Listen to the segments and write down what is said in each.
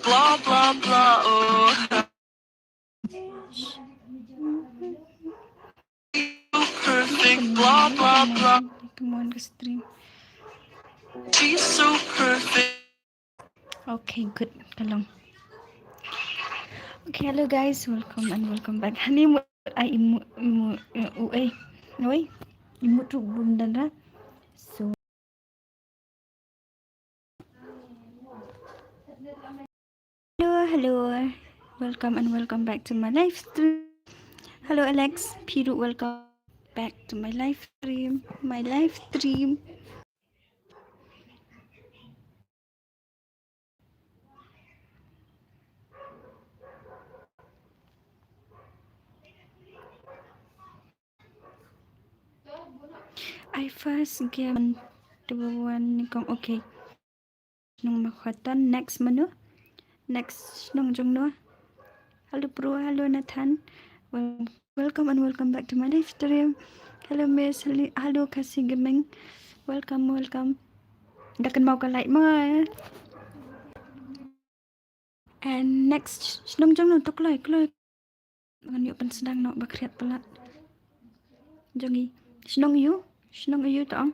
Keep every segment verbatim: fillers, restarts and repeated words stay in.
Blah, blah, blah, oh. Perfect, blah, blah, blah. Come on, ka stream. She's so perfect. Okay, good. Ka long. Okay, hello guys, welcome and welcome back. Hani mu ai imu imu u ai. Oi. Imu tu bum dan ra. So hello, hello. Welcome and welcome back to my live stream. Hello Alex, Piru, welcome back to my live stream. My live stream. I first game to one kong, okay. Nong Makhatan, next mano? Next nong jong no? Hello Pro, hello Nathan. Well, welcome and welcome back to my live stream. Hello Miss, hello, hello Khasi Gaming. Welcome, welcome. Da kan mau ka like mo. And next shnong jong no to kloi kloi. Ngan ïoh pynsdang noh ba khriat palat. Jong i shnong ïu, shnong ïu to ong.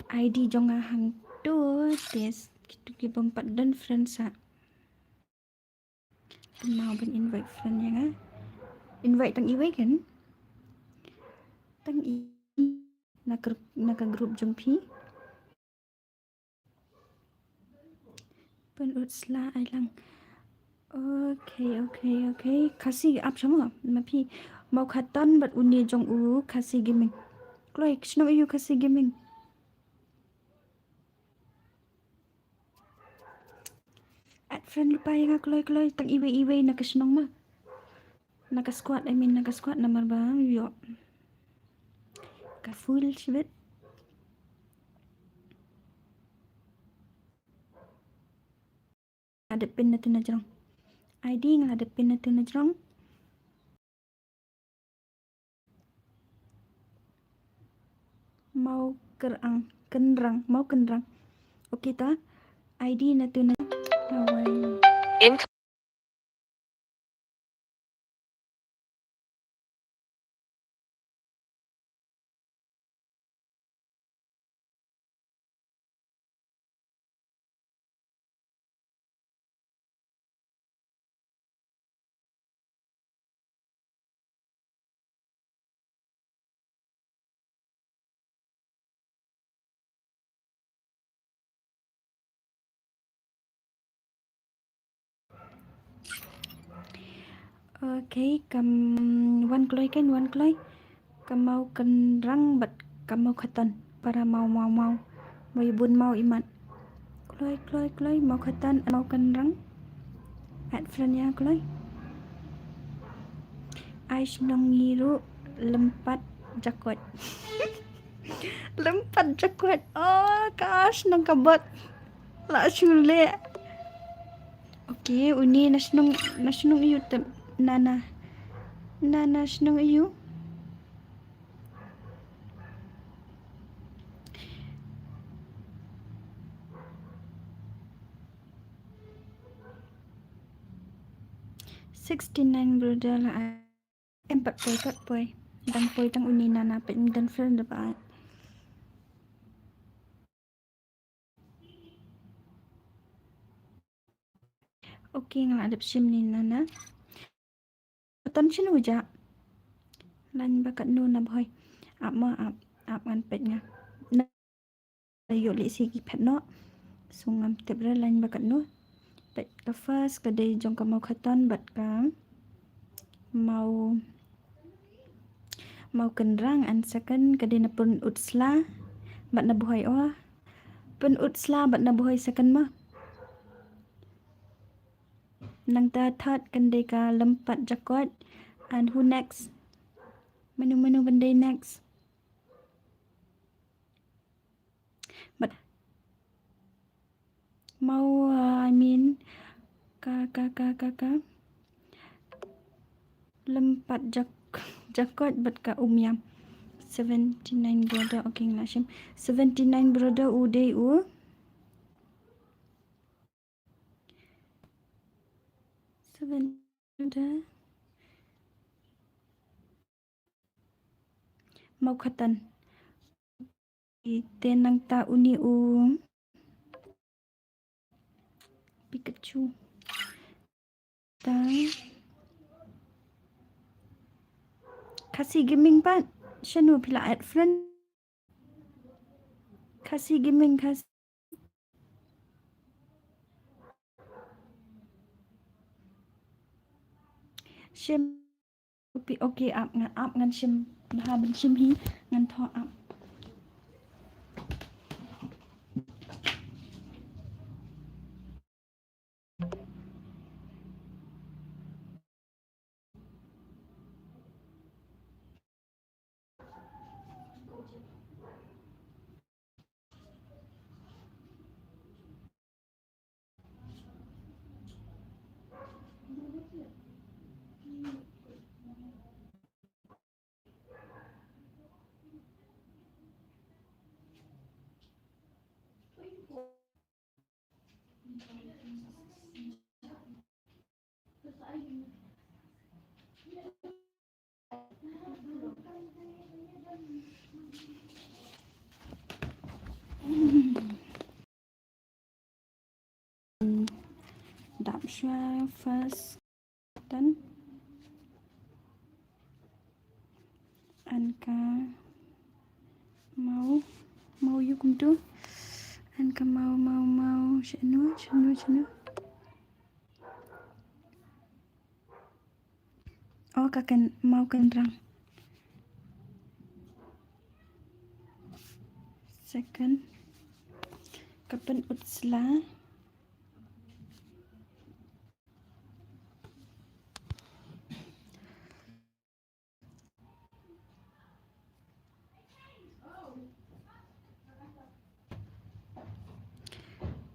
I D jong nga hangto te kitu ki bym pat don friend sa. Kynmaw ban invite friend ïa nga. Invite tang iwei kan? Tang i na ka, na ka group jong phi. Pynut sla ai lang. Okay, okay, okay. Khasi ap shamo ma phi. Mau Khatan bad une jong u Khasi Gaming. Kloi shnong ïu Khasi Gaming. Add friend lypa ïa nga kloi kloi tang iwei iwei na ka shnong ma. Na ka squad, I mean na ka squad namar ba ïoh ka full shibit. Nga la dep pin na tu na jrong. I D nga la dep pin na tu na jrong. Mau Kyrang, Kynrang, Mau Kynrang. Okay ta. I D na tu na. Bye bye. Okay, kam wan kloi kan, wan kloi. Ka Mau Kynrang bad ka Mau Khatan. Para Mau, Mau, Mau. Mau i bun Mau imat. Kloi, kloi, kloi. Mau Khatan, Mau Kynrang. Add friend ïa kloi. Ai shnong ngi ruh Lympat Jakot. Lympat Jakot. Oh, ka shnong ka bot. La shu leh. Okay, uni na shnong, na shnong ïu tep, nana. Nana shnong ïu. Sixty nine brother la. Em pat poi, pat poi. Dang poi tang uni nana pet, ym don friend da ba. Okay, nga la dep shim ni nana. Patan shinu ja. Lain ba katno na bhoi. Ap ma ap, ap ngan peit nga. Na ïoh leh shi ki phet noh. So ngam tip re lain ba katno. Peit ka first ka dei jong ka Mau Khatan bad ka Mau, Mau Kynrang, and second ka dei na Pynut Sla bad na bhoi. Oh. Pynut Sla bad na bhoi second ma. Nangta third kan dei ka Lympat Jakot. And who next? Mano mano ban dei next? But Mau, uh, I mean, ka, ka, ka, ka, ka. Lympat Jak-, Jakot bad ka Umiam. Seventy nine brother, okay, nga la shim. Seventy nine brother u dei u. Seven da. Mawkhatan. Te nangta uni u Pikachu. Ta. Khasi Gaming pat. Shano phi la add friend? Khasi Gaming, Khasi. Shim. Okay, okay, ap ngan, ap ngan shim. Bha ban shim hi, ngan thoh ap. Dap shuwa first. Tan. An ka maw, maw ïa kumtu. An ka maw, maw, maw. Shano, shano, shano. Oh, ka kan, maw kan rang. Second. Ka pynut sla.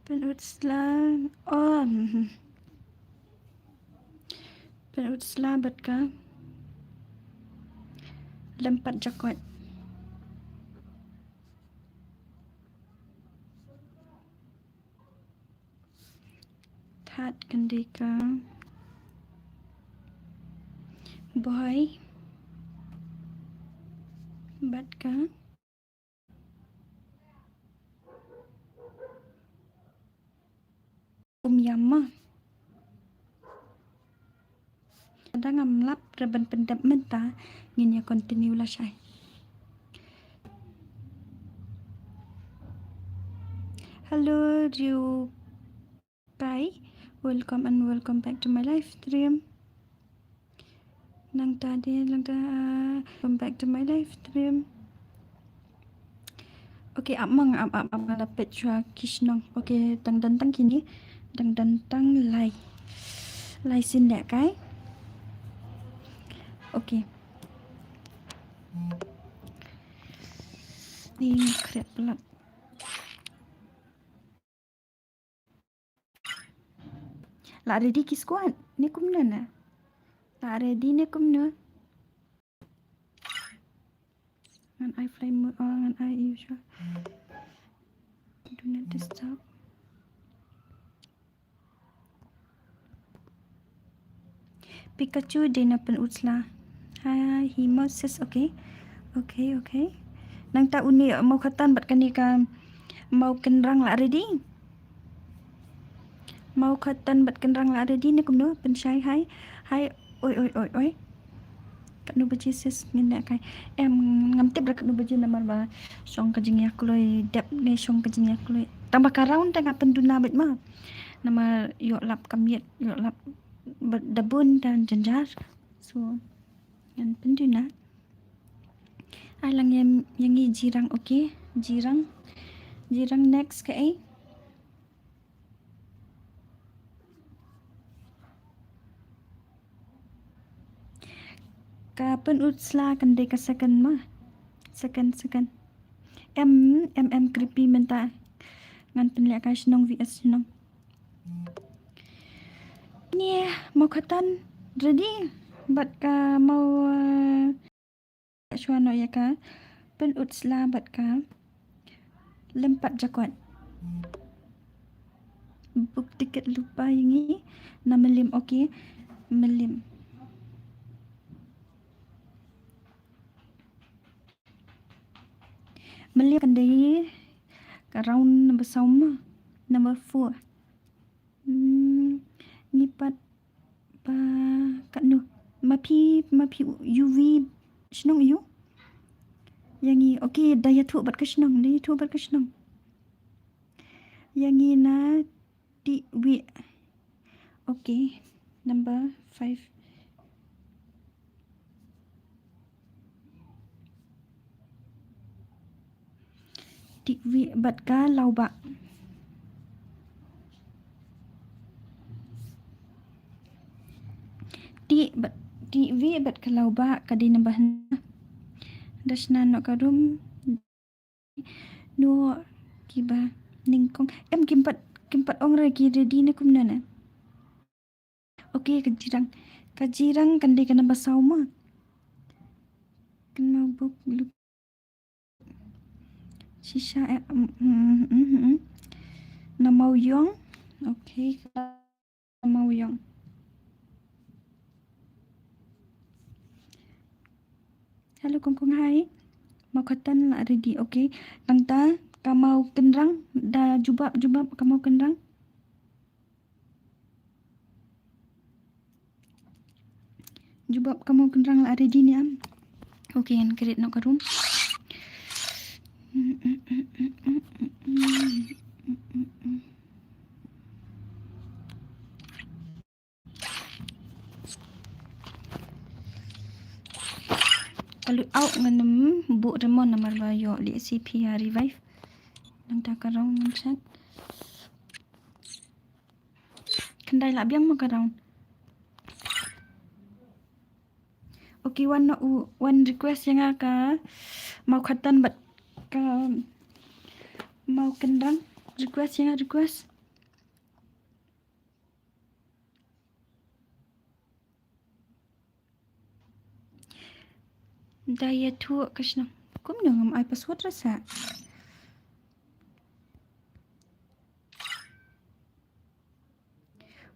Pynut sla. Oh, mhm. Pynut sla bad ka lympat jakoit. Thad kan dei ka Bhoi bad ka Umiam ma. Lada ngam lap re ban pyndep mynta, ngin ïa continue lashai. Hello, Riu Pai. Welcome and welcome back to my live stream. Nangta de, nangta, welcome back to my live stream. Okay, ap ma nga, ap, ap, ap, nga la peit shuwa ki shnong. Okay, dang don tang kine, dang don tang lai. Lai sien lehkai. Okay. Ni nga khreh palat. La ready ki squad ne kumno na? La ready ne kumno? Ngan ai flight mode, oh, ngan ai issue. Do not disturb. Pikachu dei na pynut sla. Hi, hi, Moses, okay. Okay, okay. Nangta une Mawkhatan bad kane ka Mawkynrang la ready. Mawkhatan bad Kynrang la ready ne kumno, pynshai hi. Hi. Oi, oi, oi, oi. Katno baje sis ngin lehkai? Em, ngam tip re katno baje namar ba shong ka jingïakloi, dep ne shong ka jingïakloi. Tang ba ka round te nga pynduna beit ma. Namar ïoh lap ka miet, ïoh lap ba da bun da jynjar. So, ngan pynduna. Ai lang ïa, ïa ngi Jirang, okay. Jirang. Jirang next kaei? Ka pynut sla kan dei ka second ma. Second, second. Em, em, em creepy mynta. Ngan pynlehkai shnong V S shnong. Ni Mawkhatan ready bad ka Maw, eh, shuwa noh ïa ka pynut sla bad ka lympat jakoit. Book ticket lypa ïa ngi na Mylliem. Okay, Mylliem. Mylliem kan dei ka round number saw ma, number four. Hmm, ngi pat ba katno. Ma phi, ma phi U V shnong aiu? Ïa ngi, okay, da ïathuh bad ka shnong, da ïathuh bad ka shnong. Ïa ngi na Tiwih. Okay, number five. Tiwih bad ka Lawbah. Ti bad, Tiwih bad ka Lawbah ka dei number hynriew. Da shna noh ka room. Noh kiba nyngkong. Em, kim pat, kim pat ong re ki ready ne kumno ne. Okay, ka Jirang. Ka Jirang kan dei ka number saw ma. Kan mawbuk lup. Shisha, eh, mm, mm, mm, mm. Na Mawïong. Okay, ka Mawïong. Hello, Kongkong, hi. Mawkhatan la ready, okay. Nangta ka Mawkynrang, da jubab, jubab ka Mawkynrang. Jubab ka Mawkynrang la ready ne em? Okay, ngan create noh ka room. Ka lut out ngan ym buh re mo namar ba ïoh lehse phi ïa revive. Nangta ka round ngan check. Khyndai lah biang mo ka round. Okay, wan, u, wan request ïa nga ka Mawkhatan bad ka Mawkynrang. Request ïa nga, request. Da ïathuh ka shnong. Kumno ngam ai password ra sa.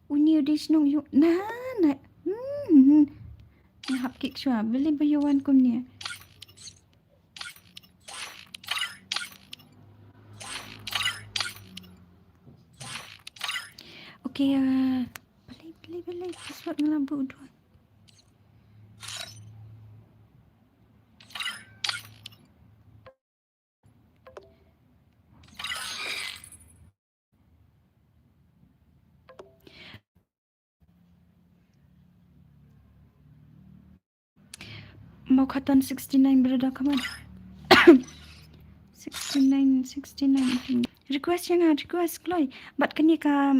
Une u dei shnong ïoh. Na, na. Hmm, hmm. Nga hap kick shuwa. Balei ba ïoh wan kumne. Okay, uh, balei, balei, balei. Password nga la buh dua. Mawkhatan sixty-nine, brother, come on. Sixty-nine, sixty-nine. Request ïa nga, request kloi. Bad kane ka,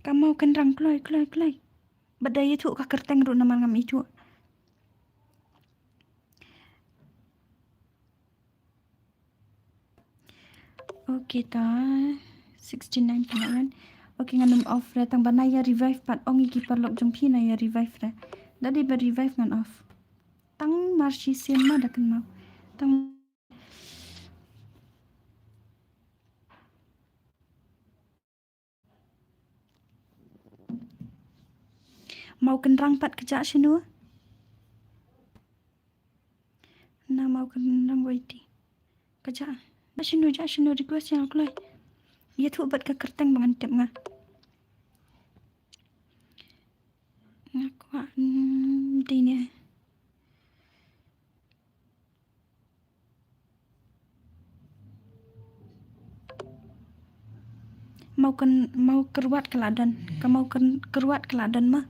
ka Mawkynrang kloi, kloi, kloi. Bad da ïathuh ka kyrteng ruh namar ngam ithuh. Okay ta, sixty-nine pynlong. Okay, ngan ym off re tang ba na ïa revive pat, ong ïa ki paralok jong phi na ïa revive re. Da dei ba revive ngan off. Tang mar shisien ma da kynmaw. Tang Mawkynrang pat ka jah shano? Na Mawkynrang wei ti. Ka jah. Jah shano, jah shano, request ïa nga kloi. Ïathuh bad ka kyrteng ba ngan tip nga. Nga kwah, mm, dei ne. Mawkyn-, Mawkyrwat ka la don. Ka Mawkyn-, Kyrwat ka la don ma.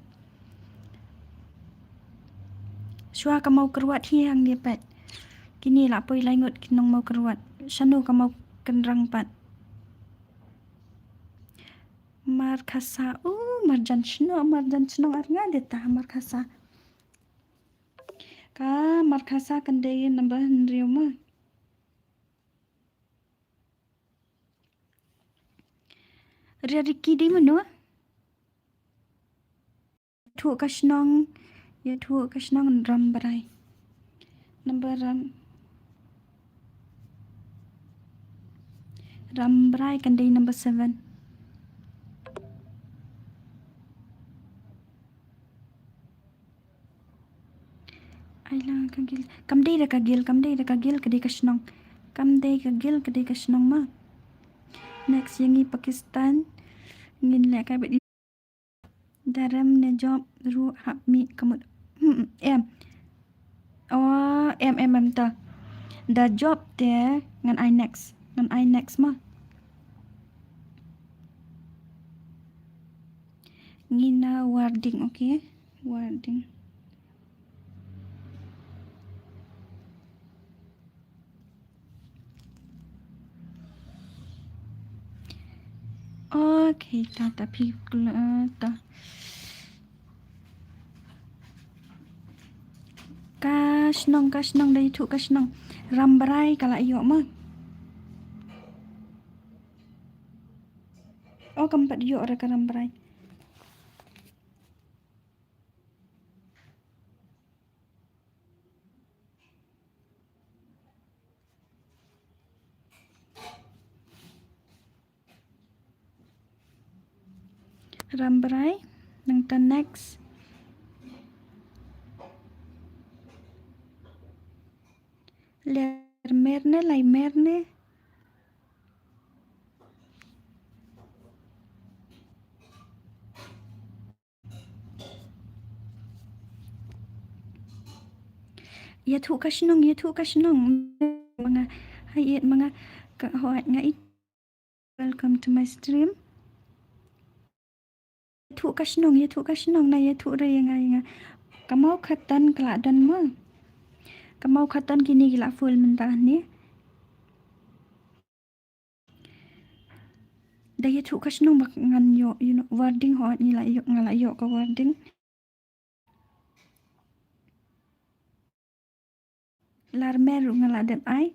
Shuwa ka Mawkyrwat hi hangne pat. Kine la poi lai ngut ki nong Mawkyrwat. Shano ka Mawkynrang pat. Markhasa. Uh, marjan shnong, marjan shnong ar nga de ta Markhasa. Ka Markhasa kan dei number hynriew ma. Ria Riki dei mano? Ïathuh ka shnong, ïathuh ka shnong Rambrai. Number Ram. Rambrai kan dei number seven. Ai lang ka Gil. Kam dei da ka Gil, kam dei da ka Gil, ka dei ka shnong. Kam dei ka Gil, ka dei ka shnong ma. Next ïa ngi Pakistan. Ngin leh kai bad da rem ne job ruh hap mih ka mut. Hmm, em. Oh, em, em, em ta. Da job te ngan ai next. Ngan ai next ma. Ngin na Warding, okay? Warding. Okay, ta, ta phi kla, ta. Ka shnong, ka shnong, da ïathuh ka shnong. Rambrai ka la ïoh ma. Oh, kam pat ïoh re ka Rambrai. Rambrai, nangta next. Ler mer ne, lai mer ne. Ïathuh ka shnong, ïathuh ka shnong. Ma nga, hai ïeit ma nga, ka hoi nga ïeit. Welcome to my stream. Ïathuh ka shnong, ïathuh ka shnong, na ïathuh re ïa nga, ïa nga. Ka Mawkhatton ka la don ma. Ka Mawkhatton kine ki la full mynta ne. Da ïathuh ka shnong ba ngan ïoh, you know, Warding hoi ngi la ïoh, nga la ïoh ka Warding. Lar mer ruh nga la dep ai.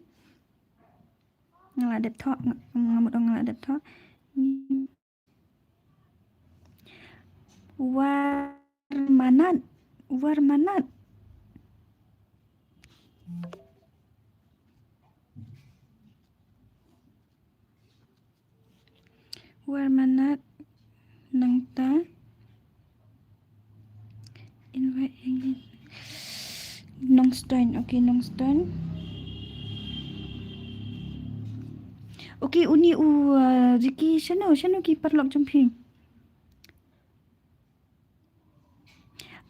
Nga la dep thoh, nga, nga mut ong nga la dep thoh. War manat, war manat. War manat nangta. Invite again. Nongstoiñ, okay, Nongstoiñ. Okay, uni u, uh, Ricky, shano, shano ki paralok jong phi?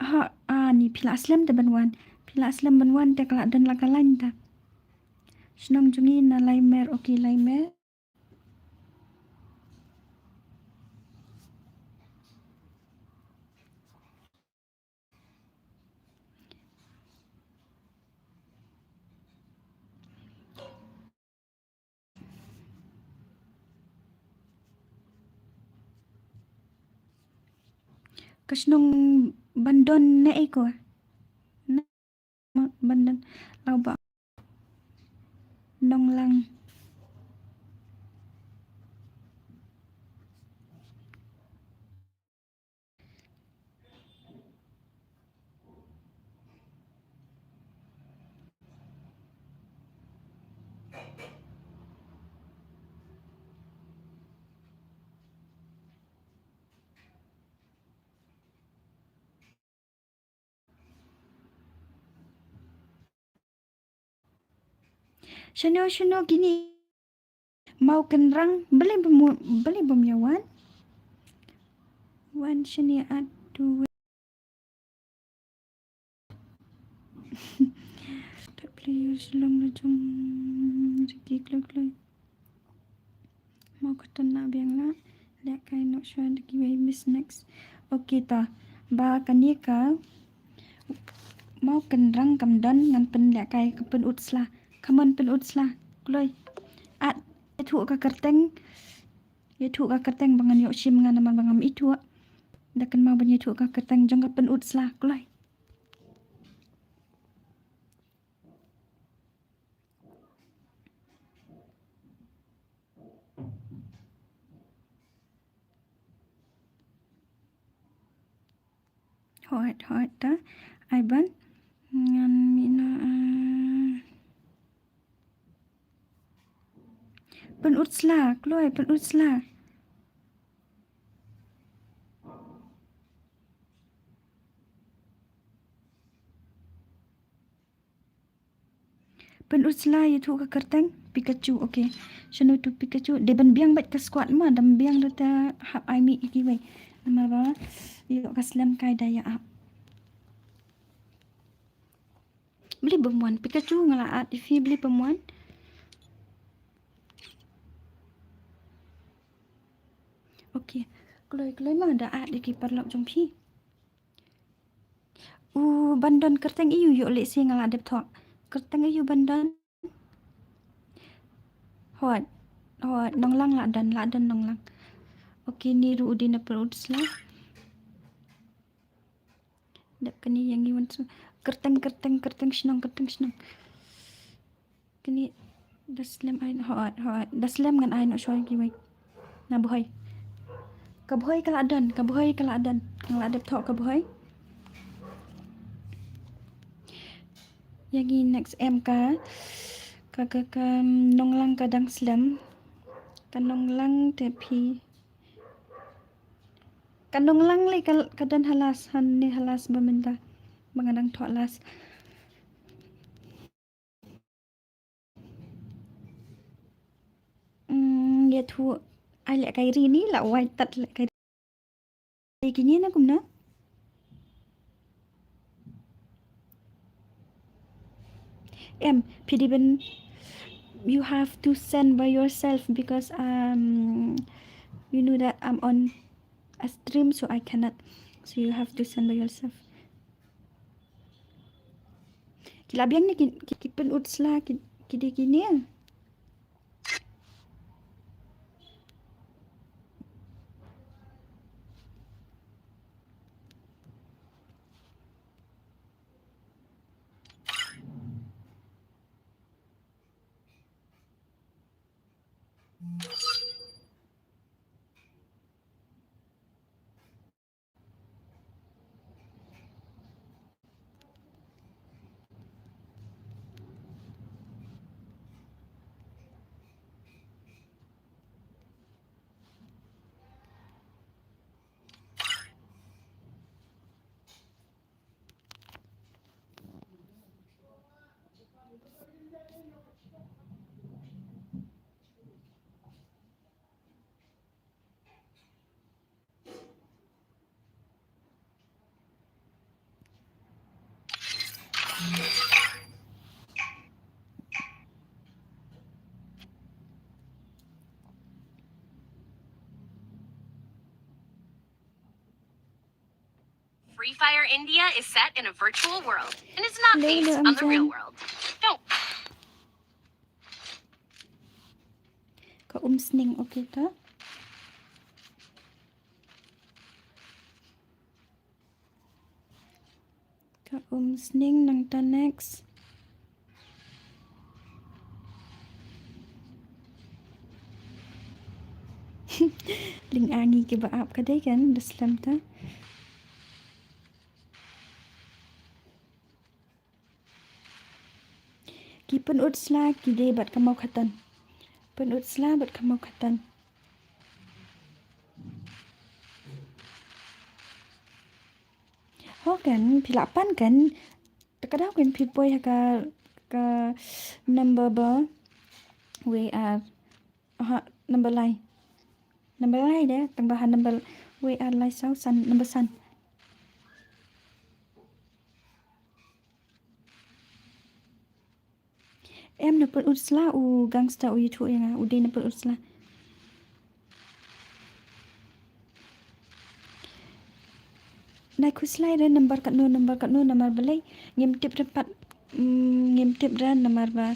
Ha, ah, ni phi la slem te ban wan. Phi la slem ban wan te ka la don la ka lain ta. Shnong jong ngi na Laimer, okay, Laimer. Ka shnong Bandon ne ei ko? Na Bandon, Laubak, Nonglang. Shano, shano kine? Mawkynrang, balei bym, balei bym ïa wan? Wan shane at tu. Tak play use long la jong Ricky kloi kloi. Mawkhatton na biang la. Leh kai noh shuwa da kiwei, miss next. Okay ta. Ba kane ka Mawkynrang kam don, ngan pynleh kai ka pynut sla. Ka mon pynut sla. Kloi. At ïathuh ka kyrteng. Ïathuh ka kyrteng ba ngan ïoh shim nga namar ba ngam ithuh. Da kynmaw ban ïathuh ka kyrteng jong ka pynut sla. Kloi. Hooid, hooid ta. Ai ban ngan mih noh, ah. Pynut sla, kloi, pynut sla. Pynut sla ïathuh ka kyrteng Pikachu, okay. Shano tu Pikachu? Dei ban biang bad ka squad ma, dam biang da te hap ai mih ïa kiwei. Namar ba ïoh ka slem kai da ïa ap. Bli bym wan Pikachu, nga la add ïa phi, bli bym wan. Okay. Kloi kloi ma da add ïa ki paralok jong phi. U ban don kyrteng aiu, ïoh lehse nga la dep thoh. Kyrteng aiu ban don? Hooid. Hooid, Nonglang la don, la don Nonglang. Okay, ni ruh u dei na pynut sla. Dep kane ïa ngi wan su. Kyrteng, kyrteng, kyrteng shnong, kyrteng shnong. Kane da slem ai, hooid, hooid. Da slem ngan ai noh shuwa kiwei. Na Bhoi. Ka Bhoi ka la don, ka Bhoi ka la don. Nga la dep thoh ka Bhoi. Ïa ngi next em ka, ka, ka, ka Nonglang ka dang slem. Ka Nonglang te phi. Ka Nonglang lei ka, ka don ha last, hangne ha last ba mynta. Ba nga dang thoh last. Mm, ïathuh ai lehkai ri ni, la wai tat lehkai ri kine na kumno? Em, phi dei ban, you have to send by yourself because, um, you know that I'm on a stream, so I cannot. So you have to send by yourself. Ki la biang ne ki, ki, ki pynut sla ki, ki dei kine. Free Fire India is set in a virtual world and is not based on the real world. Don't. Ka um sning, okay ta. Ka um sning nangta next. Lynga ngi kiba ap ka dei kan da slem ta. Ki pynut sla ki dei bad ka Mawkhatan. Pynut sla bad ka Mawkhatan. Ho kan, phi lah pan kan. Te ka daw kan phi poi ha ka, ka number ba wei ar, ha number lai. Number lai de, tang ba ha number wei ar lai saw san, number san. Em na pynut sla u gangster u ïathuh ïa nga, u dei na pynut sla. Nai khuslai re number katno, number katno, namar balei ngim tip re pat, mm, ngim tip re namar ba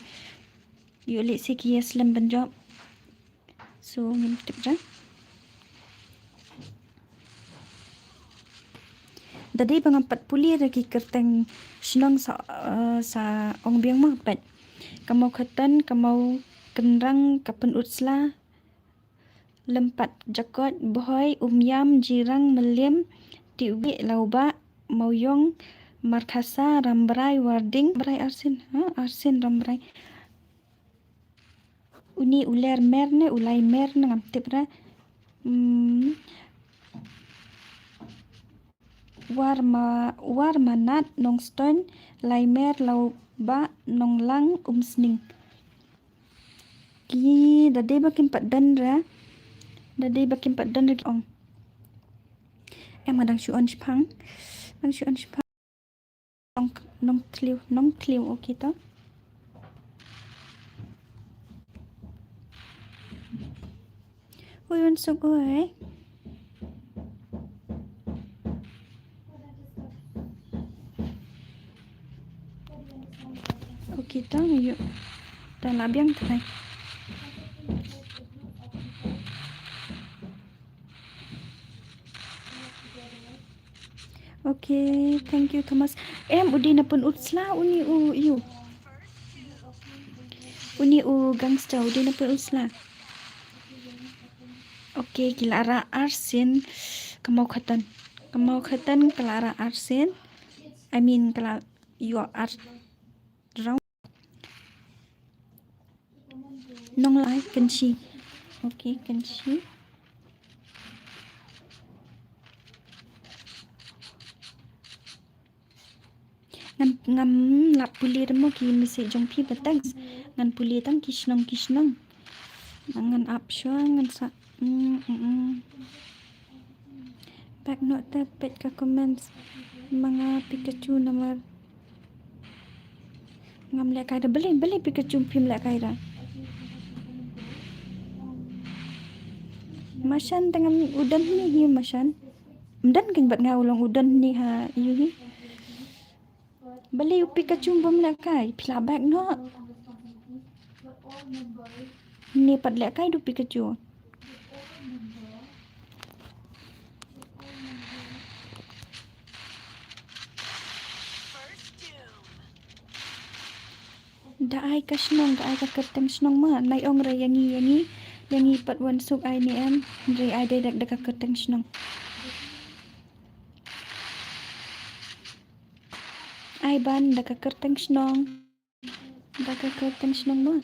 ïoh lehse ki ïa slem ban jop. So ngim tip re. Da dei ba ngam pat pule re ki kyrteng shnong sa, eh, sa ong biang mo pat. Ka Mawkhatan, ka Mawkynrang, ka pynut sla, Lympat, Jakot, Bhoi, Umïam, Jirang, Mylliem, Tiwih, Lawbah, Mawiong, Markhasa, Rambrai, Warding, Rambrai arsien, ha, arsien Rambrai. Uni u Ler Mer ne u Lai Mer ne ngam tip re. Hmm. War ma, War Manat Nongstoiñ, Lai Mer Laubah Nonglang Umsning. Ki da dei ba kim pat don re. Da dei ba kim pat don re ki ong. Em nga dang shu on shipang. Dang shu on shipang. Nong, Nongthliew, Nongthliew, okay to. Hui un suk oi. Okay to, yu. Dah lah biang try. Okay, thank you, Thomas. Em, u dei na pyn-ut sla, uni u, yu. Uni u gangster, u dei na pyn-ut sla. Okay, ki la rah arsien, ka Mawkhatan. Ka Mawkhatan, ka la rah arsien. I mean, ka la ïoh ar round. Nonglai Kynshi. Okay, Kynshi. Ngan, ngam lah pule mo ki message jong phi ba thanks. Ngan pule tang ki shnong ki shnong. Ngan ap shuwa ngan sa. Mm, mm, mm. Back note te peit ka comments. Ma nga Pikachu namar ngam lehkai da. Balei, balei Pikachu phim lehkai da? Mashan te ngam u don hynne hi Mashan. Ym don kein bad nga u long u don hynne ha ïu hi. Balei u Pikachu bym lehkai? Phi lah back noh. Hynne pat lehkai da u Pikachu. Da ai ka shnong, da ai ka kyrteng shnong ma. Nai ong re ïa ngi, ïa ngi, ïa ngi pat wan suk ai ne em. Re ai direct da ka kyrteng shnong. Ai ban da ka kyrteng shnong. Da ka kyrteng shnong ma.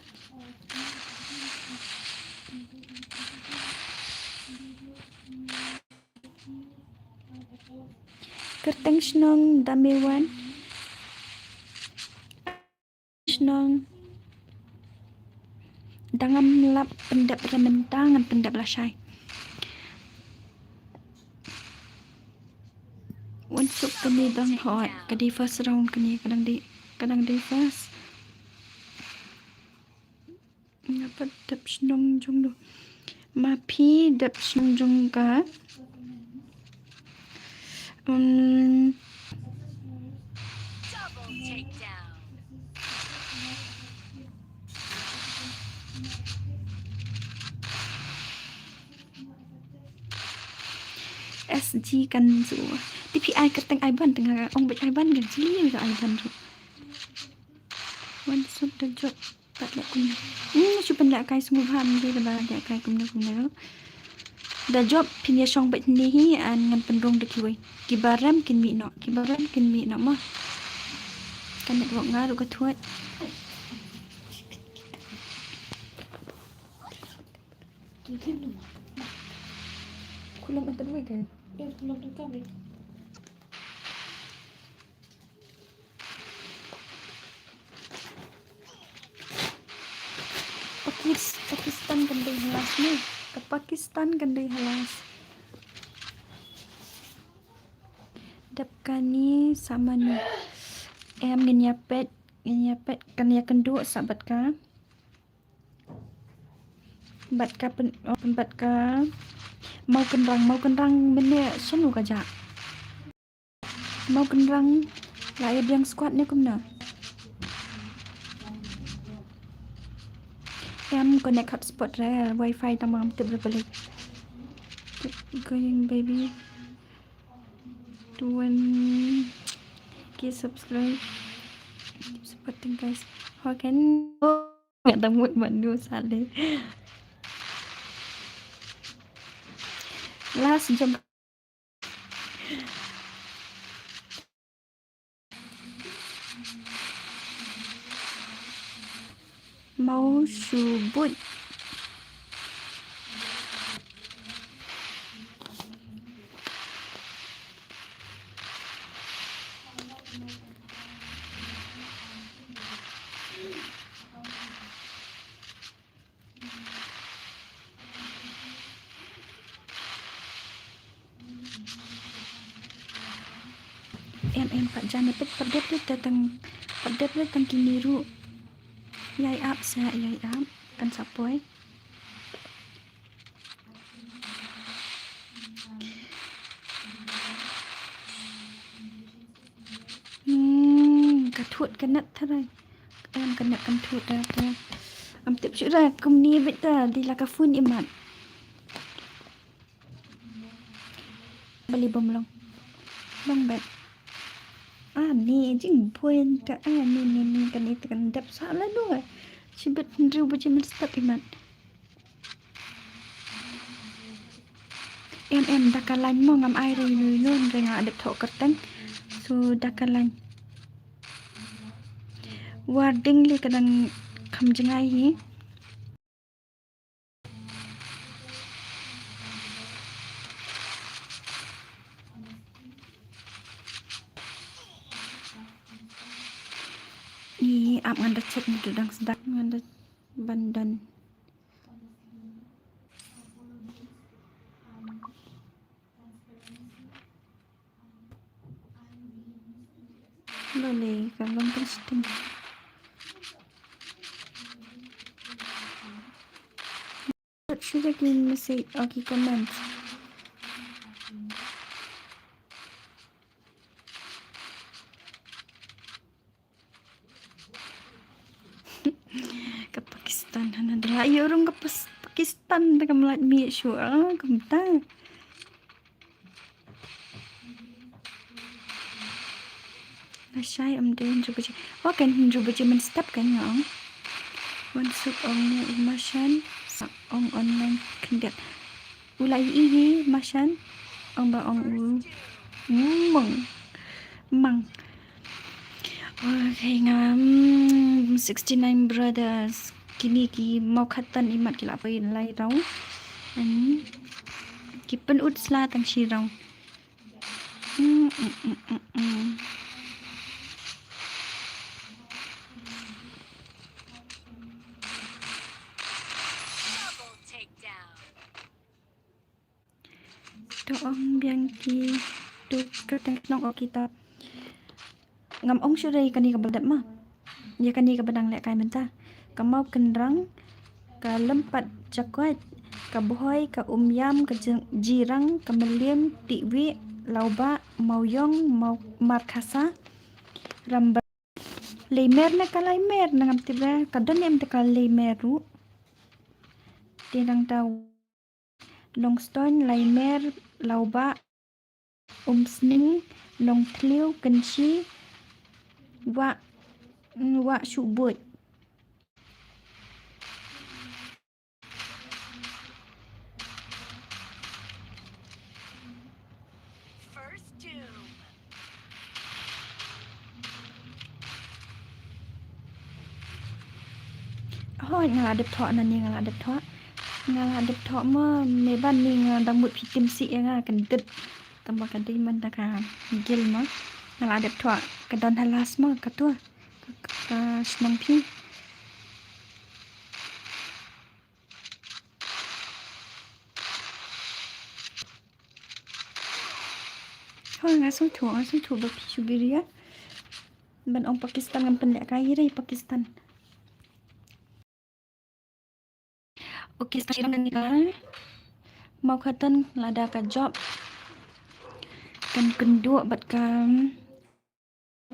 Kyrteng shnong da me wan. Shnong. Da ngam lah pyndep re mynta ngan pyndep lashai. Wan suk kane dang hot, ka dei first round kane, ka dang dei, ka dang dei first. Nga pat dep shnong jong no. Ma phi dep shnong jong ka. Um, S G kan zu. Te phi ai kyrteng ai ban, te nga ong bad ai ban kan jli ai ban ruh. Wan suk da jop. Pat leh kumno. Hmm, shu pynlehkai sngewbha ym dei da ba lehkai kumno kumno. Da jop phin ïa shong bad hynne hi, an ngan pynrung da kiwei. Kiba rem kin mih noh, kiba rem kin mih noh mo. Ka network nga ruh ka thuid. Kulam antar wei kan. Kulam tu kan. Pakis-, Pakistan kan dei ha last ne. Ka Pakistan kan dei ha last. Dep kane sa mano. Em ngin ïa peit, ngin ïa peit kan ïa kynduh sa bad ka. Bad ka pyn-, oh, bad ka Mawkynrang, Mawkynrang mynne shano ka jah. Mawkynrang la ïa biang squad ne kumno? Em connect hotspot re, wifi tang ba ngam tip re balei. Keep going baby. Tuan ki subscribe. Keep supporting guys. Hoken. Nga dang mut manu sale. Last jump. Mau shu buit. Em em pat jan pet pat dep dep tang pat dep dep tang kini ruh. Ïai ap sa ïai ap kan sa poi. Hmm, ka thut ka nat tharai. Em ka nat kan thut da da. Am tip shu da kumni bit da di la ka phone imat. Bali bom long. Long bet. Ah, ni jing point ta ah ni ni ni kan it kan dep sa la no. Shibit hynriew baje mynstep imat. Em em da ka lain mo ngam ai ri ri no ri nga dep thoh kyrteng. So da ka lain. War ding li ka dang kham jngai hi. Ni ap ngan da check ni tu dang sdak ngan da ban don. Lole ka long kan sting. Shu da ki message o ki comment. Ka Pakistan hana da la ïoh rung ka Pakistan da ka mlad mi shu ah kumta. Nga shai am dei hynriew baje. Wa kan hynriew baje mynstep kan nga ong. Wan suk ong ne u Mashan sa ong online khyndiat. U la ïohi hi Mashan ong ba ong u. Mang. Mang. Okay nga mm, sixty nine brothers. Kini ki Mawkhatan imat ki la poi lai round. Ki pynut sla tang shi round. To ong biang ki tu ka teng nong o kita. Ngam ong shu dei kani ka ba dep ma. Ïa kani ka ba dang leh kai mynta. Ka Mawkynrang, ka Lympat Jakoit, ka Bhoi, ka Umïam, ka Jing- Jirang, ka Mylliem, Tiwi, Lawbah, Mawiong, Maw- Markhasa, Ramba. Leimer ne ka Laimer ne ngam tip re, ka don em te ka Leimer ruh. Te nang ta Nongstoiñ, Laimer, Lawbah, Umsning, Nongthliew, Kynshi, Wah, Wah Shuh Buit. Hooid nga la dep thoh na ni nga la dep thoh. Nga la dep thoh mo me ban ni nga dang mut phi tim sih ïa nga kan dep. Tang ba ka dei man da ka gil mo. Nga la dep thoh ka don halas mo ka tu. Ka, ka, ka shnong phi. Hooid nga sngewthuh, nga sngewthuh ba phi shu biria. Ban ong Pakistan ngam pynlehkai hi dei Pakistan. Okay, sa ram ni ka Mawkhatan lada ka jop kan kynduh bad ka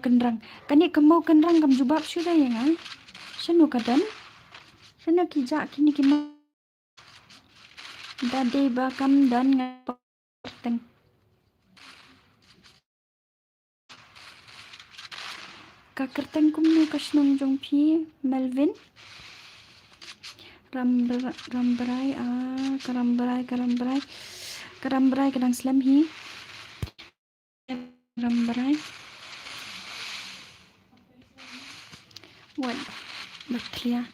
Kynrang. Kane ka Mawkynrang kam jubab shuh da ïa nga. Shano ka don? Shano ki jah kine ki ma- Da dei ba kam don nga kyrteng. Ka kyrteng kumno ka shnong jong phi Melvin? Rambra- Rambrai ah ka Rambrai ka Rambrai ka Rambrai ka dang slem hi. Rambrai. Wat. Batria.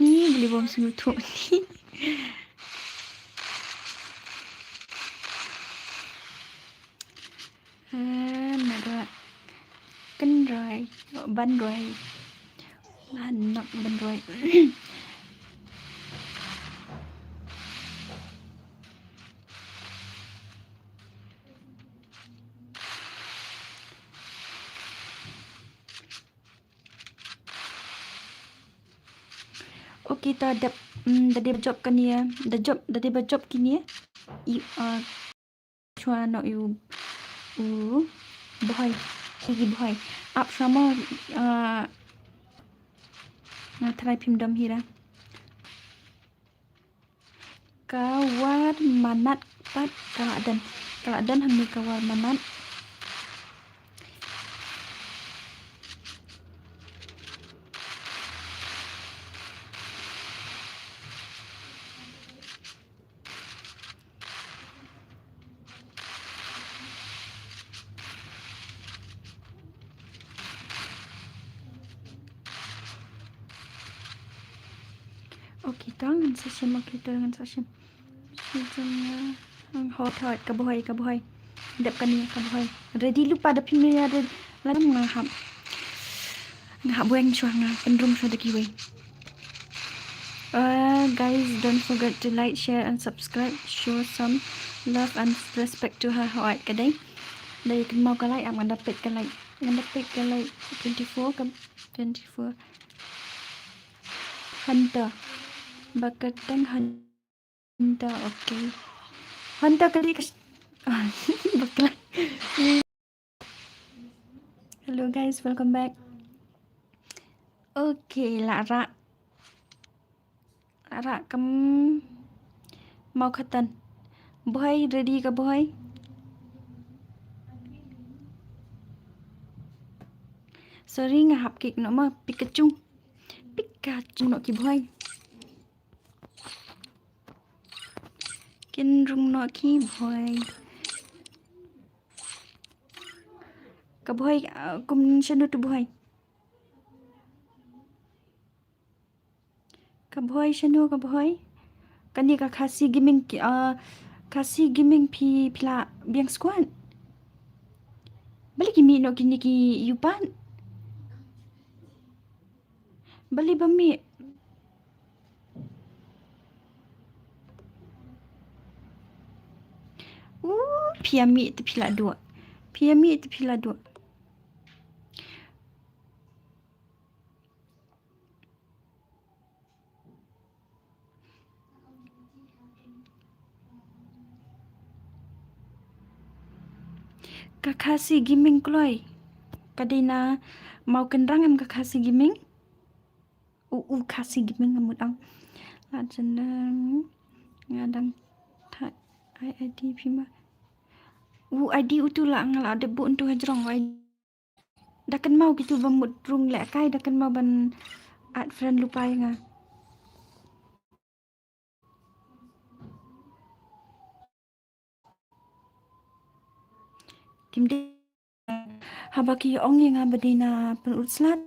Ni beli bom sungguh tu ni. Nada. Kenrai. Banrai. Anak Banrai. Okay, ta dep, mm, da dep jop kane, da jop, da dep jop kine. I, uh, chwa no u, u, boy, i boy. Ap sama, uh, nga try phim dom hi ra. Ka war manat pat ka la don. Ka la don hangne ka war manat. Okay, to ngan sa shim, okay, to ngan sa shim. Shi jong nga, ang hot, hot, ka boy, ka boy. Dep kane, ka boy. Ready lypa da phim ïa ready. Lada nga hap. Nga hap buain shuwa, nga pynrung shuwa da kiwei. Uh, guys, don't forget to like, share and subscribe. Show some love and respect to her. Hooid, ka dei. Da ïa kynmaw ka like, ap ngan da peit ka like. Ngan da peit ka like twenty-four ka, twenty-four. Hunter. Ba kyrteng Hunter, okay. Hunter kali ka sh-, bakla. Hello guys, welcome back. Okay, la rak. La rak kam Mawkhatan. Boy, ready ka boy? Sorry, nga hap kik noh ma Pikachu. Pikachu noh ki boy. Kin rung noh ki boy. Ka boy, uh, kum shano tu boy? Ka boy shano ka boy? Kane ka Khasi Gaming ki, uh, Khasi Gaming phi, phi la biang squad. Balei ki mih noh kine ki ïupan? Balei ba mih? Uh, phi ïa mih te phi la duh. Phi ïa mih te phi la duh. Ka Khasi Gaming kloi. Ka dei na Mawkynrang em ka Khasi Gaming? U, u Khasi Gaming nga mut ong. La jan dang, nga dang thad ai I D phi ma. U I D utu la nga la dep buh utu hajrong u I D. Da kynmaw kitu ba mut rung lehkai, da kynmaw ban add friend lypa ïa nga. Kim dei haba ki ong ïa nga ba dei na pynlut slad.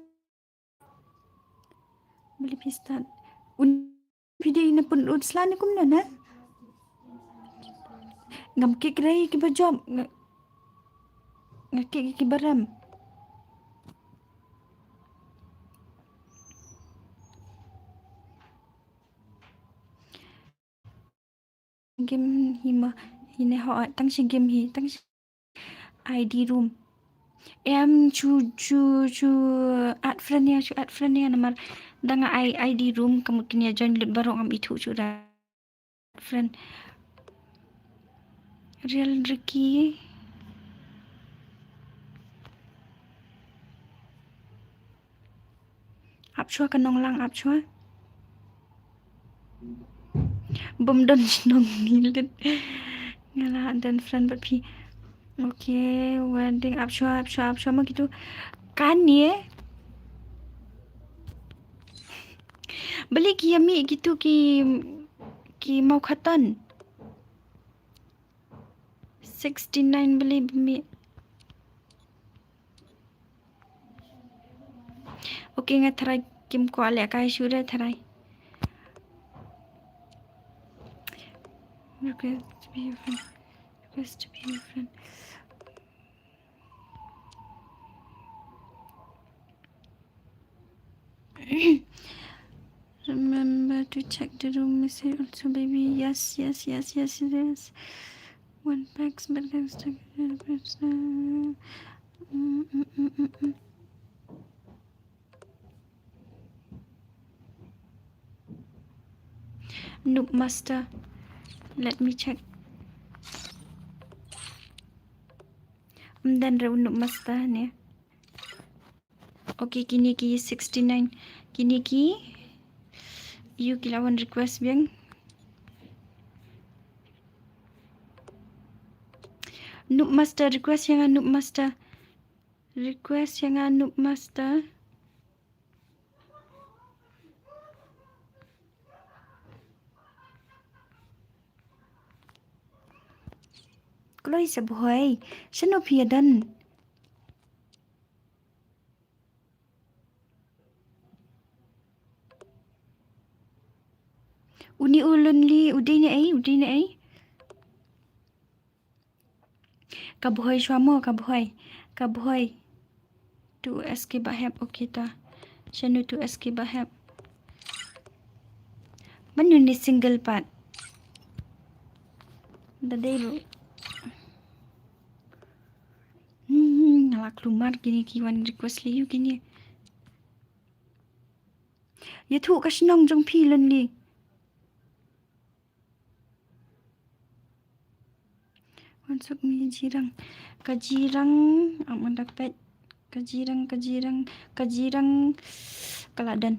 Balei phi stad? Un phi dei na pynlut slad ne kumno na? Ngam kik rei kiba jop. Nga, nga kik kiba rem. Game hi ma, hi ne ho, tang shi game hi, tang shi I D room. Em, shu, shu, shu add friend ïa, shu add friend ïa namar dang ai I D room, ka mut kin ïa join lut baroh, ngam ithuh shuh da friend. Real Ricky. Ap shuwa ka Nonglang, ap shuwa. Bym don shnong ngi lut. Nga la don friend bad phi. Okay, wedding, ap shuwa, ap shuwa, ap shuwa ma kitu. Kane. Balei ki ïa mih kitu ki, ki Mawkhaton. Sixty nine balei ba mih. Okay, nga tharai kim kwah lehkai shuh re tharai. Request to be your friend. Request to be your friend. Remember to check the room message also, baby. Yes, yes, yes, yes, yes. One packs, but guys, check the room. Mm, mm, mm, mm, mm. Noob Master. Let me check. Ym don re u Noob Master ne. Okay, kine ki sixty-nine. Kine ki ïoh ki la wan request biang. Noob Master, request ïa nga Noob Master. Request ïa nga Noob Master. Kloi sa bhoi. Shano phi ïa don? Uni u Lonely, u dei ne ei, u dei ne ei. Ka bhoi shuwa mo, ka bhoi. Ka bhoi. Tu S K Bahep, okay ta. Shanu tu S K Bahep. Manu ni single pat. Da dei ru. Hmm, nga la klumar kine ki wan request lei ïa kine. Ïathuh ka shnong jong phi Lonely. Wan suk mi jirang. Ka jirang, am, wan da peit. Ka jirang, ka jirang, ka jirang ka la don.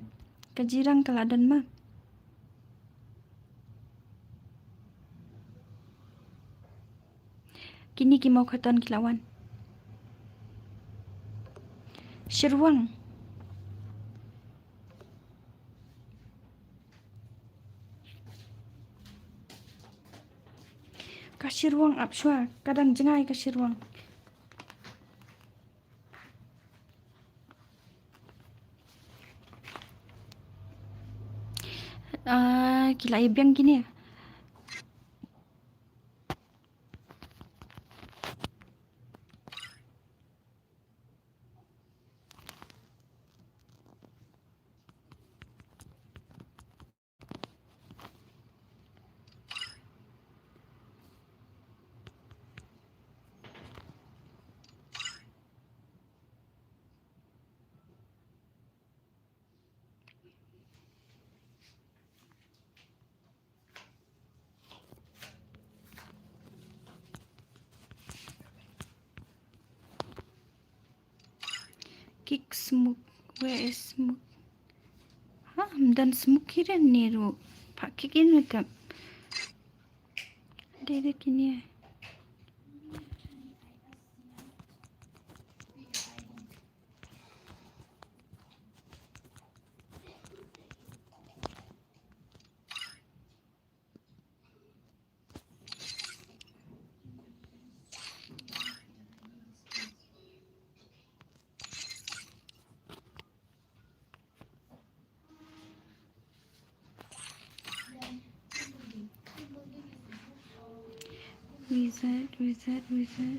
Ka jirang ka la don ma. Kine ki Mawkhaton ki la wan. Shyrwang. Ka Shyrwang ap shuwa, ka dang jngai ka Shyrwang. Ah, ki la ïa biang kine. Kick smoke. Where is smoke? Ha, ym don smoke hi re ne ru. Pha kick in wake up. Dei dei kine. Wizard, wizard, wizard.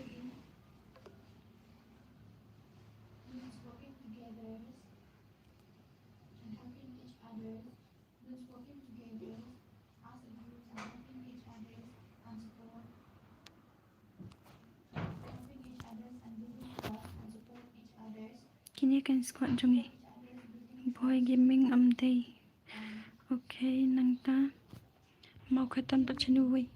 Kine kan squad jong ngi. Boy Gaming am dei. Okay, nangta. Mawkhaton pat shano wei.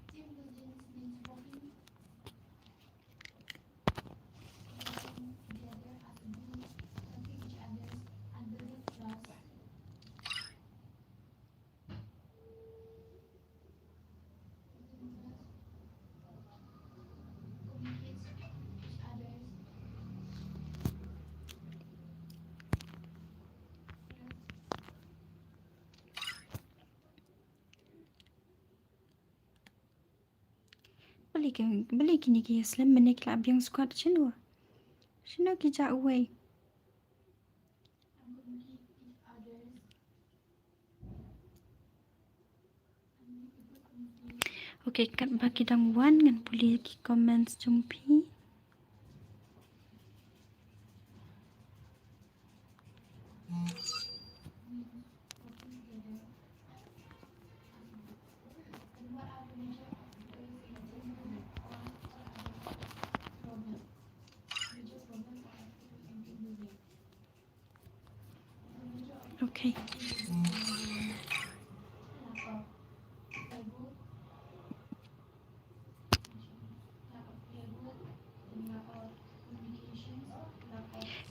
Balei ki, balei kine ki slem mynne ki la biang squad shano? Shano ki jah wei? Okay, katba ki dang wan ngan pule ki comments jong phi. Okay.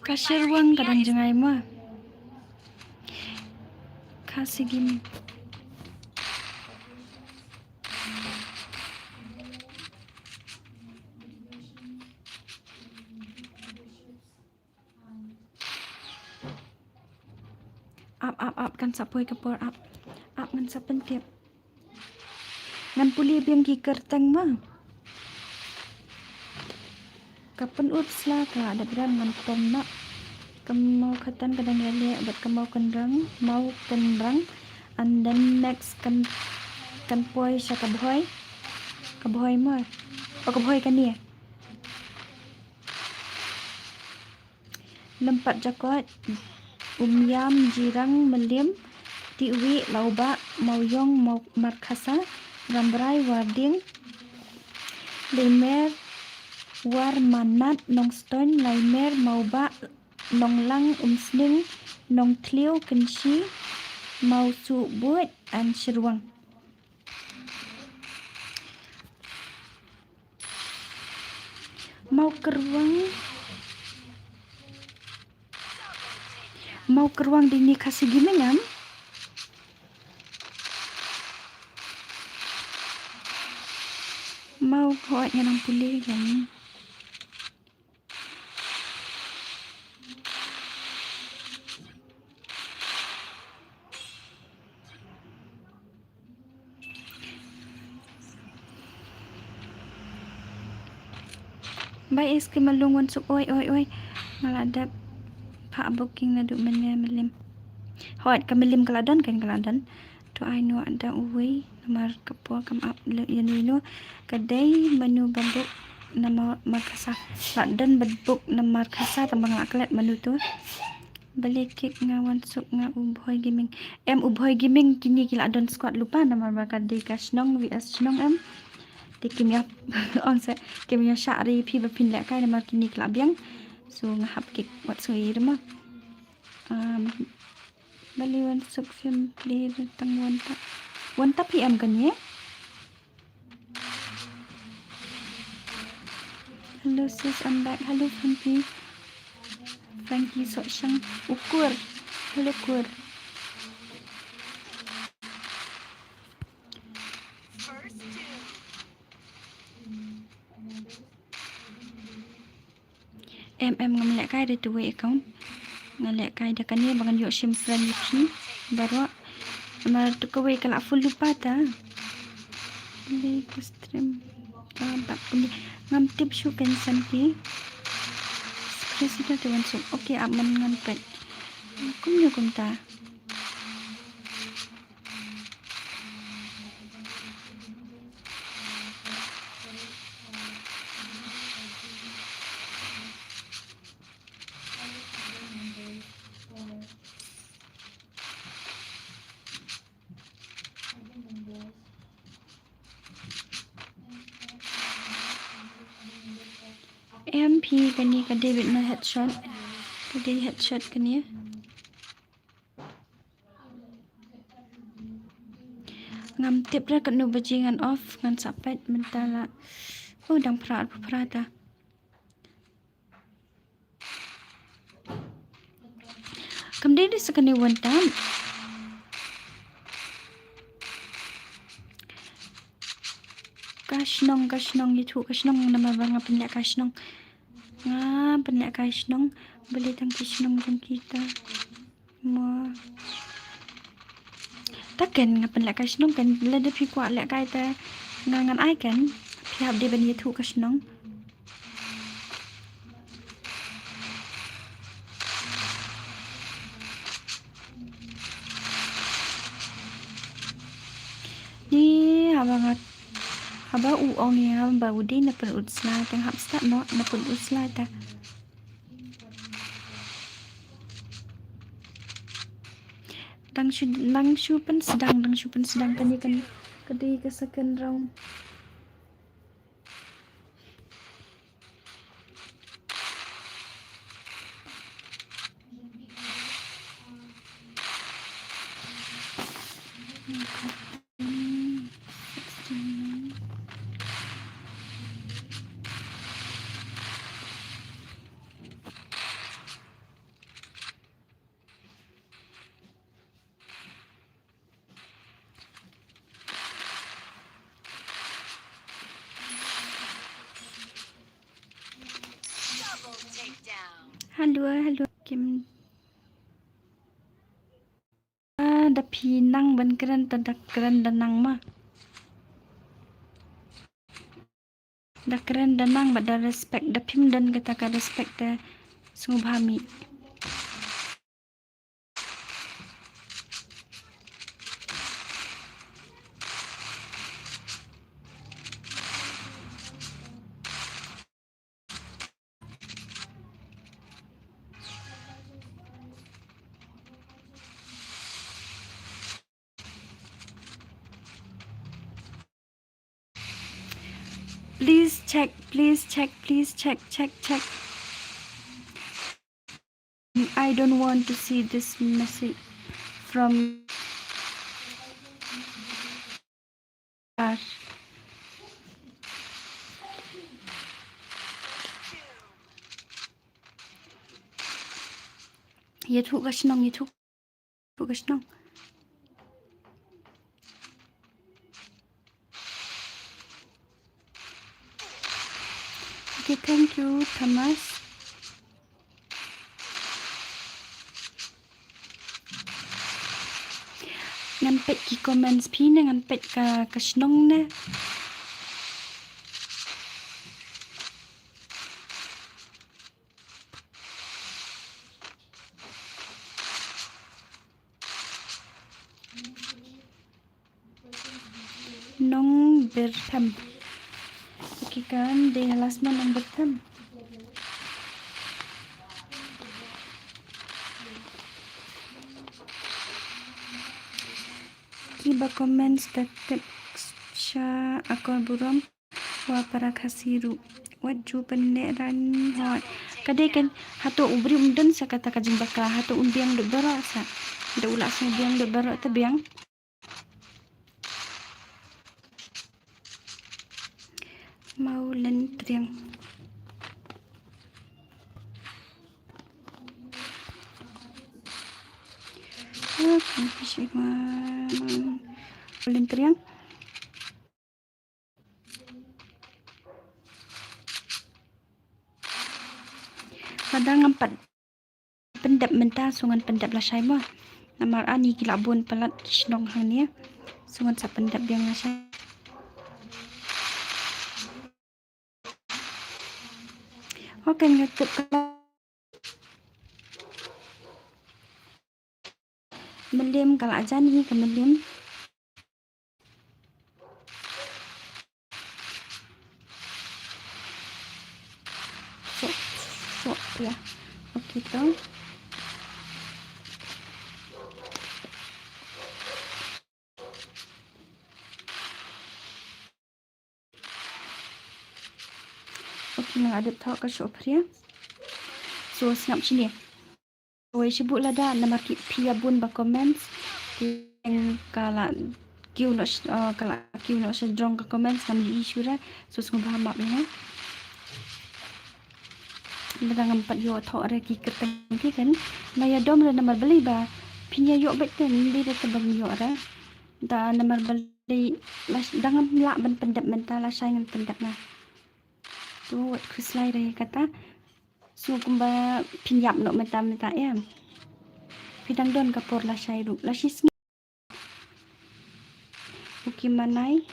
Ka Shirwang ka dang jngai ma. Ka Sigim. Ap, ap, ap, kan sa poi ka por, ap. Ap, ngan sa pyntip. Ngan pule biang ki kyrteng ma. Ka Pynursla ka la dep rem ngan pom na. Ka Mawkhatan ka dang ïaleh bad ka Mawkynrang, Mawkynrang. And then next kan, kan poi sha ka Bhoi. Ka Bhoi ma. O ka Bhoi kane. Lympat Jakot, Umïam, Jirang, Mylliem, Tiwi, Lawbah, Mawiong, Maw-, Markhasa, Rambrai, Wardieng, Laimer, Warmanat, Nongstoiñ, Laimer, Mawbah, Nonglang, Umsning, Nongthliew, Kynshi, Mawsuhbuit, and Shirwang. Mawkyrwang. Mawkyrwang dei ne Khasi Gaming em? Maw, hooid, ngan nang pule lang. Bai es krim malung wan suk, oi, oi, oi. Nga la dep phah booking naduh mynne Mylliem. Hooid, ka Mylliem ka la don, kan ka la don. To ai noh da uwei namar ka por kam ap leh ïa ino ino. Ka dei mano ba book na Markhasa. La don ba book na Markhasa tang ba nga la klet mano to. Balei kik nga wan suk nga u Bhoi Gaming. Em u Bhoi Gaming kine ki la don squad lypa namar ba ka dei ka shnong V S shnong em. Te kim ïa ong se kim ïa shah ri phi ba phin lehkai namar kine ki la biang. So nga hap kik wat sui ri ma. Um, Balei wan suk phim play tang wan ta. Wan ta P M kane. Hello sis, I'm back. Hello Frankie. Frankie Soshang. Ukur. Hello Kur. Em, em, ngam lehkai da tu wei account. Nga lehkai da kane ba ngan ïoh shim friend ïa phi baroh. Namar tu kawei ka la full lypa ta. Lei ka stream. Ka bak kumne. Ngam tip shuh kan san ki. Chris ita tu wan suk. Okay, ap man ngan pet. Kumne kumta. Em phi kane ka David na headshot. Ka dei headshot kane. Ngam tip re katno baje ngan off, ngan sa peit mynta la. Oh, dang phra, phra ta. Kam dei dei sa kane wan tam. Ka shnong, ka shnong, ïathuh ka shnong namar ba nga pynleh ka shnong. Nga pynleh ka shnong, balei tang ki shnong jong kita. Mo. Ta ken nga pynleh ka shnong ken, lada phi kwah lehkai te nga ngan ai ken, phi hap dei ban ïathuh ka shnong. Ni haba nga, haba u ong ïa nga ba u dei na Pynursla, te nga hap stad noh na Pynursla ta. Dang shu, dang shu pynsdang, dang shu pynsdang kane kan, ka dei ka second round. Hello, hello, Kim. Ah, da phi nang ban kren, ta da kren da nang ma. Da kren da nang bad da respect, da phim don kata ka respect te sngewbha mih. Please check, please check, please check, check, check. I don't want to see this message from Ar. Ïathuh ka shnong, ïathuh ka shnong. Okay, thank you, Thomas. Ngan peit ki comments phi ne ngan peit ka, ka shnong ne. Nongbyrthem. Ki kan dei ha last month Nongbyrthem. Kiba comments da tip sha akor burom. Wa para Khasi ruh. Wat ju pynlehrain hoi. Ka dei kan hato u briew um don sa kata ka jingbakla, hato un biang lut baroh sa. Da u lah sngew biang lut baroh te biang. Mawlyntriang. Ah, kan phi shi ma, Mawlyntriang. Lada ngam pat pyndep mynta, sngew ngan pyndep lashai mo. Namar ani ki la bun palat ki shnong hangne. Sngew ngan sa pyndep biang lashai. Okay, nga tip ka la. Mylliem ka la jan hi ka mylliem. So, so, ya. Okay, to. Okay, nga la dep thoh ka shoh phria. So, sngap shini. Oi, shibun lada namar ki phi ïa bun ba comments. Ki ka la kiew noh sh-, uh, ka la kiew noh sha jrong ka comments ngam ïohi shuh re. So, sngewbha map ïa nga. Lada ngam pat ïoh thoh re ki kyrteng ki kan. Nga ïa dom re namar balei ba phin ïa ïoh beit te, ym dei re te bym ïoh re. Da namar balei, da ngam lah ban pyndep mynta, lashai ngan pyndep nga. To wat khuslai re kata. So kumba phin ïap noh mynta mynta em. Phi dang don ka por lashai ruh, lashai sngi. Okay, Manai.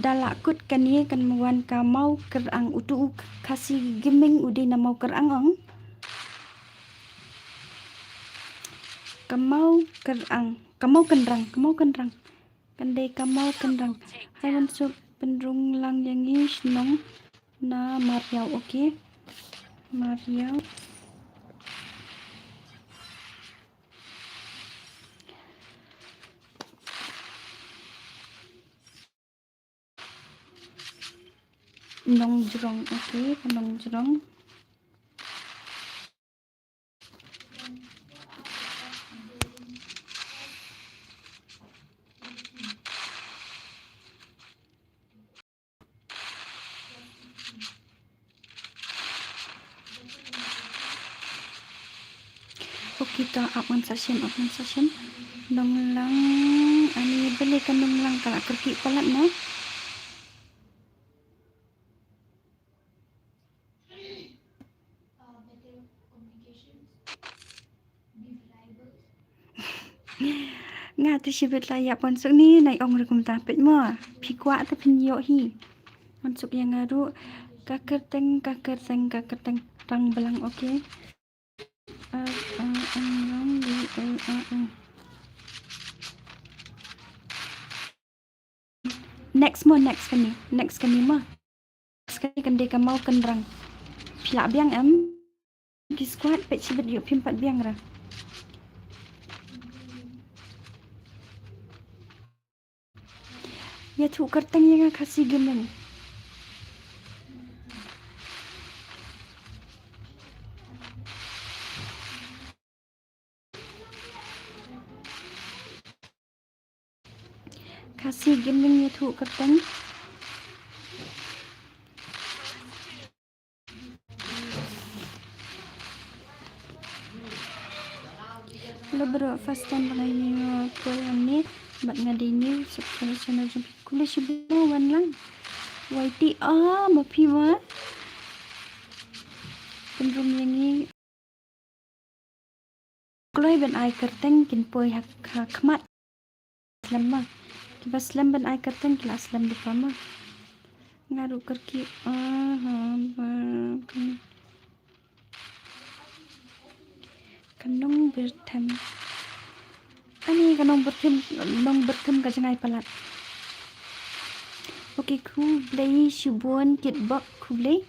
Da la kut kane kan wan ka Mawkyrang, utu u Khasi Gaming u dei na Mawkyrang ong. Ka Mawkyrang, ka Mawkynrang, ka Mawkynrang. Kan dei ka Mawkynrang. Hai wan suk pynrung lang ïa ngi shnong na Mariaw, okay. Mariaw. Nongjrong, okay, ka Nongjrong. Okay, to ap ngan sa shim, ap ngan sa shim. Nonglang, ani balei ka Nonglang ka la kyrkieh palat na. Nga te shibit la ïap wan suk ni, nai ong ruh kumta peit mo. Phi kwah te phin ïoh hi. Wan suk ïa nga ruh. Ka kyrteng, ka kyrteng, ka kyrteng. Tang balang, okay. A, a, a, a, a, a. Next mo, next kane. Next kane mo. Next kane kan dei ka Mawkynrang. Phi lah biang em? Ki squad peit shibit ïoh phim pat biang ra. Ïathuh kyrteng ïa nga Khasi Gaming. Khasi Gaming ïathuh kyrteng. Hello bro, first time ba nga ïa poi hangne bad nga dei new subscriber channel jong phi. Khublei shibun wan lang. Waiti ah ma phi ma. Pynrung ïa ngi. Kloi ban ai kyrteng kin poi ha, ha khmat. Slem ma. Kiba slem ban ai kyrteng ki la slem bha ma. Nga ruh kyrkieh. Aha, ba, ka, ka Nongbyrthem. Ani ka Nongbyrthem, Nongbyrthem ka jngai palat. Okay, khublei shibun Kitbok, khublei.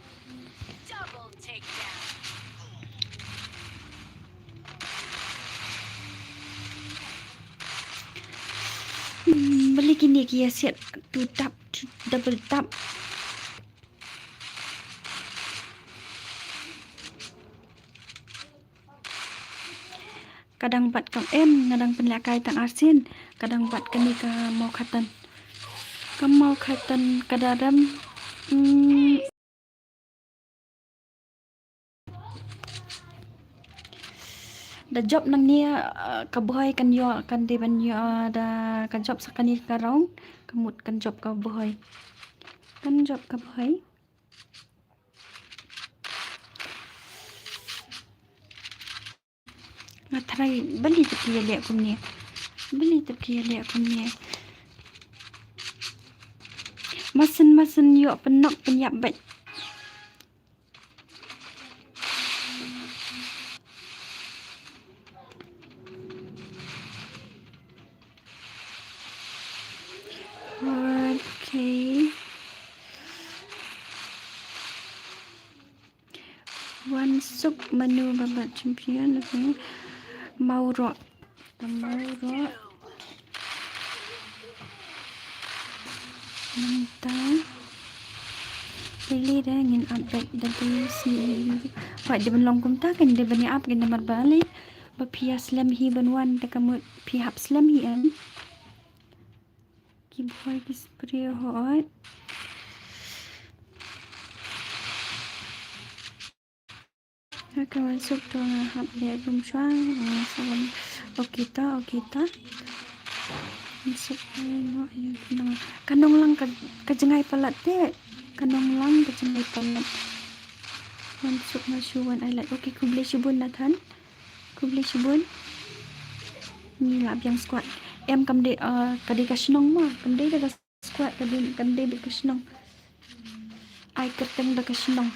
Hmm, balei kine ki ïa siat two tap, two, double tap. Ka dang bat kam em, nga dang pynlehkai tang arsien, ka dang bat kane ka Mawkhatan. Ka Mawkhatan ka da rem, mm, da jop nangne, eh, ka Bhoi kan ïoh, kan dei ban ïoh, eh, da ka jop sa kane ka round, ka mut kan jop ka Bhoi. Kan jop ka Bhoi. Nga tharai balei te phi ïa leh kumne. Balei te phi ïa leh kumne. Masien masien ïoh pynnoh pynïap beit. Okay. Wan suk mano ba bat champion, okay. Mawroh. Ka Mawroh. Nangta. Lili da ngin ap beit da dei sngi. Wat dei ban long kumta kan dei ban ïa ap kan namar balei. Ba phi ïa slem hi ban wan te ka mut phi hap slem hi em. Ki Bhoi ki spray hot. Ka wan suk to nga hap leh room shuwa, nga sa wan. Okay ta, okay ta. Wan suk, eh, no, eh, no. Ka Nonglang ka, ka jngai palat te. Ka Nonglang ka jngai palat. Wan suk nga shu wan ai lait. Okay, khublei shibun Nathan. Khublei shibun. Ngi lah biang squad. Em kam dei, eh, ka dei ka shnong ma. Kam dei da ka squad, ka dei, kam dei da ka shnong. Ai kyrteng da ka shnong.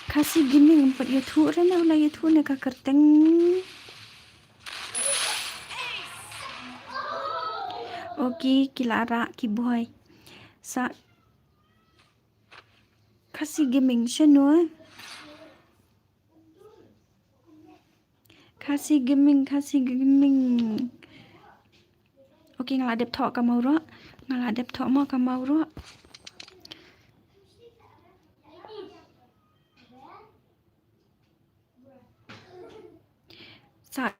Khasi Gaming em pat ïathuh re ne, u la ïathuh ne ka kyrteng. Okay, ki la rah ki Bhoi. Sa Khasi Gaming shano? Khasi Gaming, Khasi Gaming. Okay, nga la dep thoh ka Mawroh. Nga la dep thoh mo ka Mawroh. Sa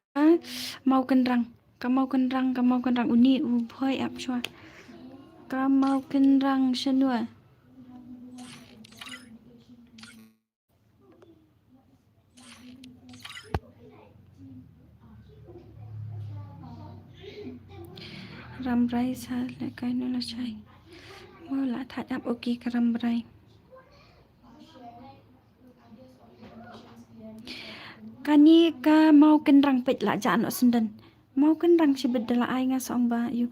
Mawkynrang, ka Mawkynrang, ka Mawkynrang, uni u Bhoi ap shuwa. Ka Mawkynrang shano? Rambrai sa lehkai noh lashai. Mo la thait ap, okay, ka Rambrai. Kane ka Mawkynrang peit la jah noh syndon. Mawkynrang shibit da la ai nga sa ong ba ïoh.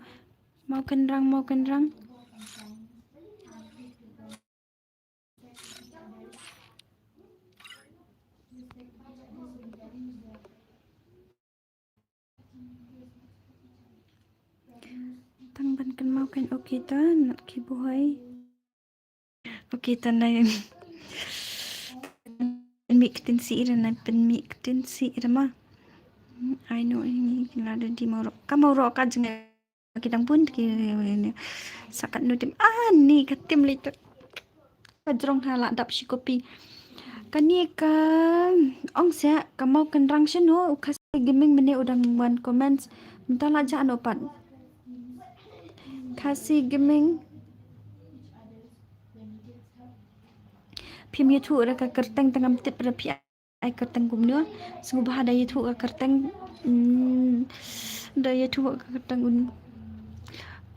Mawkynrang, Mawkynrang. Tang ban kynmaw kan, okay ta, nat ki boy. Okay ta, nai pynmih ktien sih ira, nai pynmih ktien sih ira ma. Hmm, I know ini kila da di Mawroh. Ka Mawroh ka jngai ki dang bun ki sa kat nu tim. Ah, ni ka tim lei ta. Ka jrong ha la dap shi kopi. Kane ka ong sia ka Mawkynrang shano u Khasi Gaming mynne u dang wan comments. Mynta la jah noh pat. Khasi Gaming. Phim ïathuh ra ka kyrteng te ngam tip ra phi ai kyrteng kumno. Sngewbha da ïathuh ka kyrteng. Hmm, da ïathuh ka kyrteng un.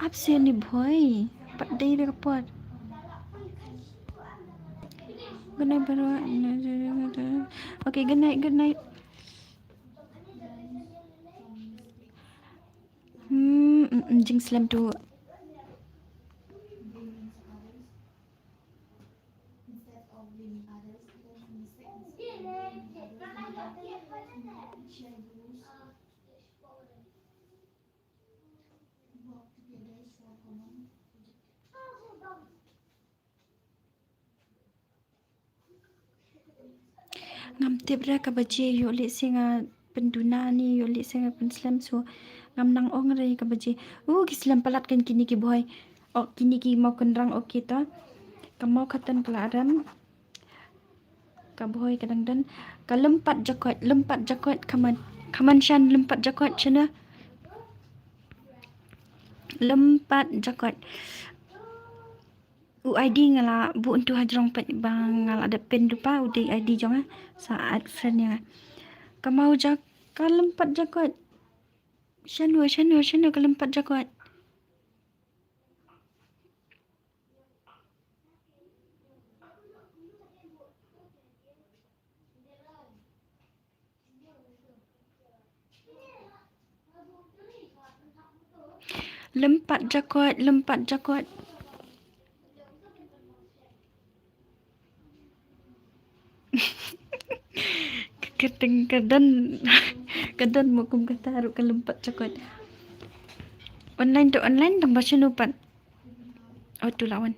Absent ni boy. Pat dei da ka por. Good night, baroh. Okay, good night, good night. Hmm, mm, mm, jingslem tu. Ngam tip re ka baje, ïoh lehse nga pynduna ne ïoh lehse nga pynslem, so ngam nang ong re ka baje. U ki slem palat kan kine ki boy. Ok, kine ki Mawkynrang, ok, kita. Ka Mawkatun ka la rem. Ka boy ka dang don. Ka Lympat Jakoit, Lympat Jakoit, come on. Come on, Shan, Lympat Jakoit, shano. Lympat Jakoit. U I D nga la buh ntu ha jrong peit ba nga la dep pin rupa u dei I D jong nga. Sa add friend ïa nga. Ka Maw Jak, ka Lympat Jakoit. Shano, shano, shano ka Lympat Jakoit. Lympat Jakoit, Lympat Jakoit. Ka kyrteng ka don, ka don mo kum kata ruh ka Lympat Jakoit. Online to online tang ba shano pat. Oh, tu lawan.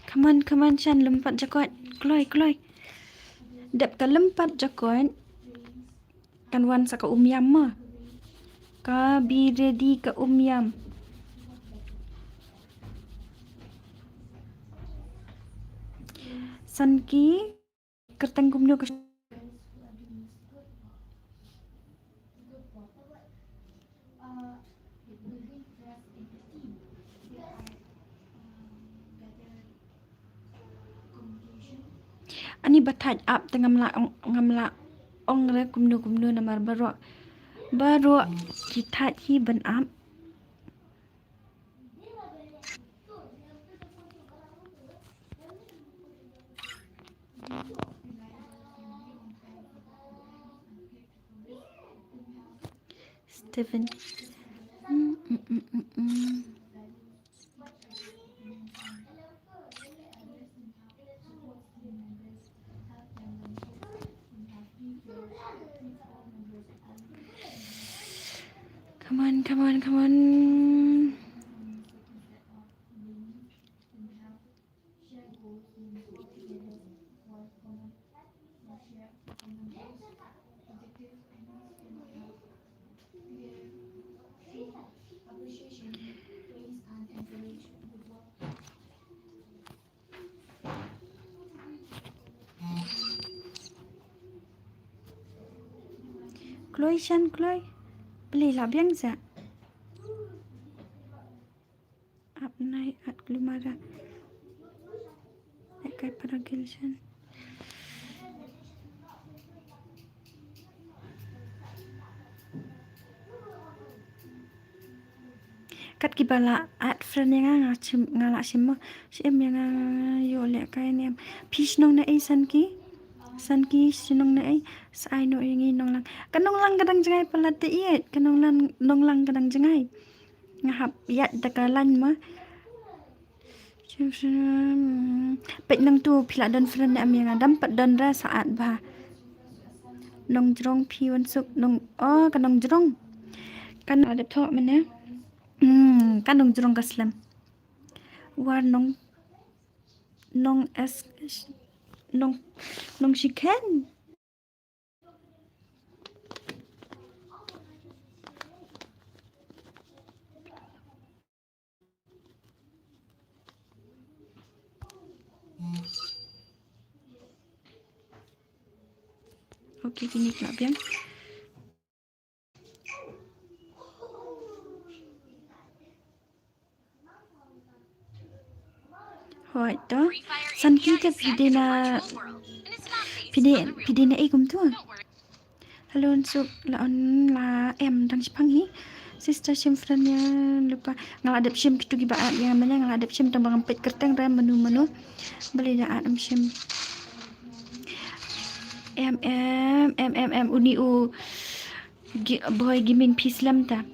Come on, come on, Shan, Lympat Jakoit. Kloi, kloi. Dep ka Lympat Jakoit. Kan wan sa ka Umiam ma. Ka Be Ready ka Umiam. San ki. Kyrteng kumno ka. Ani ba thait ap te ngam lah ong, ngam lah ong re kumno kumno namar baroh, baroh ki thait hi ban ap. Stephen. Mm, mm, mm, mm, mm. Come on, come on, come on. Kloi Shan, kloi. Peli la biang sa. Ap nai at glumara. Ekai para gilshan. Kat kiba la add friend ïa nga, nga shim, nga la shim mo. Shi em ïa nga, ïoh lehkai ne em. Phi shnong na ei Sanki? Sanki shnong na ei? Sa ai noh ïa ngi Nonglang. Ka Nonglang ka dang jngai palat te ïeit. Ka Nonglang, Nonglang ka dang jngai. Nga hap ïaid da ka line mo. Peit nangtu phi la don friend ne em ïa nga, dang pat don ra sa add bha. Nongjrong phi wan suk nong, oh, ka Nongjrong. Kan ada thok mane. Hmm, ka Nongjrong ka slem. War nong, nong es, nong, nong shikhen. Okay, kine ka la biang. Hooid to. Sanki te phi dei na, phi dei, phi dei na ei kumtu? Hello, suk la on la em dang shipang hi. Sister shim friend ïa lypa. Nga la dep shim kitu kiba add ïa nga, nga la dep shim tang ba ngam peit kyrteng re mano mano. Balei da add em shim. Em, em, em, em, em, uni u. Gi-, Boy Gaming phi slem ta.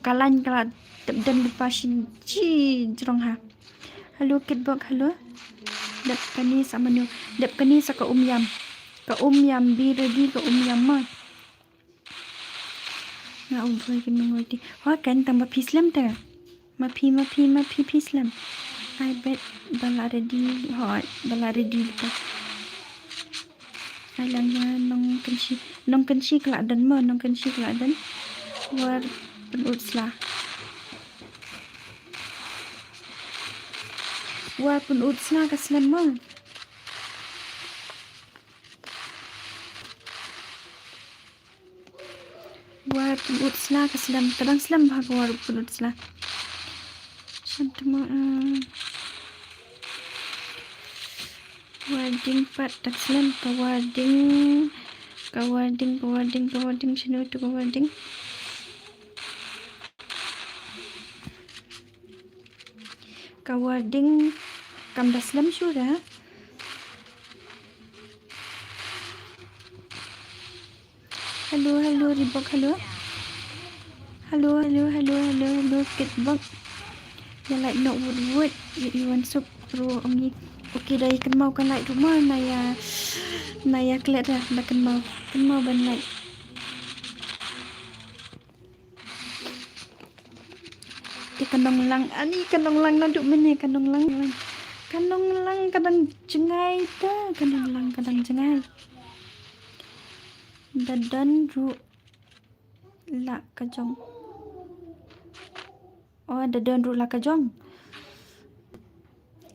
Ka line ka la tep den lypa shin chi jrong ha. Hello Kitbok, hello. Dep kane sa mano. Dep kane sa ka Umïam. Ka Umïam, be ready ka Umïam mo. Nga u Boy Gaming ready. Wa kan tang ba phi slem ta. Ma phi, ma phi, ma phi, phi slem. I bet ba la ready, hooid, ba la ready lypa. Ai lang ïa Nongkynshi, Nongkynshi ka la don mo, Nongkynshi ka la don. War Pynutsla. War Pynutsla ka slem mo. War Pynutsla ka slem, ka dang slem bha ka War Pynutsla. Shan tma, eh, Warding pat dang slem, ka Warding, ka Warding, ka Warding, ka Warding, shano tu ka Warding. Ka Warding kam da slem shuh re. Hello, hello, Reebok, hello. Hello, hello, hello, hello, hello, Kitbok. Ïa like noh wut wut, ïa i wan suk ruh ong i. Okay, da ïa kynmaw ka like ruh ma, na ïa, na ïa klet da, da kynmaw, kynmaw ban like. Te ka Nonglang, ani ka Nonglang naduh mynne ka Nonglang. Ka Nonglang ka dang jngai ta, ka Nonglang ka dang jngai. Da don ruh la ka jong. Oh, da don ruh la ka jong.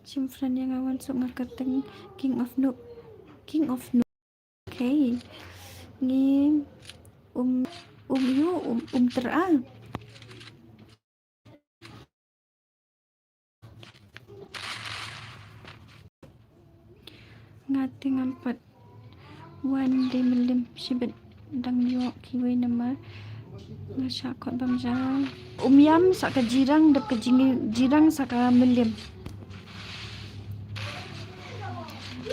Shim friend ïa nga wan suk nga kyrteng King of Noob. King of Noob. Okay. Ngi um, um ïu, um, um ter a. Nga te ngam pat wan dei Mylliem shibit dang ïoh kiwei namar nga shah kot bam ja. Umïam sa ka Jirang dep ka Jing-, Jirang sa ka Mylliem.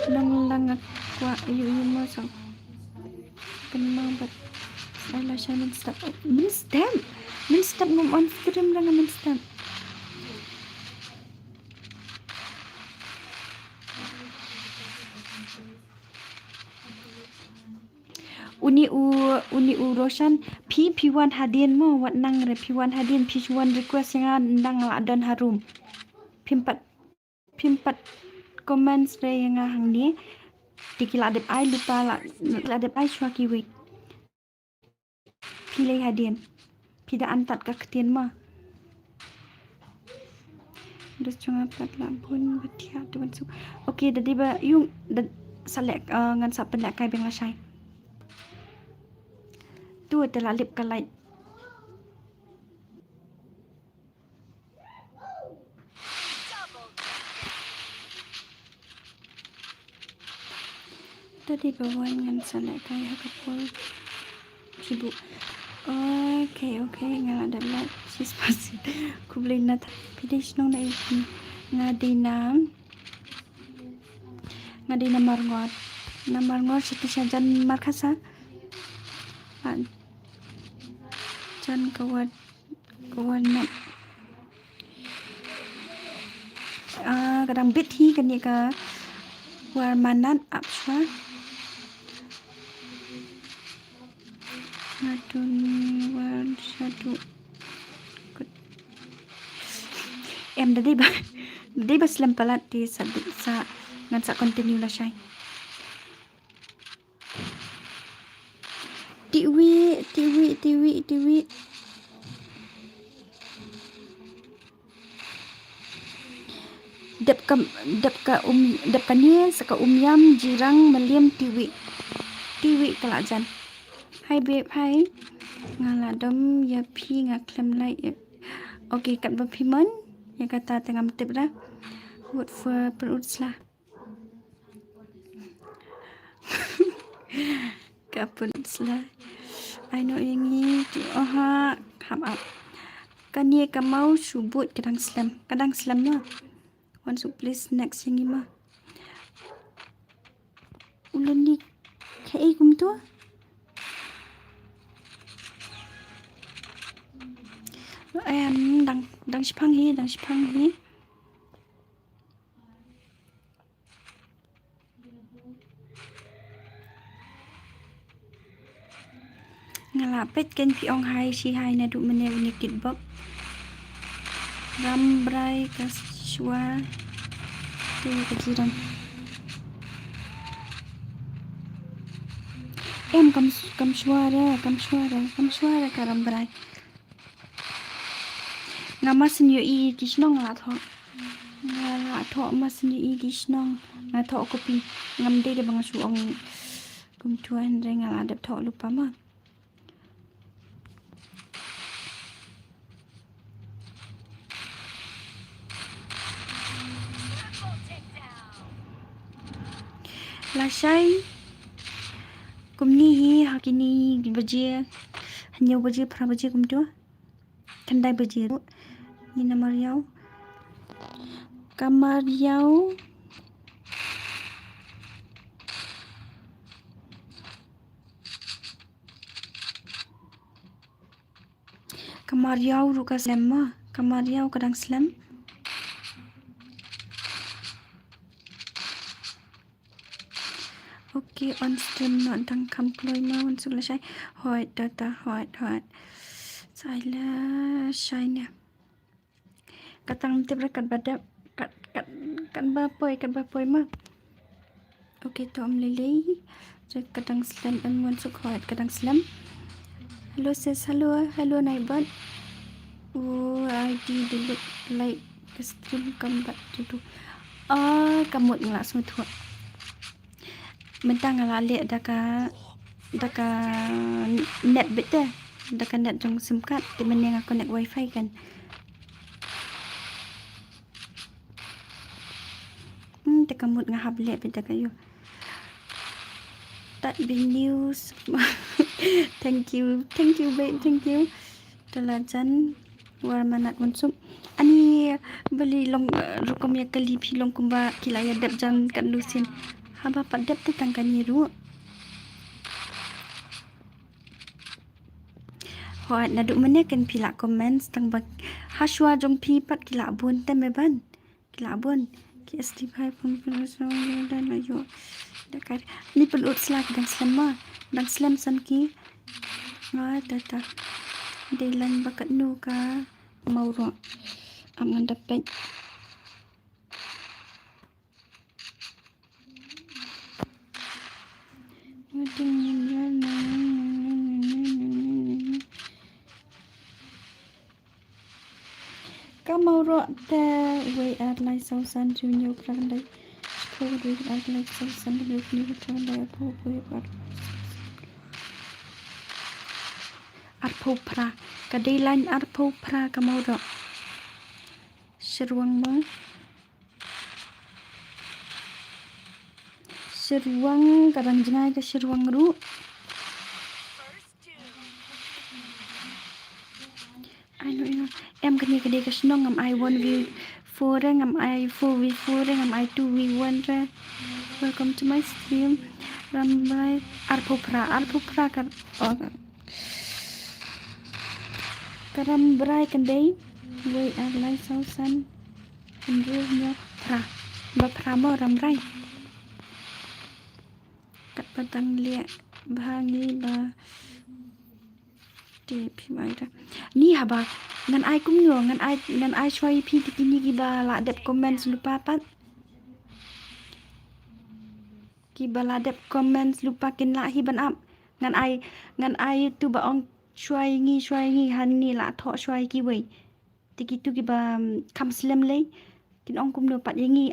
Nang lang nga kwah ïu ïu mo sa. Kynmaw bad ai la shai mynstep. Mynstep. Mynstep ngam on stream lang mynstep. Uni u, uni u Roshan, phi, phi wan hadien mo, wat nang re, phi wan hadien, phi wan request ïa nga nang la don harum. Phim pat Phim pat comments re ïa nga hangne. Te ki la dep ai lypa la, la dep ai shuwa kiwei. Phi lei hadien. Phi da antat ka ktien ma. Dus jong nga pat la bun ba thiah tu ban su. Okay, da dei ba ïung da sa leh, eh, ngan sa pynlehkai biang lashai. Tu te la lip ka light. Tadi ba wan ngan sa lehkai ha ka por. Kibu. Oh. Okay, okay, nga la dep lait. Sis pasin. Khublei na tha. Phi dei shnong na ïa phi. Nga dei na, nga dei na Marngor. Na Marngor sha ki sha jan Markhasa. Ah, jan ka War, ka Warnat. Ah, ka dang bit hi kane ka Warmanat ap shuwa. Nga don wan shaduh. Em, da dei ba, da dei ba slem palat te sa, sa, ngan sa continue lashai. Tiwi, tiwi, tiwi, tiwi. Dep ka, dep ka um, dep kane sa ka Umiam, Jirang, Mylliem, Tiwi. Tiwi ka la jan. Hi babe, hi. Nga la dom ïa phi, nga khlem lait ïa. Okay, katba phi mon ïa kata te ngam tip ra. Wut for pynut sla. Ka pynut sla. Ai no ïa ngi ti oha kham ap. Kane ka maw shu bud ka dang slem. Ka dang slem ma. Wan suk please next ïa ngi ma. U lani kaei kumto? Em, dang, dang shipang hi, dang shipang hi. Nga la peit kein phi ong hi shi hi naduh mynne u Nikit Bob. Rambrai ka shuwa te ka Jirang. Em kam, kam shuwa re, kam shuwa re, kam shuwa re ka Rambrai. Nga ma shu ïohi ki shnong la thoh. Nga la thoh ma shu ïohi ki shnong. Nga thoh copy. Ngam dei de ba nga shu ong kumto hynrei nga la dep thoh lypa ma. Lashai kumne hi ha kine baje, hynñiew baje, phra baje kumto. Khyndai baje ruh. Ngi na Mariaw. Ka Mariaw. Ka Mariaw ruh ka slem ma. Ka Mariaw ka dang slem. Okay, on stream noh, dang kham kloi ma, wan suk lashai. Hooid, tata, hooid, hooid. Sa ai lashai ne. Katang tip re katba dep, kat, kat, katba poi, katba poi ma. Okay, to ym lei lei. Ka dang slem, em, wan suk, hooid, ka dang slem. Hello sis, hello, hello Naibot. Oh, I D delete, like, ka stream kam bat tu tu. Ah, ka mut nga la sngewthuh. Mynta nga la leh da ka, da ka net beit te. Da ka net jong sim card te, mynne nga connect wifi kan. Hmm, te ka mut nga hap leh beit da ka ïoh. Tat bi news. Thank you. Thank you, babe. Thank you. Te la jan Warmanat Wansuk. Ani bali long, eh, rukom ïa kali phi long kumba ki la ïa dep jan kat nu sien. Haba pat dep te tang kane ruh. Hooid, naduh mynne kein phi la comments tang ba ha shuwa jong phi pat ki la bun te me ban. Ki la bun. Ki S D five pun pun so da la ïoh. Da ka ni pynut sla ki dang slem ma. Dang slem san ki. Nga tata. Dei lain ba katno ka mawroh. Am ngan da peit. Ka mawroh te wei ar lai saw san, hynñiew phra khyndai. Shiphew wei ar lai saw san, hynñiew phra khyndai, arphew wei ar. Arphew phra. Ka dei lain arphew phra ka mawroh. Shyrwang mo. Shyrwang, ka dang jngai ka shyrwang ruh. Em kane kane ka shnong ngam ai one v four re, ngam ai four v four re, ngam ai two v one re. Welcome to my stream. Rambrai arphew phra, arphew phra ka, oh, ka Rambrai kan dei wei ar lai saw san hynriew hynñiew phra. Ba phra mo Rambrai. Katba dang lieh bha ngi ba te phim ai ra. Ni haba ngan ai kumno, ngan ai, ngan ai shuwa ïa phi te kine kiba la dep comments lypa pat. Kiba la dep comments lypa kin lah hi ban ap. Ngan ai, ngan ai ïa tu ba ong shuwa ïa ngi, shuwa ïa ngi, hangne la thoh shuwa ïa kiwei. Te kitu kiba, mm, kham slem lei kin ong kumno pat ïa ngi,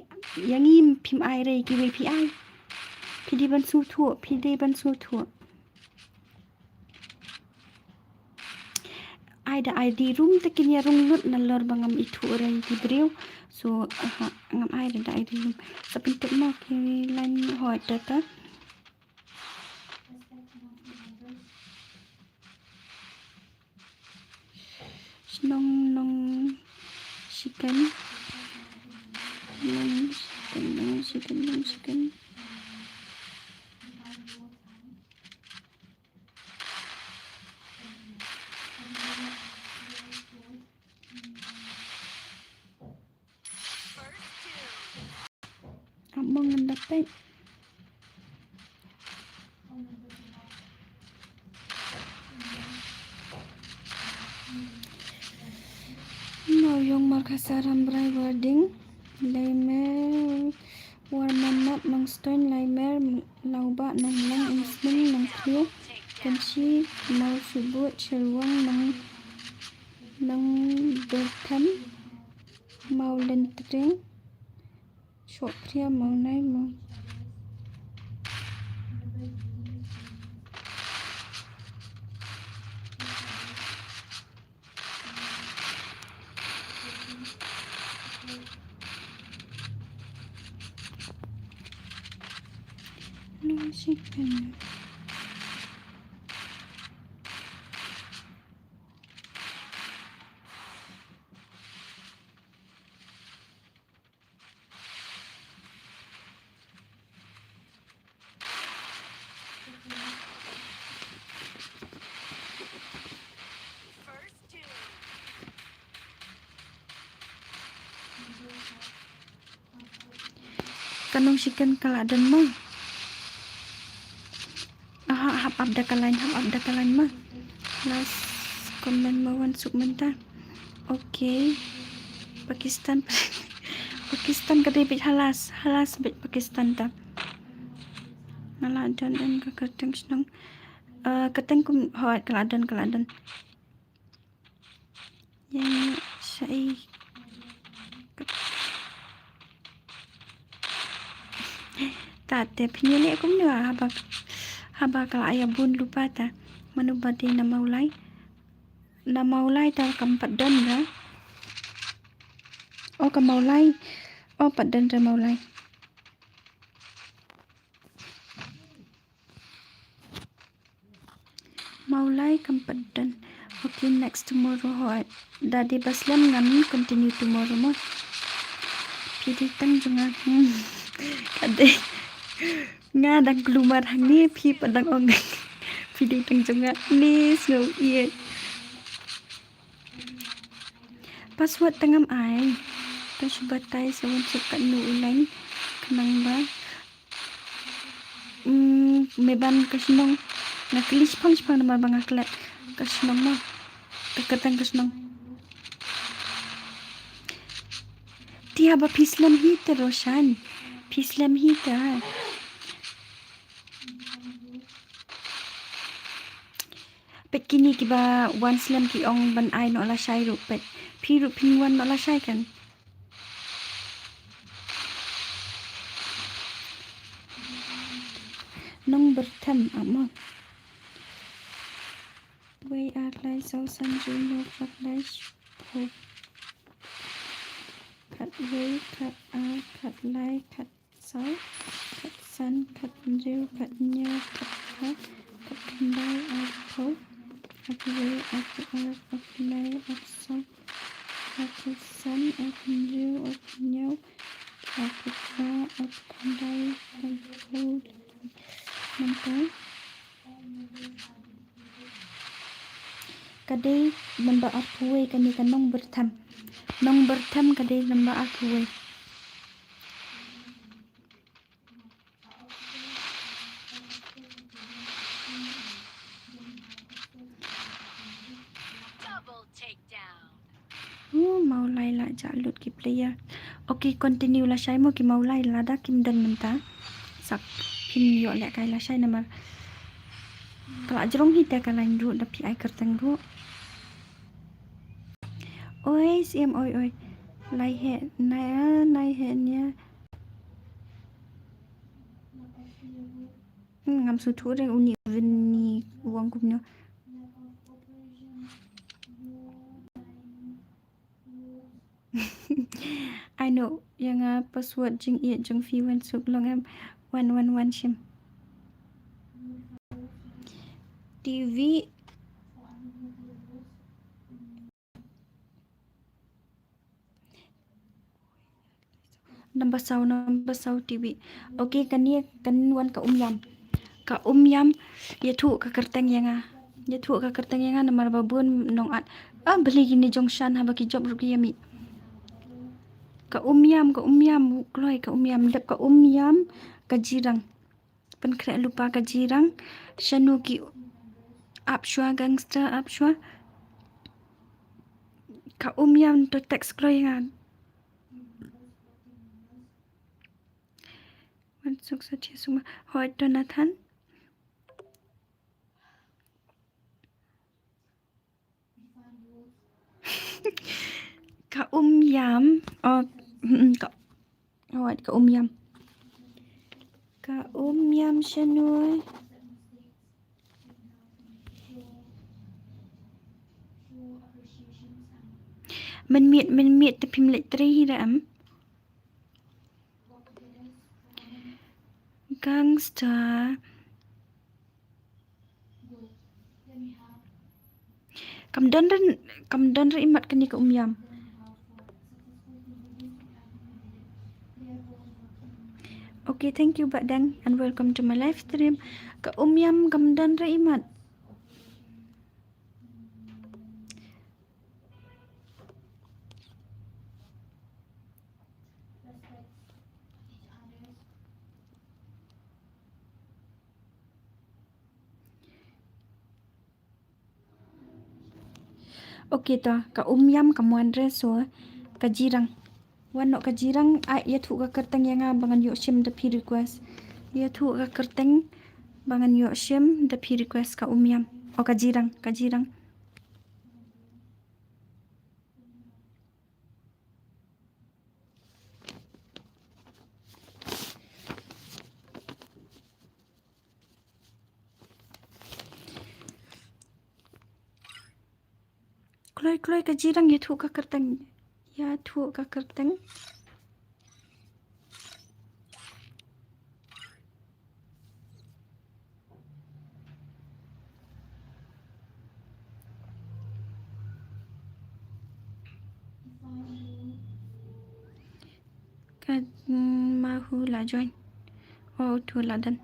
ïa ngi phim ai re ïa kiwei phi ai. Phi dei ban sngewthuh, phi dei ban sngewthuh. Ai da I D room te kin ïa rung lut nalor ba ngam ithuh re ïa ki briew. So, aha, ngam ai re da I D room. Sa pyntip mo ki line hoi te te. Shnong Nongshikhen. Nongshikhen, Nongshikhen, Nongshikhen. Ap mo ngan da peit. Mawïong, Markhasa, Rambrai, Warding, Laimer, Warmanat, Nongstoiñ, Laimer, Lawbah, Nonglang, Umsning, Nongkhlieh, Kynshi, Mawsubut, Shyrwang, Nong, Nongbyrthem, Mawlyntring, Shohphria, Mawnai, Maw. Nongshikhen. Ka Nongshikhen ka la don mo? Aha, hap ap da ka line, hap ap da ka line mo. Last comment mo wan suk mynta. Okay. Pakistan. Pakistan ka dei beit ha last, ha last beit Pakistan ta. Nga la don em ka kyrteng shnong. Eh, kyrteng kum, hooid, ka la don, ka la don. Ïa, shaei. Ta te phin ïaleh kumno haba, haba ka la ïa bun lypa ta. Mano ba dei na Mawlai. Na Mawlai ta kam pat don ra. Oh, ka Mawlai. Oh, pat don ra Mawlai. Mawlai kam pat don. Okay, next tomorrow ho. Da dei ba slem ngan continue tomorrow mo. Phi dei tang jong nga. Hmm. Ka dei. Nga dang kulmar hangne phi pat dang ong. Phi dei tang jong nga. Ni sngew ïeit. Password tang ngam ai. Tang shu batai sa wan suk katno u line. Khnang ba. Mm, me ban ka shnong. Nga kylli shipang shipang namar ba nga klet ka shnong mo. Ka kyrteng ka shnong. Te haba phi slem hi te Roshan. Phi slem hi te. Peit kine kiba wan slem ki ong ban ai noh lashai ruh peit. Phi ruh phin wan noh lashai kan. Nongbyrthem amo. Wei ar lai saw san hynriew hynñiew khatlai shiphew. Khatwei, khatar, khatlai, khat saw, khatsan, khathynriew, khathynñiew, khatphra, khatkhyndai, arphew, arphew wei, arphew ar, arphew lai, arphew saw, Ar phew san, ar phew hynriew, ar phew hynñiew, ar phew phra, ar phew khyndai, ar phew hynriew. Mynta ka dei number ar phew wei kane ka nongbyrthem. Nongbyrthem ka dei number ar phew wei. Double takedown. Oh, Mawlai la jah lut ki player. Okay, continue lashai mo ki Mawlai, lada kim don mynta. Sa phin ïoh lehkai lashai namar ka la jrong hi te ka line ruh da phi ai kyrteng ruh. Oi, siem, oi, oi. Lai he, nai, nai he nia. Hmm, ngam sngewthuh re uni Vini u ong kumno. I know, ïa nga password jingïeit jong phi, wan suk long em, wan, wan, wan shim. T V. Number saw, number saw T V. Okay, kane kan wan ka Umïam. Ka Umïam, ïathuh ka kyrteng ïa nga. Ïathuh ka kyrteng ïa nga namar ba bun nongat. Ah, beli kine jong shan haba ki jop ruh ki ïa mih. Ka Umïam, ka Umïam, kloi ka Umïam, dep ka Umïam, ka Jirang. Pynkhreh lypa ka Jirang, shano ki ap shuwa gangster, ap shuwa. Ka Umïam to text kloi nga. Wan suk sa chi suma. Hoi Jonathan. Ka Umïam. Oh, mm, ka, oh, ka Umïam. Ka Umïam shano. Mynmiet, mynmiet te phim leit trei hi da em. Gangster. Kam don re, kam don re imat kane ka Umïam. Okay, thank you Bah Dang and welcome to my live stream. Ka Umïam kam don re imat. Okay to, ka Umïam kam wan re, so ka Jirang. Wan noh ka Jirang, ai ïathuh ka kyrteng ïa nga ba ngan ïoh shim da phi request. Ïathuh ka kyrteng ba ngan ïoh shim da phi request ka Umïam. Oh, ka Jirang, ka Jirang. Kloi, kloi ka Jirang, ïathuh ka kyrteng. Ïathuh ka kyrteng. Ka, mm, ma hu la join. Oh, tu la done.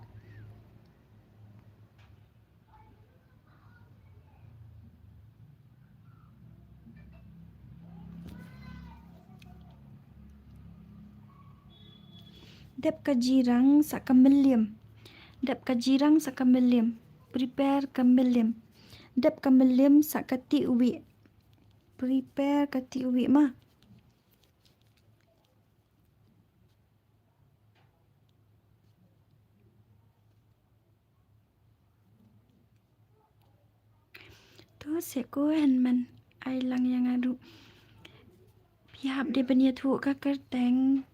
Dep ka Jirang sa ka Mylliem. Dep ka Jirang sa ka Mylliem. Prepare ka Mylliem. Dep ka Mylliem sa ka Tiwih. Prepare ka Tiwih ma. To se ko hen man ai lang ïa nga ruh. Phi hap dei ban ïathuh ka kyrteng.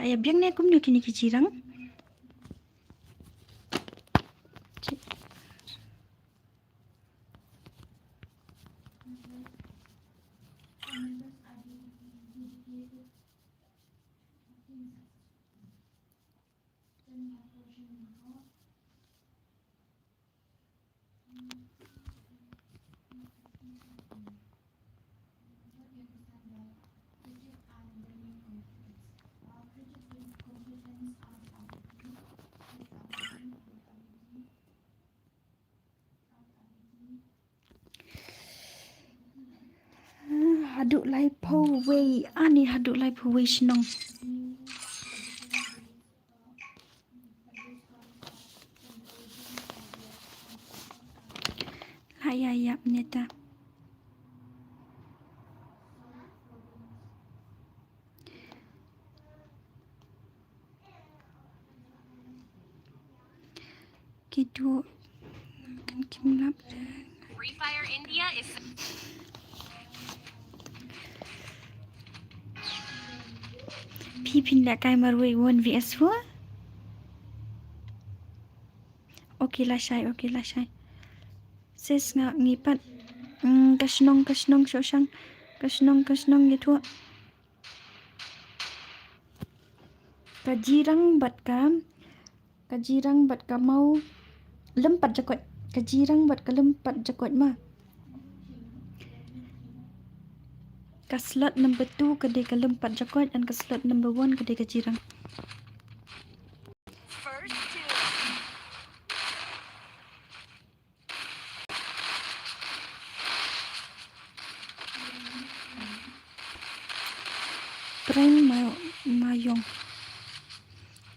Aya biang ne kumno kine ki jirang. Haduh laiphew wei, ani haduh laiphew wei shnong. La ïa ïap ne ta. Kitu kan kim lap. Free Fire India is Phi phin da kai marwei one v one. Okay lashai, okay lashai. Sis nga ngi pat. Mm, ka shnong, ka shnong shoshang. Ka shnong, ka shnong gitu. Ka jirang bad ka, ka jirang bad ka maw lympat jakoit. Ka jirang bad ka lympat jakoit ma. Ka slot number two ka dei ka lympat jakoit and ka slot number one ka dei ka jirang. Prime Ma-, Mayong.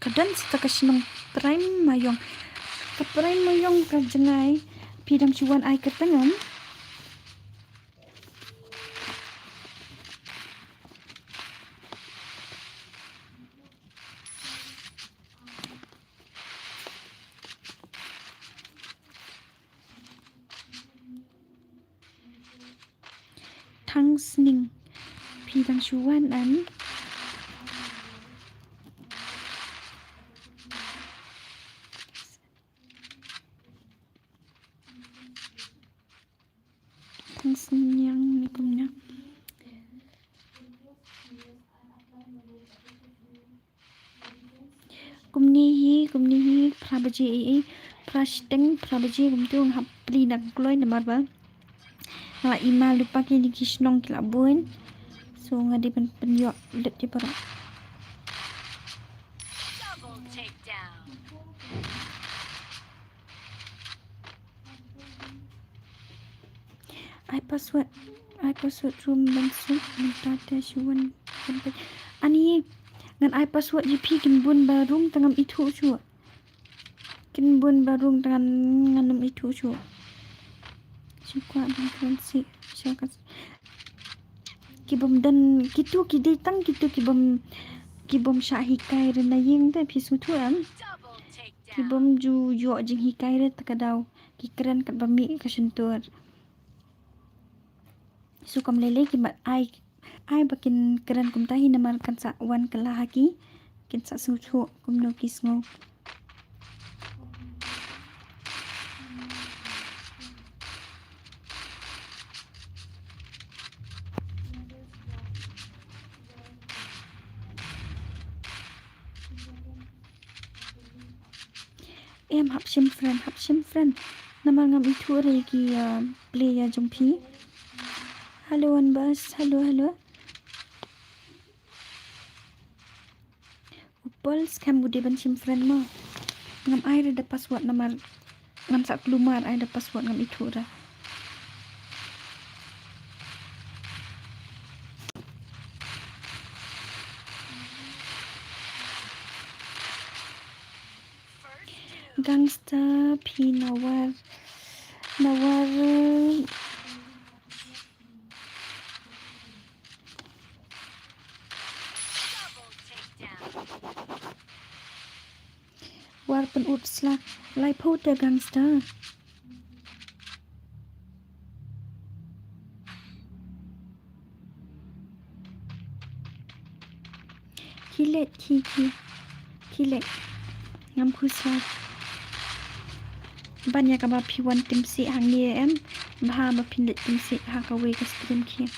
Ka don sa ka shnong Prime Mayong. Ka Prime Mayong ka jngai. Phi dang shu wan ai kyrteng em? Tang sning. Phi dang shu wan em? Tang sning ne kumne. Kumne hi, kumne hi, phra baje ei ei, phra shiteng, phra baje kumtu nga hap plie na kloi namar ba nga la ïohi lypa kine ki shnong ki la bun. So nga dei ban pynïoh lut ïa baroh. Ai password, ai password room ban suk mynta te shu wan ban peit. Ani ngan ai password ïa phi, kin bun ba rung tang ngam ithuh shuh. Kin bun ba rung tang ngan, ngan ym ithuh shuh. Shu kwah ban kren sih sha ka. Ki bym don, kitu ki dei tang kitu ki bym, ki bym shah hikai re na ïing te phi sngewthuh em. Ki bym ju ïoh jinghikai re ta ka daw. Ki kren katba mih ka shyntur. Su kam lei lei ki mat ai, ai ba kin kren kumta hi namar kan sa wan kylla ha ki, kin sa sngewthuh kumno ki sngew. Em, hap shim friend, hap shim friend. Namar ngam ithuh re ki, uh, player jong phi. Hello, Anbas. Hello, hello. U Paul, skhem u dei ban shim friend mo. Ngam ai re da password namar ngam sah klumar ai da password, ngam ithuh re. Gangster, phi na war, na war, war pynut slak, laiphew te Gangster. Ki leit ki ki. Ki leit. Ngam khuslai. Ban ïa kaba phi wan tim sih hangne em. Bha ba phin leit tim sih ha kawei ka stream ki.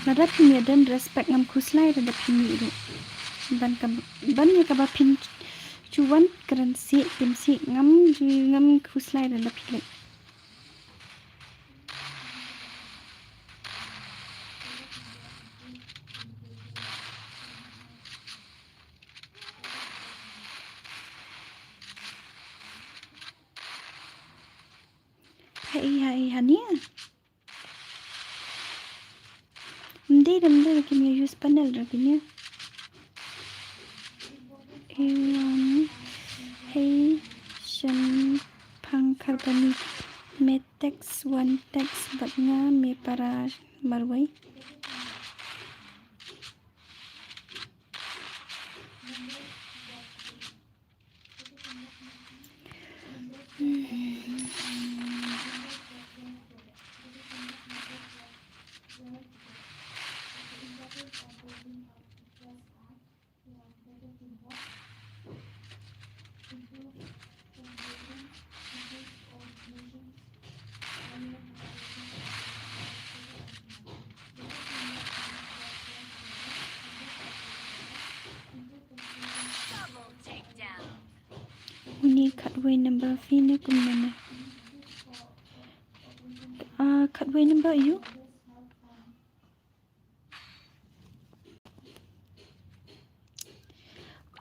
Lada phim ïa don respect ngam khuslai lada phim ïa ruh. Ban ka, ban ïa kaba phin shu wan kren sih tim sih ngam ju ngam khuslai lada phi leh. Hai hai hania. Mdei da mdei da kim ïa use panel da kim ïa. Ewan, hei shen phang kharbani. Me text wan text bad nga me para marwei. Uni khatwei number phi ne kumne ne. Ah, khatwei number ïu.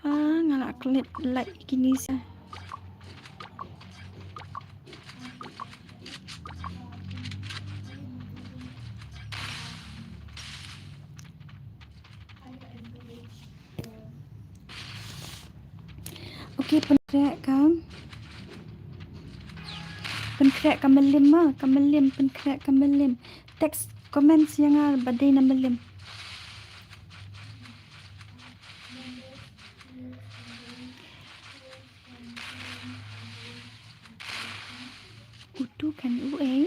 Ah, nga la klet like kine sa. Okay, pynkhreh ka. Pynkhreh ka Mylliem ma, ka Mylliem, pynkhreh ka Mylliem. Text, comments ïa nga ba dei na Mylliem. Utu kan u ei.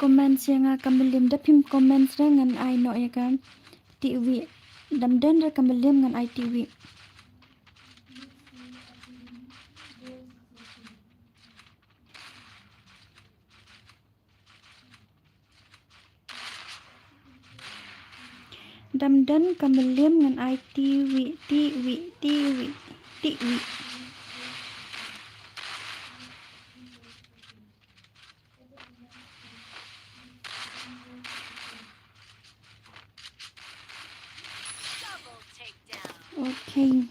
Comments ïa nga ka Mylliem, da phim comments re ngan ai noh ïa ka Tiwi. Dam don re ka Mylliem ngan ai Tiwi. Dam don ka Mylliem ngan ai Tiwi, Tiwi, Tiwi, Tiwi. Okay,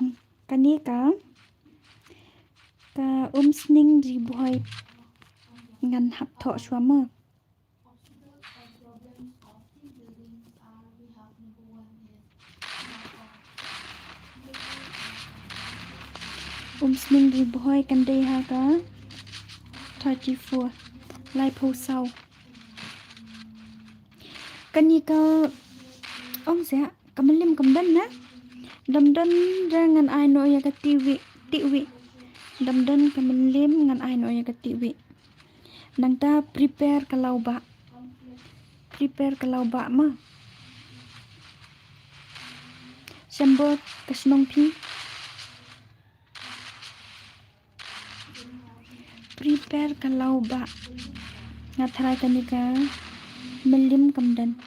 kane ka, ka Umsning Ri Bhoi ngan hap thoh shuwa mo. Umsning Ri Bhoi kan dei ha ka thirty-four. Laiphew saw. Kane ka ong sia ka Mylliem kam don na. Dam don re ngan ai noh ïa ka Tiwi, Tiwi. Dam don ka Mylliem ngan ai noh ïa ka Tiwi. Nangta prepare ka Lawbah. Prepare ka Lawbah ma. Shambor ka shnong phi. Prepare ka Lawbah. Nga tharai kane ka Mylliem kam don.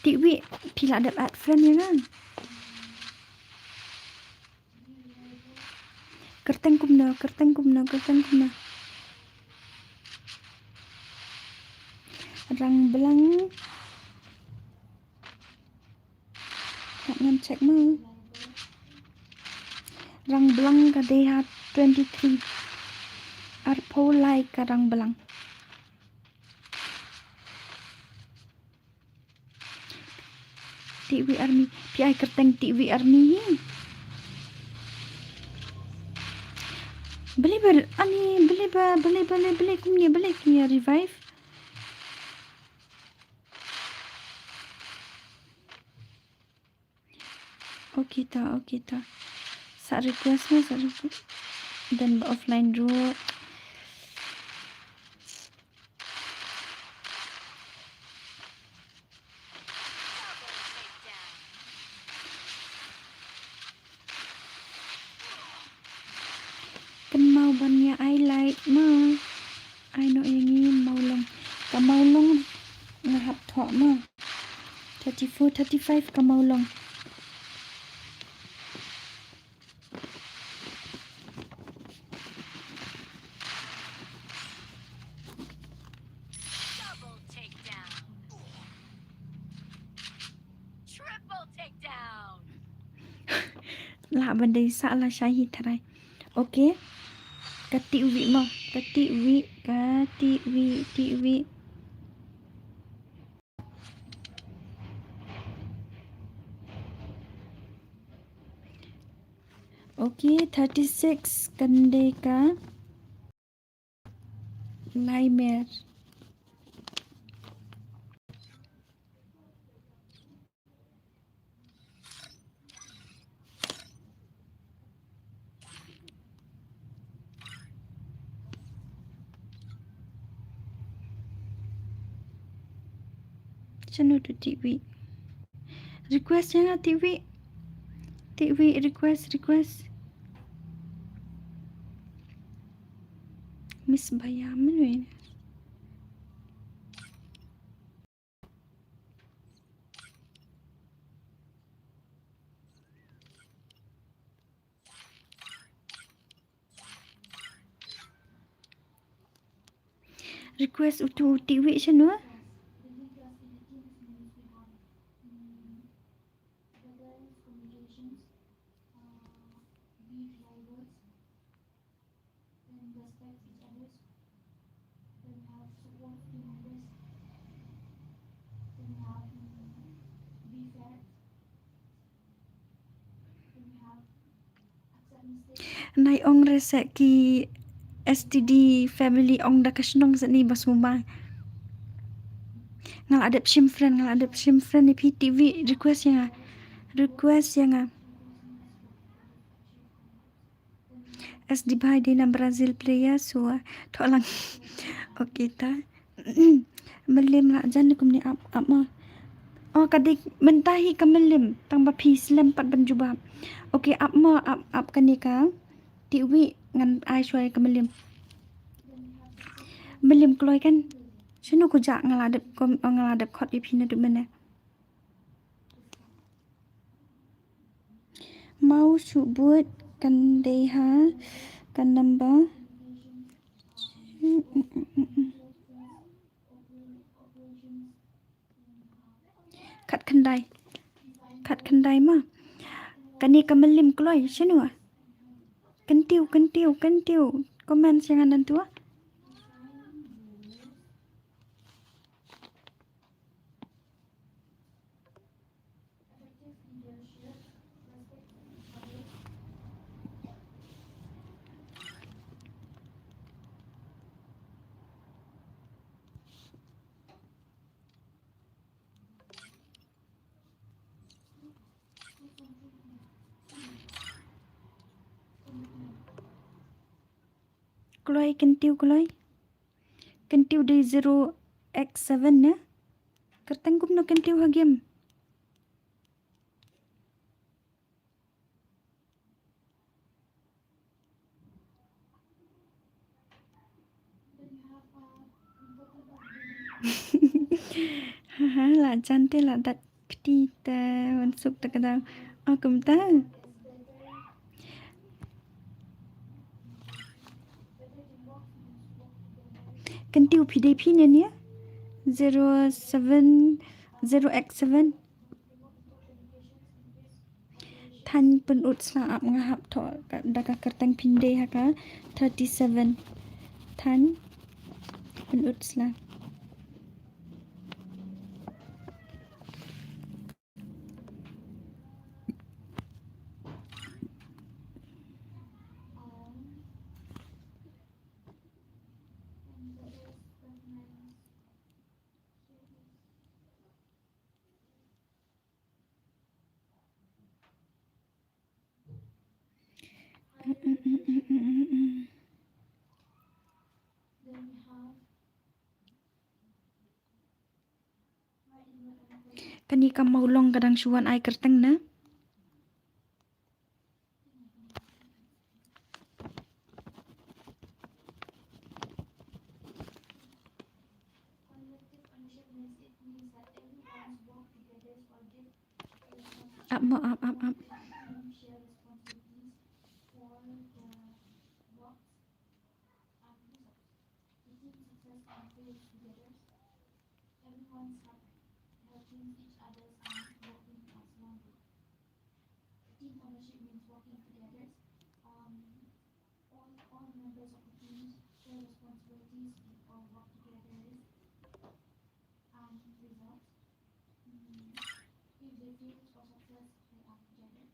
Tiwi, phi la dep add friend ïa nga. Kyrteng kumno, kyrteng kumno, kyrteng kumno. Rangblang. Ngam check mo. Rangblang ka dei ha twenty-three. Arphew lai ka rang blang. Tiwi army. Pi ai kyrteng Tiwi army hi. Beli ber ani beli ba beli beli beli kumni beli ki revive. Okay ta, okay ta. Sa request mo, sa request. Dan ba offline ruh. Kynmaw ban ïa ai like ma. Ai noh ïa ngi Mawlong. Ka Mawlong nga hap thoh ma. Thirty-four, thirty-five ka Mawlong. Double takedown. Triple takedown. Lah ban dei sa la shahi tharai. Okay. Ka Tiwi mo. Ka Tiwi, ka Tiwi, Tiwi. Okay, thirty-six kan dei ka Nightmare. Shano tu Tiwi? Request ïa nga Tiwi. Tiwi request, request. Miss Bayamin weh. Request utu u Tiwi shano? Nai ong re se ki S T D family ong da ka shnong se ni ba sumar. Nga la dep shim friend, nga la dep shim friend ni P T V request ïa nga. Request ïa nga. S D bhai dei na Brazil player so thoh lang. Okay ta. Mylliem la jan kumne ap ap ma. Oh ka dei mynta hi ka mylliem tang ba phi slem pat ban jubab. Okay ap ma ap ap kane ka Tiwi ngan ai shwa ka mylliem. Mylliem kloi kan. Shano ko ja nga la dep kom nga la dep khot ïa phi na tu mynne. Mau shu bud kan dei ha ka number. Khat khyndai. Khat khyndai ma. Kane ka mylliem kloi shano? Kyntiew kyntiew kyntiew. Comment sha nga nan tu. Kloi kyntiew kloi. Kyntiew dei zero X seven ne? Kyrteng kumno kyntiew ha game? Haha, la jan te la dat kti te wan suk te ka dau. Oh, kumta. Kyntiew phi dei phi ne nia? Zero seven, zero X seven. Than pynut sla ap nga hap thoh ka, da ka kyrteng phin dei ha ka thirty-seven. Than pynut sla. Kane ka Mawlong ka dang shu wan ai kyrteng na. Ap mo, ap, ap, ap. Team ownership means working together. Um, all, all members of the team share responsibilities or work together and results. Mm, if they fail or success, they are together.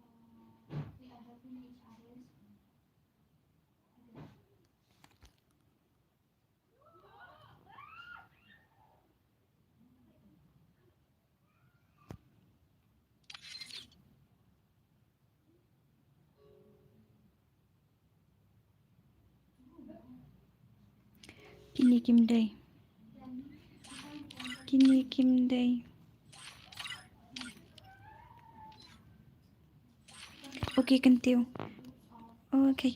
Uh, they are helping each other. Kine kim dei. Kine kim dei. Okay, kyntiew. Okay.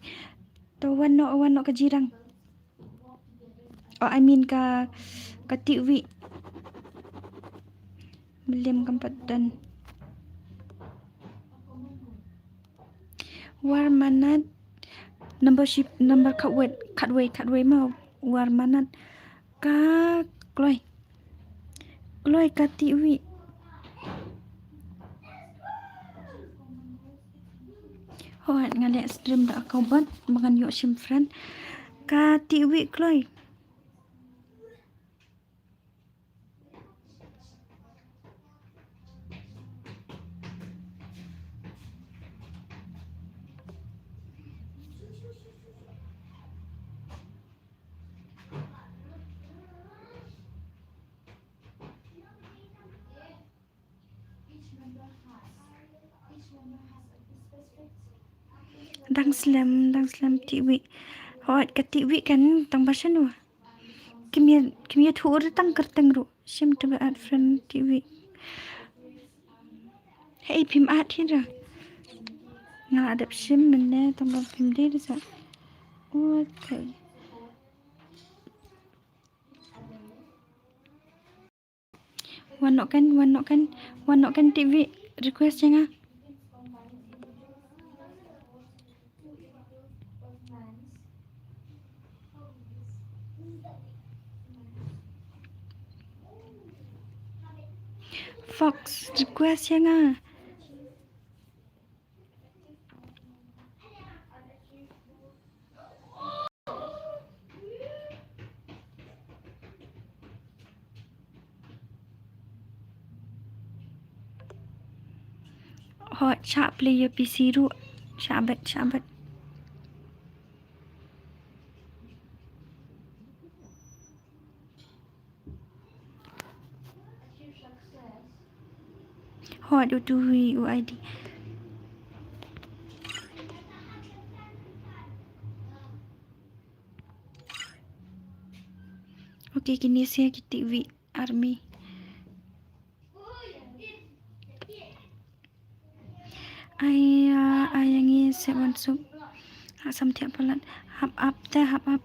To wan noh, wan noh ka jirang. Oh, I mean ka, ka tiwi. Mlem kam pat done. War manat. Number ship, number khatwei, khatwei, khatwei ma. War manat. Ka kloi. Kloi ka tiwi. Hooid, nga leh stream da ka bot, ba ngan ïoh shim friend. Ka tiwi kloi. Dang slem, dang slem tiwi. Hooid, ka tiwi kan tang ba shano. Kim ïa, kim ïathuh ruh tang kyrteng ruh. Shim to be add friend tiwi. Hei, phim add hi ra. Nga la dep shim mynne tang ba phim dei da sa. Okay. Wan noh kan, wan noh kan, wan noh kan tiwi, request ïa nga. Fox, request ïa nga. Hooid, shah player P C ruh. Shah bet, shah bet. Hooid, utu hi u I D. Okay, kine sa ki tiwi army. Ai, ah, ai, ïa ngi sep wan suk. Ah, sam thiah palat. Hap ap te, hap ap.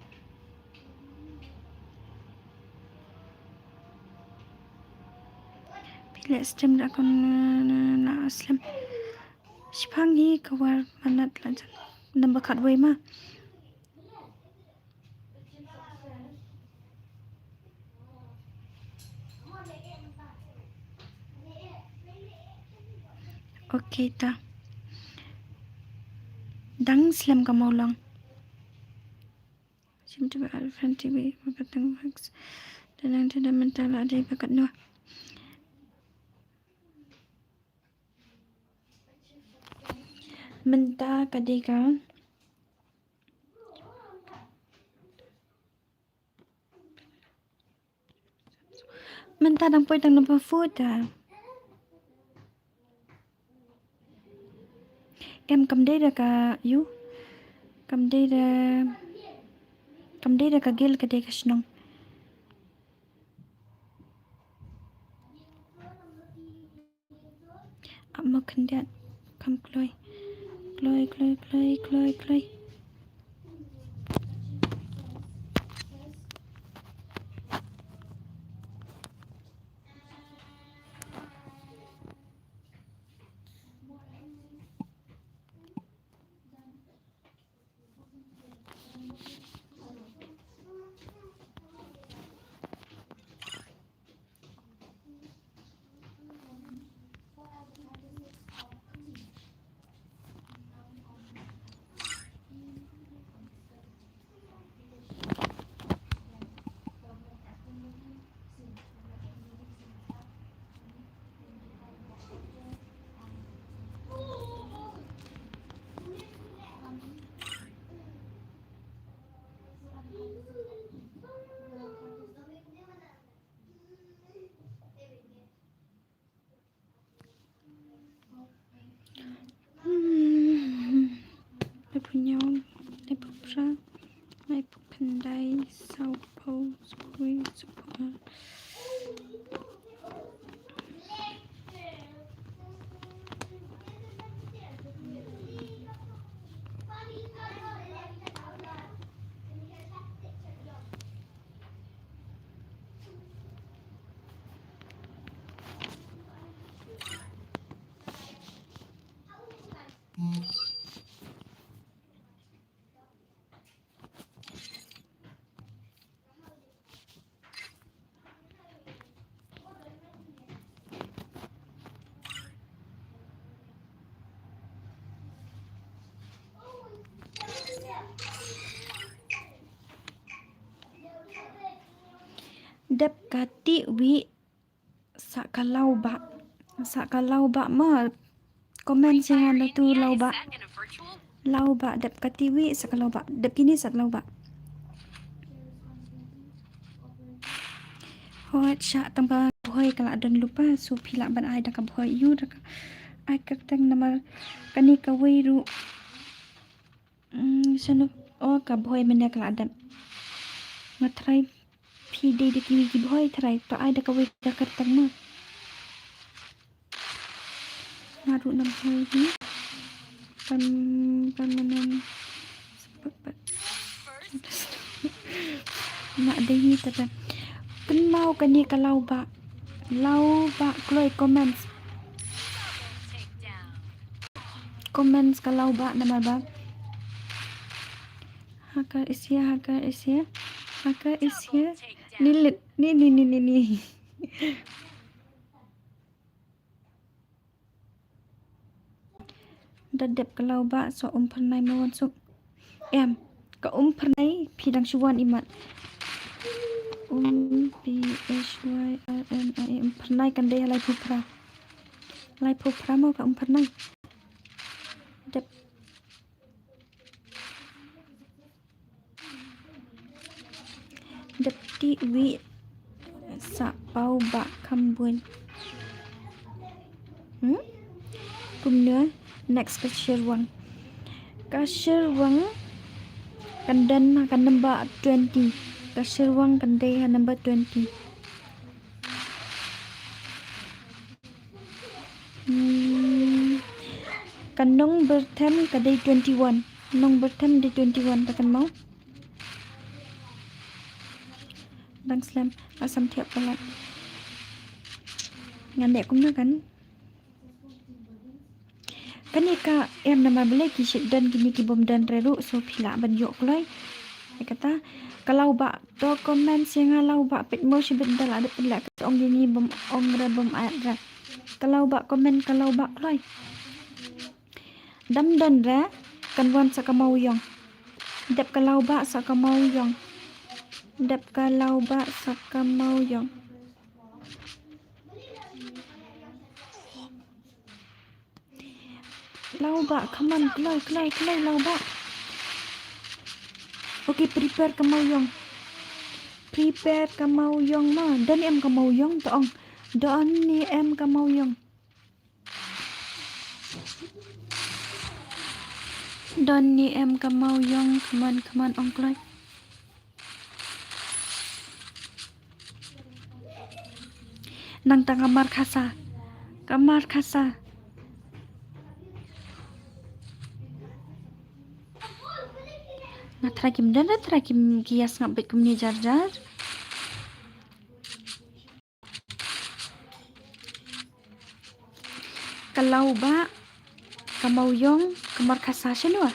Phi leh stream da kon, eh, la slem. Shipang hi ka war manat la jan. Number khatwei ma. Okay ta. Dang slem ka Mawlong. Shim to be elephant T V, ka tang wax. Tenang, tenang, mynta la dei ba katno. Mynta ka dei ka. Mynta dang poi tang number four ta. Em, kam dei da ka ïu. Kam dei da, kam dei da ka gel, ka dei ka shnong. Ap mo khyndiat. Kham kloi. Kloi, kloi, kloi, kloi, kloi. Hmm. Laiphew hynñiew, laiphew phra, laiphew khyndai, sawphew, sawphew wei, sawphew ar. Dep kati wi sa ka law ba. Sa ka law ba ma. Comment sha nga na tu law ba. Law ba dep kati wi sa ka law ba. Dep kini sa ka law ba. Hooid, sha tang ba bhoi ka la don lypa, so phi lah ban ai da ka bhoi ïu da ka. Ai kyrteng namar kane kawei ruh. Mm, shano, oh, ka bhoi mynne ka la dep. Nga try phi dei da kiwi ki bhoi, try to ai da kawei ka kyrteng mo. Nga ruh nam bhoi hi. Pam, pam, pam, pam. Nga dei hi ta ta. Kynmaw kane ka law ba. Law ba kloi comments. Comments ka law ba namar ba. Hacker is here, hacker is here, hacker is here. Ni lit, ni, ni, ni, ni, ni. Da dep ka law ba, so um phyrnai mo wan suk. Em, ka um phyrnai, phi dang shu wan imat. Um, P H Y R N I A, um phyrnai kan dei ha laiphew phra. Laiphew phra mo ka um phyrnai. Dep. Dep ti wi sa paw ba kham buin. Hmm? Kumne, next ka Sherwang. Ka Sherwang kan don ha ka number twenty. Ka Sherwang kan dei ha number twenty. Hmm. Ka nong byrthem ka dei twenty-one. Nong byrthem dei twenty-one, ta kynmaw. Dang slem, asam thiap palat. Ngan dei kumno kan? Kane ka em namar balei ki shit don kine ki bym don re ruh, so phi lah ban ïoh kloi. Ïa kata, ka law ba to comment sha nga law ba peit mo shibit da la dep leh ka ong kine bym ong re bym ait re. Ka law ba comment ka law ba kloi. Dam don re, kan wan sa ka Mawïong. Dep ka Lawbah sa ka Mawïong. Dep ka Lawbah sa ka Mawïong. Lawbah, come on, kloi, kloi, kloi, Lawbah. Okay, prepare ka Mawïong. Prepare ka Mawïong ma. Don em ka Mawïong to ong. Don ni em ka Mawïong. Don ni em ka Mawïong, come on, come on, ong kloi. Nangta ka Markhasa. Ka Markhasa. Nga trai kim don, trai kim ki ïa sngap bad kumne jar jar. Ka Lawbah, ka Mawïong, ka Markhasa shano?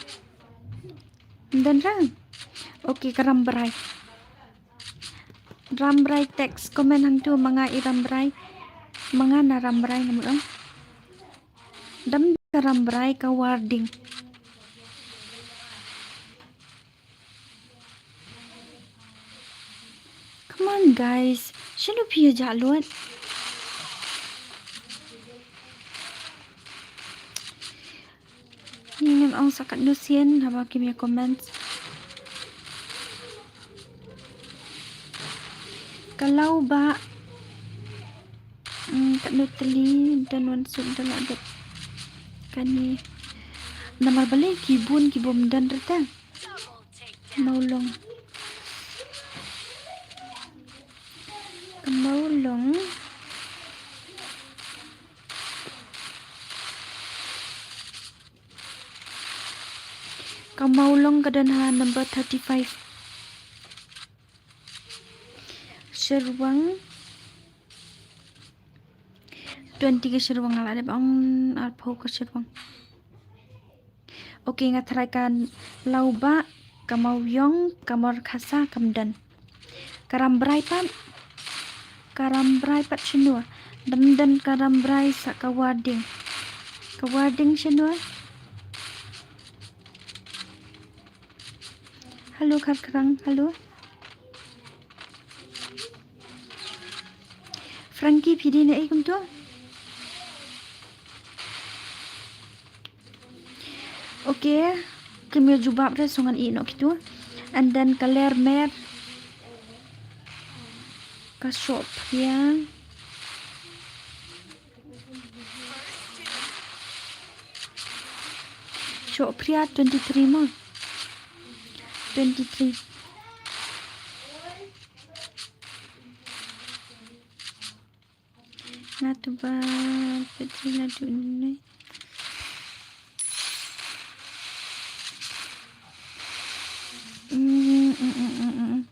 Ym don re. Okay, ka Rambrai. Rambrai text comment hangtu ma nga i Rambrai. Ma nga na Rambrai nga mut ong. Dam ka Rambrai ka Warding. Come on, guys. Shano phi ïa jah lut? Ni ngam ong sa katno sien haba kim ïa comment. Ka Lawbah. Hmm, katno tylli don wan suk da la dep. Kane. Namar balei ki bun ki bym don re te. Mawlong. Ka Mawlong. Ka Mawlong ka don ha number thirty-five. Sherwang. Twenty ka Sherwang, nga la dep ong arphew ka Sherwang. Okay, nga trai ka Lawbah, ka Mawïong, ka Markhasa, kam don. Ka Rambrai pat. Ka Rambrai pat shano? Dam don ka Rambrai sa ka Warding. Ka Warding shano? Hello, Kharkrang, hello. Frankie, phi dei na ei kumto? Okay. Kim ïa jubab re, sngew ngan ïeh noh kito. And then ka Lermer. Ka Shohphria. Shohphria twenty-three mo. Twenty-three. Nga tu ba peti nga tu ni. Mm, mm, mm, mm, mm.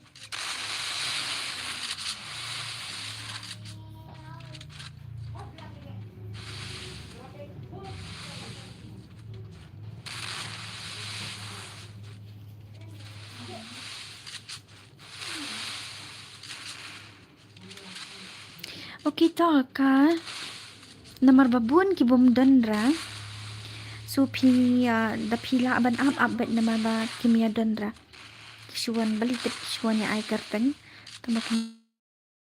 Okay, to ka namar ba bun ki bym don re. So phi, ah, da phi lah ban ap ap bad namar ba kim ïa don re. Ki shu wan bali tip ki shu wan ïa ai kyrteng. Tang ba kim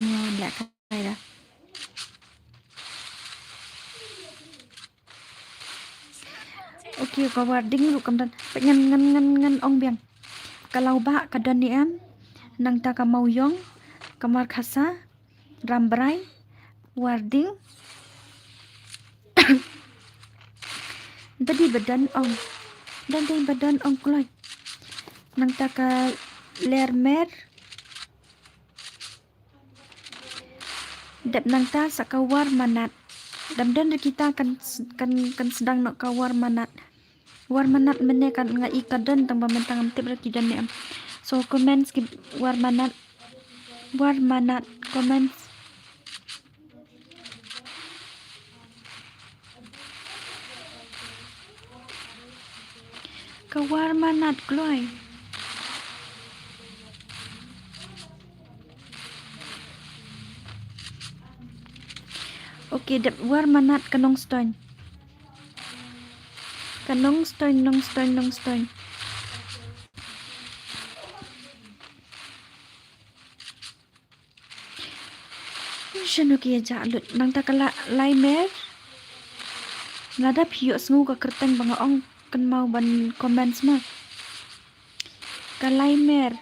ïa leh kai re. Okay, ka Warding ruh kam don. Peit ngan, ngan, ngan, ngan ong biang. Ka Lawbah ka don ne em. Nangta ka Mawïong, ka Markhasa, Rambrai, Warding. Dei ba don ong. Dei ba don ong kloi. Nangta ka Lermer. Dep nangta sa ka Warmanat. Dam don re kita kan, kan, kan sdang noh ka Warmanat. Warmanat mynne kan nga i ka don tang ba mynta ngam tip re ki don ne em. So comments ki Warmanat. Warmanat comments. Ka Warmanat kloi. Okay, dep Warmanat ka Nongstoiñ. Nongstoiñ, Nongstoiñ, Nongstoiñ. Shano ki ïa jah lut nangta ka la-, Laimer. Lada phi ïohsngew ka kyrteng ba nga ong kynmaw ban comments ma. Ka Laimer.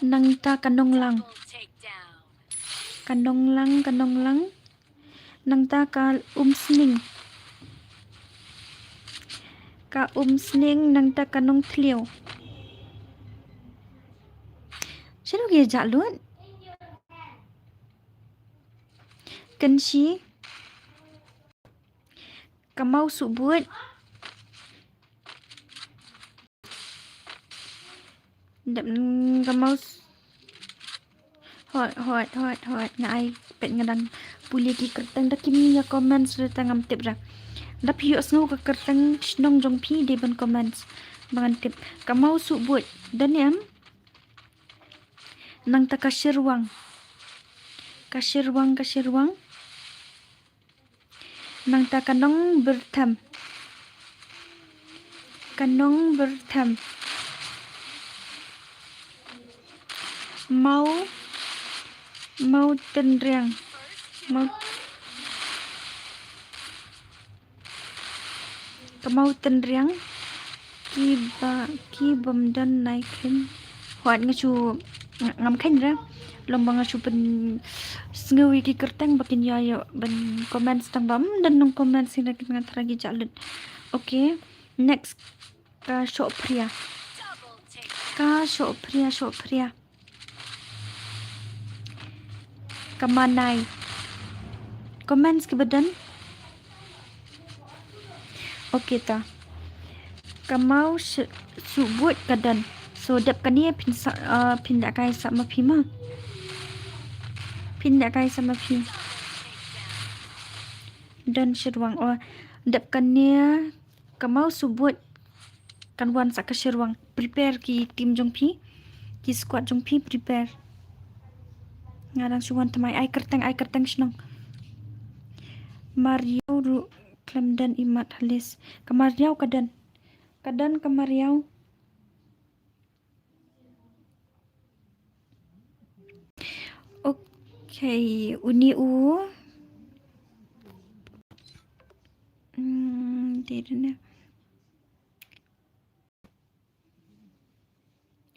Nangta ka Nonglang. Ka Nonglang, ka Nonglang. Nangta ka Umsning. Ka Umsning, nangta ka Nongthliew. Shano ki ïa jah lut? Kynshi. Ka Mawsuhbuit. Dep, mm, ka Maws-, hooid, hooid, hooid, hooid. Nga ai peit nga dang pule ki kyrteng da kim ïa comments ruh te ngam tip ruh. Da phi ïohsngew ka kyrteng shnong jong phi dei ban comments ba ngan tip. Ka Mawsuhbuit. Don em? Nangta ka Shyrwang. Ka Shyrwang, ka Shyrwang. Nangta ka Nongbyrthem. Ka Nongbyrthem. Maw, Mawtynriang. Maw, ka Mawtynriang. Ki ba, ki bym don nai kheiñ. Hooid nga shu, nga-, ngam kheiñ re. Long ba nga shu pynsngew ïa ki kyrteng ba kin ïa ïoh ban comments tang ba, mm, don nong comments ïa ki nga tharai ki jah lut. Okay. Next. Ka Shohphria. Ka Shohphria, Shohphria. Ka Manai. Comments ki ba don? Okay ta. Ka Mawsuhbuit ka don. So dep kane phin sa, uh, phin da kai sa ma phi ma. Phin da kai sa ma phi. Don Shyrwang. Oh, dep kane ka Mawsuhbuit kan wan sa ka Shyrwang. Prepare ki team jong phi. Ki squad jong phi prepare. Nga dang shu wan thymmai, ai kyrteng, ai kyrteng shnong. Mariaw ruh khlem don imat halis. Ka Mariaw ka don. Ka don ka Mariaw. Okay, uni u. Hmm, dei ne.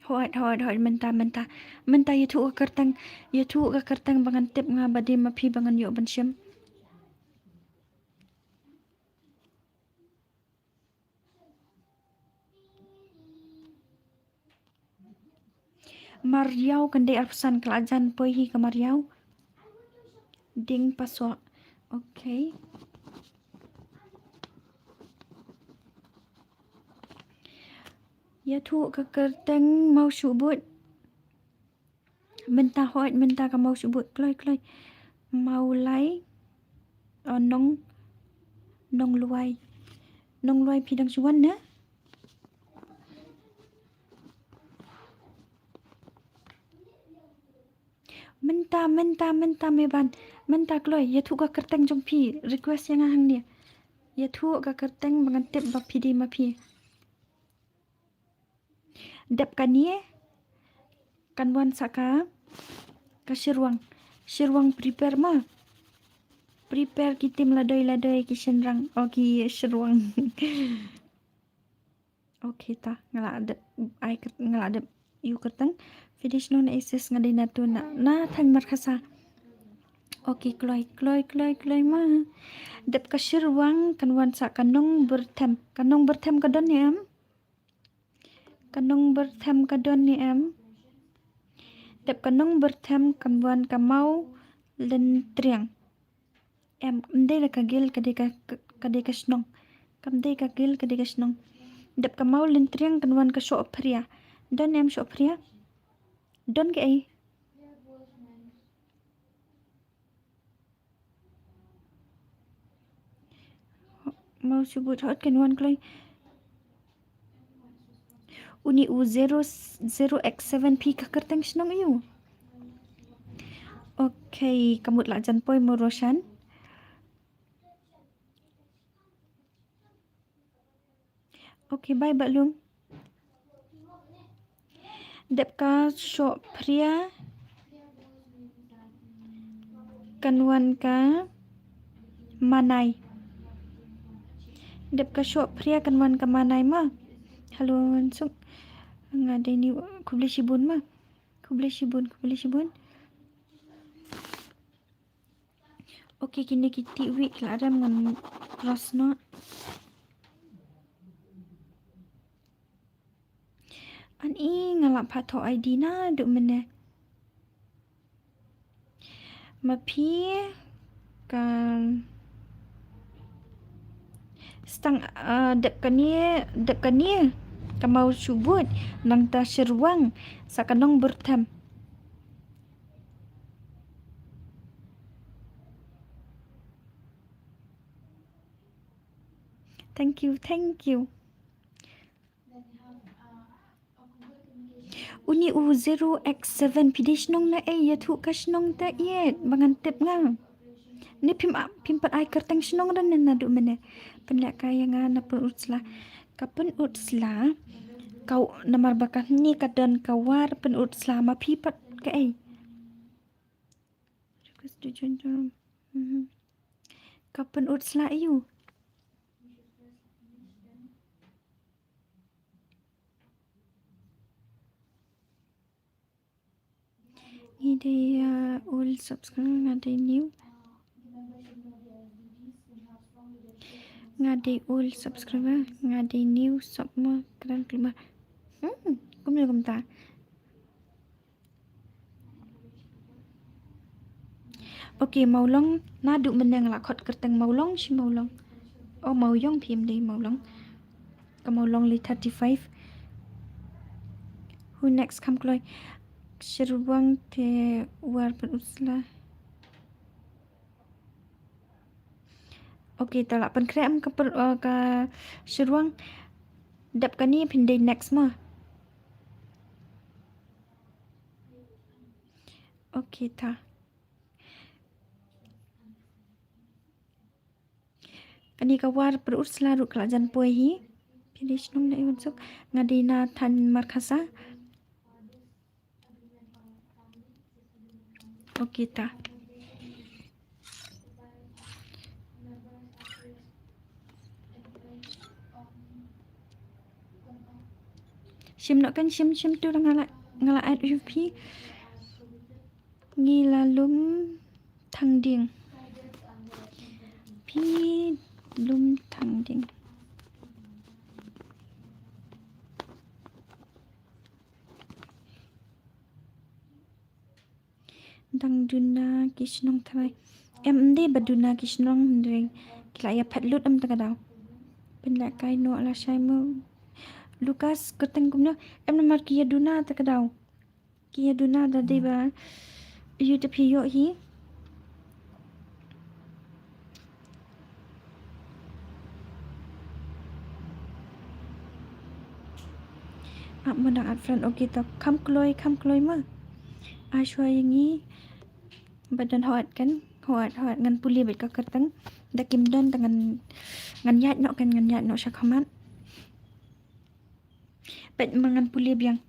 Hooid, hooid, hooid, mynta, mynta. Mynta ïathuh ka kyrteng, ïathuh ka kyrteng ba ngan tip nga ba dei ma phi ba ngan ïoh ban shim. Mariaw kan dei arphew san, ka la jan poi hi ka Mariaw. Ding Pasoh. Okay. Ïathuh ka kyrteng Mawsuhbuit. Mynta hooid, mynta ka Mawsuhbuit, kloi, kloi. Mawlai, oh, Nong, Nonglwai. Nonglwai phi dang shu wan ne? Mynta, mynta, mynta Meban. Mynta kloi, ïathuh ka kyrteng jong phi. Request ïa nga hangne. Ïathuh ka kyrteng ba ngan tip ba phi dei ma phi. Dep kane kan wan sa ka, ka Shyrwang. Shyrwang prepare ma. Prepare ki team Ladoi Ladoi ki shynrang. Oh, ki Shyrwang. Okay ta, nga la dep, ai kyr-, nga la dep ïoh kyrteng. Finish non aces nga dei na tu na, na thaiñ Markhasa. Okay, kloi, kloi, kloi, kloi ma. Dep ka Shyrwang kan wan sa ka Nongbyrthem. Ka Nongbyrthem ka don ne em? Ka Nongbyrthem ka don ne em? Dep ka Nongbyrthem kan wan ka Mawlyntriang. Em, ym dei la ka Gil, ka dei ka, ka, ka dei ka shnong. Kam dei ka Gil, ka dei ka shnong. Dep ka Mawlyntriang kan wan ka Shohphria. Don em Shohphria? Don ka ei? Mawsuhbuit hot kan wan kloi. Uni u zero, zero X seven phi ka kyrteng shnong ïu. Okay, ka mut la jan poi mo Roshan. Okay, bye Bah Lum. Dep ka shoh phria kan wan ka manai. Dep ka shoh phria kan wan ka manai ma. Hello, Nsuk. Nga dei ni, khublei shibun ma. Khublei shibun, khublei shibun. Okay, kine ki tih wih ki la rem ngan cross noh. Ani nga la pha thoh I D naduh mynne. Ma phi ka stang, ah, dep kane, dep kane ka maw shu bud nangta syrwang sa ka nongbyrthem. Thank you, thank you. Uni u zero X seven, phi dei shnong na ei, ïathuh ka shnong ta ïeit ba ngan tip nga. Ne phim a-, phim pat ai kyrteng shnong ra ne naduh mynne. Pynlehkai ïa nga na Pynursla. Ka Pynursla. Ka u-, namar ba kane ka don ka war Pynursla, ma phi pat kaei? Request to join the room. Mhm. Ka Pynursla aiu? Ngi dei, uh, old subscriber, nga dei new. Nga dei old subscriber, nga dei new, sop mo kren klumar. Hmm, kumno kumta. Okay, Mawlong, naduh mynne nga la khot kyrteng Mawlong, shi Mawlong. Oh, Mawiong phim dei Mawlong. Ka Mawlong lei thirty-five. Who next, kham kloi. Syrwang te war Pynursla. Okay, ta la pynkhreh em ka per-, uh, ka Syrwang. Dep kane phin dei next mo. Okay, ta. Kane ka war Pynursla ruh ka la jan poi hi. Phi dei shnong na ei Wansuk? Nga dei na thaiñ Markhasa. Okay, ta. Shim noh kan, shim, shim tu nga la, nga la add ïa phi. Ngi la lum thang ding. Phi lum thang ding. Dang duna ki shnong tharai. Em, ym dei ba duna ki shnong, hynrei ki la ïa phet lut em ta ka daw. Pynlehkai noh lashai mo. Lucas, kyrteng kumno? Em, namar ki ïa duna ta ka daw. Ki ïa duna da dei ba ïoh te phi ïoh hi. Ah, mo dang add friend, okay, to kham kloi, kham kloi ma. Ai shuwa ïa ngi. Ba don hooid kan, hooid, hooid, ngan pule beit ka kyrteng. Da kim don te ngan, ngan ïaid noh kan, ngan ïaid noh sha khmat. Peit ma ngan pule biang.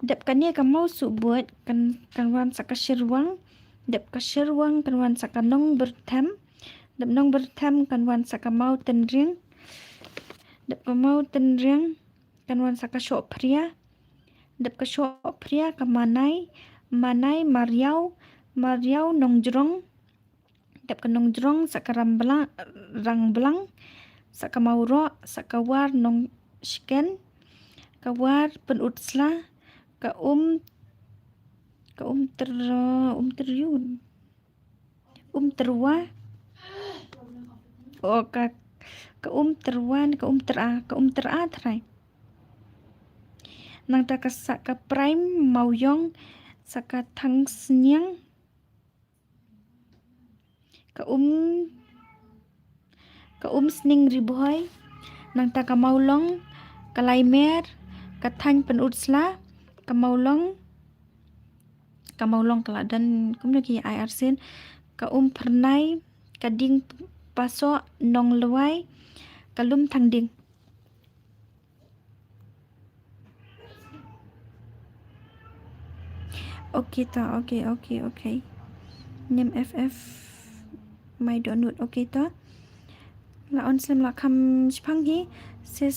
Dep kane ka maw suh bud kan, kan wan sa ka Syrwang. Dep ka Syrwang kan wan sa ka Nongbyrthem. Dep Nongbyrthem kan wan sa ka Mawtynring. Dep ka Mawtynring kan wan sa ka Shohphria. Dep ka Shohphria ka Manai. Manai Mariaw. Mariaw Nongjrong. Dep ka Nongjrong sa ka Ramblang, Rangblang, sa ka Mawroh, sa ka War Nongshken, ka War Pynursla, ka Um, ka Um Ter, Um Teryun, Um Terwa, oh, ka, ka Um Terwa, ka Um Tera, ka Um Tera tharai. Nangta ka sa ka Prime Mawiong, sa ka Thangsniang, ka Um, ka Um Sning Ribhoi, nangta ka Mawlong, ka Laimer, ka Thaiñ Pynursla, ka Mawlong, Ka Mawlong ka la don kumno ki ai arsien. Ka Umphyrnai, ka Diengpasoh, Nonglwai, ka Lumthangding. Okay ta, okay, okay, okay. Nym F F, my download, okay ta. La on slem la kham shipang hi. Sis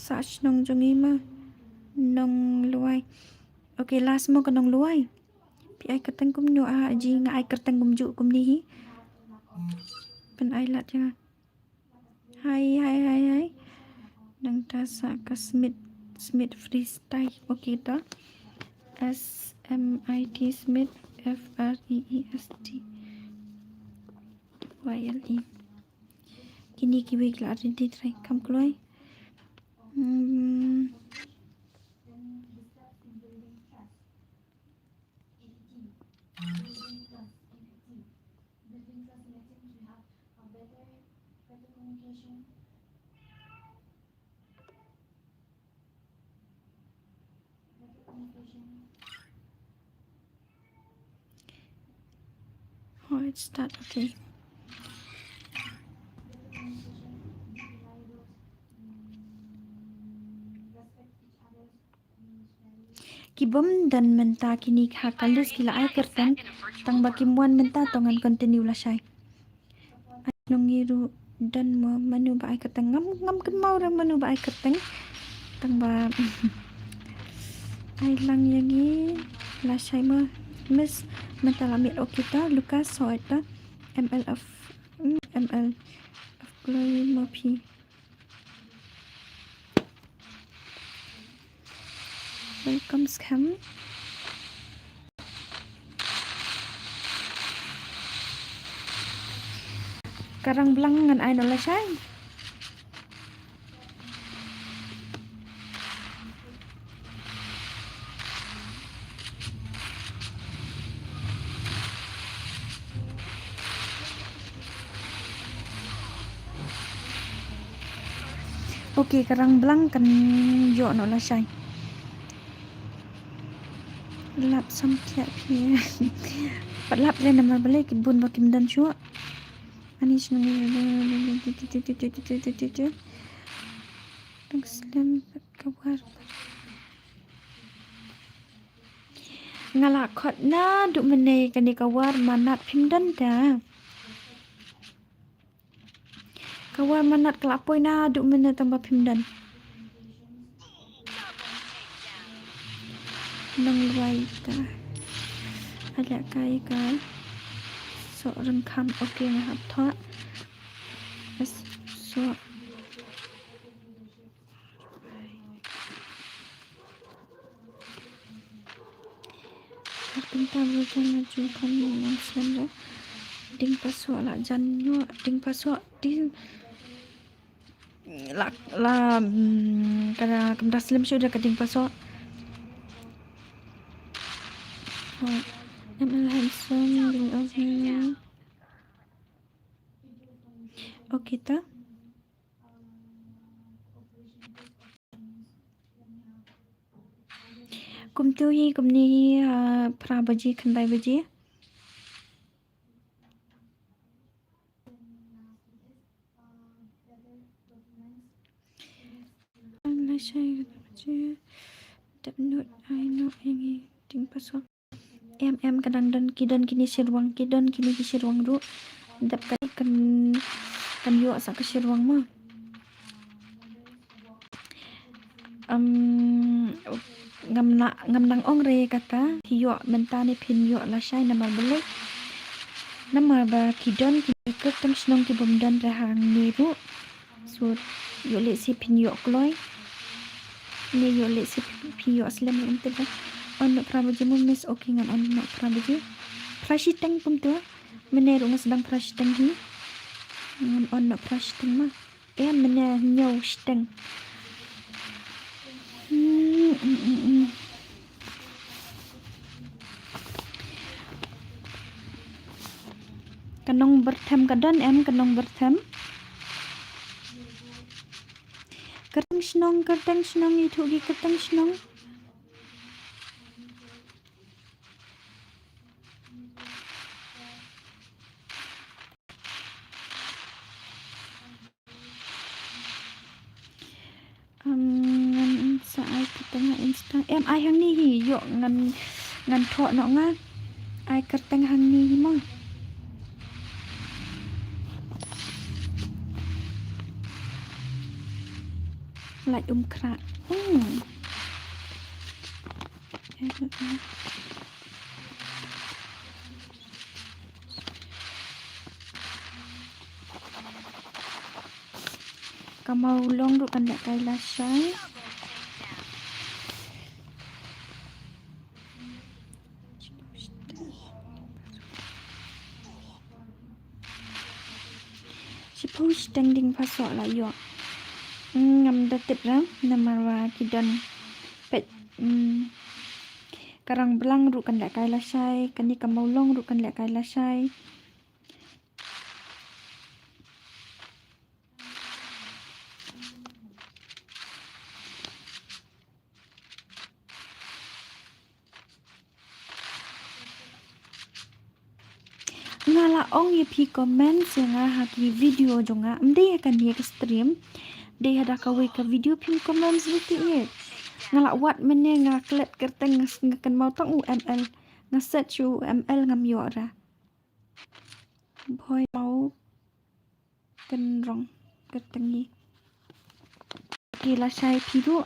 sa shnong jong i ma Nonglwai. Okay, last mo ka Nonglwai. Phi ai kyrteng kumno a ji, nga ai kyrteng kumjuh kumne hi. Pyn ai lad ïa nga. Hai, hai, hai, hai. Nangta sa ka Smith, Smith Freestyle. Okay ta. S M I T Smith, F R E E S T Y L E. Kine kiwei ki la ready trai, kham kloi. Hmm. Oh, it's start, okay. Ki bym don mynta kine ha ka list ki la ai kyrteng, tang ba kim wan mynta, to ngan continue lashai. Ai nong ngi ruh don mo, mano ba ai kyrteng, ngam, ngam kynmaw re mano ba ai kyrteng. Tang ba ai lang ïa ngi lashai mo. Miss, mynta la miet, okay ta, Lucas, so ta, M L F, mm, M L F, kloi mo phi. Welcome, Scam. Ka Rangblang ngan ai noh lashai. Okay, ka Rangblang kan ïoh noh lashai. Lap sam thiah phi. Pat lap re namar balei ki bun ba kim don shuh. Ani shnong. Tang slem pat ka War. Nga la khot naduh mynne kane ka War Manat phim don ta. Ka War Manat ka la poi naduh mynne tang ba phim don. Nonglwai ta. Ala kai ka. Sohryngkham, okay, nga hap thoh. Soh. Ar kynta ba jan la ju kham ngam slem re. Diengpasoh la jan ïoh, Diengpasoh, Dieng, la, la, mm, ka da, kam da slem shuh da ka Diengpasoh. M L Handsome, Dieng, okay. Okay ta. Kumto hi, kumne hi, ah, phra baje, khyndai baje. Lashai khyndai baje. Dep nud ai noh ïa ngi Diengpasoh. Em, em, ka dang don, ki don kine shyrwang, ki don kine ki shyrwang ruh. Dep ka kan, kan ïoh sa ka shyrwang mo. Em, ngam na, ngam nang ong re kata phi ïoh mynta ne phin ïoh lashai namar balei. Namar ba ki don kine ki kyrteng shnong ki bym don re hangne ruh. So, ïoh lehse phin ïoh kloi. Ne ïoh lehse phi, phi ïoh slem ruh, ym tip re. On noh phra baje mo miss, okay ngan on noh phra baje. Phra shiteng kumto. Mynne ruh nga sdang phra shiteng hi. Ngan on noh phra shiteng ma. Eh, mynne hynñiew shiteng. Hmm, mm, mm, mm. Ka Nongbyrthem ka don em, ka Nongbyrthem. Kyrteng shnong, kyrteng shnong, ithuh ki kyrteng shnong. Nga Insta. Em ai hangne hi, ïoh ngan, ngan thoh noh nga. Ai kyrteng hangne hi mo. Lait Umkhrah. Hmm. Ka Mawlong ruh kan lehkai lashai. Shiphew shiteng diengphra soh la ïoh. Hmm, ngam da tip ra namar ba ki don peit. Hmm. Ka Rangblang ruh kan lehkai lashai, kane ka Mawlong ruh kan lehkai lashai. Nga la ong ïa phi comment ïa nga ha ki video jong nga, ym dei ha kane ka stream. Dei ha da kawei ka video phim comment ïa phi ïa. Nga la wad mynne nga klet kyrteng nga, nga kynmaw tang u M L. Nga search u M L ngam ïoh ra. Bhoi Maw Kynrong kyrteng ngi. Ki lashai phi ruh.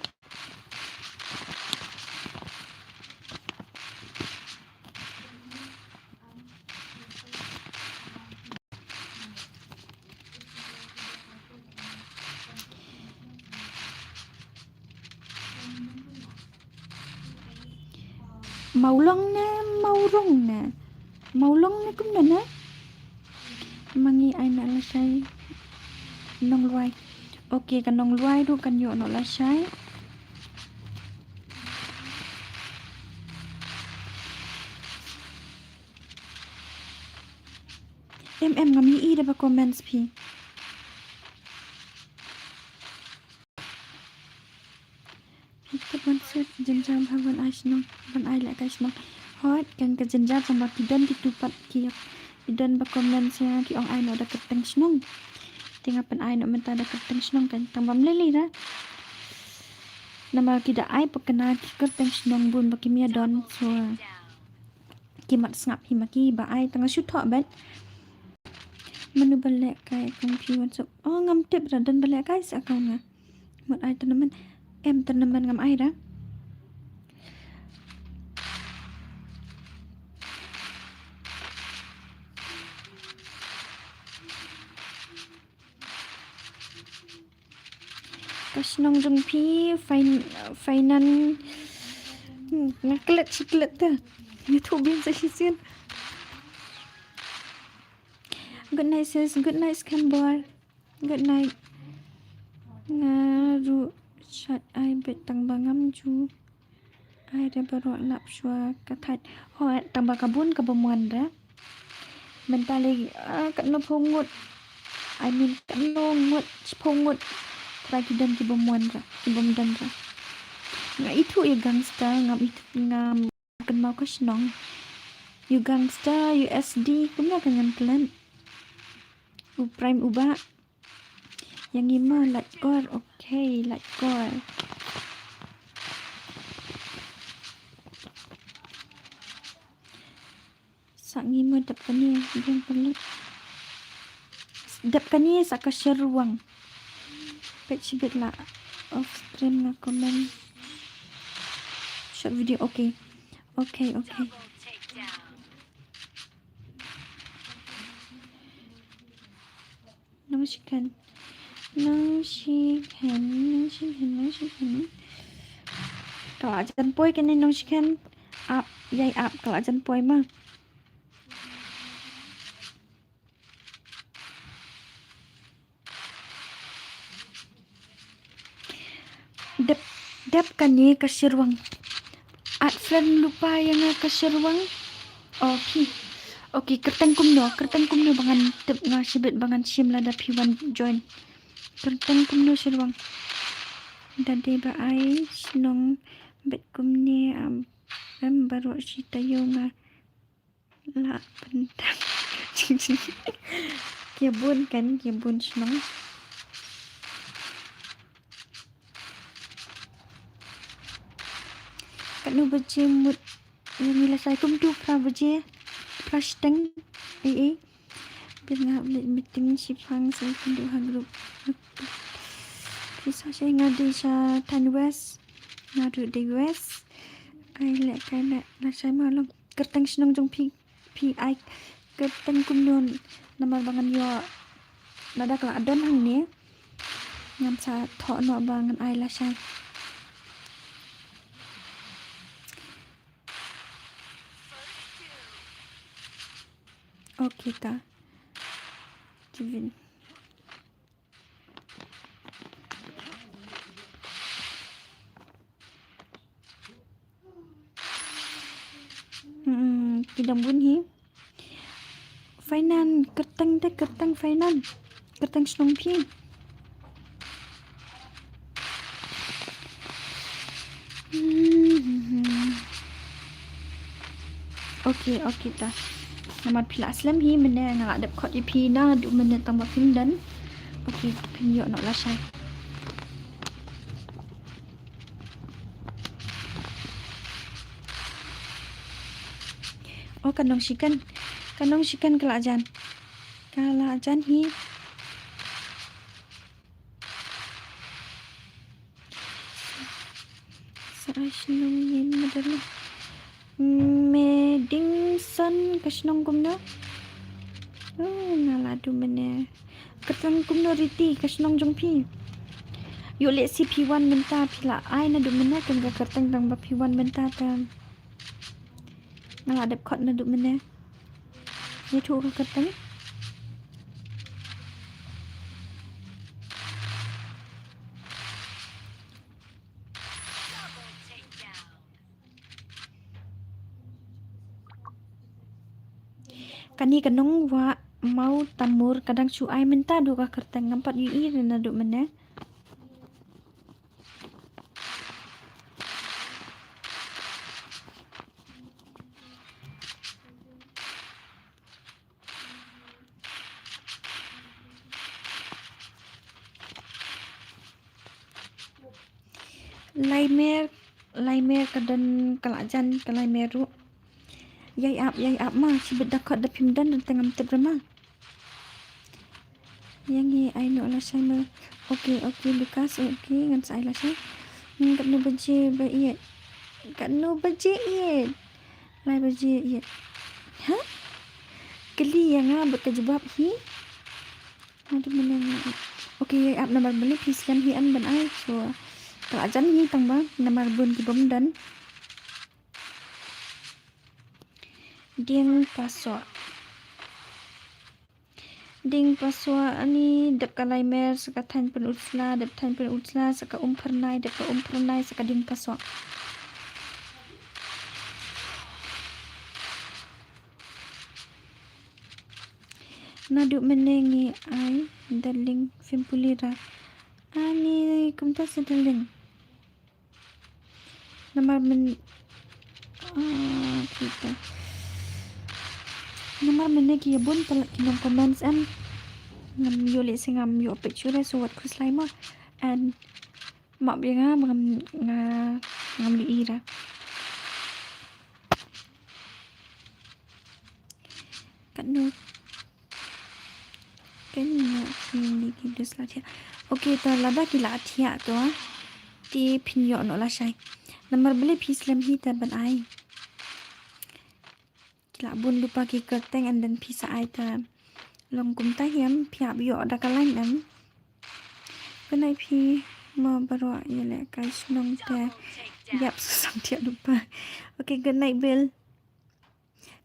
Mawlong ne, Mawrong ne. Mawlong ne kumno ne? Ma ngi ai noh lashai. Nonglwai. Okay, ka Nonglwai ruh kan ïoh noh lashai. Em em ngam ïohi da ba comments phi. Phi tip ban sut jynjar ha ban ai shnong, ban ai lehkai shnong. Hooid, kan ka jynjar tang ba ki don kitu pat ki ïa, ki don ba comment sha ki ong ai noh da kyrteng shnong. Te nga pyn-ai noh mynta da kyrteng shnong kan tang ba ym lei lei ra. Namar ki da ai pakna ki kyrteng shnong bun ba kim ïa don, so ki mat sngap hi ma ki ba ai tang nga shu thoh beit. Mano ba lehkai account phi wan suk. Oh, ngam tip ra don ba lehkai sa account nga. Mut ai tournament. Em tournament ngam ai ra. Ka shnong jong phi, fin-, finan, hmm, nga klet shi klet te. Nga thuh biang sa shisien. Good night sis, good night Skhanbor. Good night. Nga ruh shait ai beit tang ba ngam ju ai re baroh lap shuwa ka thait. Hooid, tang ba ka bun kaba mon re. Mynta lei, ah, katno phew ngut. I mean, katno ngut, shiphew ngut. Trai ki don ki bym wan re, ki bym don re. Nga ithuh ïa Gangster, ngam ithuh, ngam kynmaw ka shnong. Ïa Gangster, U S D, kumno ka ngan klet. U Prime u Bah. Ïa ngi ma Laitkor, okay, Laitkor. Sa ngi ma dep kane, biang palat. Dep kane sa ka Sherwang. Peit shibit la off stream nga comment. Short video, okay. Okay, okay. Nongshikhen. Nongshikhen, nongshikhen, nongshikhen. Ka la jan poi kane nongshikhen. Ap, ïai ap, ka la jan poi ma. Dep, dep kane ka Sherwang. Add friend lypa ïa nga ka Sherwang. Okay. Okay, kyrteng kumno, kyrteng kumno ba ngan tip nga shibit ba ngan shim lada phi wan join. Kyrteng kumno Sherwang. Da dei ba ai shnong beit kumne am, em baroh shi taïew nga la pyntang. Ki bun kan, ki bun shnong. Katno baje mut ïa ngi lashai? Kumtu phra baje, phra shiteng. Ei ei. Bad nga hap leit meeting shipang, sa ïakynduh ha group. Phi sa shai? Nga dei sha thaiñ West. Nga ruh dei West. Ai leh kai leh lashai ma long. Kyrteng shnong jong phi. Phi ai kyrteng kumno? Namar ba ngan ïoh, lada ka la don hangne ngan sa thoh noh ba ngan ai lashai. Okay ta. Kevin. Hmm, ki dang bun hi. Fainan, kyrteng te kyrteng Fainan. Kyrteng shnong phi. Hmm. Okay, okay ta. Namar phi la slem hi mynne, nga la dep khot ïa phi naduh mynne tang ba phim don. Okay, phin ïoh noh lashai. Oh, ka nong shikan. Ka nong shikan ka la jan. Ka la jan hi. Sa ai shnong ïa ma Darling. Medingson, ka shnong kumno? Oh, nga la duh mynne. Kyrteng kumno Riti, ka shnong jong phi? Ïoh lehse phi wan mynta, phi la ai naduh mynne, kum ka kyrteng tang ba phi wan mynta te. Nga la dep khot naduh mynne. Ïathuh ka kyrteng. Kane ka nong Wah Mawtamur, ka dang shu ai mynta duh ka kyrteng, ngam pat ïohi re naduh mynne. Laimer, Laimer ka don, ka la jan ka Laimer ruh. Ïai ap, ïai ap ma, shibit da khot da phim don, don te ngam tip re ma. Ïa ngi ai noh lashai ma. Okay, okay, Lucas, okay, ngan sa ai lashai. Hmm, katno baje ba ïeit? Katno baje ïeit? Lai baje ïeit. Ha? Kylli ïa nga bad ka jubab hi. Aduh, mynne nga. Okay, ïai ap namar balei phi slem hi em ban ai. So, ka la jan hi tang ba namar bun ki bym don. Dieng Pasoh. Dieng Pasoh, ani dep ka Laimer sa ka thaiñ Pynursla, dep thaiñ Pynursla sa ka Umphyrnai, dep ka Umphyrnai sa ka Dieng Pasoh. Naduh mynne ngi ai, Darling, phim pule ra. Ani kumta sa Darling. Namar myn, ah, kita. Namar mynne ki ïa bun palat ki nong comments em. Ngam ïoh lehse ngam ïoh peit shuh re, so wat khuslai mo. And map ïa nga ba ngam, nga, ngam ïohi re. Katno Kane ki dus la thiah. Okay, to lada ki la thiah to, te phin ïoh noh lashai. Namar balei phi slem hi te ban ai. Ki la bun lypa ki kyrteng and then phi sa ai te. Long kumta hi em, phi hap ïoh da ka line em. Kane phi mo baroh ïa leh kai shnong te. Ïap, sa sangtiah lypa. Okay, good night, Bill.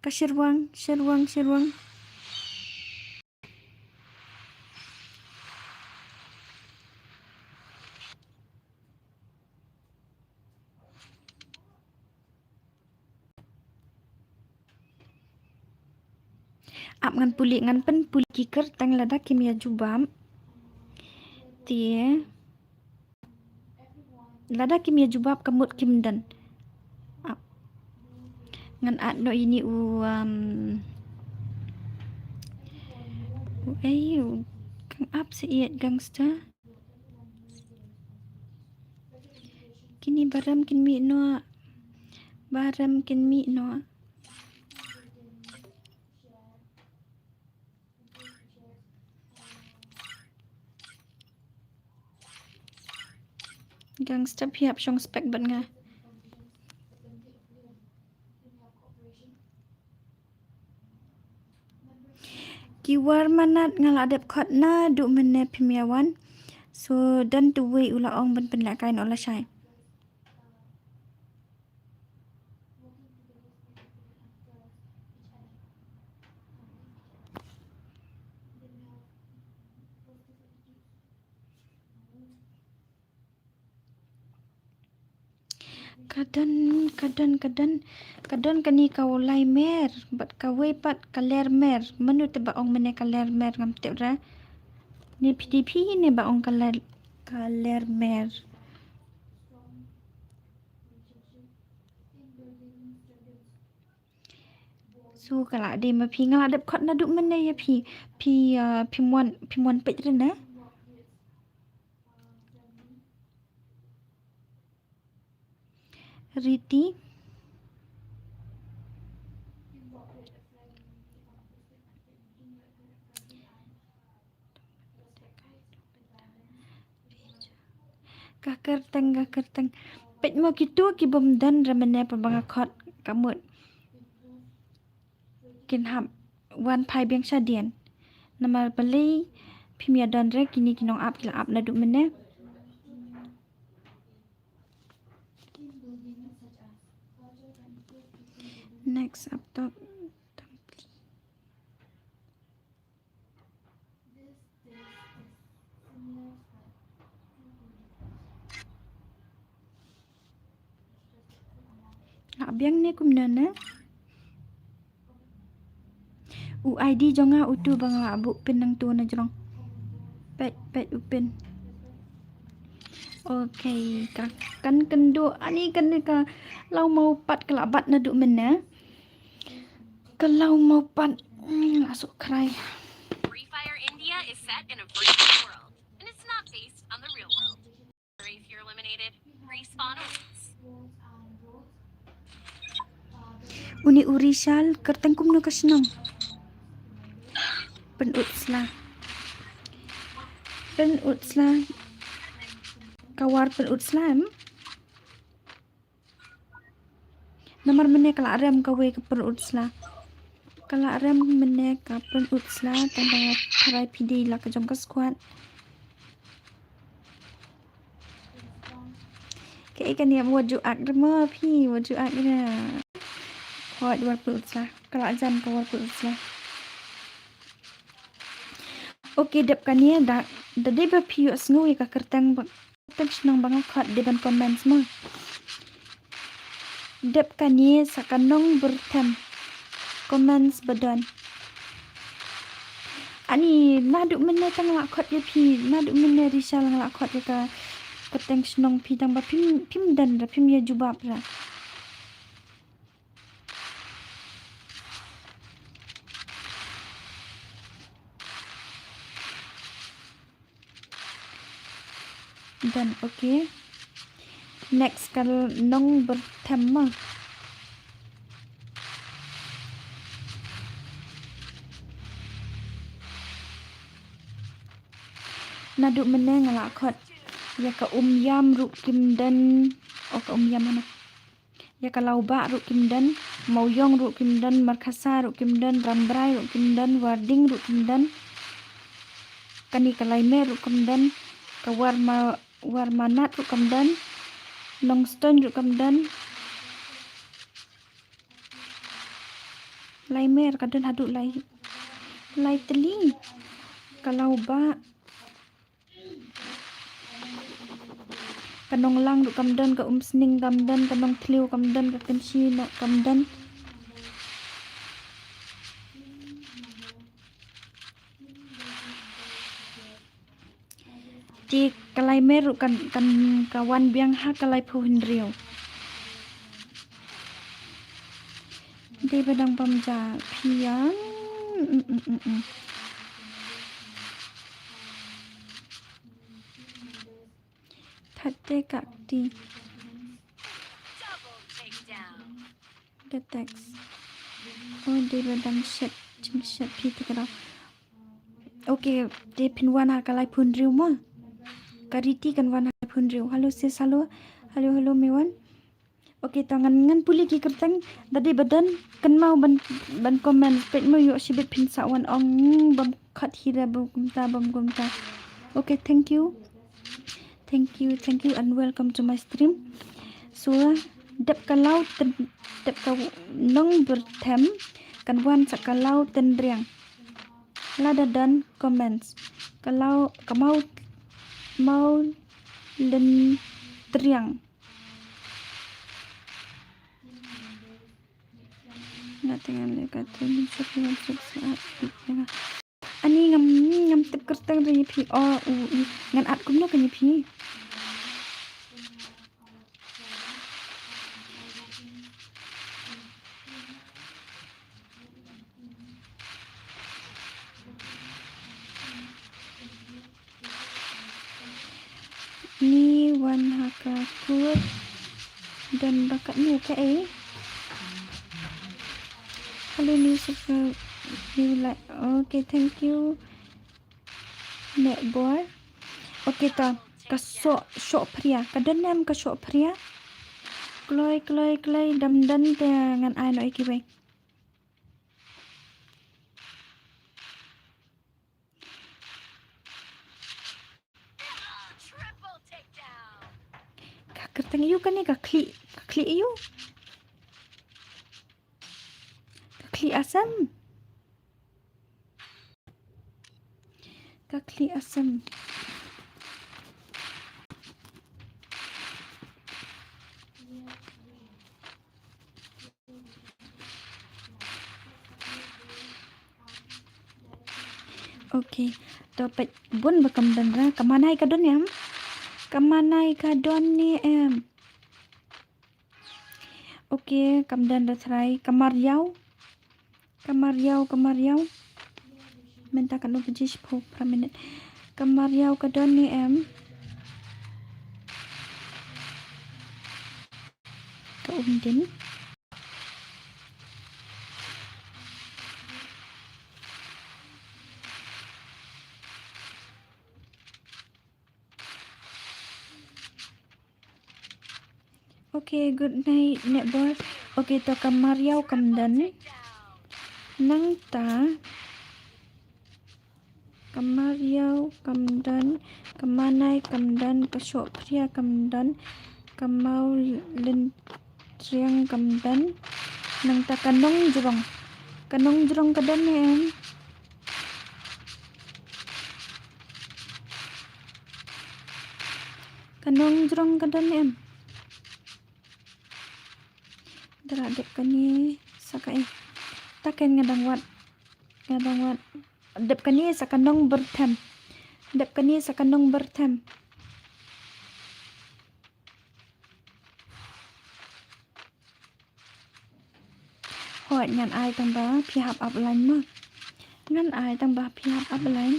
Ka Sherwang, Sherwang, Sherwang. Ap ngan pule, ngan pynpule ki kyrteng lada kim ïa jubab. Te. Lada kim ïa jubab ka mut kim don. Ap. Ngan add noh ïa ine u, um, u ei u kang ap sa ïeit gangster. Kine baram kin mih noh. Ba rem kin mih noh. Gangster, phi hap shong spek bad nga. Ki War Manat, nga la dep khot naduh mynne phim ïa wan. So don uwei u la ong ban pynlehkai noh lashai. Ka don, ka don, ka don, ka don kane ka u laimer bad kawei pat ka lermer. Mano te ba ong mynne ka lermer, ngam tip re. Ne phi dei phi ne ba ong ka ler, ka lermer. So ka la dei ma phi, nga la dep khot naduh mynne ïa phi. Phi, ah, phim wan, phim wan peit re ne? Riti. Ka kyrteng, ka kyrteng. Peit mo kito ki bym don re mynne pat ba nga khot, ka mut kin hap wan phai biang shadien. Namar balei phim ïa don re, kine ki nong ap ki la ap naduh mynne. Next up top. Lah biang ne kumno ne? U I D jong nga uto ba nga la buh pin nangto na jrong. Peit, peit u pin. Okay, ka kan kynduh ani kan ka law maw pat ka la bat naduh mynne. Ka law maw pat, mm, la suk khrai. Free Fire India is set in a virtual world, and it's not based on the real world. If you're eliminated, respawn awaits. Uni u Rishal, kyrteng kumno ka shnong? Pynutsla. Pynutsla. Ka War Pynutsla em? Namar mynne ka la rem kawei ka Pynutsla. Ka la rem mynne ka Pynutsla, tang ba nga tharai phi dei la ka jong ka squad. Kaei kane, wat ju ak re mo phi, wat ju ak re. Wat War Pynutsla, ka la jan ka War Pynutsla. Okay, dep kane da, da dei ba phi ïohsngew ïa ka kyrteng ba, kyrteng shnong ba nga khot, dei ban comments mo. Dep kane sa ka Nongbyrthem. Comments ba don. Ani naduh mynne tang nga la khot ïa phi, naduh mynne Rishal nga la khot ïa ka kyrteng shnong phi, tang ba phim, phim don re, phim ïa jubab re. Done, okay. Next ka Nongbyrthem mo. Naduh mynne nga la khot ïa ka Umïam ruh kim don. O ka Umïam hana. Ïa ka Lawbah ruh kim don, Mawiong ruh kim don, Markhasa ruh kim don, Rambrai ruh kim don, Warding ruh kim don. Kane ka Laimer ruh kim don, ka Warma-, Warmanat ruh kim don, Nongstoiñ ruh kim don. Laimer ka don haduh lai, lai tylli. Ka Lawbah. Ka Nonglang ruh kam don, ka Umsning kam don, ka Nongthliew kam don, ka Kynshi ruh kam don. Te ka Laimer ruh kan, kan ka wan biang ha ka laiphew hynriew. Dei ba dang bam ja phi ïa. Mm, mm, mm, mm. Thate ka kti. The text. Oh, dei ba dang shet, jingshet phi te ka daw. Okay, te phin wan ha ka laiphew hynriew mo. Ka Riti kan wan ha ka laiphew hynriew. Hello sis, hello. Hello, hello, Mewan. Okay, to ngan, ngan pule ki kyrteng, da dei ba don, kynmaw ban, ban comment, peit mo ïoh shibit phin sa wan ong, bym khot hi da bym kumta, bym kumta. Okay, thank you. Thank you, thank you and welcome to my stream. So, dep ka Law Tyn, dep ka Nongbyrthem, kan wan sa ka Law Tynriang. Lada don comments. Ka Law, ka Maw, Mawlyntriang. Nga teng le ka tu ni sa ka suk sa. Ani ngam, ngam tip kyrteng ri phi. Oh, u, i, ngan at kumno ka ni phi. Ni wan ha ka kur. Don ba katno ka ei. Hello, new subscribe, new like. Okay, thank you. Nek bor. Okay, to. Ka Shoh, Shohphria. Ka don ne em ka Shohphria? Kloi, kloi, kloi. Dam don te ngan ai noh ïa kiwei. Ka kyrteng aïu kane, ka khlieh, ka khlieh aïu? Ka khlieh asem. Ka khlieh asem. Okay. To peit bun ba kam don ra. Ka Manai ka don ne em? Ka Manai ka don ne em? Okay, kam don ra trai. Ka Mariaw. Ka Mariaw, ka Mariaw. Mynta katno baje? Shiphew phra minit. Ka Mariaw ka don ne em? Ka Umdin. Okay, good night, Nek bor. Okay, to ka Mariaw kam don. Nangta ka Mariaw kam don, ka Manai kam don, ka Shohphria kam don, ka Mawlyntriang kam don. Nangta ka Nongjrong. Ka Nongjrong ka don ne em? Ka Nongjrong ka don ne em? Dara dep kane sa kaei. Ta ken nga dang wad. Nga dang wad. Dep kane sa ka Nongbyrthem. Dep kane sa ka Nongbyrthem. Hooid, ngan ai tang ba phi hap ap line mo. Ngan ai tang ba phi hap ap line.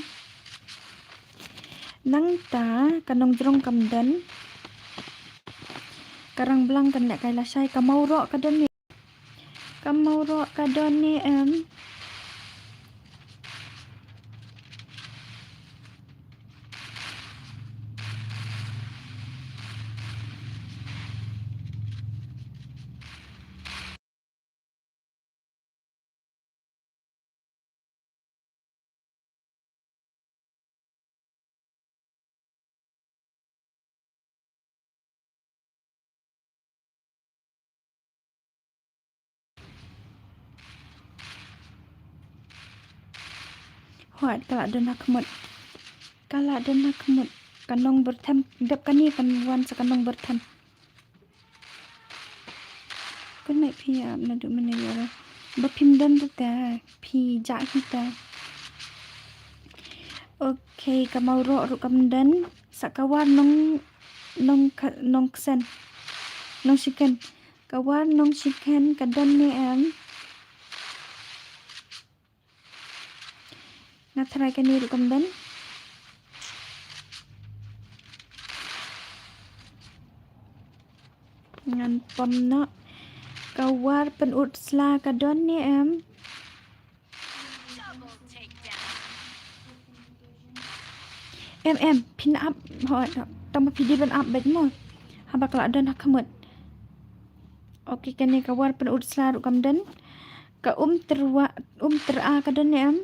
Nangta ka Nongjrong kam don. Ka Rangblang kan leh kai lashai. Ka Mawroh ka don ne? Ka Mawroh ka don ne em? Hooid, ka la don ha khmut. Ka la don ha khmut. Ka Nongbyrthem, dep kane kan wan sa ka Nongbyrthem. Kane phi ïa naduh mynne ïa ba phim don te phi jah hi te. Okay, ka Mawroh ruh kam don. Sa ka War Nong, Nong, Nongksen. Nongshikhen. Ka War Nongshikhen ka don ne em? Nga try kane ruh kam don. Ngan pom noh. Ka war pynut sla ka don ne em? Em, em, phin ap, hooid, tang ba phi dei ban ap beit mo. Haba ka la don ha khmut. Ok, kane ka war pynut sla ruh kam don. Ka um tyrwa, um tyra ka don ne em?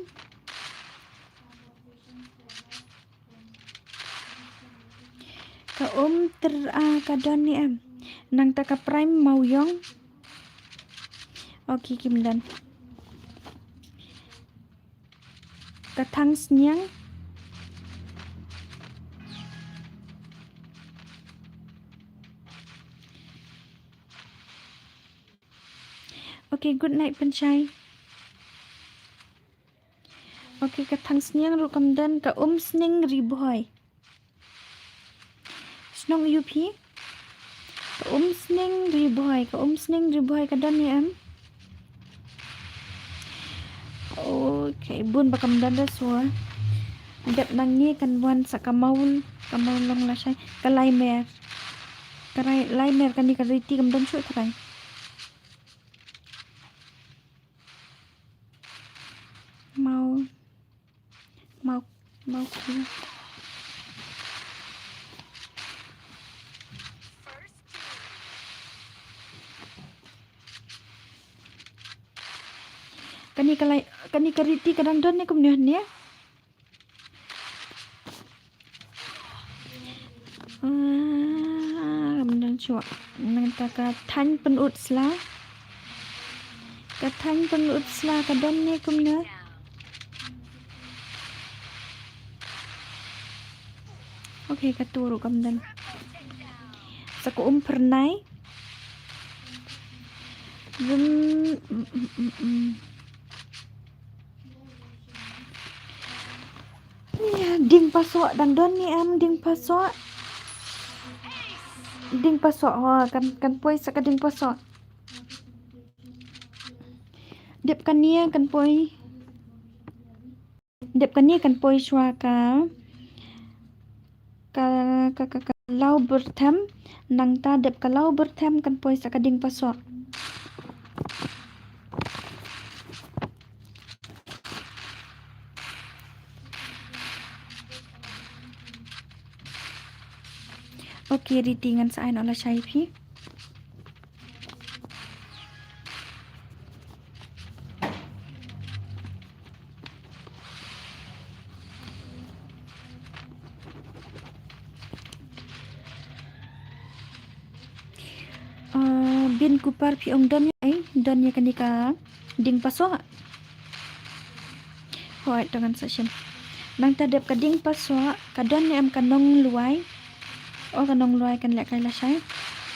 Ka um tyra ka don ne em? Nangta ka prime mawiong. Ok, kim don. Ka thang sniang. Ok, good night, Pynshai. Ok, ka thang sniang ruh kam don, ka um sniang ri bhoi. Shnong aïu phi? Ka um sniang ri bhoi, ka um sniang ri bhoi ka don ne em? Ok, bun ba kam don da shuwa. Dep nangne kan wan sa ka maw, ka mawlong lashai, ka laimer. Ka rai, laimer kane ka riti kam don shuh tharai. Maw, maw, maw. Kane ka lai, kane ka riti ka dang don ne kumne ne? Ah, kam don shuh. Nangta ka thaiñ pynut sla. Ka thaiñ pynut sla ka don ne kumne? Ok, katu ruh kam don. Sa ka um phyrnai. Ym, mm, mm, mm, mm. Ïa, dieng pasoh dang don ne em, dieng pasoh. Dieng pasoh, ho, kan, kan poi sa ka dieng pasoh. Dep kane kan poi. Dep kane kan poi shuwa ka, ka, ka, ka, ka law byrthem, nangta dep ka law byrthem kan poi sa ka dieng pasoh. Ok, riti ngan sa ai noh lashai phi. Ah, Bin Kupar phi ong don ïa, ai, don ïa kane ka dieng pasoh. Hooid, to ngan sa shim. Nangta dep ka dieng pasoh, ka don ne em ka nonglwai. O ka nonglwai kan leh kai lashai.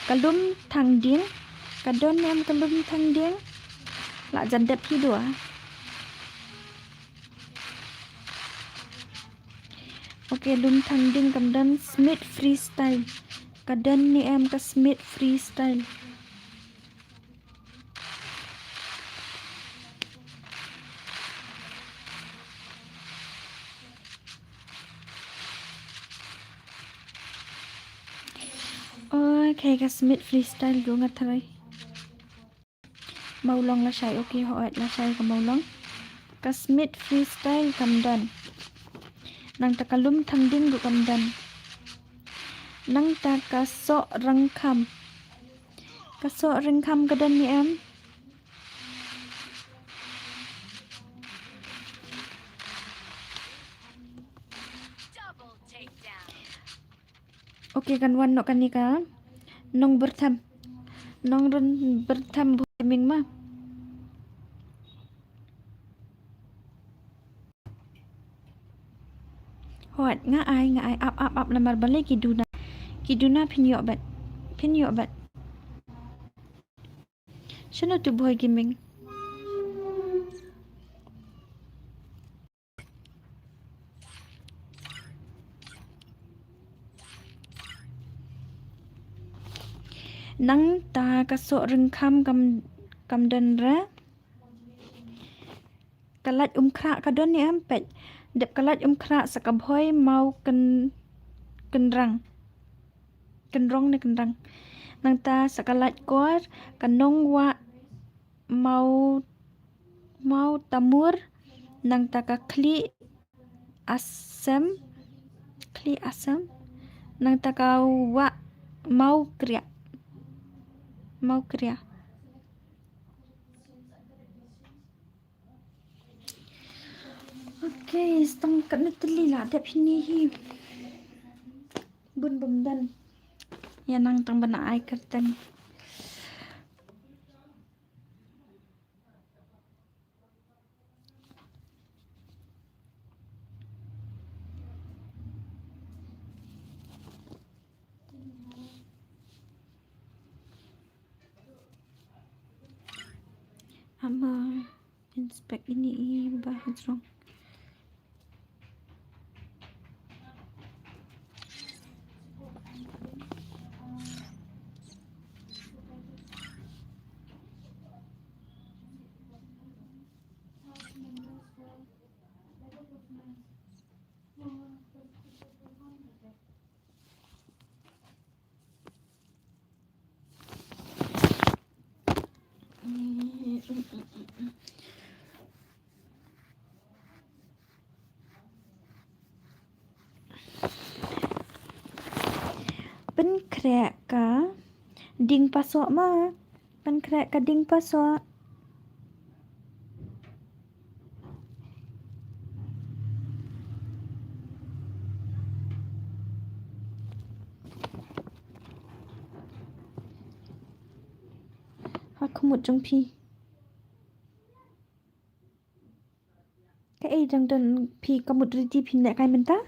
Ka lum thang dieng, ka don ne em ka lum thang dieng. La jan dep hi dua. Ok, lum thang dieng kam don, Smith Freestyle. Ka don ne em ka Smith Freestyle. Ok, ka Smith Freestyle ruh nga try. Mawlong lashai, ok, hooid lashai ka mawlong. Ka Smith Freestyle kam don. Nangta ka lum thang dieng ruh kam don. Nangta ka soh ryngkham. Ka soh ryngkham ka don ne em? Ok, kan wan noh kane ka Nongbyrthem. Nongbyrthem Bhoi Gaming ma. Hooid, nga ai, nga ai, ap, ap, ap, namar balei ki duna. Ki duna phin ïoh bad. Phin ïoh bad. Shano tu Bhoi Gaming? Nangta ka soh ryngkham kam, kam don re. Ka lait umkhrah ka don ne em peit. Dep ka lait umkhrah sa ka Bhoi Maw Kyn, Kynrang. Kynrong ne Kynrang. Nangta sa ka Laitkor, ka Nongwah Mau, Mau Tamur, nangta ka Khlieh Asem, Khlieh Asem, nangta ka Wah Mau Kriah, Mau Kriah. Okay, stang katne tylli la dep hini hi. Bun bym don. Ïa nang tang ba na ai kyrteng. Ama inspect ini i ba hajrong. Pynkhreh ka ding pasoh ma. Pynkhreh ka ding pasoh. Ha khmut jong phi. Kaei jong don phi ka mut riti phin leh kai mynta?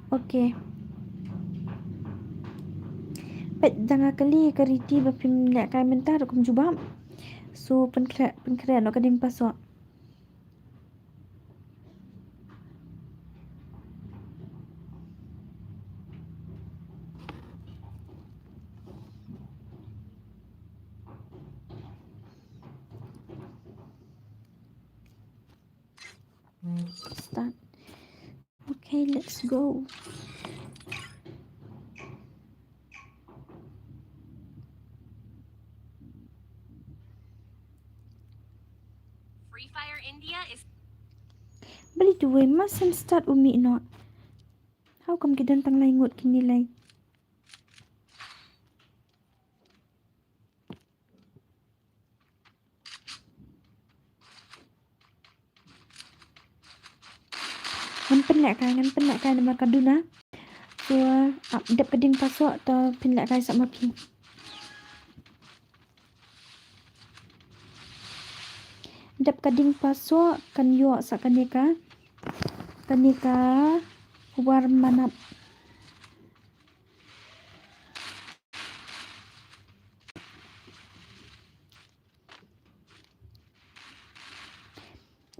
Okay. Peit da nga kylli ka riti ba phim leh kai mynta ruh kam jubab. So pynkhreh, pynkhreh noh ka ding pasoh. Start. Okay, let's go. Free Fire India is Bali tu wei mas sem start umi no. How come ki don tang lai ngut kini lai? Ngan pynlehkai, ngan pynlehkai namar ka duna. So, ap dep ka ding pasoh to pynlehkai sa ma phi. Dep ka ding pasoh kan ïoh sa kane ka, kane ka War Manat.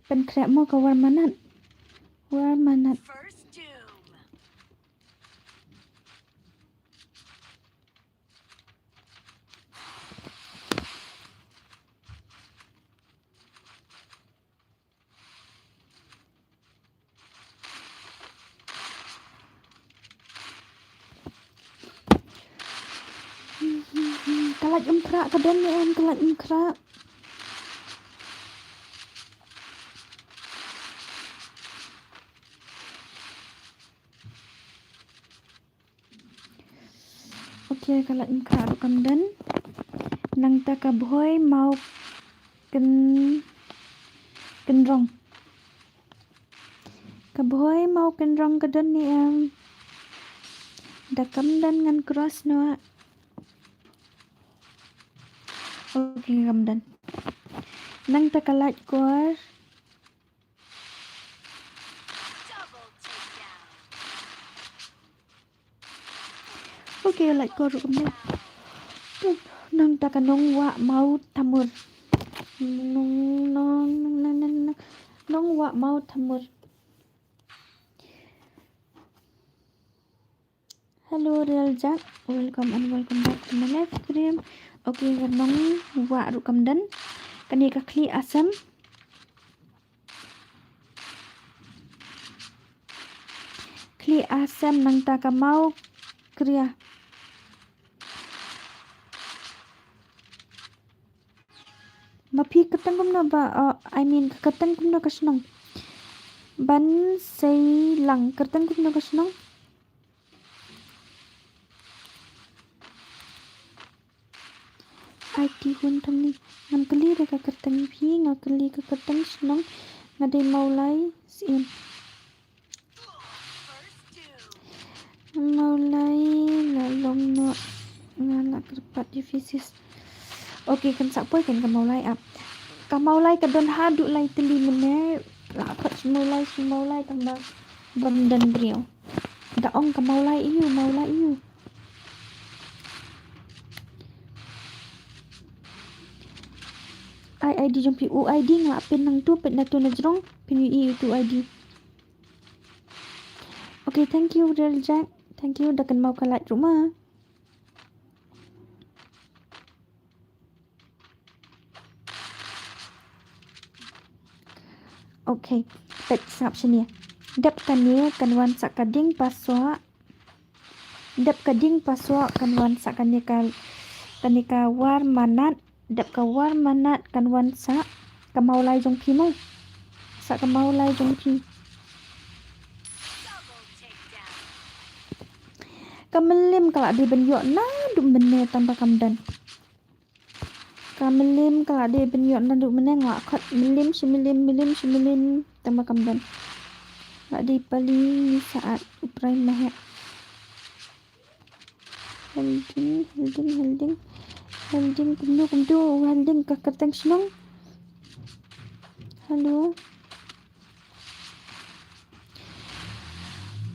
Pynkhreh mo ka War Manat. War Manat. Ka lait um khrah ka don ne em, ka lait um khrah. Okay, ka lait um khrah ruh kam don. Nangta ka Bhoi Mau Kyn, Kynrong. Ka Bhoi Mau Kynrong ka don ne em? Da kam don ngan cross noh. Okay, kam don. Nangta ka Laitkor. Okay, Laitkor ruh kam don. Nangta ka Nongwah Mau Thamur. Nong, nong, nong, nong, nong, Nongwah Mau Thamur. Hello, Real Jack. Welcome and welcome back to my live stream. Okay, ka nong wa ruh kam don. Kane ka khlieh asem. Khlieh asem nangta ka maw kria. Ma phi kyrteng kumno ba, uh, I mean, ka kyrteng kumno ka shnong? Ban sei lang kyrteng kumno ka shnong? Ai ti hun thang ni. Ngam kylli da ka kyrteng phi, nga kylli ka kyrteng shnong, nga dei Mawlai sien. Mawlai la long noh, nga la kyrpad ïa phi sis. Okay, kan sa poi kan ka Mawlai ap. Ka Mawlai ka don haduh lai tylli mynne, la khot shi Mawlai, shi Mawlai tang ba bym don briew. Da ong ka Mawlai ïu, Mawlai ïu. Ai ID jong phi, u ID nga la pin nangtu, peit na tu na jrong, phin ïohi ïa utu ID. Okay, thank you Real Jack. Thank you da kynmaw ka like ruh ma. Okay, peit sngap shane. Dep kane kan wan sa ka dieng pasoh. Dep ka dieng pasoh kan wan sa kane ka, kane ka war manat. Dep ka war manat kan wan sa ka Mawlai jong phi mo. Sa ka Mawlai jong phi. Ka Mylliem ka la dei ban ïoh naduh mynne tang ba kam don. Ka Mylliem ka la dei ban ïoh naduh mynne, nga la khot Mylliem shi Mylliem, Mylliem shi Mylliem tang ba kam don. La dei pali ngi sa at u Prime Mahek. Helding, Helding, Helding. Helding kumno kumno, Helding ka kyrteng shnong. Hello.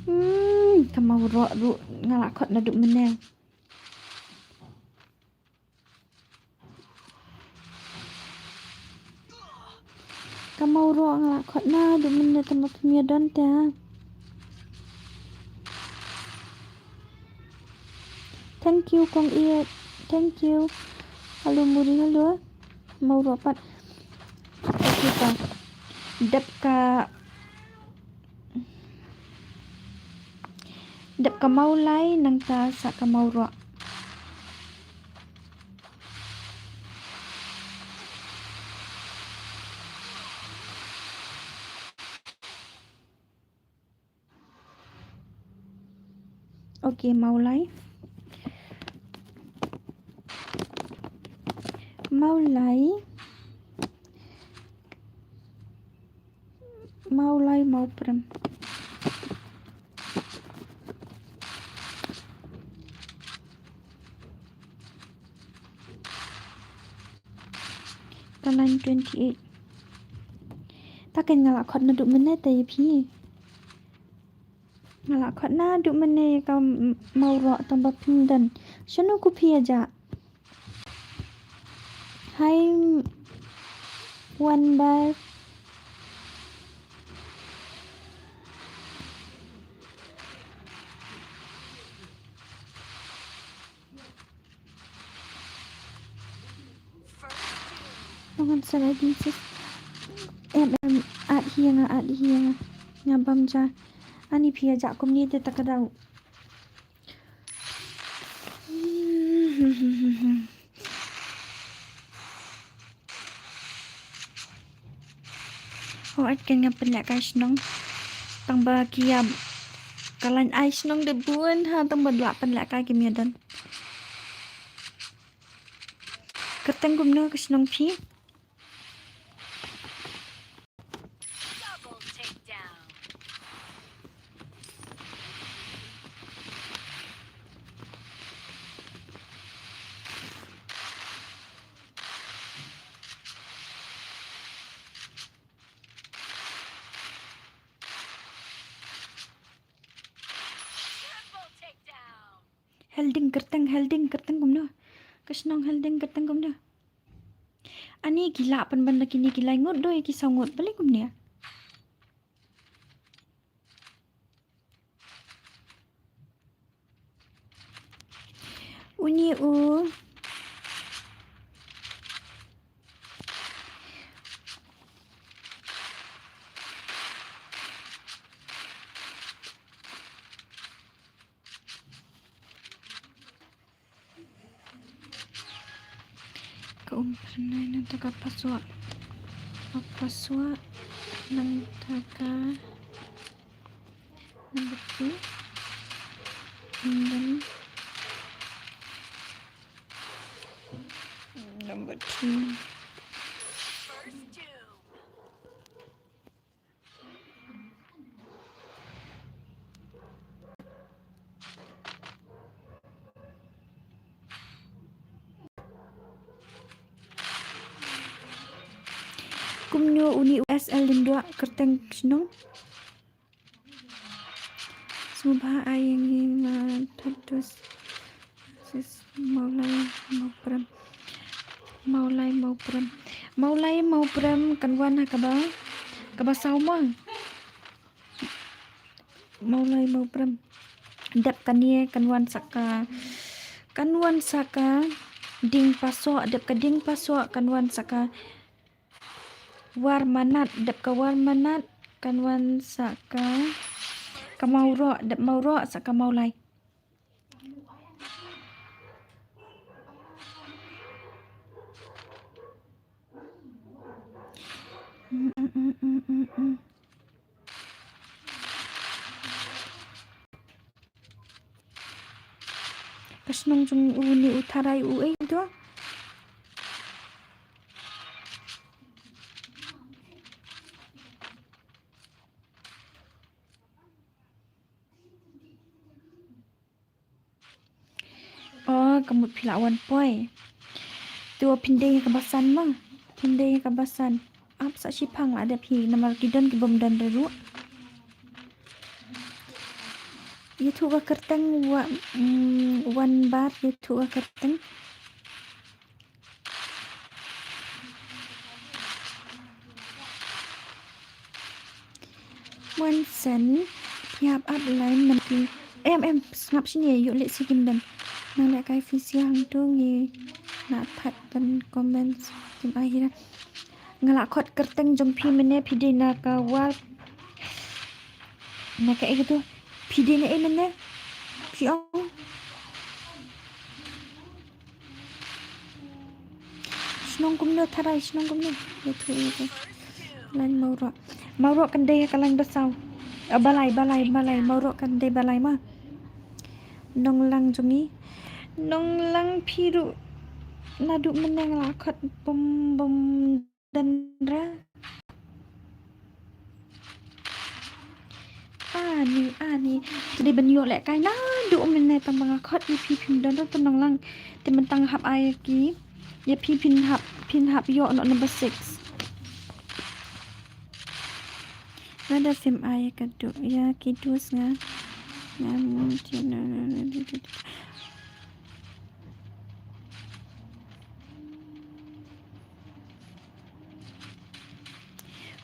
Hmm, ka Mawroh ruh nga la khot naduh mynne. Ka Mawroh nga la khot naduh mynne tang ba phim ïa don te. Thank you Kong Iet. Thank you. Hello Muri, hello. Mawroh pat. Okay ka. Dep ka Dep ka Mawlai nangta sa ka Mawroh. Okay, Mawlai. Mawlai. Mawlai Mawprem. Ka line twenty eight. Ta kan nga la khot naduh mynne te ïa phi. Nga la khot naduh mynne ïa ka Mawroh tang ba phim don. Shano ku phi ïa jah? Hi Wonder. Ngan sa lai din sis. Em em, at hi nga, at hi nga. Nga bam ja. Ani phi ïa jah kumne te ta ka daw. Hooid, kan nga pynlehkai shnong. Tang ba ki ïa ka lain ai shnong de bun ha, tang ba la pynlehkai kim ïa don. Kyrteng kumno ka shnong phi? Helding kyrteng, Helding kyrteng kumno? Ka shnong Helding kyrteng kumno? Ani ki lah pynban da kine ki lai ngut doi ki saw ngut, balei kumne? Uni u. Ka um pernai nang taka paswa. Paswa nang taka number two. And then number two. Kumno uni u S L Lyngdoh kyrteng shnong. Sngewbha ai ïa ngi ma Thatus. Sis Mawlai Mawprem. Mawlai Mawprem. Mawlai Mawprem kan wan ha kaba, kaba saw mo. Mawlai Mawprem. Dep kane kan wan sa ka, kan wan sa ka Dieng Pasoh, dep ka Dieng Pasoh kan wan sa ka War Manat, dep ka War Manat kan wan sa ka, ka Mawroh, dep Mawroh sa ka Mawlai. Mm, mm, mm, mm, mm, mm. Ka shnong jong u ni u tharai u ei to. Oh, ka mut phi la wan poi. To phin dei kaba san ma. Phin dei kaba san. Ap sa shiphang la dep hi namar ki don ki bym don ruh. Ïathuh ka kyrteng wa, mm, wan bar ïathuh ka kyrteng. Wan san, phi hap ap line nam ki. Em, em, sngap shini, ïoh leh si kim dang. Nang leh kai phi si hangtu ngi na that ban comments kim ai hi ra. Nga la khot kyrteng jong phi mynne phi dei na ka war. Na ka ei katu. Phi dei na ei mynne. Phi ong. Shnong kumno tharai, shnong kumno. Ïathuh ïa ka. Lain Mawroh. Mawroh kan dei ka lain ba saw. Ah, Balai, Balai, Balai. Mawroh kan dei Balai ma. Nonglang jong ngi. Nonglang phi ruh. Naduh mynne nga la khot bym, bym don ra. Ani, ani. Te dei ban ïoh leh kai naduh mynne tang ba nga khot ïa phi phim don ruh, to Nonglang. Te mynta nga hap ai ki. Ïa phi phin hap, phin hap ïoh noh number six. Nga da phim ai ka duh ïa ki dus nga. Nga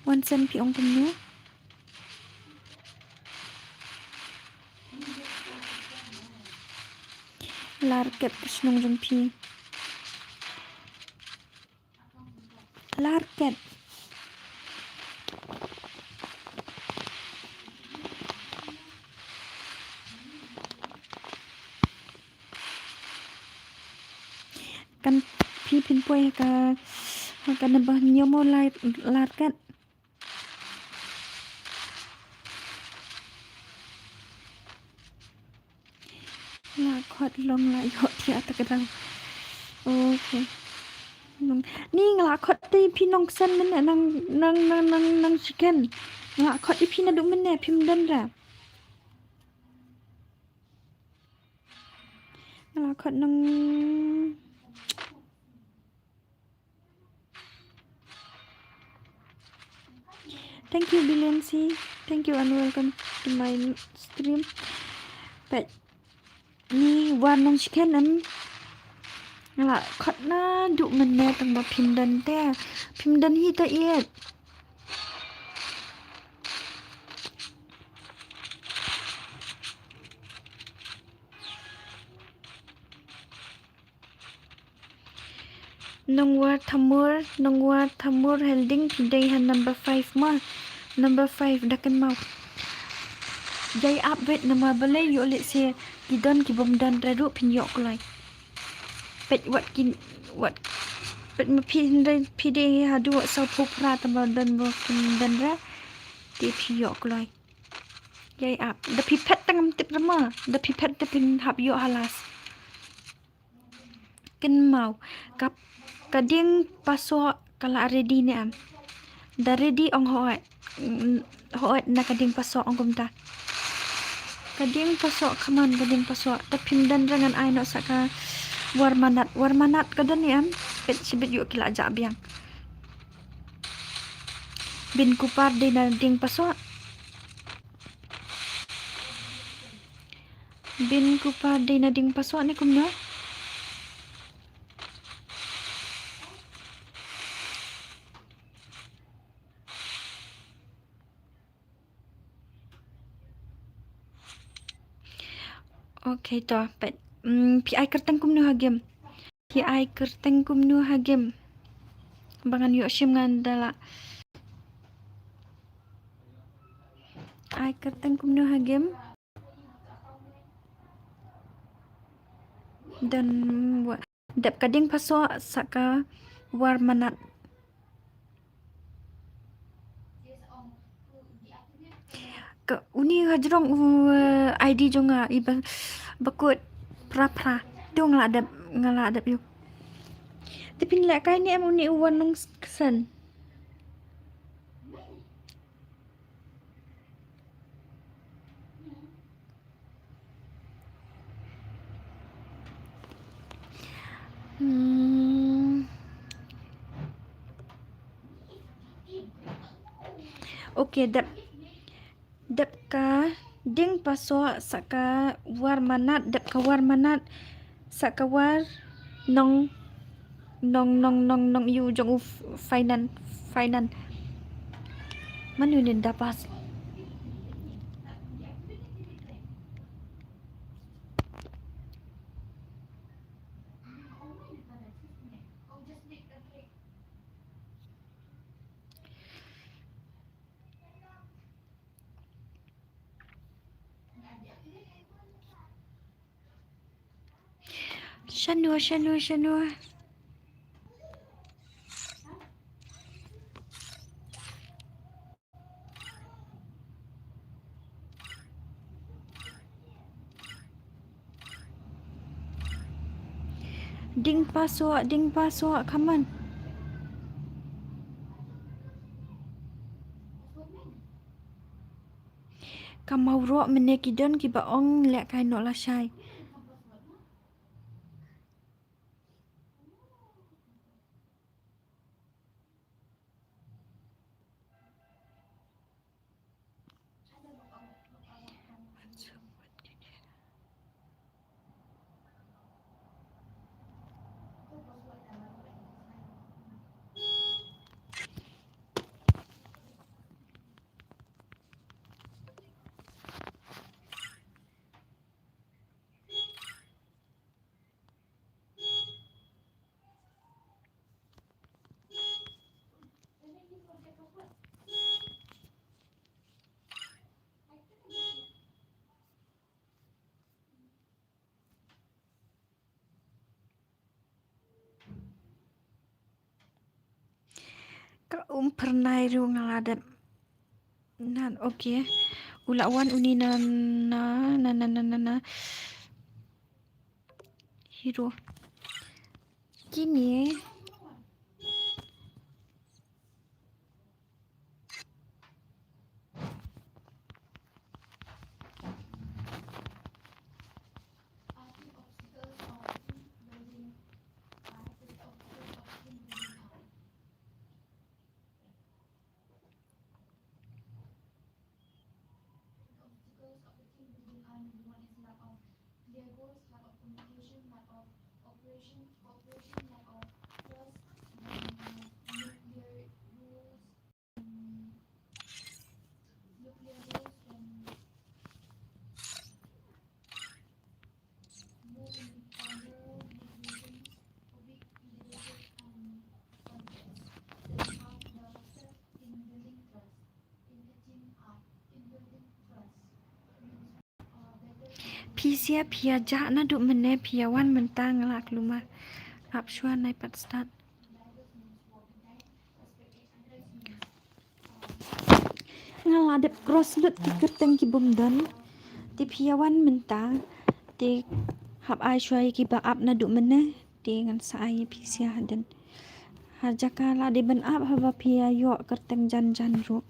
Wan san phi ong kumno? Larket ka shnong jong phi. Larket. Kan phi phin poi ha ka, ha ka namba hynñiew mo Lar, Larket. Nga la khot long la ïoh thiah ta ka dang. Okay. Long. Ni nga la khot te phi nong send mynne nang, nang, nang, nang, nang chicken. Nga la khot ïa phi naduh mynne phim don ra. Nga la khot nang. Thank you, Billion C. Thank you and welcome to my stream. But ni wan nang chicken em. Nga la khot naduh mynne tang ba phim don te. Phim don hi ta ïeit. Nongwar Thamur, Nongwar Thamur Helding, phi dei ha number five ma. Number five da kynmaw. Jai ap beit namar balei ïoh leh se ki don ki bym don re ruh phin ïoh kloi. Peit wat kin, wat, peit ma phi hynrei phi dei haduh sawphew phra tang ba don ba kin don re. Te phi ïoh kloi. Jai ap. Da phi phet tang ngam tip re ma. Da phi phet te phin hap ïoh ha last. Kynmaw. Ka, ka dieng pasoh ka la ready ne em. Da ready ong hooid. Mm, hooid na ka dieng pasoh ong kumta. Ka dieng pasoh, come on, ka dieng pasoh. Da phim don re ngan ai noh sa ka War Manat. War Manat ka don ne em. Peit shibit ïoh ki la jah biang. Bin Kupar dei na dieng pasoh. Bin Kupar dei na dieng pasoh ne kumno? Okay, to, peit. Mm, phi ai kyrteng kumno ha game? Phi ai kyrteng kumno ha game? Ba ngan ïoh shim ngan da lah. Ai kyrteng kumno ha game? Don wa-, dep ka dieng pasoh sa ka War Manat. Ka uni hajrong u, eh, I D jong nga i ba, ba kut phra phra. Tu nga la dep, nga la dep ïoh. Te phin leh kai ne em uni u Wan Nongksan. Hmm. Okay, dep, dep ka dieng pasoh sa ka War Manat, dep ka War Manat sa ka War Nong, Nong, Nong, Nong, Nong, ïa u jong u f-, Finan, Finan. Mano nin da pass? Shano, shano, shano. Dieng pasoh, dieng pasoh, come on. Ka Mawroh mynne ki don kiba ong leh kai noh lashai. Ka Umphyrnai ruh nga la dep. Nan, okay. U la wan uni na, na, na, na, na, na, na. Hero. Kine. Phi sia phi ïa jah naduh mynne, phi ïa wan mynta, nga la klumar. Ap shuwa nai pat start. Nga la dep cross lut ki kyrteng ki bym don. Te phi ïa wan mynta. Te hap ai shuwa ïa kiba ap naduh mynne. Te ngan sa ai ïa phi sia hadien. Ha jaka la dei ban ap haba phi ïa ïoh kyrteng jan jan ruh.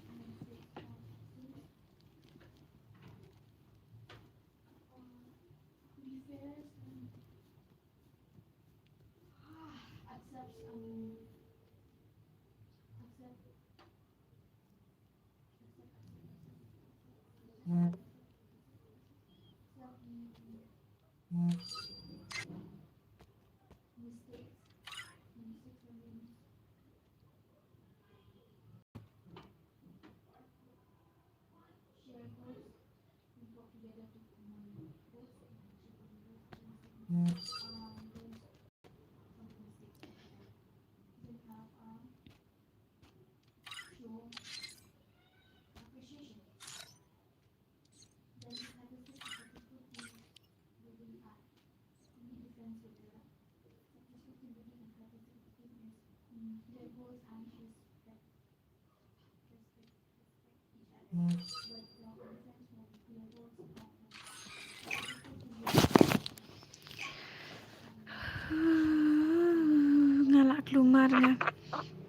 Nga la klumar nga.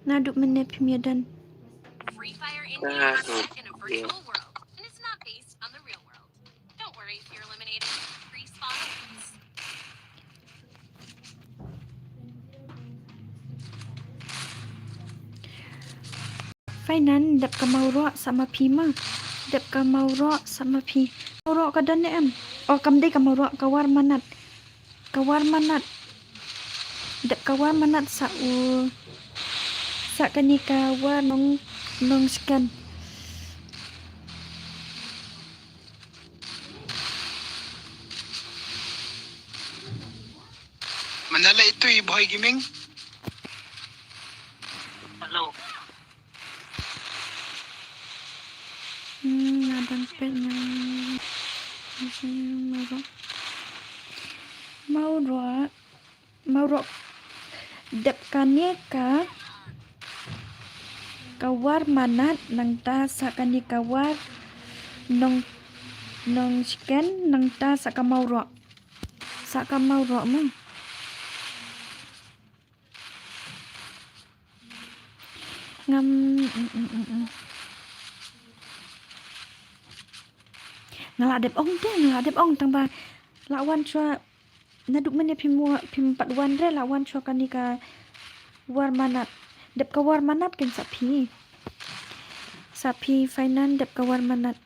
Naduh mynne phim ïa don. Free Fire India is set in a virtual world, and it's not based on the real world. Don't worry if you're eliminated. Free spawns. Fainan, dep ka Mawroh sa ma phi ma. Dep ka Mawroh sa ma phi. Mawroh ka don ne em? Oh, kam dei ka Mawroh, ka War Manat. Ka War Manat. Dep ka War Manat sa u. Sa kane ka War Nong, Nong Sken. Mana leh itu i Boy Gaming? Hello. Hmm, nga dang pet nga. Mawroh. Mawroh. Mawroh. Dep kane ka, ka War Manat nangta sa kane ka War Nong, Nong Sken nangta sa ka Mawroh. Sa ka Mawroh ma. Ngam, mm, mm, mm, mm. Nga la dep ong te, nga la dep ong tang ba la wan shuwa. Naduh mynne phim wa-, phim pat wan re, la wan shuwa kane ka War Manat. Dep ka War Manat kan sa phi. Sa phi Fainan dep ka War Manat.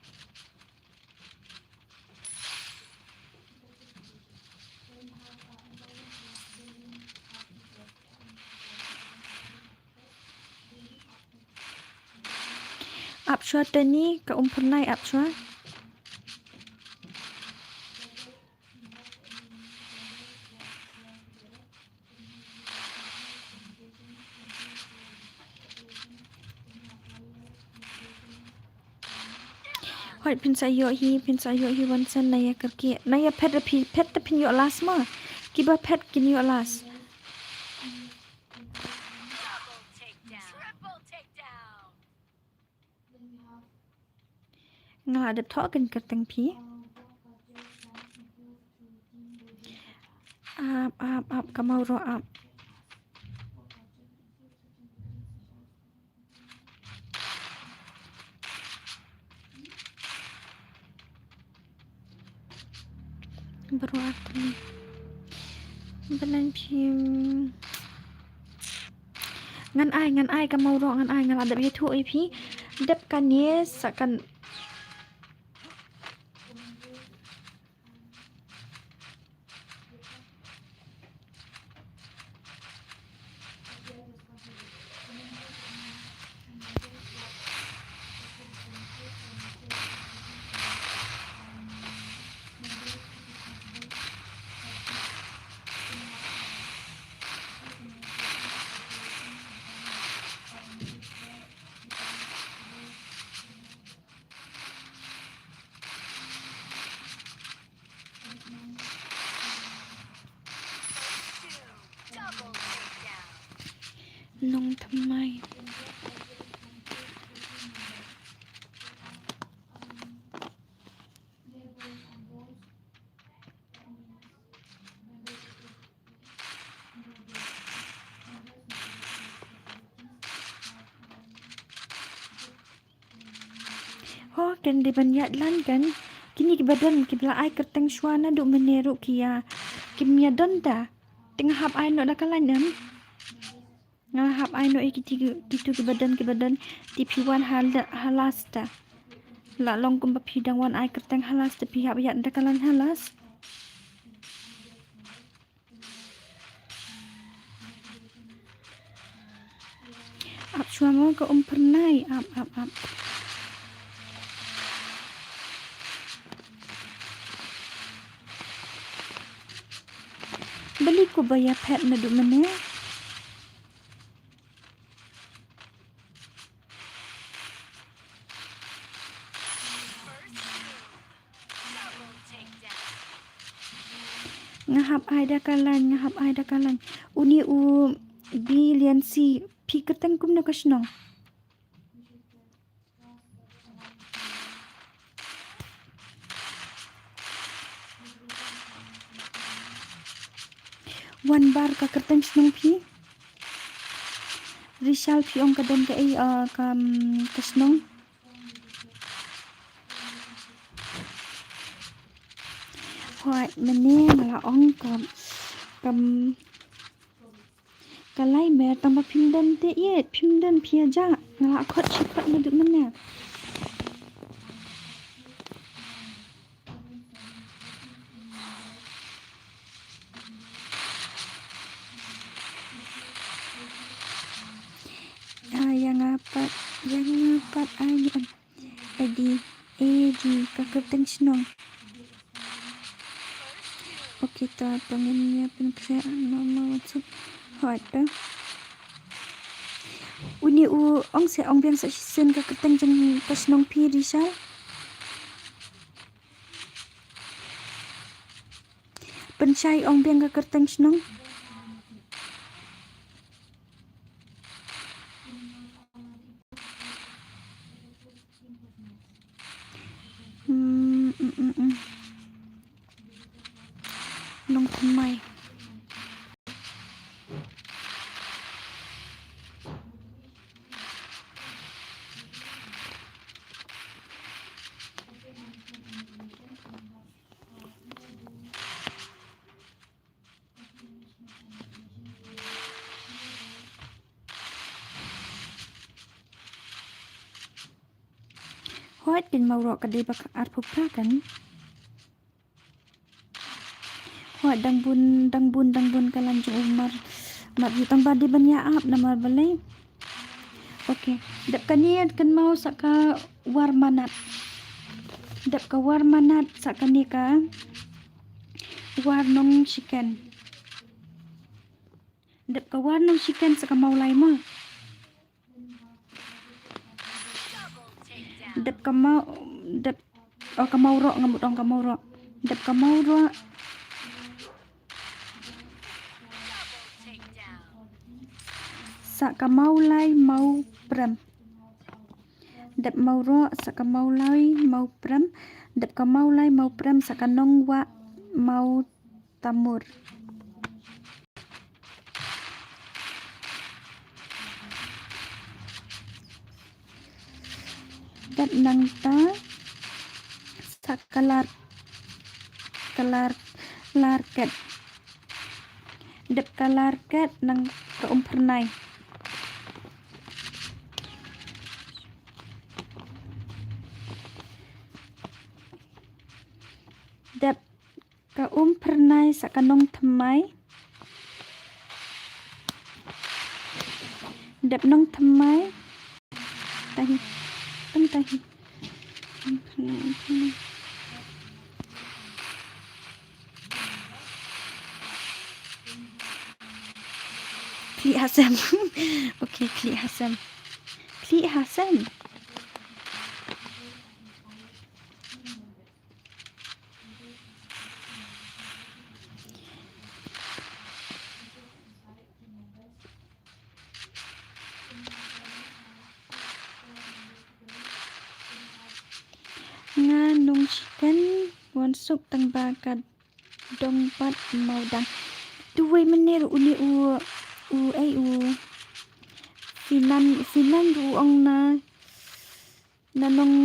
Ap shuwa tani ka Umphyrnai ap shuwa. Hoi, phin sa ïoh hi, phin sa ïoh hi wan san na ïa kyrkieh. Na ïa phet da phi, phet da phin ïoh last ma. Kiba phet kin ïoh last. Nga la dep thoh kan kyrteng phi. Ap, ap, ap, ka Mawroh ap. Baroh artylli. Ba nang phim. Ngan ai, ngan ai ka Mawroh, ngan ai, nga la dep ïathuh ïa phi. Dep kane sa kan. Nongthymmai. Ho, kan dei ban ïaid lang kan. Kine kiba don, kiba la ai kyrteng shuwa naduh mynne ruh ki ïa, kim ïa don ta. Te nga hap ai noh da ka lain em. Nga hap ai noh ïa kiti, kitu kiba don, kiba don. Te phi wan ha la, ha last ta. La long kumba phi dang wan ai kyrteng ha last ta, phi hap ïaid da ka lain ha last. Ap shuwa mo ka Umphyrnai, ap, ap, ap. Balei ko ba ïa phet naduh mynne? Nga hap ai da ka lain, nga hap ai da ka lain. Uni u Billion C, phi kyrteng kumno ka shnong? Wan bar ka kyrteng shnong phi. Rishal phi ong ka don kaei, ah, ka, mm, ka shnong. Hooid, mynne nga la ong ka, ka, mm, ka lai mer tang ba phim don te ïeit, phim don phi ïa jah. Nga la khot shi khot naduh mynne. Ah, ïa nga pat, ïa nga pat ai ni em. Edi, edi, ka kyrteng shnong. Okay, ta, ta ngin ïa pynkhreh normal WhatsApp. Hooid, ta. Uni u ong se, ong biang sa shisien ka kyrteng jong ka shnong phi, Rishal. Pynshai ong biang ka kyrteng shnong. Mm, mm, mm, mm. Nongthymmai. Hooid, kynmaw ruh ka dei ba ka arphew phra kan. Hooid, dang bun, dang bun, dang bun ka lain jong u Mar, Mar ïa tang ba dei ban ïa ap namar balei. Okay, dep kane kynmaw sa ka War Manat. Dep ka War Manat sa kane ka War Nongshikan. Dep ka War Nongshikan sa ka Mawlai mo. Dep ka Maw, dep, oh, ka Mawroh, nga mut ong ka Mawroh. Dep ka Mawroh sa ka Mawlai Mawprem. Dep Mawroh sa ka Mawlai Mawprem. Dep ka Mawlai Mawprem sa ka Nongwah Maw Tamur. Dep nangta sa ka Lar, ka Lar, Larket. Dep ka Larket nang ka Umphyrnai. Dep ka Umphyrnai sa ka Nongthymmai. Dep Nongthymmai. Tahi. Tang tahi. Khlieh ha sem. Okay, khlieh ha sem. Khlieh ha sem. suk tang ba ka dong pat maw dang. Tu wei mynne u ni u, u ei u Finan, Finan u ong na, na nong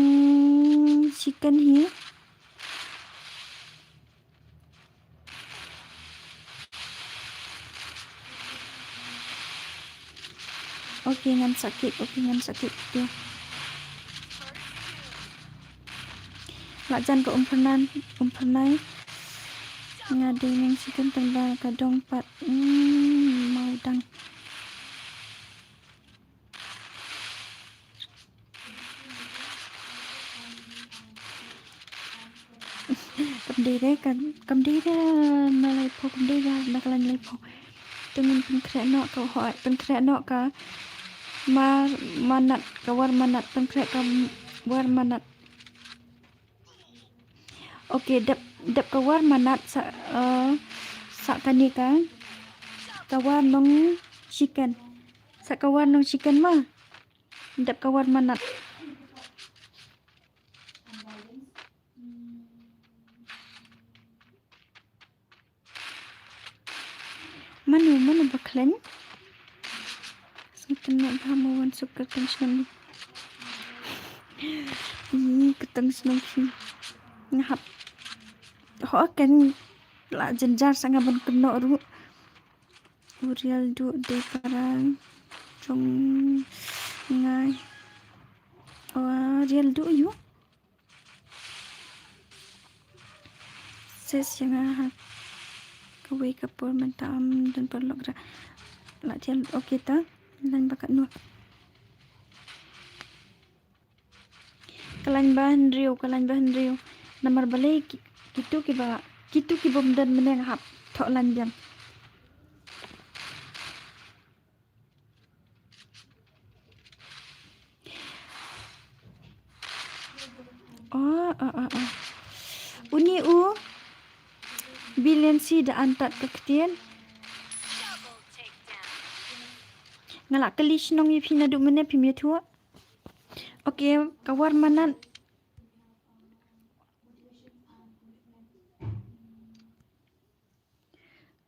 chicken hi. Okay, ngan sakit, okay, ngan sakit. Okay. Lah jan ka umpernan, umpernai. Nga dei nong chicken tang ba ka dong pat. Hmm, maw dang. Kam dei re, kam, kam dei re, na lai pho, kam dei re, na ka lain lai pho. Te ngin pynkhreh noh ka hoi, pynkhreh noh ka mar manat, ka war manat, pynkhreh ka war manat. Okay, dep, dep ka war manat sa, eh, sa kane ka, ka war nong chicken. Sa ka war nong chicken ma. Dep ka war manat. Mano, mano ba khlaiñ? Sngewtynnat bha mo wan suk kyrteng shnong ni. Ih, kyrteng shnong phi. Nga hap. Ho kan la jynjar sa nga ban kynnoh ruh. U Rial Duh dei para jong ngai. O Rial Duh ïu. Ses ïa nga ha kawei ka por mynta ym don paralok ra. La thial, okay ta. Lain ba katno. Ka lain ba hynriew, ka lain ba hynriew. Namar balei ki, kitu kiba, kitu kibym don mynne nga hap thoh lain biang. Oh, oh, oh, oh. Uni u Billion C da antat ka ktien. Nga la kylli shnong ïa phi naduh mynne phim ïathuh. Okay, ka war manat.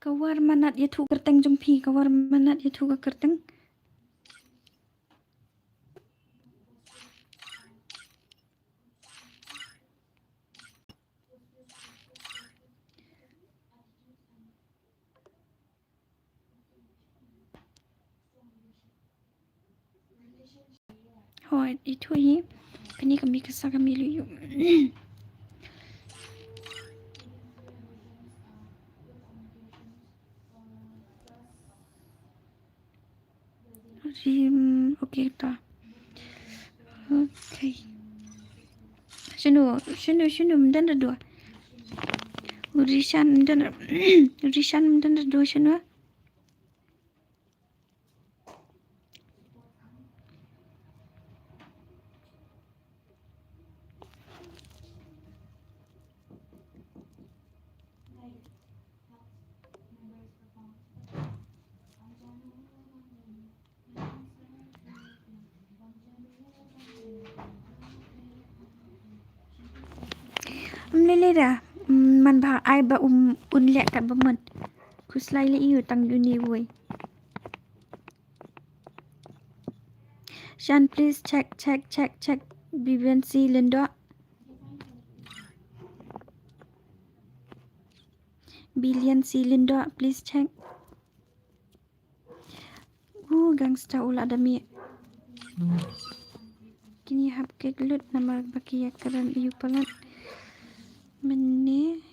Ka war manat ïathuh kyrteng jong phi, ka war manat ïathuh ka kyrteng. Hooid, ïathuh hi. Kane ka mih ka sa ka mih lei ïoh. Rim, okay ta. Okay. Shano, shano, shano, mdan da dua. Rishan mdan, Rishan mdan da dua shano. Ym lei lei da, mm, man ba ai ba um un leh kat ba mut. Khuslai lei ïa u tang uni wei. Shan, please check, check, check, check. Billion C Lyngdoh. Billion C Lyngdoh, please check. U gangster u la da mih. Kine hap kek lut namar ba ki ïa kren ïa u palat. Mynne.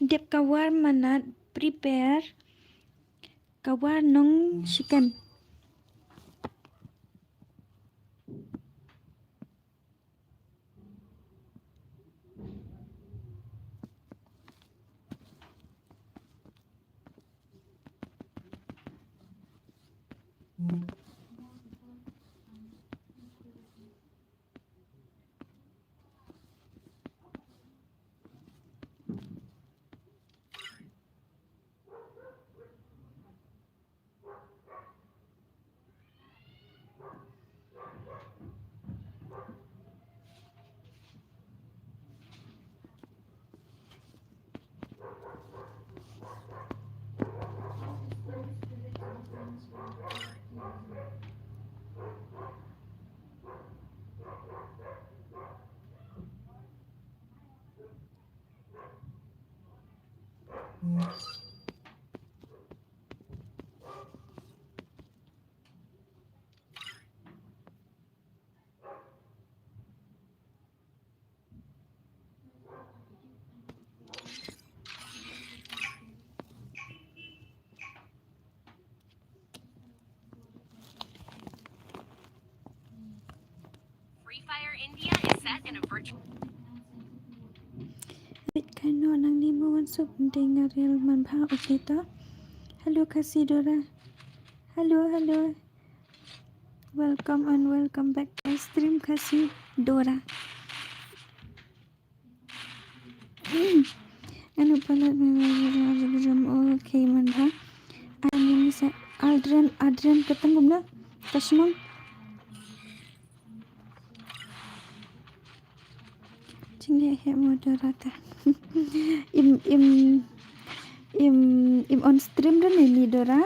Dep ka war manat prepare. Ka War Nong Shikan. Free Fire India is set in a virtual. Bit kaino nang ni mo wan sup ding a real man bha, okay ta. Hello Khasi Dora. Hello, hello. Welcome and welcome back to my stream, Khasi Dora. Anu palat, okay, man bha. Ani ni sa Adrian, Adrian ka tang kumno? Ka shnong. Jingeh he mo Dora ta. Im, im, im, im on stream rin ni Dora.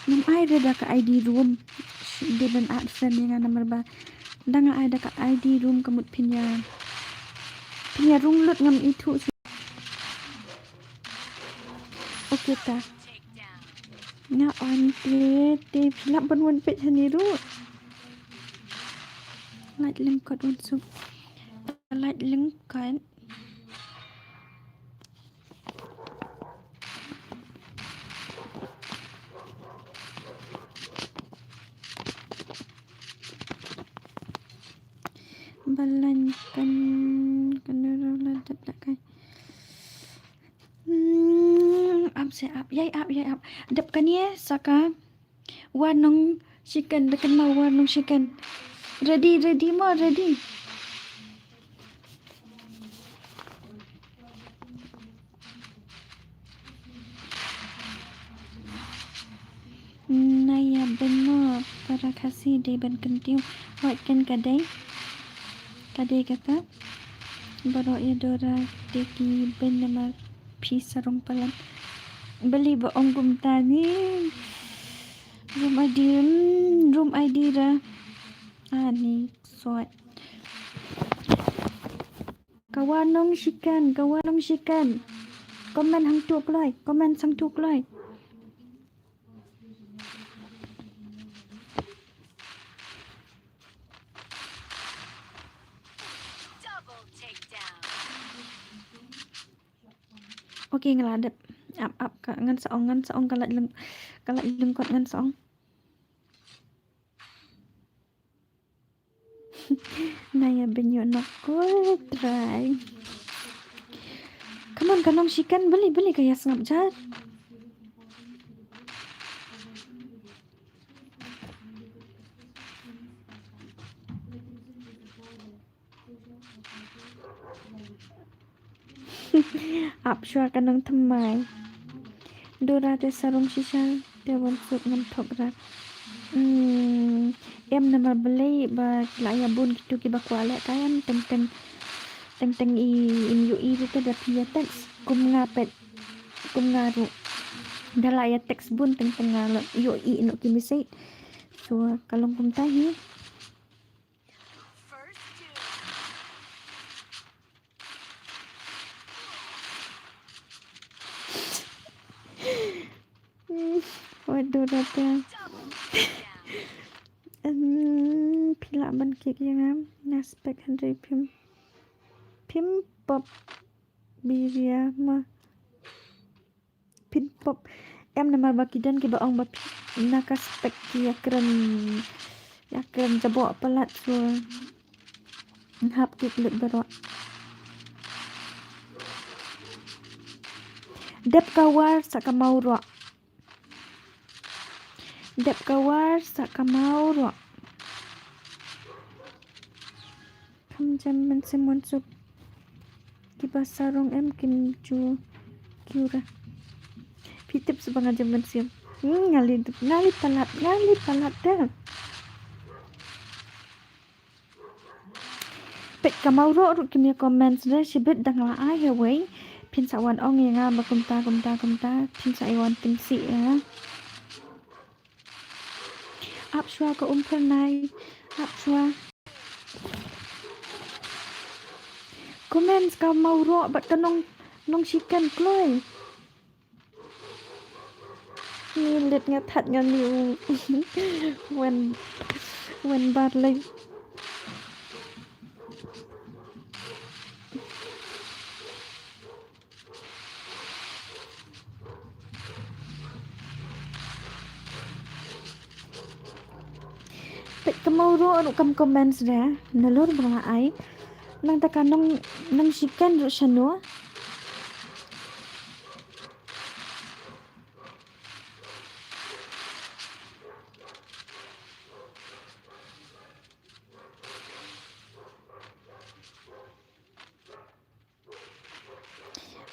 Ngam ai re da ka I D room. Dei ban add friend ïa nga namar ba da nga ai da ka I D room ka mut phin ïa, phin ïa rung lut, ngam ithuh. Okay ta. Nga on te te phi lah ban wan peit hangne ruh. Lait lyngkot wan sup. Lait lyngkot. Ba lait kan, kan la dep la kai. Hmm, ap se ap, ïai ap, ïai ap. Dep kane sa ka War Nong Shikan, da kynmaw War Nong Shikan. Ready, ready mo, ready. Naya ben mo, para Khasi dei ban kyntiew. Wat kan ka dei. Ka dei kata. Baroh ïa Dora te ki ben namar phi sarong palat. Balei ba ong kumta ni. Room I D, hmm, room I D ra. Ani sot. Ka War Nong Shikan, ka War Nong Shikan. Comment hangtu kloi, comment hangtu kloi. Double takedown. Okay, nga la dep. Ap, ap, ka, ngan sa ong, ngan sa ong, ka lait lyng-, ka lait lyngkot ngan sa ong. Naya ben ïoh nok ko trai. Come on, ka Nong Shikan, beli, beli ka ïa sngap jar. Ap shuwa ka nongthymmai. Dora te sarong shisha te wan suk ngam thok rak. Hmm, em namar balei ba la ïa bun kitu kiba kwah leh ka em teng teng, teng teng i, im ïohi ruh te da phi ïa text kum nga pet, kum nga ruh. Da la ïa text bun teng teng nga la ïohi noh ki message. So ka long kumta hi. Hmm, wat Dora te. Em, phi lah ban kik ïa nga. Nga spek hynrei phim, phim pop biria ma. Phin pop. Em, namar ba ki don kiba ong ba phi na ka spek ki ïakren, ïakren jaboh palat, so hap kik lut baroh. Dep ka war sa ka mawroh. Dep ka war sa ka mawroh. Kam jem mynsiem Wansuk. Kiba sarong em kim ju kiew ra. Phi tip shuh ba nga jem mynsiem. Hmm, nga li, nga li palat, nga li palat da. Peit ka mawroh ruh kim ïa comments re, shibit dang la ai ha wei. Phin sa wan ong ïa nga ba kumta, kumta, kumta. Phin sa ïa wan pynsih ïa nga. Ap shuwa ka Umphyrnai. Ap shuwa. Comments ka mawroh bad ka nong, nong shiken kloi. Ni lit nga that nga ni u. Wan, wan bar lei. Peit ka mawroh ruh kam comments re, nalor ba nga la ai. Nangta ka nong, nong shiken ruh shano.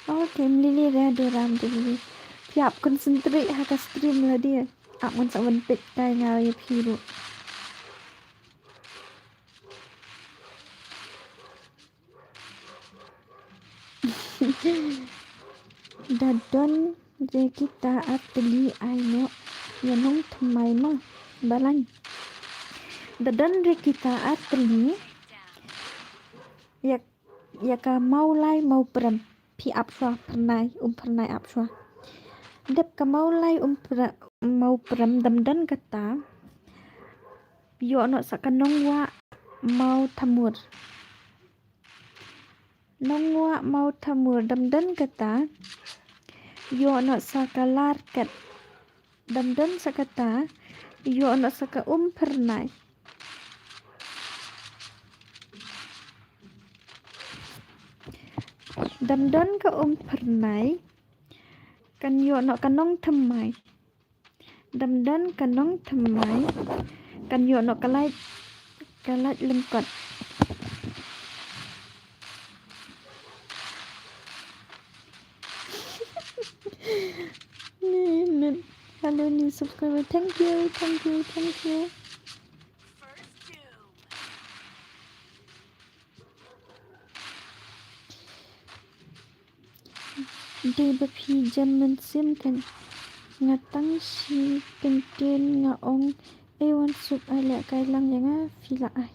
Okay, mlili re Dora, mlili. Phi ap concentrate ha ka stream la dei. Ap ngan sa wan peit kai nga ïa phi ruh. Da don re kita ar tylli ai noh ïa nongthymmai ma. Balang. Da don re kita ar tylli. Ïa, ïa ka Mawlai Mawprem. Phi ap shuwa Phyrnai, Umphyrnai ap shuwa. Dep ka Mawlai Umphyrnai, Mawprem dam don kata. Ïoh noh sa ka Nongwah Mawthamur. Nongwah Mawthamur dam don kata. Ïoh noh sa ka Larket. Dam don sa kata. Ïoh noh sa ka Umphyrnai. Dam don ka Umphyrnai. Kan ïoh noh ka Nongthymmai. Dam don ka Nongthymmai. Kan ïoh noh ka Lait, ka Lait Lyngkot. Ni, ni. Hello, new subscriber. Thank you, thank you, thank you. Dei ba phi jem mynsiem kan. Nga tang shi kyntien nga ong, ei Wansuk ai leh kai lang ïa nga, phi la ai.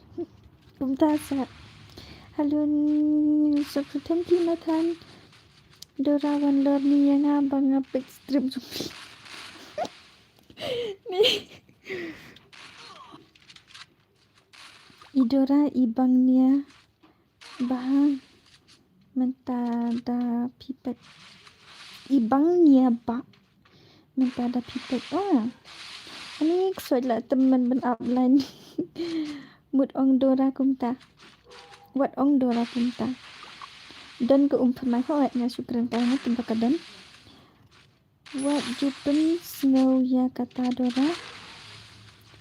Kumta sa. Hello, Wansuk, thank you Nathan. Dora wan lor ni ïa nga ba nga peit stream jong phi. Ni. I Dora i bang nia ba mynta da phi peit. I bang nia ba mynta da phi peit. Oh. Ani ksuid la tymmen ban ap line. Mut ong Dora kumta. Wat ong Dora kumta. Don ka Umphyrnai ho, nga shu kren ka nga tymmen ka don. Wat ju pynsngew ïa kata Dora.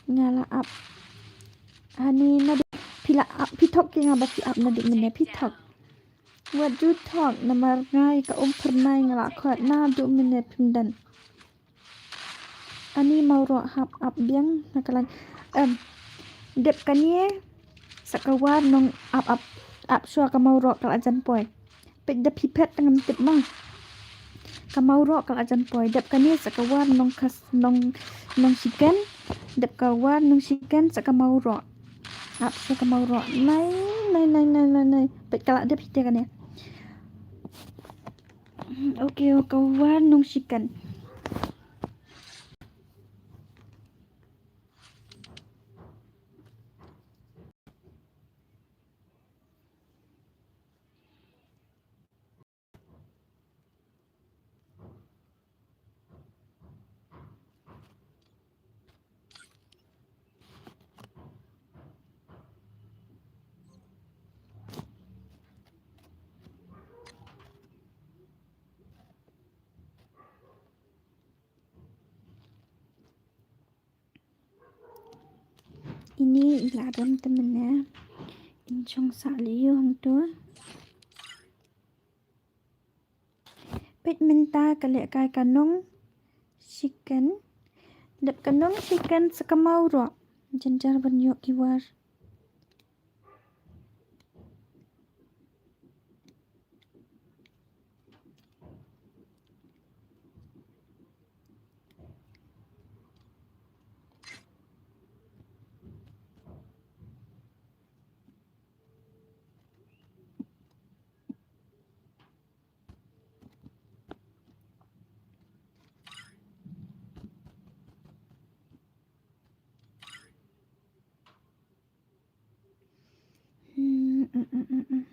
Nga la ap. Hani naduh phi la ap, phi thok ki nga ba phi ap naduh mynne phi thok. Wat ju thok namar nga ïa ka Umphyrnai nga la khot naduh mynne phim don. Ani Mawroh hap ap biang na ka line. Em. Dep kane sa ka War Nong ap ap ap shuwa ka Mawroh ka la jan poi. Peit da phi phet tang ngam tip ma. Ka Mawroh ka la jan poi. Dep kane sa ka War Nongkhas Nong, Nongshiken. Dep ka War Nongshiken sa ka Mawroh. Ap shuwa ka Mawroh. Nai, nai, nai, nai, nai, nai. Peit ka la dep hi te kane. Okay, ka War Nongshiken. Ni i la don te mynne. In shong sah lei ïa u hangto. Peit mynta ka lehkai ka nong chicken. Dep ka nong chicken sa ka mawroh. Jynjar ban ïoh ki war. Hmm, mm, mm, mm, mm.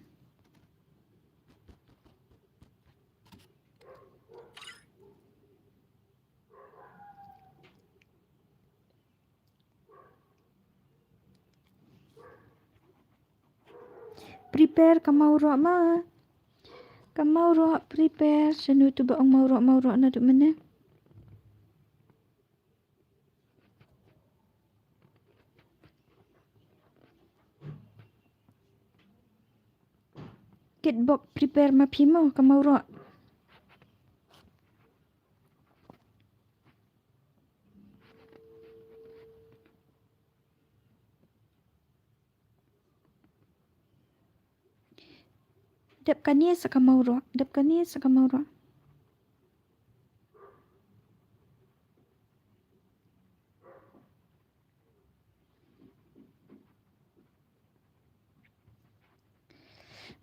Prepare ka mawroh ma. Ka mawroh prepare. Shano tu ba ong mawroh, mawroh naduh mynne? Kitbok prepare ma phi mo ka mawroh. Dep kane sa ka mawroh, dep kane sa ka mawroh.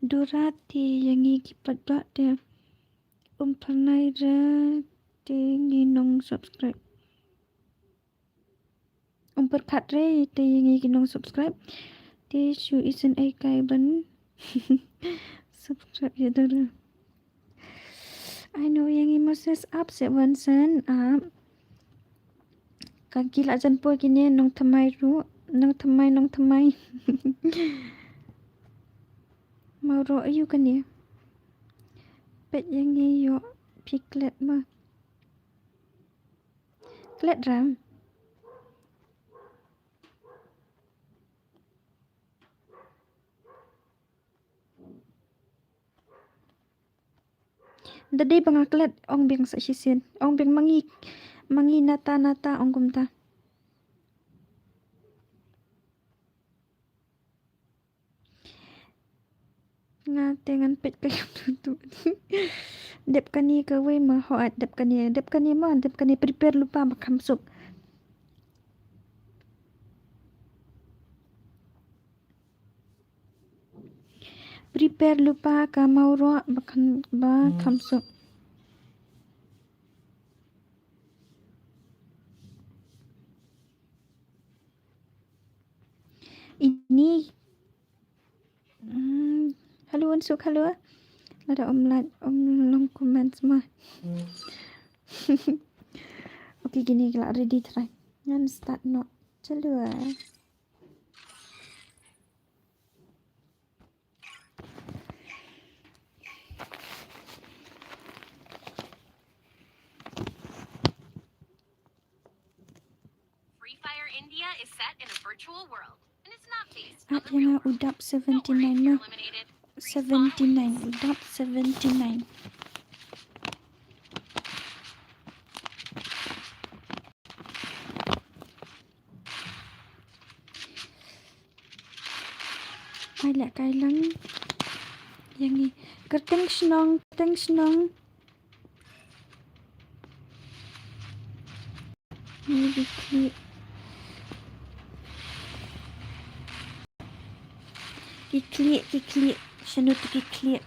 Dura te ïa ngi ki paidbah te um pynai re te ngi nong subscribe. Um pyrkhat re te ïa ngi ki nong subscribe. Te shu isynei kai ban subscribe ïa Dura. I know ïa ngi Moses up se wan sen up. Ka ki la jan poi kine nongthymmai ruh, nongthymmai, nongthymmai. Mawroh aiu kane. Peit ïa ngi ïoh phi klet ma. Klet ram. Da dei ba nga klet, ong biang sa shisien. Ong biang ma ngi, ma ngi nata nata ong kumta. Nga te ngan peit ka YouTube tu. Dep kane kawei ma, hooid dep kane, dep kane ma, dep kane prepare lypa ba kham suk. Prepare lypa ka mawroh ba kham, ba kham suk. Ini. Hmm, hello, unsuk, hello. Lada um like, um long comments ma. Okay, kine ki la ready trai. Ngan start noh. Chalua. Free Fire India is set in a virtual world, and it's not based on the real world. At ïa nga u dap seventy-nine na. Seventy-nine, u dap seventy-nine. Ai leh kai lang. Ïa ngi. Kyrteng shnong, kyrteng shnong. Ngi ki khlieh. Ki khlieh, ki khlieh. Shano tu ki khlieh.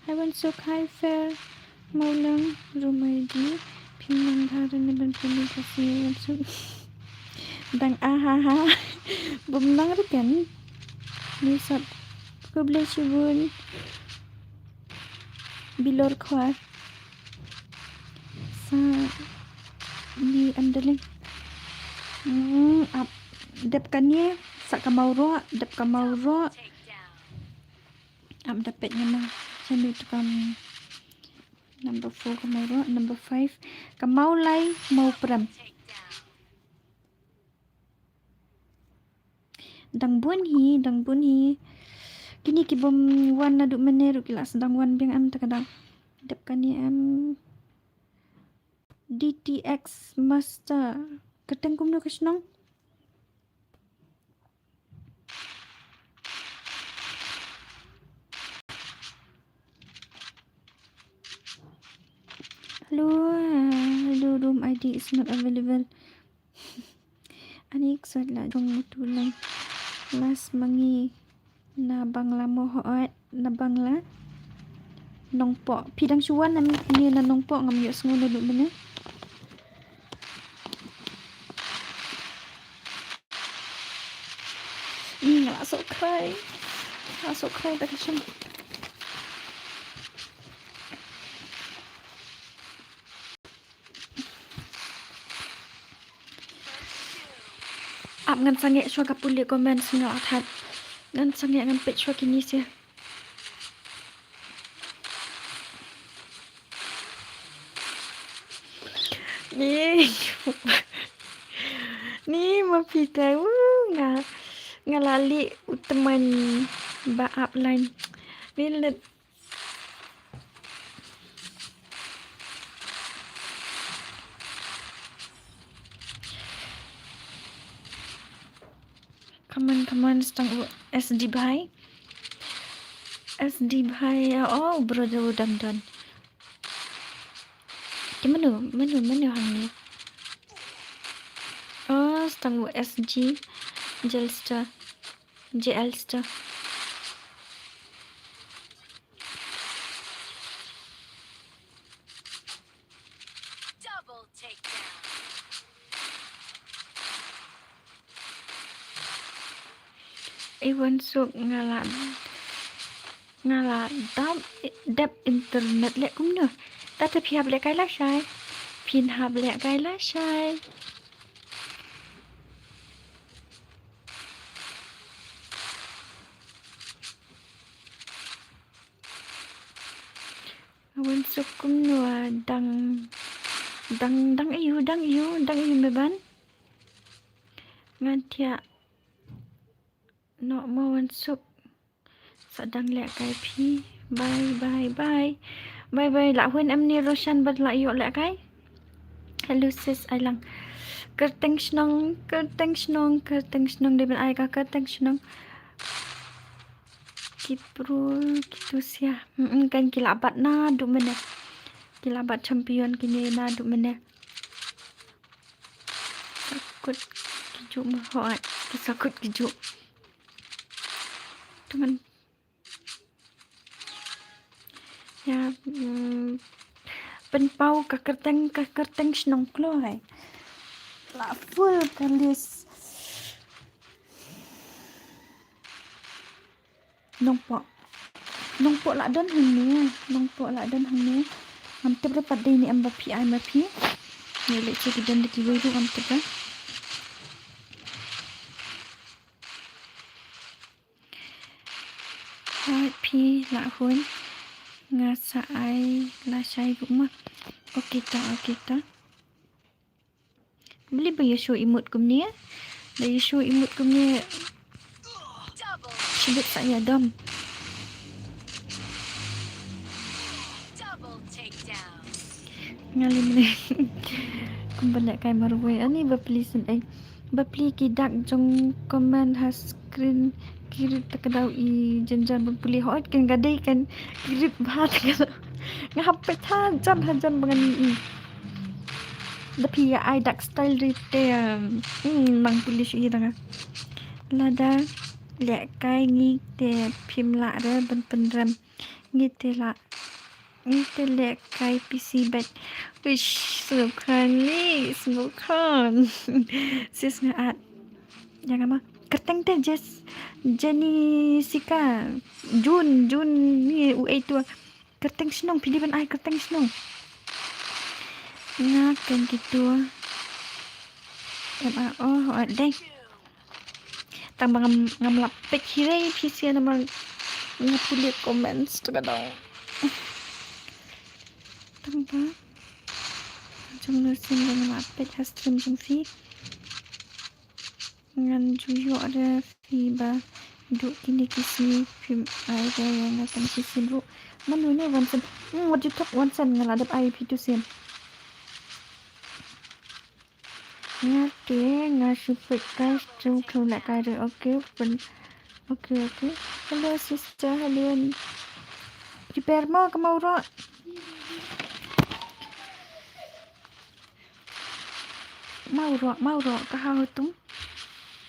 Hi Wansuk, hi Fair. Mawlang, Rumaidi. Phim nang bha re ne ban pynlong ka sngi Wansuk. Dang ah ha ha. Bym nang re kan. Ni sat. Khublei shibun. Bilor khwar. Sa ni underling. Hmm, ap dep kane, sa ka Mauro, dep ka Mauro. Ap dep pet ngana. Sanu tukam number four ka Mauro, number five ka Maulai, Mauprem. Dang bun hi, dang bun hi. Kini ki bym wan naduh mynne ruh ki la sdang wan biang em ta ka dang. Dep kane em. D T X Master. Kyrteng kumno ka shnong? Hello, uh, hello, room I D is not available. Ani ksuid la jong mutu lang. Last mangi na Bangla mo hooid, na Bangla. Nongpoh. Phi dang shu wan em ni na Nongpoh, ngam ïohsngew naduh mynne. Ni nga la soh krai. Nga la soh krai da ka shem. Ap ngan sangeh shuwa ka pule comments nga la that. Ngan sangeh ngan peit shuwa kini sha. Ni. Ni ma phi te, uh, nga, nga la lih u tymmen ba ap line. Ni let. Come on, come on, stang u S D bhai. S D bhai, oh, brother, u dang don. Ki mano, mano, mano hangne. Oh, stang u S G, Jelster, Jelster. Double takedown. Iwan suk nga la, nga la dap, dep internet leh kumno. Tata phi hap lehkai lashai. Phin hap lehkai lashai. Wan suk kumno dang, dang, dang aiu, dang aiu, dang aiu me ban. Ngan thiah noh mo wan suk. Sa dang lehkai phi. Bye, bye, bye. Bye, bye. Lah hun em ni Roshan bad lah ïoh lehkai. Hello sis, ai lang. Kyrteng shnong, kyrteng shnong, kyrteng shnong dei ban ai ka kyrteng shnong. Ki prul, ki tusia. Mm, kan ki la bat naduh mynne. Ki la bat champion kine naduh mynne. Sakut ki juh ma hooid. Ki sakut ki juh. Teman. Ya, mm, pynpaw ka kyrteng, ka kyrteng shnong kloi. La full ka list. Nongpoh. Nongpoh la don hangne. Nongpoh la don hangne. Ngam tip re pat dei ne em ba phi ai ma phi. Ngi leh ki don da kiwei ruh ngam tip re. Hooid phi lah hun. Nga sa ai lashai ruh ma. Okay ta, okay ta. Beli ba ïa shu imut kumne. Da ïa shu imut kumne. Shibit sa ïa dom. Nga leh mynne. Kumba lehkai marwei ani ba pli sien ei. Ba pli ki dak jong comment ha screen. Ki rit ta ka daw i jan jan ban pule hooid kan ka dei kan ki rit bha ta ka daw. Nga hap peit hajan hajan ba ngan i. Da phi ïa ai dak style rit te, hmm, nang pule shu i da nga. Lada lehkai ngi te phim lah re ban pynrem. Ngi te lah. Ngi te lehkai P C bet. Wish, sngewkhan ni, sngewkhan. Sis nga at. Ïa nga ma. Kyrteng te Jess, Jenny Sika. Jun, Jun ni u ei tu. Kyrteng shnong, phi dei ban ai kyrteng shnong. Nga kyrteng kitu. Em a o, o dei. Tang ba ngam, ngam lap peit hi re phi sien namar nga pule comments tu ka dong. Tang ba jong no sien ba ngam lap peit ha stream jong phi. Ngan ju ïoh re phi ba duh kine ki sngi phim ai re ïa nga tang shisien ruh. Man une Wansen. Hmm, what you talk Wansen, nga la dep ai phi tu sien. Nga te nga shu peit kai shu khlem lehkai re. Okay, pyn. Okay, okay. Hello sister, hello. Prepare mo ka Mawroh. Mawroh, Mawroh, ka ha hotung.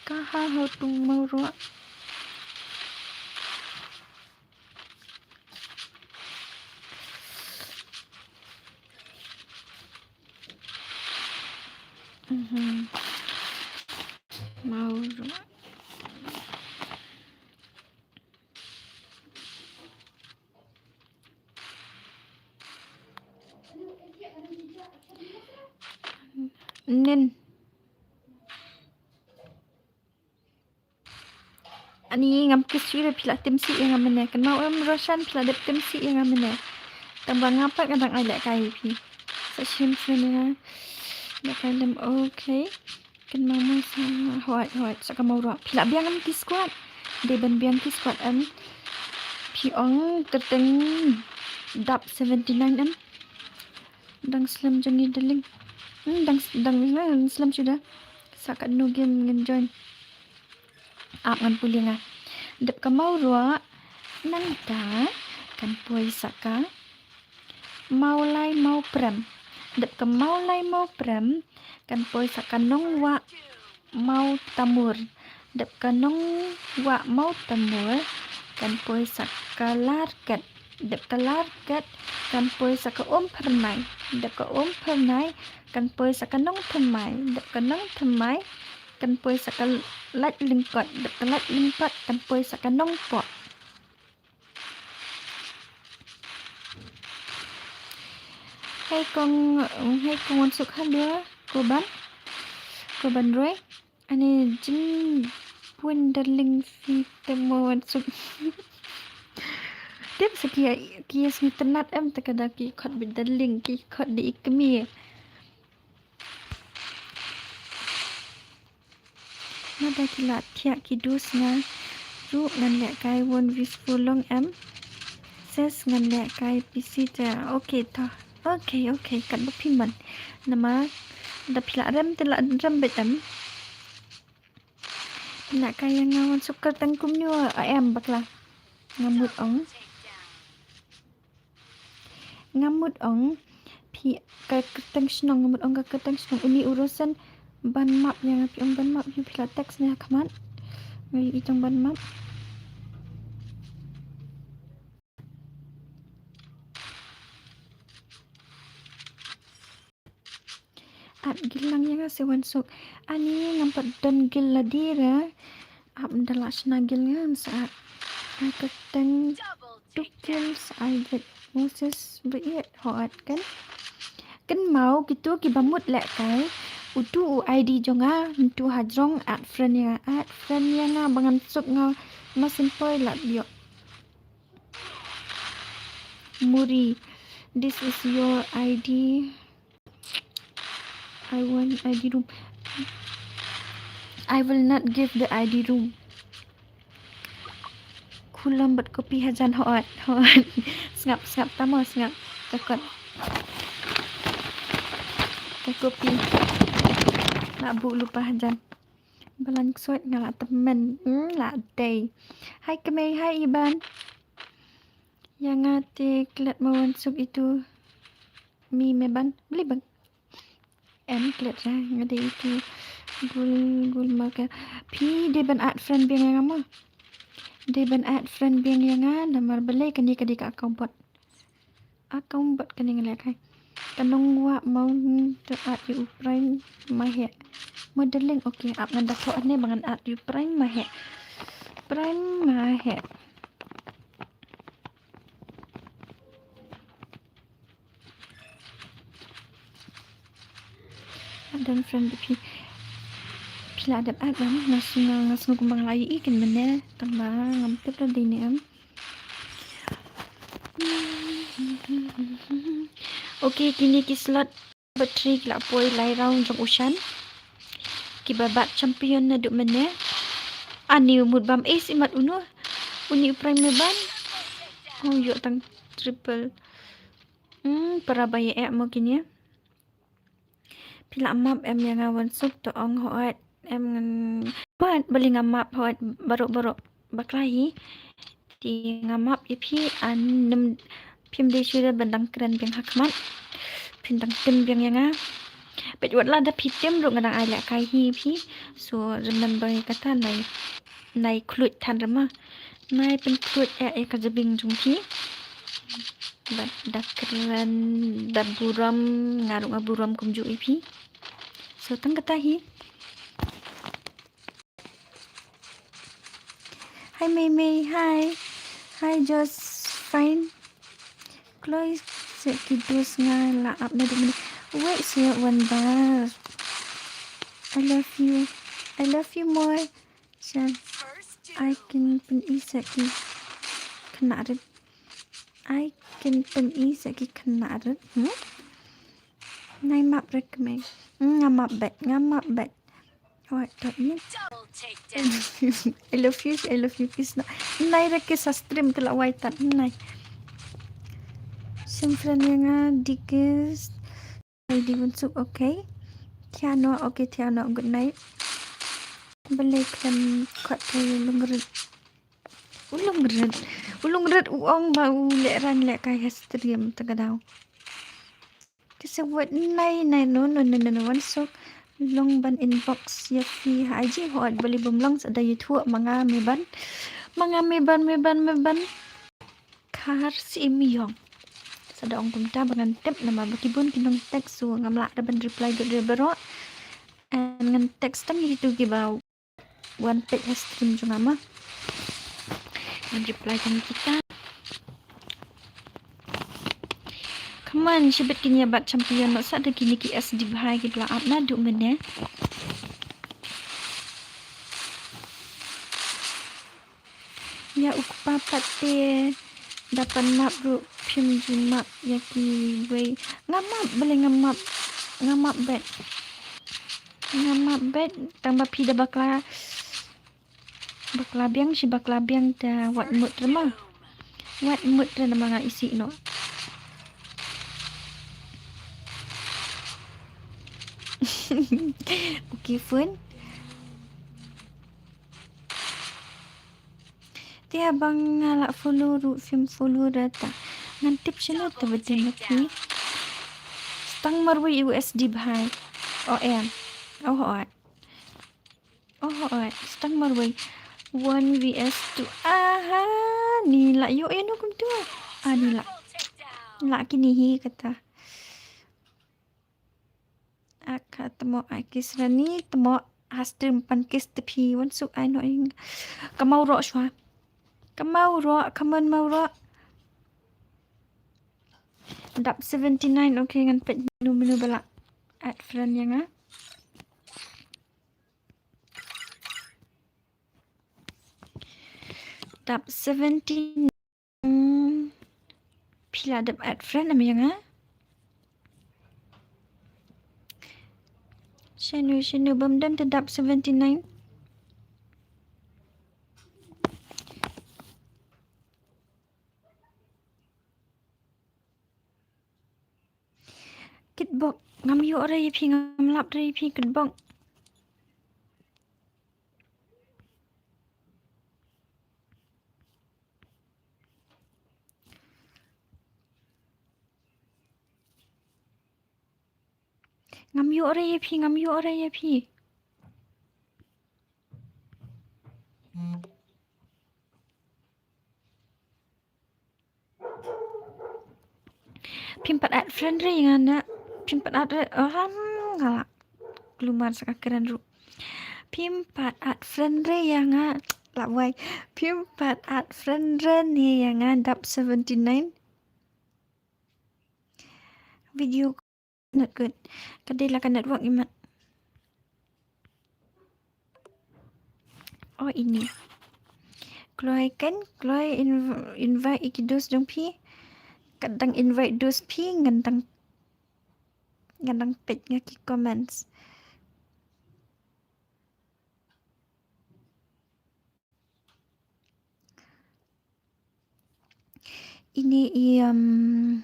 Ka ha hotung Mawroh. Mhm. Mawroh. Nin. Ani ngam kiss shuh re phi la tim sih ïa nga mynne. Kynmaw em Roshan phi la dep tim sih ïa nga mynne. Tang ba nga pat nga dang ai lehkai ïa phi. Sa shim shim ïa nga. Lehkai lem okay. Kynmaw mo sa hooid hooid sa ka Mawroh. Phi la biang em ki squad. Dei ban biang ki squad em. Phi ong kyrteng dap seventy nine em. Dang slem jong ngi darling. Hmm, dang dang dang slem shuh da. Sa katno game ngin join. Ap ngan pule nga. Dep ka Mawroh nangta kan poi sa ka Mawlai Mawprem. Dep ka Mawlai Mawprem kan poi sa ka Nongwah Mawtamur. Dep ka Nongwah Mawtamur kan poi sa ka Larket. Dep ka Larket kan poi sa ka Umphyrnai. Dep ka Umphyrnai kan poi sa ka Nongthymmai. Dep ka Nongthymmai kan poi sa ka Laitlyngkot. Dep ka Laitlyngkot kan poi sa ka Nongpoh. Hei kong, hei kong Wansuk, hello. Ko Ban? Ko Ban Roy? Ani jing pun darling phi te mo Wansuk. Tip sa ki, ki sngi tynat em te ka da ki khot beit darling, ki khot da i kmie. Mada ki la thiah ki dus nga ruh ngan lehkai won vis pulong em. Ses ngan lehkai pisi te. Okay to. Okay, okay, katba phi mon. Namar da phi la rem te la rem beit em. Phi lehkai ïa nga Wansuk kyrteng kumno em bakla. Nga mut ong. Nga mut ong phi ka kyrteng shnong, nga mut ong ka kyrteng shnong. Uni u Rosen ban map ïa nga, phi ong ban map ïa phi la text ne ha khmat. Nga ïohi tang ban map. Ap gil lang ïa nga se Wansuk. Ani ngam pat don gil lade re. Ap da la shna gil ngan sa ap. Ai kyrteng tu gil sa ai vet Moses beit hooid kan. Kynmaw kitu kiba mut lehkai. Utu u I D jong nga ntu hajrong add friend ïa nga, add friend ïa nga ba ngan suk nga ma syn poi lad ïoh. Muri, this is your I D. I want I D room. I will not give the I D room. Khulom bad copy hajan hooid, hooid. Sngap, sngap tamo, sngap. Ka kot. Ka copy. Nga buh lypa hajan. Balang ksuid nga la tymmen. Hmm, la dei. Hai kmie, hai Iban. Ïa nga te klet ma Wansuk itu. Mi me ban beli bang. Em klet ra nga dei itu. Gul gul ma ka. Phi dei ban add friend biang ïa nga mo. Dei ban add friend biang ïa nga namar balei kane ka dei ka account bot. Account bot kane nga lehkai. Ka Nongwah Mawprem to add ïa u friend ma heh. Modeling, okay, ap ngan da thoh ne ba ngan add ïa u primer heh. Primer heh. Add friend phi. Phi la dep add, nga sngew, nga sngew kumba nga la ïohi kin mynne tang ba ngam tip la dei ne em. Okay, kine ki slot battery ki la poi lai round jong u shan. Kiba bat champion naduh mynne. Ani u mut bam ace imat uno. Uni u primer ban. Oh, ïoh tang triple. Hmm, para ba ïa eh mo kine. Phi la map em ïa nga Wansuk, to ong hooid em ngan map, balei nga map hooid baroh baroh bakla hi. Te nga map ïa phi, an nym phim dei shuh ban dang kren biang ha khmat. Phin dang tim biang ïa nga. Peit wat la da phi tim ruh nga dang ai lehkai hi phi. So remember ïa kata, nai, nai khluit than re ma. Nai pynkhluit eh ïa ka jabieng jong phi. Bad da kren da burom, nga ruh nga burom kumjuh ïa phi. So tang kata hi. Hi Mei Mei, hi. Hi Josephine. Kloi seh ki dos nga la ap naduh mynne. Wait seh wan bar. I love you. I love you more. Shan. Ai kin pyni seh ki khynnah rit. Ai kin pyni seh ki khynnah rit. Hmm? Nai map re kmie. Hmm, nga map beit, nga map beit. Hooid, tot ïa. I love you, I love you, kiss na. Nai re kiss ha stream te la wai tat, nai. Sim friend ïa nga, di kiss. Ai di Wansuk, okay. Thiano, okay, Thiano, good night. Balei khlem khot ka u Lungrit. U Lungrit. U Lungrit u ong ba u lehraiñ lehkai ha stream te ka daw. Ki sa wad nai nai no no no no no Wansuk. Long ban inbox ïa phi ha I G, hooid, balei bym long, sa da ïathuh ma nga me ban. Ma nga me ban, me ban, me ban. Khar Syiem Ïong. Sa da ong kumta ba ngan tip namar ba ki bun ki nong text, so ngam lah da ban reply dut re baroh. And ngan text tang ïa kitu kiba wan peit ha stream jong nga ma. Ngan reply tang ïa kita. Come on, shibit kin ïa bat champion noh sa da kine ki S D bha kiba la ap naduh mynne. Ïa u kpa pat te da pan map ruh phim ju map ïa kiwei. Nga map, balei nga map, nga map beit. Nga map beit tang ba phi da bakla. Bakla biang, shi bakla biang te wat mut re ma. Wat mut re namar nga isih noh. Okay, phone. Te haba nga la follow ruh phim follow ra ta. Ngan tip shano te ba dei na phi. Stang marwei U S D bha. O em. O hooid. O hooid. Stang marwei. One V S two. Aha. Ni la ïoh ïa no kumtu. Ah, ni la. La kine hi kata. Aka tmo ai kiss rani, tmo ha stream pan kiss te phi Wansuk ai no ing. Kamau roh shwa. Kamau roh, kaman mau roh. Dap seventy nine, okay, ngan peit menu menu ba la add friend ïa nga. Dap seventy nine. Hmm. Phi la dep add friend em ïa nga? Shano, shano, bym don te dap seventy nine. Kitbok, ngam ïoh re ïa phi, ngam lap re ïa phi, Kitbok. Ngam ïoh re ïa phi, ngam ïoh re ïa phi. Phim pat add friend re nga na. Phim pat add re. Oh, ham, nga la. lumar sa ka kren ruh. Phim pat add friend re ïa nga. Lah wai. Phim pat add friend re ne ïa nga dap seventy nine. Video not good. Ka dei la ka network imat. Oh, ini. Kloi kan, kloi inv-, invite ïa ki dos jong phi. Ka dang invite dos phi ngan dang, ngan dang peit nga ki comments. Ini i, um,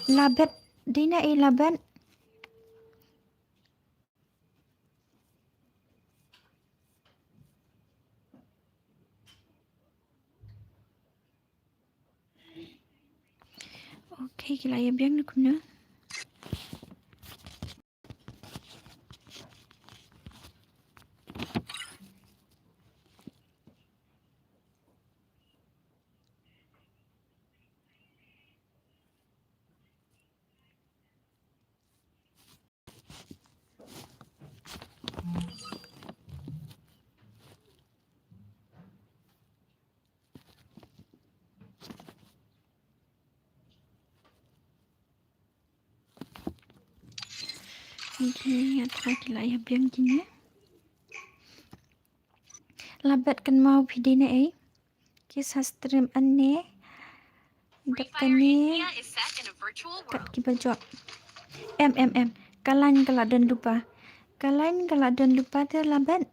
Labet, dina i Labet. Okay, ki la ïa biang na kumno. Ngi ngi ngat ha ki la ïa biang kine. Labet kan mau phi dei na ei. Ki sa stream ane. Dep kane. Kat ki ba jop. Em em em. Ka lain ka la don lupa. Ka lain ka la don lupa te Labet.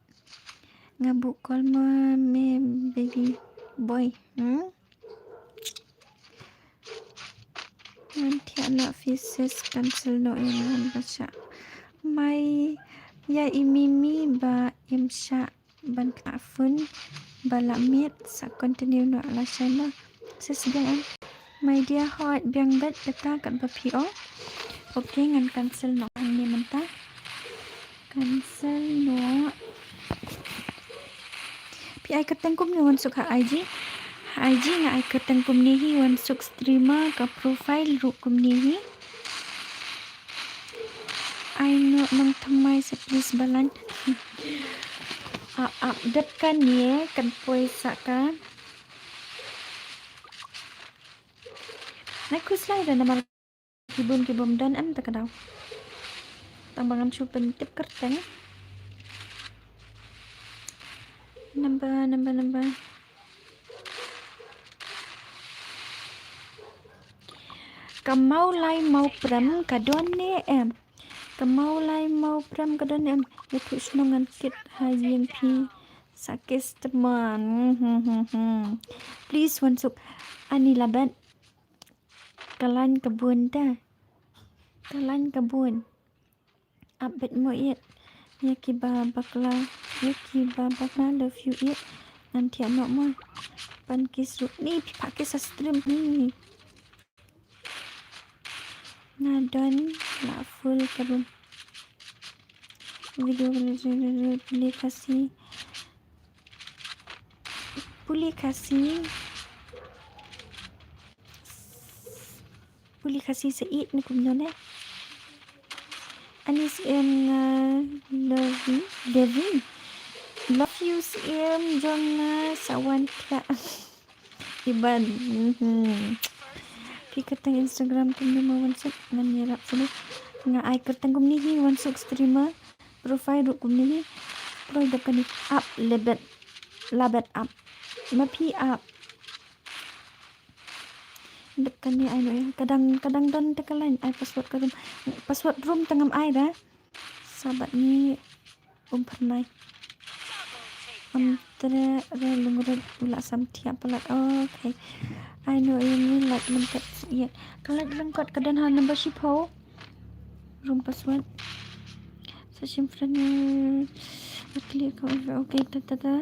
Nga buh call mo me baby boy. Hmm? Ngan thiah noh phi sis, cancel noh ïa nga ba shah. Mai ïa i Mimi ba im shah ban kna phone ba la miet sa continue noh la shai ma. Sis biang em. My dear heart biang bet beta kat ba phi ong. Okay ngan cancel noh hangne mynta. Cancel noh. Phi ai kyrteng kumne wan suk ha I G. Ha I G nga ai kyrteng kumne hi wan suk streamer ka profile ruh kumne hi. Ai noh nongthymmai sa please balang. Ap ap dep kane kan poi sa ka. Nai khuslai da namar ki bun ki bym don em ta ka daw. Tang ba ngan shu pyntip kyrteng. Number, number, number. Ka Maulai Mauprem ka don ne em? Ka Maulai Mauprem ka don ne em? Ïathuh shnong ngan kit ha ïing phi sa customer. Hmm, hmm, hmm, hmm. Please wan suk ani Labet. Ka lain ka bun ta. Ka lain ka bun. Ap bet mo it. Ïa ki ba bakla. Ïa ki ba bakla love you it. Ngan thiah noh mo. Pan kiss ruh. Ni phi phah kiss ha stream ni. Nga don la full ka room. Video pule Khasi. Pule Khasi. Pule Khasi sa ïeit ne kumno ne. Ani siem nga Levi, Levi. Love you siem jong nga sa wan thiah. Iban. Mhm. Phi kyrteng Instagram kumne mo wan suk ngan ïarap sini. Nga ai kyrteng kumne hi wan suk streamer. Profile ruh kumne hi. Kloi dep kane ap Lebet. Labet ap. Ma phi ap. Dep kane ai noh ïa. Kadang, kadang don te ka lain ai password ka room. Password room te ngam ai da. Sabat ni um phyrnai. Am tre re lungret u la sam thiah palat. Okay. Ai noh ïa ni lait lyngkot ïa. Ka lait lyngkot ka don ha number shiphew. Room password. Sa shim friend. Okay, okay, ta ta ta.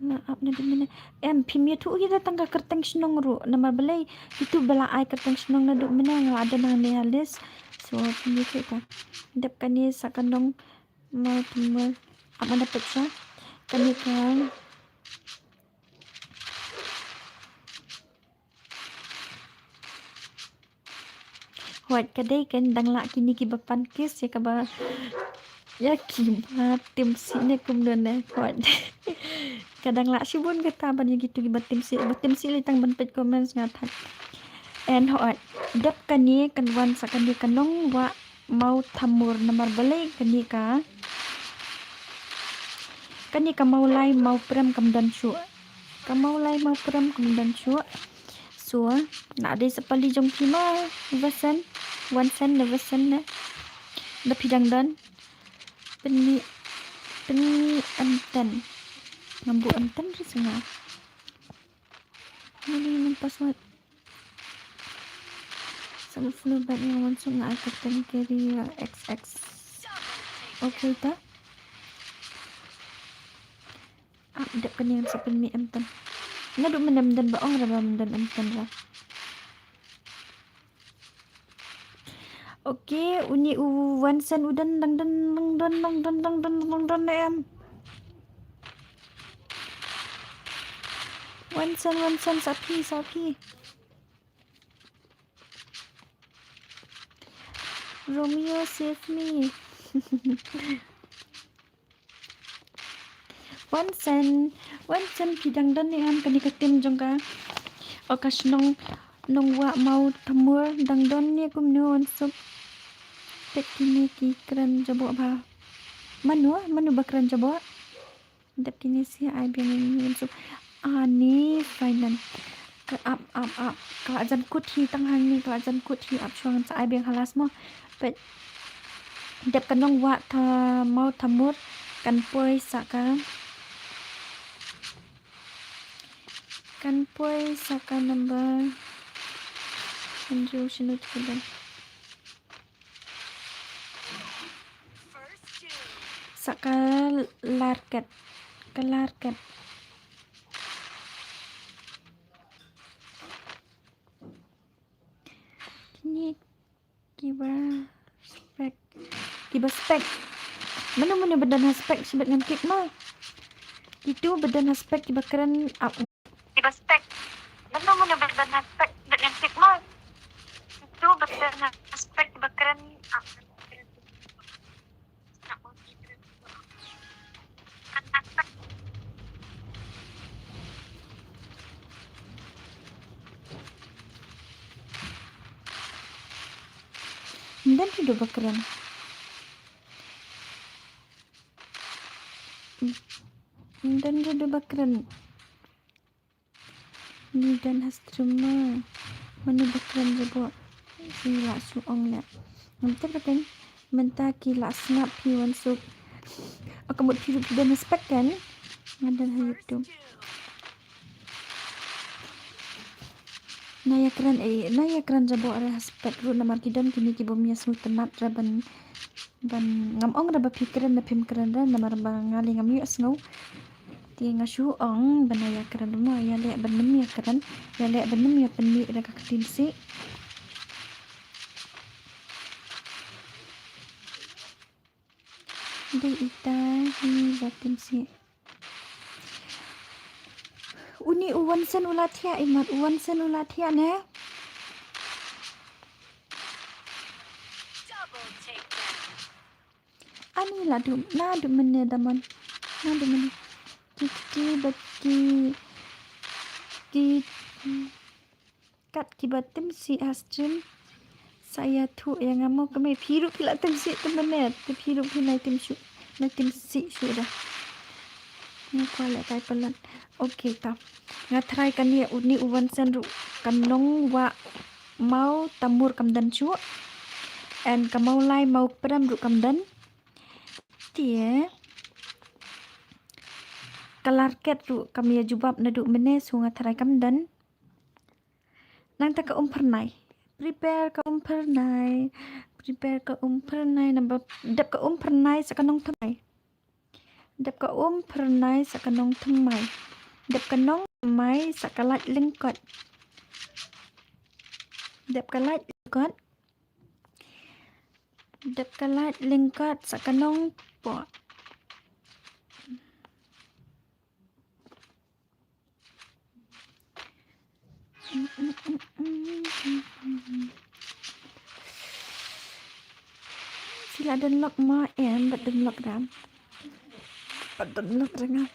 La ap na ding ne. Em, phim ïathuh ïa da tang ka kyrteng shnong ruh. Namar balei itu ba la ai kyrteng shnong naduh mynne nga la don hangne ha list. So phim ïathuh ta. Dep kane sa ka nong ma tumor. Ap ma da peit sa. Kane ka Wat ka dei kan dang lah kini kiba pan kiss ïa kaba, ïa kiba tim sih ne kumno ne, wat. Ka dang lah shibun kata ban ïa kitu kiba tim sih, ba tim sih lei tang ban peit comments nga thak. En hooid, dep kane kan wan sa kane ka nongwah maw thamur namar balei kane ka, kane ka maw lai maw prem kam don shuh. Ka maw lai maw prem kam don shuh. So, na dei sa pali jong phi ma, Vasen, Wansen ne Vasen ne. Da phi dang don. Pynmih, pynmih em ten. Ngam buh em ten ri sa nga. Mali nang password. Sa follow back nga wan suk nga ai ka ten carry X X. Okay ta. Ah, dep kane sa pynmih em ten. Naduh mynne ym don ba ong ra ba ym don em ten ra. Okay, uni u Wansen u don dang don dang don dang don dang don dang don em. Wansen, Wansen, sa phi, sa phi. Romeo, save me. Wansen, Wansen phi dang don ne em kane ka team jong ka. O ka shnong nongwah maw thamur dang don ne kumno Wansup. Peit kine ki kren jaboh ba. Mano, mano ba kren jaboh. Dep kine sih ai biang ïa ngi Wansup. Ani Finance. Ka ap, ap, ap. Ka la jan kut hi tang hangne, ka la jan kut hi ap shuwa ngan sa ai biang ha last mo. Peit. Dep ka nongwah tha maw thamur kan poi sa ka. Kan poi sa ka number. Kan ju shinu tikudan. Sa ka larket. Ka larket. Kine kiba spek. Kiba spek. Mano mano ba don ha spek shibit ngan kik ma. Kitu ba don ha spek kiba kren ap. Kiba spek. Mano mano ba don ha spek shibit ngan kik ma. Kitu ba don ha spek kiba kren ap. Ym don ruh ba kren. Ym don ruh ba kren. Ngi don ha stream ma. Mano ba kren jaboh. Ngi la shu ong leh. Ngam tip ba kren. Mynta ki la sngap phi Wansup. O ka mut phi ruh phi don ha spek kan? Nga don ha YouTube. Na ïa kren eh, na ïa kren jaboh re ha spek ruh namar ki don kine ki bym ïa sngewtynnat re ban, ban ngam ong re ba phi kren ne phim kren re namar ba nga lei ngam ïohsngew. Te nga shu ong ba na ïa kren mo, ïa leh ban ym ïa kren, ïa leh ban ym ïa pynmih re ka ktien sih. Dei ita hi ba tim sih. Uni u Wansen u la thiah imat, u Wansen u la thiah ne. Ani la du, la du mynne da mon. La du mynne. Ki ki ba ki ki kat kiba tim sih ha stream. Sa ïathuh ïa nga mo kmie phi ruh phi la tim sih te mynne te phi ruh phi nai tim shuh, nai tim sih shuh da. Nga kwah leh kai palat. Okay ta. Nga try kane uni u Wansen ruh ka nongwah maw thamur kam don shuh. And ka maw lai maw prem ruh kam don. Te ka larket ruh kam ïa jubab naduh mynne so nga try kam don. Nangta ka umphyrnai. Prepare ka umphyrnai. Prepare ka umphyrnai number dep ka umphyrnai sa ka nongthymmai. Dep ka umphyrnai sa ka nongthymmai. Dep ka nongthymmai sa ka lait lyngkot. Dep ka lait lyngkot. Dep ka lait lyngkot sa ka nongpoh. Ki la don lok ma em, bad don lok ram. Bad don lok ram.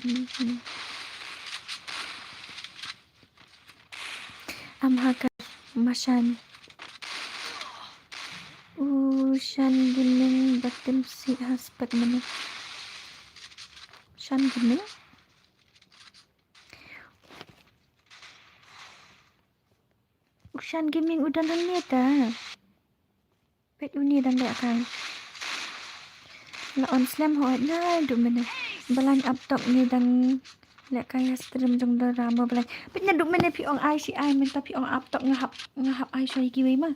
Mhm. Am haka mashan. U shan giming batim si haspek mene. Shan giming. U shan giming u don hangne ta. Peit uni dang lehkai. La on slem hoi na du mene. Balang ap tok ni dang lehkai ha stream jong Dora mo balang. Peit na du mene phi ong ai shi ai mynta phi ong ap tok nga hap nga hap ai shoi kiwei ma.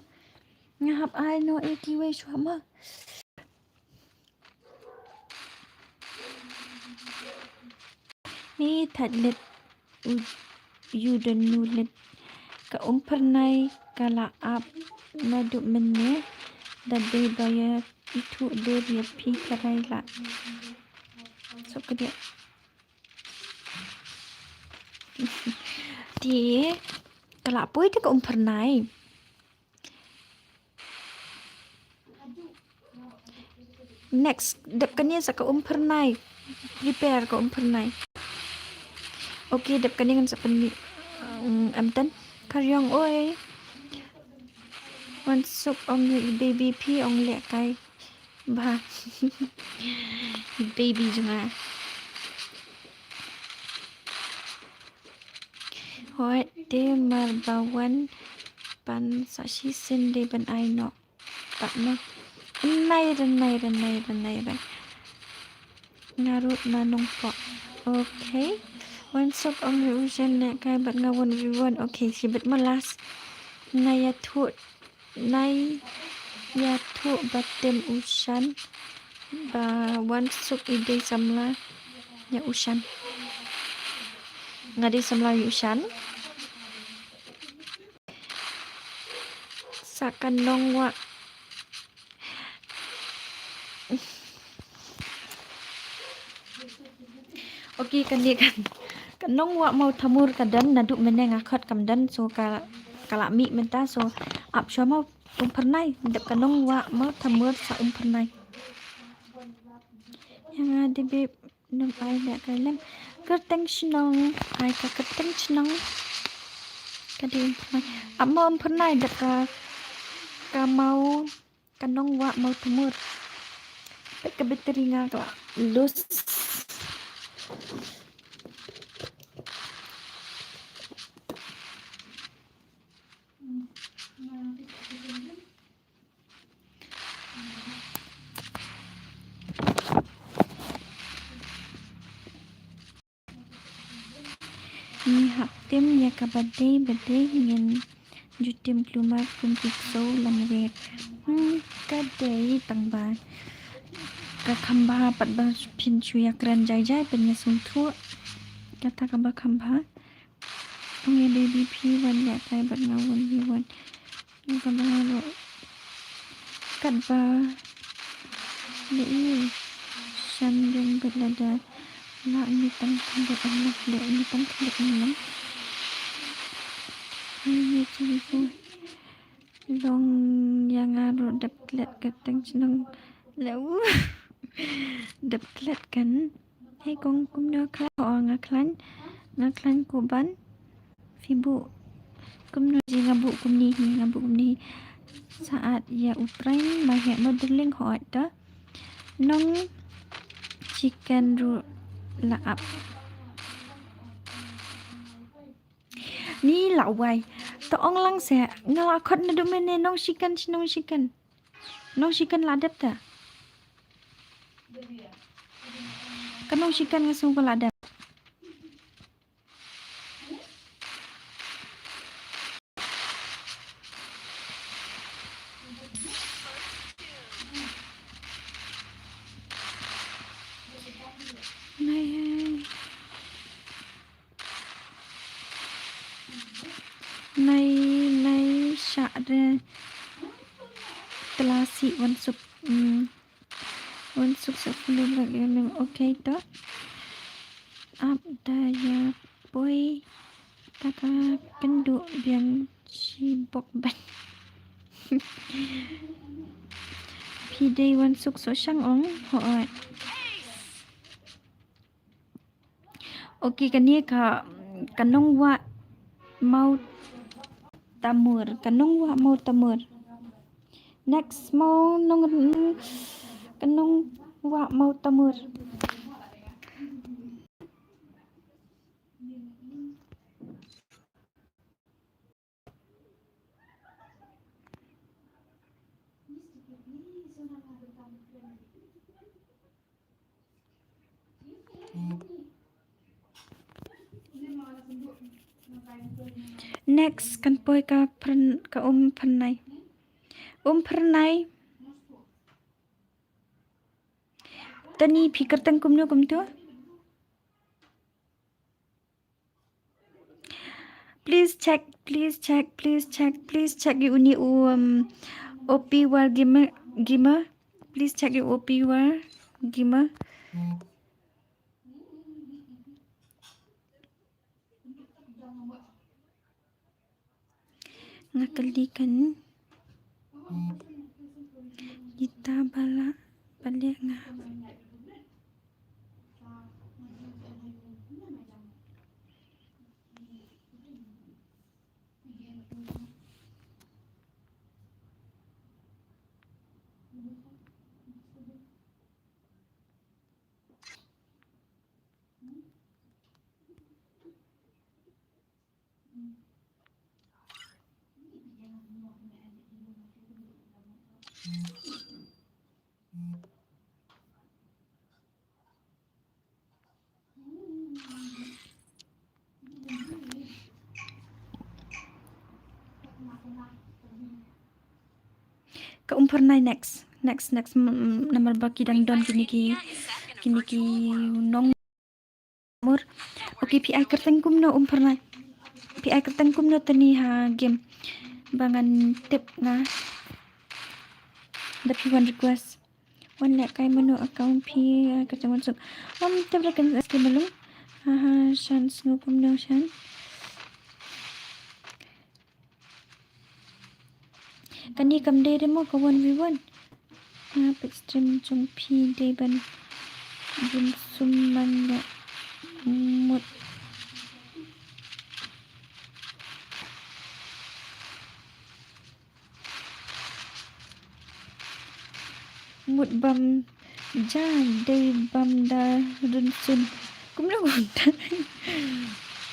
Nga hap ai no e kiwei shwa ma. Ni thait let u yu don nu let ka um phyrnai ka la ap na du mene da dei ba ya ithu dur ya phi ka rai la. So ka dia. Ti ka la poi te ka um phyrnai. Next, dep kane sa ka um phyrnai. Prepare ka um phyrnai. Okay, dep kane ngan sa pynmih, um, em ten. Kariong oi. Wan suk ong i baby phi ong lehkai. Ba. Baby jong nga. Hoi, te mar ba wan pan sa shisien de ban ai noh. Pat ma. Nai ren, nai ren, nai ren, nai ren. Nga rut ma nong pok. Okay. Wan suk ong ri u shen ne kai bad nga won ri won. Okay, shi bit ma last. Nai ya thut. Nai ya thut ba tem u shan. Ba wan suk i dei samla ya u shan. Nga dei samla ya u shan. Sa ka nong wah. Okay, kane kan. Ka nong wah maw thamur ka don naduh mynne nga khot kam don so ka, ka la mih mynta so ap shuwa maw um phyrnai. Dep ka nong wah maw thamur sa um phyrnai. Ïa nga dei bib. Num ai leh ka lem. Kyrteng shnong. Ai ka kyrteng shnong. Ka dei um phyrnai. Ap maw um phyrnai dep ka, ka maw ka nong wah maw thamur. Peit ka battery nga ka la lus. Ngi hap tim ïa kaba dei ba dei ngin ju tim kulmar kum phi ksew lamler. Hmm, ka dei tang ba ka kham bha pat ba phin shu ïakren jai jai phin ïa sngewthuh. Kata kaba kham bha. Ong ïa baby phi wan ïa kai bad nga wan hi wan. Nga ka bha ruh. Katba leh ïa shan jong bad lada la ngi tang khyndiat ym lah leh ngi tang khyndiat ym lah. Ngi ngi chi ku long ïa nga ruh dep klet ka teng chnong leh u dep klet kan. Hei kong kumno khlaiñ? O nga khlaiñ, nga khlaiñ ku ban. Phi buh kumno ji nga buh kumne hi, nga buh kumne hi. Saat ïa u train ma heh ma darling hooid ta. Nong chicken ruh la ap. Ni la wai. To ong lang se nga la khot naduh mynne nong chicken shi nong chicken. Nong chicken la dep ta. Ka nong chicken nga sngew ka la dep. Nai, nai, nai, shah re. Tla si wan suk. Hmm. Wan suk sa pule bak ïa mem. Okay to. Ap da ïa poi. Kata ka pynduh biang shi bok ban. Phi dei wan suk soh shang ong, hooid. Okay, kane ka, ka nongwah Mawtamur, ka nongwah Mawtamur. Next mo nong, ka nongwah Mawtamur. Next, kan poi ka Phyrn-, ka Um Phyrnai. Um Phyrnai. Tani phi kyrteng kumno kumto? Please check, please check, please check, please check ïa uni u, um, O P War Gamer, Gamer. Please check ïa u O P War Gamer. Nga kylli kane. Kita ba la, ba leh nga. Ka Um Phyrnai next. Next, next, mm, mm, namar ba ki dang don kine ki, kine ki nong mur. Okay, phi ai kyrteng kumno Um Phyrnai? Phi ai kyrteng kumno tani ha game? Ba ngan tip nga. Da phi wan request. Wan leh kai mano account phi ai kyrteng wan suk. Wan tip ra kan S K Malung. Ha ha, shan sngew kumno shan. Kane kam dei re mo ka one v one. Nga peit stream jong phi dei ban bun sum man nga mut. Mut bam ja dei bam da rynsun. Kumno kumta.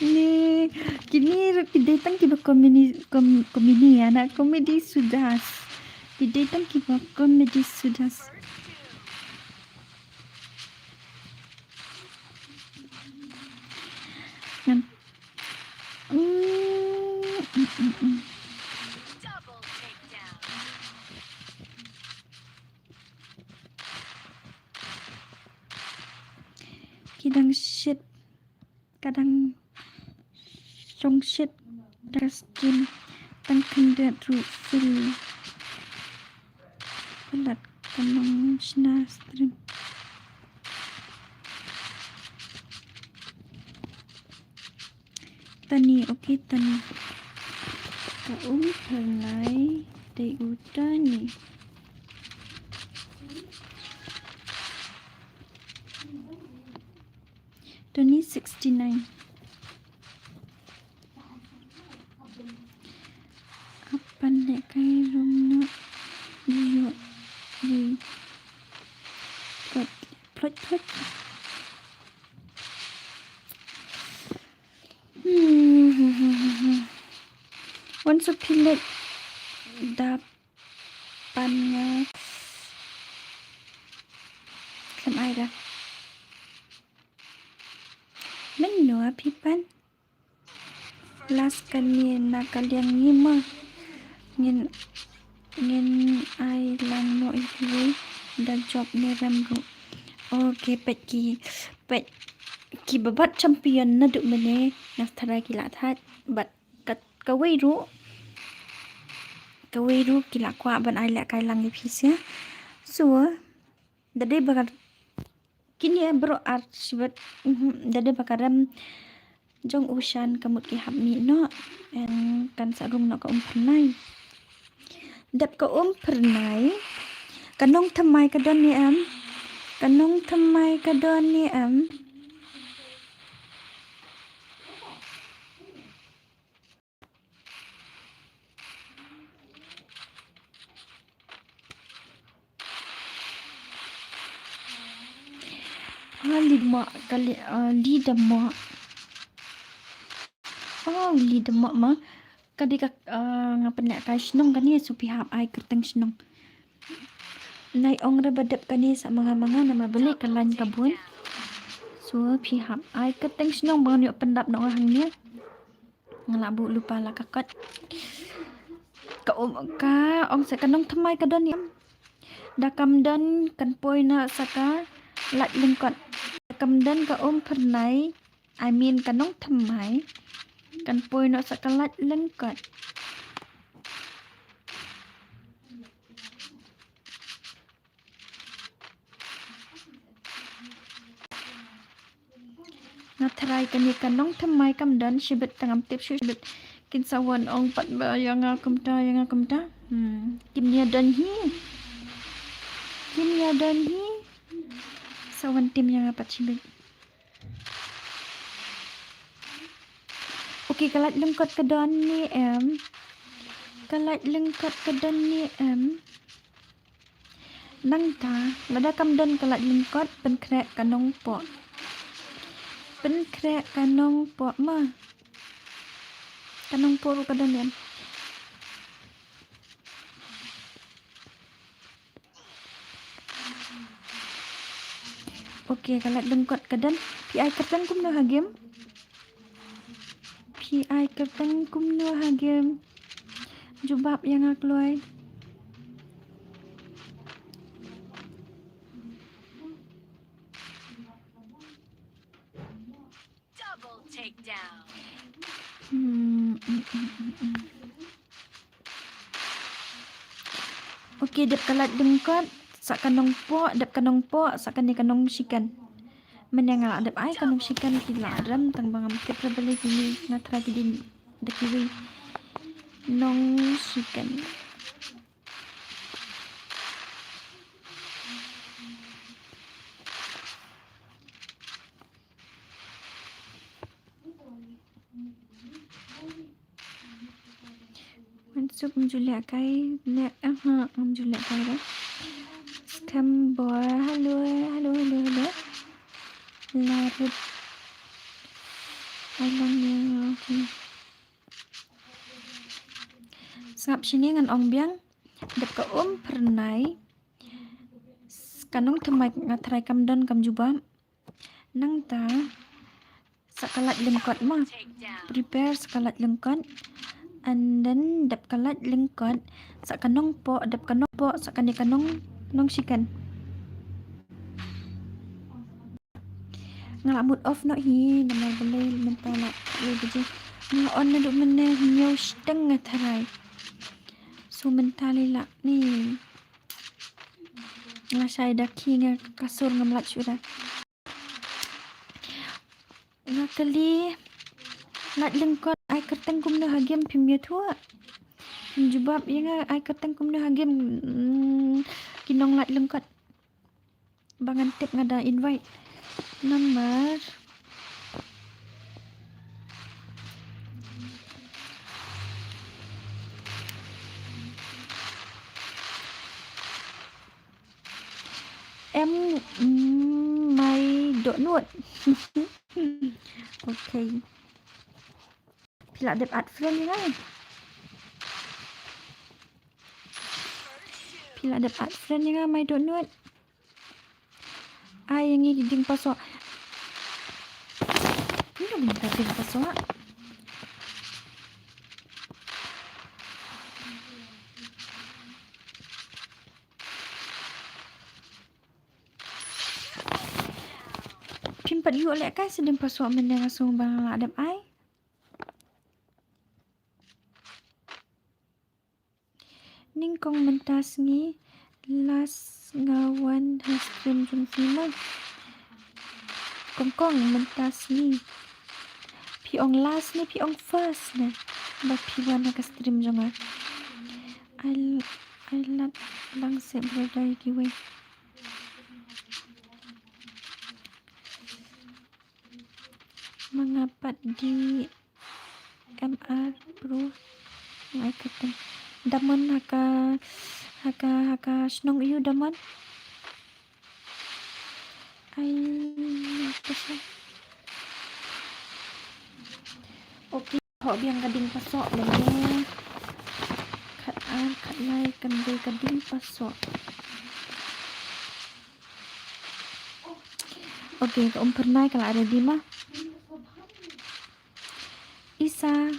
Ni kini ruh ki dei tang kiba comedy, com-, comedy ïa na comedy sudas. Ki dei tang kiba comedy sudas. Ngan. Mm, mm, mm, mm. Ki dang shit, ka dang shong shit, da ka stream, tang khyndiat ruh sil. Palat ka nong shna stream. Tani, okay, tani. Ka Um Phyrnai, dei u tani. Tani sixty-nine. Apan leh kai rum no. Yo, yo. Plot, plot, plot. Hmm. Wan suk phi leh da pan nga. Khlem ai da. Mynno phi pan? Last kane na ka liang ngi ma. Ngin, ngin ai lang noh ïa phi da job ne rem ruh. Okay, peit ki, peit ki ba bat champion naduh mynne, nga tharai ki la thait, bad ka, kawei ruh, kawei ruh ki la kwah ban ai lehkai lang ïa phi sha. So, da dei ba ka, kine baroh ar shibit, mhm, da dei ba ka rem, Jong u Shan ka mut ki hap mih noh. Em, kan sa rung noh ka um phyrnai. Dep ka um phyrnai. Ka nongthymmai ka don ne em? Ka nongthymmai ka don ne em? Ah, li damo, ka li, ah, li damo. Oh, li damo ma. Ka dei ka, ah, nga pynlehkai shnong kane, so phi hap ai kyrteng shnong. Nai ong re ba dep kane sa ma nga ma nga namar balei ka line ka bun. So phi hap ai kyrteng shnong ba ngan ïoh pyndap noh hangne. Nga la buh lypa la ka kot. Ka um, ka ong sa ka nongthymmai ka don ne em? Da kam don kan poi noh sa ka lait lyngkot. Da kam don ka um phyrnai, I mean ka nongthymmai, kan poi noh sa ka lait lyngkot. Nga tharai kane ka nongthymmai kam don shibit, tang ngam tip shuh shibit. Kin sa wan ong pat ba ïa nga kumta, ïa nga kumta. Hmm. Kim ïa don hi. Kim ïa don hi. Sa wan tim ïa nga pat shibit. Okay, ka lait lyngkot ka don ne em? Ka lait lyngkot ka don ne em? Nangta, lada kam don ka lait lyngkot, pynkhreh ka nongpoh. Pynkhreh ka nongpoh ma. Ka nongpoh ruh ka don ne em? Okay, ka lait lyngkot ka don. Phi ai kyrteng kumno ha game? Phi ai kyrteng kumno ha game? Jubab ïa nga kloi. Double takedown. Hmm, hmm, hmm, hmm, hmm. Okay, dep ka lait lyngkot sa ka nongpoh, dep ka nongpoh sa kane ka nongshikan. Mynne nga la dep ai ka nongshikan, ki la rem tang ba ngam tip re balei kine, nga tharai ki dei da kiwei. Nongshikan. Mynshuwa ym ju lehkai, leh, aha, ym ju lehkai re. Skhem bor, hello, hello, hello, hello. Larit. Ai lang ne, okay. Sngap shini ngan ong biang. Dep ka um phyrnai. Ka nongthymmai nga tharai kam don, kam jubab. Nangta sa ka lait lyngkot ma. Prepare sa ka lait lyngkot. And then dep ka lait lyngkot sa ka nongpoh, dep ka nongpoh sa kane ka nong, nongshikan. Nga la mut off noh hi, namar balei mynta la, lei baje. Nga on naduh mynne hynñiew shiteng nga tharai. So mynta lei lah ne. Nga shai da khie nga ka sur ngam lait shuh da. Nga kylli lait lyngkot ai kyrteng kumno ha game, phim ïathuh. Phim jubab ïa nga ai kyrteng kumno ha game, mm, ki nong lait lyngkot. Ba ngan tip nga da invite. Namar em, mm, Mai Dohnud. Okay. Phi la dep add friend ïa nga? Phi la dep add friend ïa nga, Mai Dohnud? Ai ïa ngi ki dieng pasoh. Ngi dang mynta dieng pasoh. Phim pat ïoh lehkai sa dieng pasoh mynne nga sngew ba nga la dep ai. Nyngkong mynta sngi last nga wan ha stream jong phi mo. Kongkong mynta sngi. Phi Phi ong last ne phi ong first ne? Ba phi wan ha ka stream jong nga. Ai, ai lad lang se brother kiwei. Ma nga pat D M R Pro. Ai kyrteng. Damon ha ka, ha ka, ha ka shnong aiu Damon? Ai, apa sih? Okay, hok biang ka ding pasoh leh. Khat ar, khat lai, kan dei ka ding pasoh. Okay, ka um phyrnai ka la ready ma. Isa,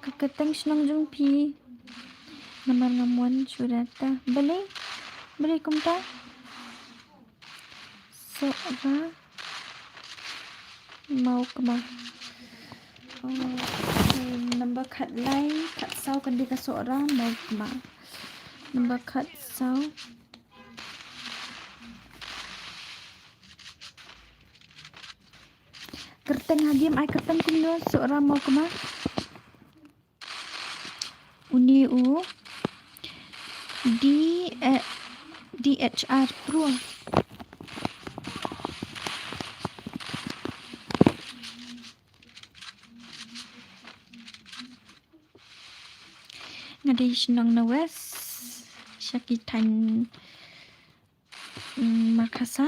ka kyrteng shnong jong phi. Namar ngam wan shuh da ta. Balei? Balei kumta? Sohra Mawkma. Okay, number khat lai, khat saw kan dei ka Sohra Mawkma. Number khat saw. Kyrteng ha game ai kyrteng kumno Sohra Mawkma? Une u D, eh, D H R Pro. Nga dei shnong na West, sha ki thaiñ, mm, Markhasa.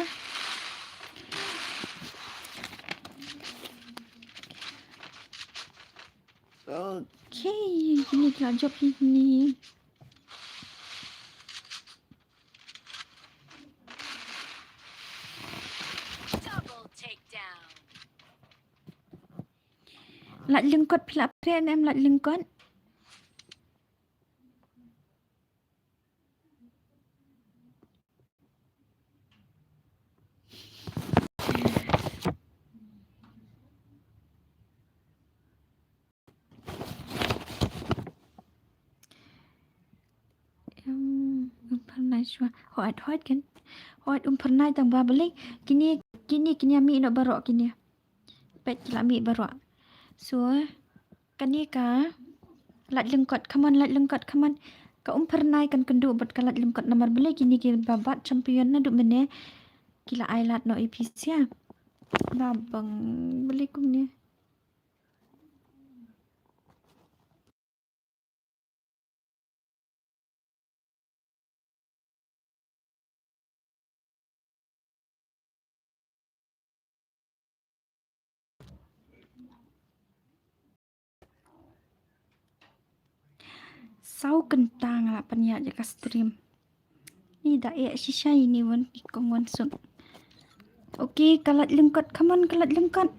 Okay, kine ki la jop hi kine. Double takedown. Lait lyngkot phi la peit ne em lait lyngkot? Em, um phyrnai shuwa. Hooid, hooid kan. Hooid, um phyrnai tang ba balei. Kine, kine, kine mih noh baroh kine. Peit ki la mih baroh. So, kane ka lait lyngkot, come on, lait lyngkot, come on. Ka um phyrnai kan kynduh bad ka lait lyngkot namar balei kine ki ba bat champion naduh mynne ki la ai lad noh ïa phi sha. Ba bang balei kumne. Saw kynta nga la pynïaid ïa ka stream. Ni da ïa shisha ini wan ki kong wan suk. Okay, ka lait lyngkot, come on, ka lait lyngkot.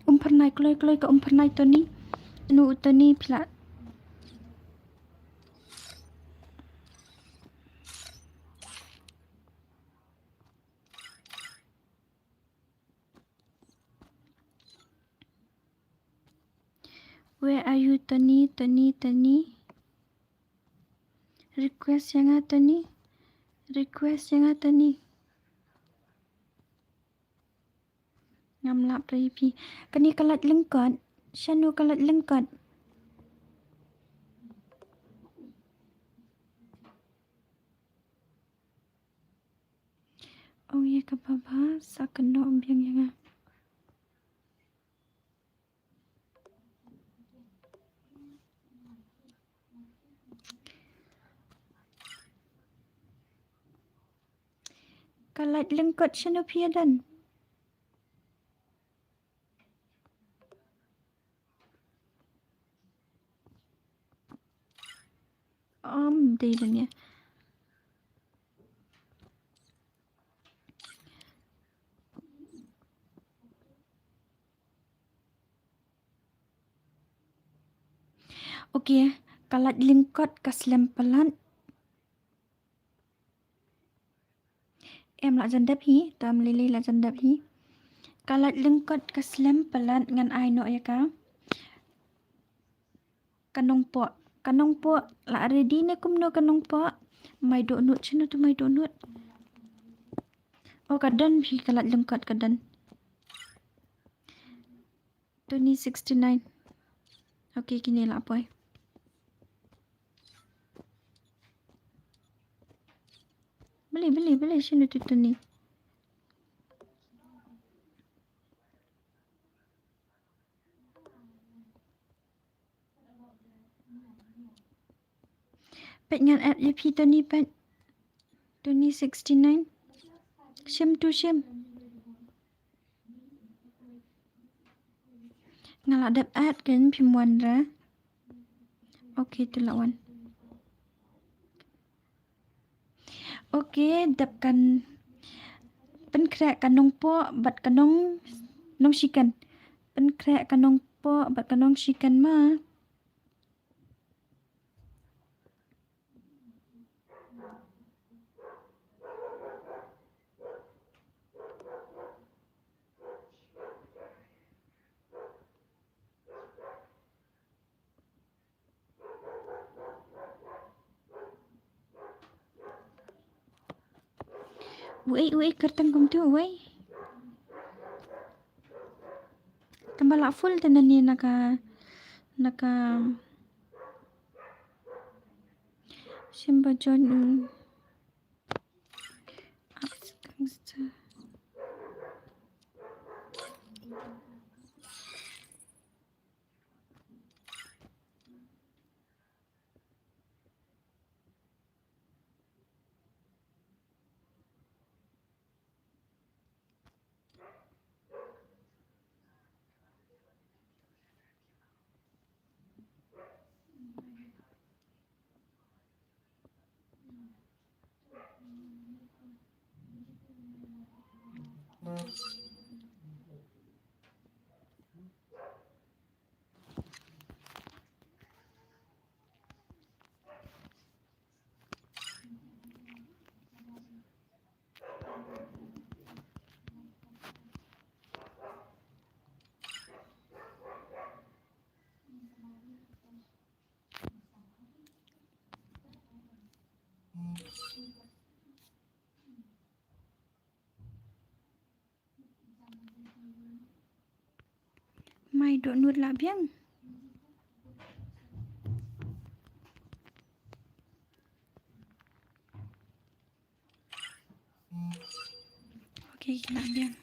Um phyrnai kloi kloi ka um phyrnai Tony. Anu Tony phi la. Where are you, Tony? Tony, Tony. Request ïa nga, Tony. Request ïa nga, Tony. Ngam lap ri phi. Kane ka lait lyngkot. Shano ka lait lyngkot? Ong ïa ka baba sa kynnoh biang ïa nga. Ka lait lyngkot shano phi ïa don? Ym dei lane. Okay, ka lait lyngkot ka slem palat. Em la jan dep hi, tam lili la jan dep hi. Ka lait lyngkot ka slem palat ngan ai noh ïa ka. Ka nongpoh, ka nongpoh la ready ne kumno ka nongpoh? Mai dohnud, shano tu mai dohnud? Oh, ka don hi ka lait lyngkot ka don. Tony sixty-nine. Okay, kine la poi. Beli, beli, beli, sini tu tu ni. Peit ngan add ïa phi Tony, peit. Tony sixty nine. Shim tu shim. Nga la dep add kan phim wan ra. Okay, tu la wan. Okay, dep kan pynkhreh ka nongpoh bad ka nong, nong shiken. Pynkhreh ka nongpoh bad ka nong shiken ma. Uei, uei, kyrteng kumtu, uei. Tang ba la full te nani na ka, na ka Simba John, mm. Mai dohnud lah biang. Okay, lah biang.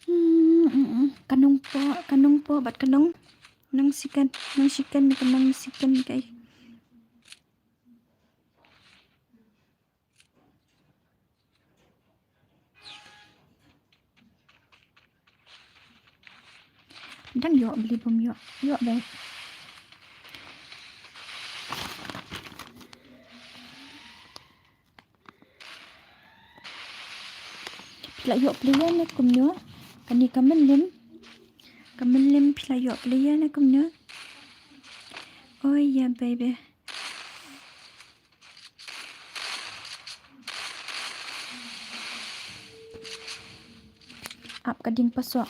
Hmm, hmm, hmm. Ka nongpoh, ka nongpoh bad ka nong, nongshiken, nongshiken, ka nongshiken kai. Dang ïoh, beli bym ïoh. Ïoh bad. Phi la ïoh player ne kumno? Kane ka mynlem. Ka mynlem phi la ïoh player ne kumno? Oh yeah, baby. Ap ka dieng pasoh.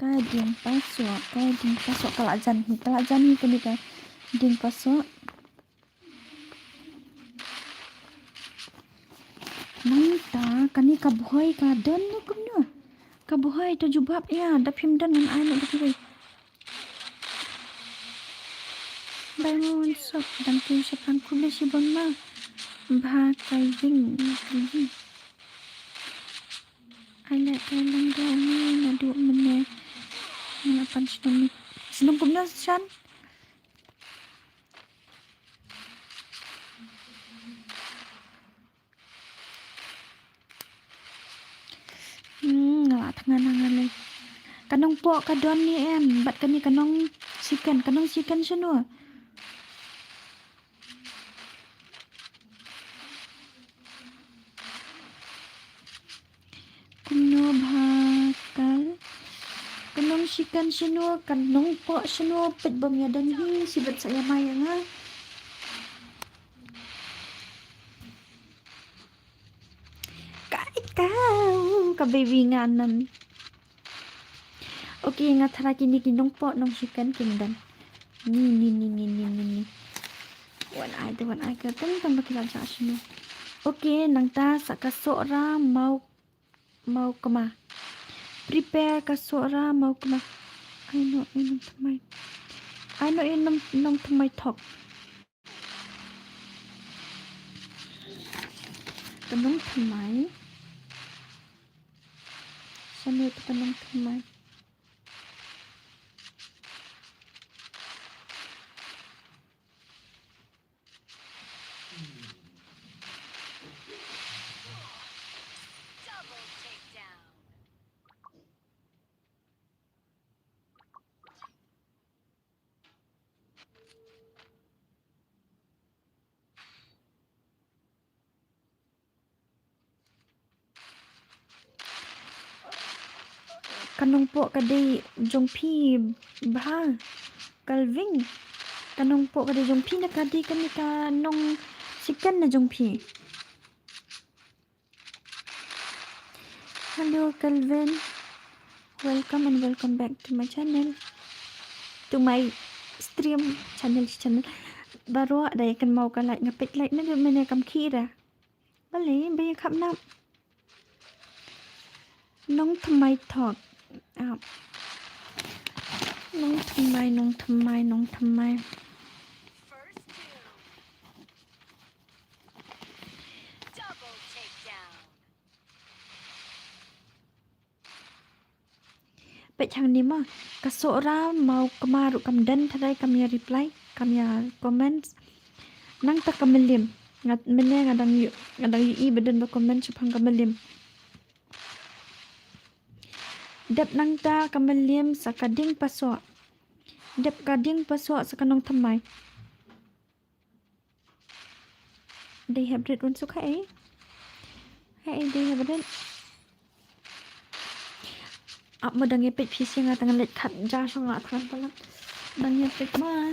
Ka dieng pasoh, ka dieng pasoh, ka la jan hi, ka la jan hi kane ka dieng pasoh. Nangta kane ka bhoi ka don ne kumno? Ka bhoi to jubab ïa, da phim don ngan ai noh da kiwei. Bai mo wan sop dang kin sop dang khublei shibun ma. Bha ka ïing ka ïing. Ai leh ka lang da ni naduh mynne. Nga pan shnong ni. Shnong kumno shan? Hmm, nga la thngan hangne. Ka nongpoh ka don ne em, bad kane ka nongshiken, ka nongshiken shano? Kumno bha ka, ka nongshiken shano, ka nongpoh shano, peit bym ïadon hi, shibit sa ïamai ïa nga. Ka, ka, ka baby nga nan. Okay, nga tharai kine ki nongpoh nongchicken kim don. Ni, ni, ni, ni, ni, ni, ni. Wan ai te, wan ai ka tang tang ba ki la jah shano. Okay, nangta sa ka Sohra Mau, Maukma. Prepare ka Sohra Maukma. Ai no, ai nongthymmai. Ai no, ai nong, nongthymmai thok. Ka nongthymmai. Shano te ka nongthymmai. Ka nongpoh ka dei jong phi bha, Calvin. Ka nongpoh ka dei jong phi ne ka dei kane ka nongchicken ne jong phi? Hello, Calvin. Welcome and welcome back to my channel. To my stream, channel, channel. Baroh da ïa kynmaw ka like, nga peit like ne mynne kam khie da. Balei ba ïa khapnap. Nongthymmai thok. Ah. Nongthymmai, nongthymmai, nongthymmai. Peit hangne ma, ka Sohra Maukma ruh kam don tharai, kam ïa reply, kam ïa comments. Nangta ka Mylliem. Nga, mynne nga dang ïoh, nga dang ïohi ba don ba comment shaphang ka Mylliem. Dep nangta ka Mylliem sa ka Diengpasoh. Dep ka Diengpasoh sa ka Nongthymmai. Dei hapdeng un suk haei? Haei dei hapdeng? Ap ma dang ïa peit phi sha nga tang leit khat ja sha nga tang palat. Dang ïa peit ma.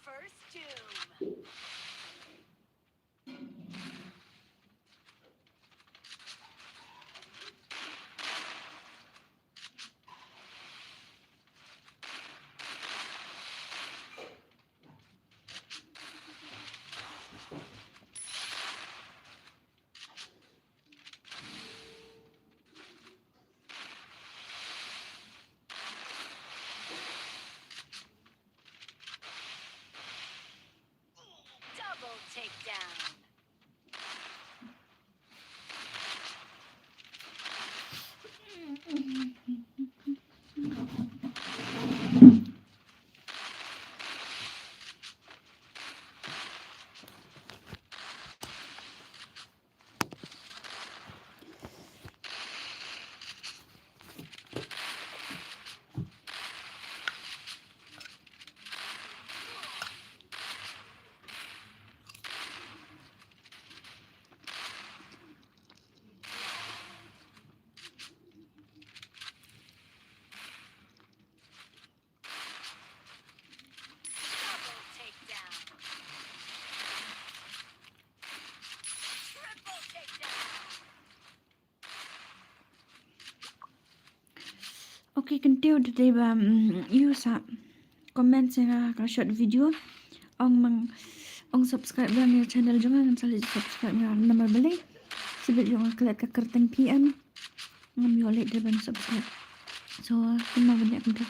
First doom. Double takedown. Double takedown. Triple takedown. Okay, kyntiew da dei ba, mm, ïoh sa comment sha nga ka short video. Ong mang, ong subscribe lang ïa channel jong nga, ngan sa leit subscribe nga namar balei. Sibit ïoh nga klet ka kyrteng P M. Ngam ïoh leit dei ban subscribe. So, kynmaw ban ïa kynta.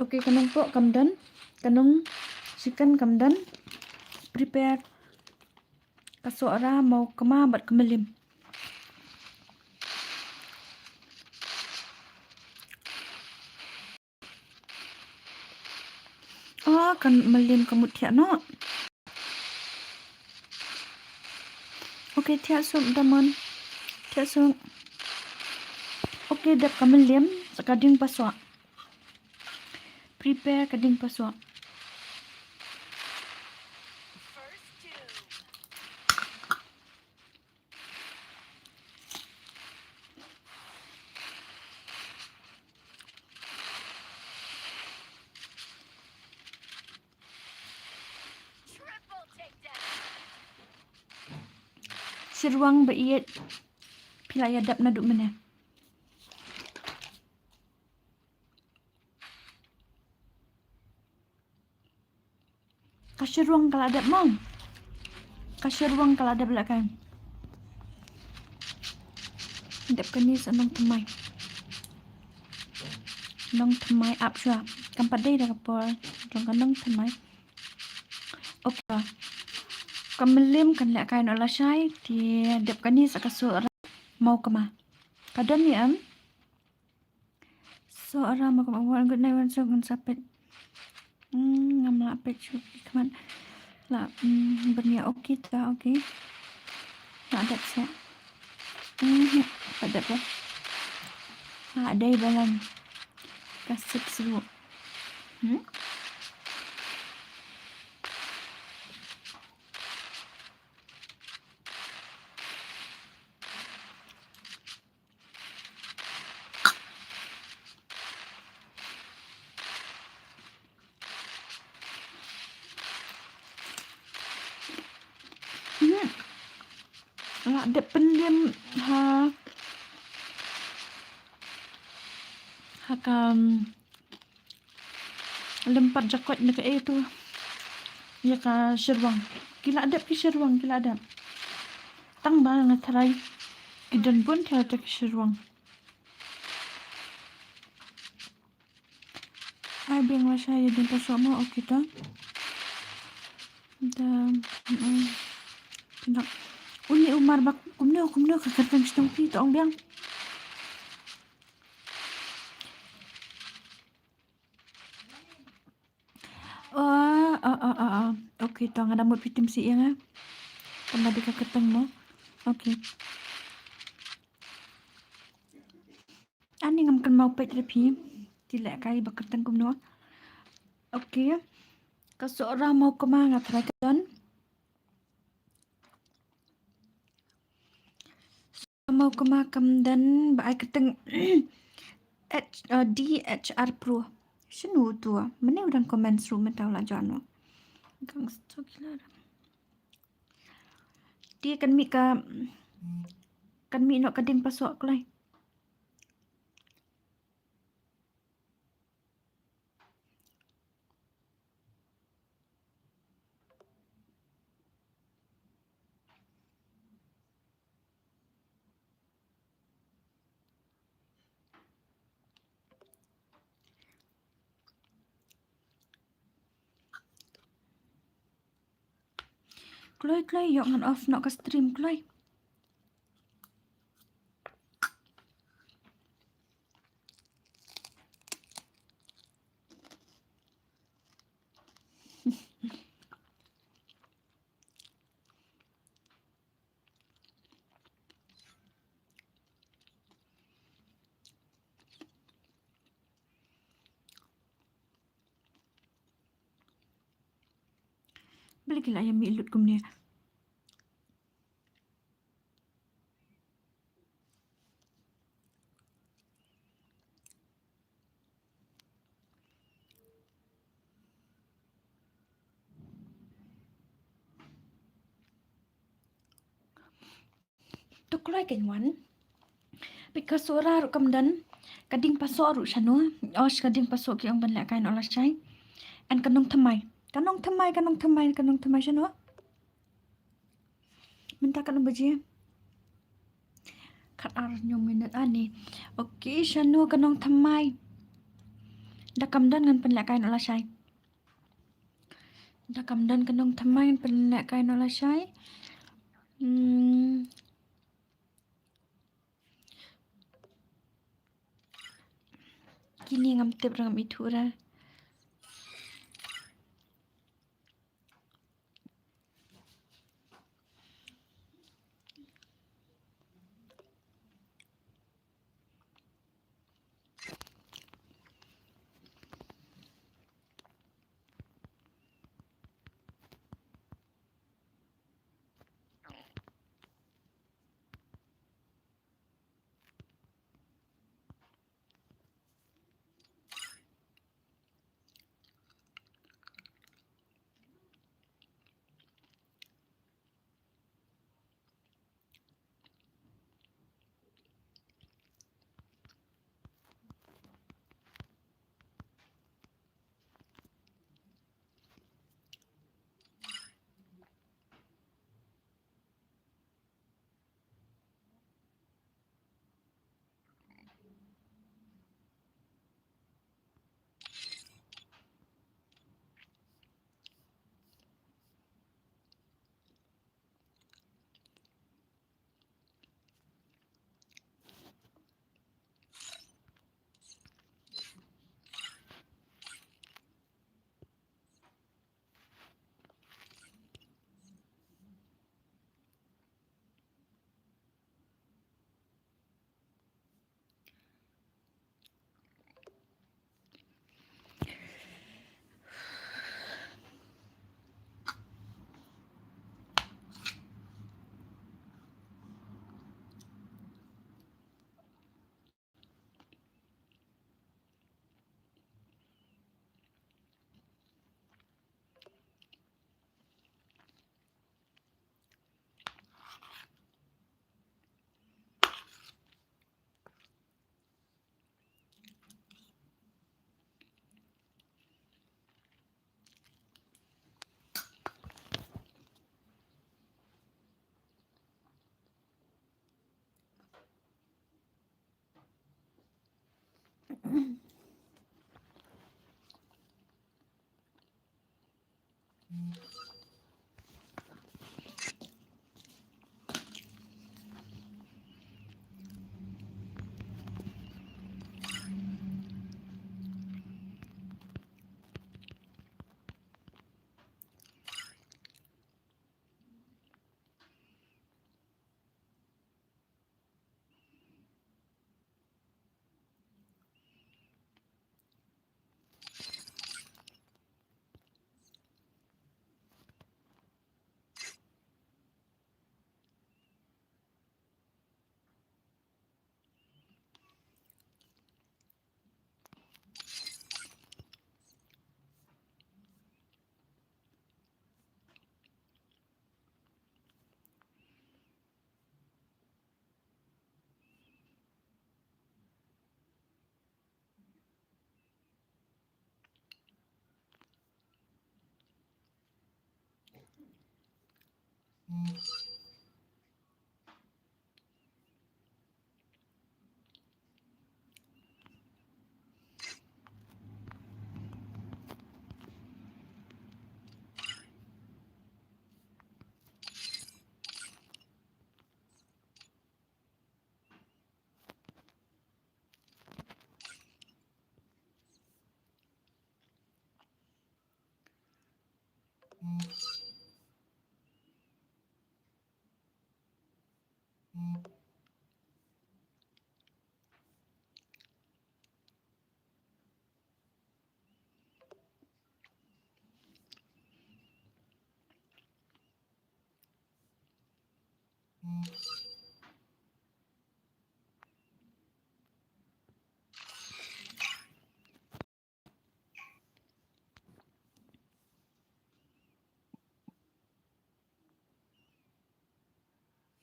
Okay, ka nongpoh kam don, ka nongchicken kam don. Prepare ka sohra, maw kma bad ka mylliem. Oh, ka mylliem ka mut thiah noh. Okay, thiah suk, Damon. Thiah suk. Okay, dep ka mylliem sa ka dieng pasoh. Prepare ka dieng pasoh. Shyrwang ba ïeit. Phi la ïa dep naduh mynne? Ka shyrwang ka la dep, mong. Ka shyrwang ka la dep, la kan. Dep kane sa nongthymmai. Nongthymmai ap shuwa. Kam pat dei da ka por jong ka nongthymmai. Okay. Ka mylliem kan lehkai noh lashai, te dep kane sa ka sohra, maw kma. Ka don ne em? Sohra, maw kma, wan, good night, wan suk ngan sa peit. Hmm, ngam lah peit shuh ki khmat. Lah, hmm, byrnia, okay ta, okay. Lah dep seh. Hmm, pat dep eh. Lah dei balang. Ka sik sruh. Hmm? Hmm. Lah dep pynliem ha, ha ka, um, lem pat jakoit na ka, eh, tu. Ïa ka shyrwang. Ki la dep ki shyrwang, ki la dep. Tang ba nga tharai ki don bun te ki shyrwang. Ai biang lashai ïa dieng pasoh mo, okay ta. Da, mm, mm. Uni u mar ba kumno, kumno ka kyrteng shnong phi, to ong biang. Oh, oh, oh, oh, oh. Okay, to nga da mut phi tim sih ïa nga. Tang ba dei ka kyrteng mo. Okay. Ani ngam kynmaw peit re phi. Te lehkai ba kyrteng kumno. Okay. Ka sohra maw kma nga tharai ka don. Maw kma kam don ba ai kyrteng H, uh, D H R Pro. Shano tu? Mane u dang comment ruh mynta u la jan noh. Kang stok kila. Te kan mih ka, kan mih noh ka dieng pasoh kloi. Kloi, kloi, ïoh ngan off noh ka stream, kloi. Balei ki la ïa mih lut kumne? To kloi kein wan. Peit ka sohra ruh kam don. Ka dieng pasoh ruh shano. Osh, ka dieng pasoh ki ong ban lehkai noh lashai. And ka nongthymmai. Ka nongthymmai, ka nongthymmai, ka nongthymmai shano. Mynta katno baje? Khatar hynñiew minit ani. Okay, shano ka nongthymmai? Da kam don ngan pynlehkai noh lashai. Da kam don ka nongthymmai ngan pynlehkai noh lashai. Hmm. Kine ngam tip ruh, ngam ithuh ruh.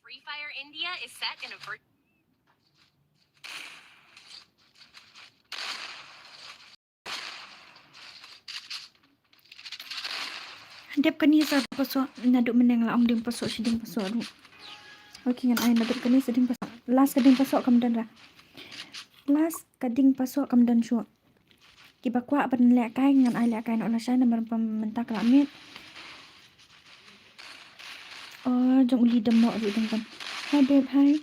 Free Fire India is set in a vir- Dep kane sa paso naduh myneng la ong ding paso shi ding paso du. Okay ngan ai naduh kane sa ding paso. Last ka ding pasoh kam don ra. Last ka ding pasoh kam don shuh. Kiba kwah ban lehkai ngan ai lehkai noh lashai namar ba mynta ka la miet. Oh, jong u Li Dam Noh ruh dang kan. Hi babe, hi.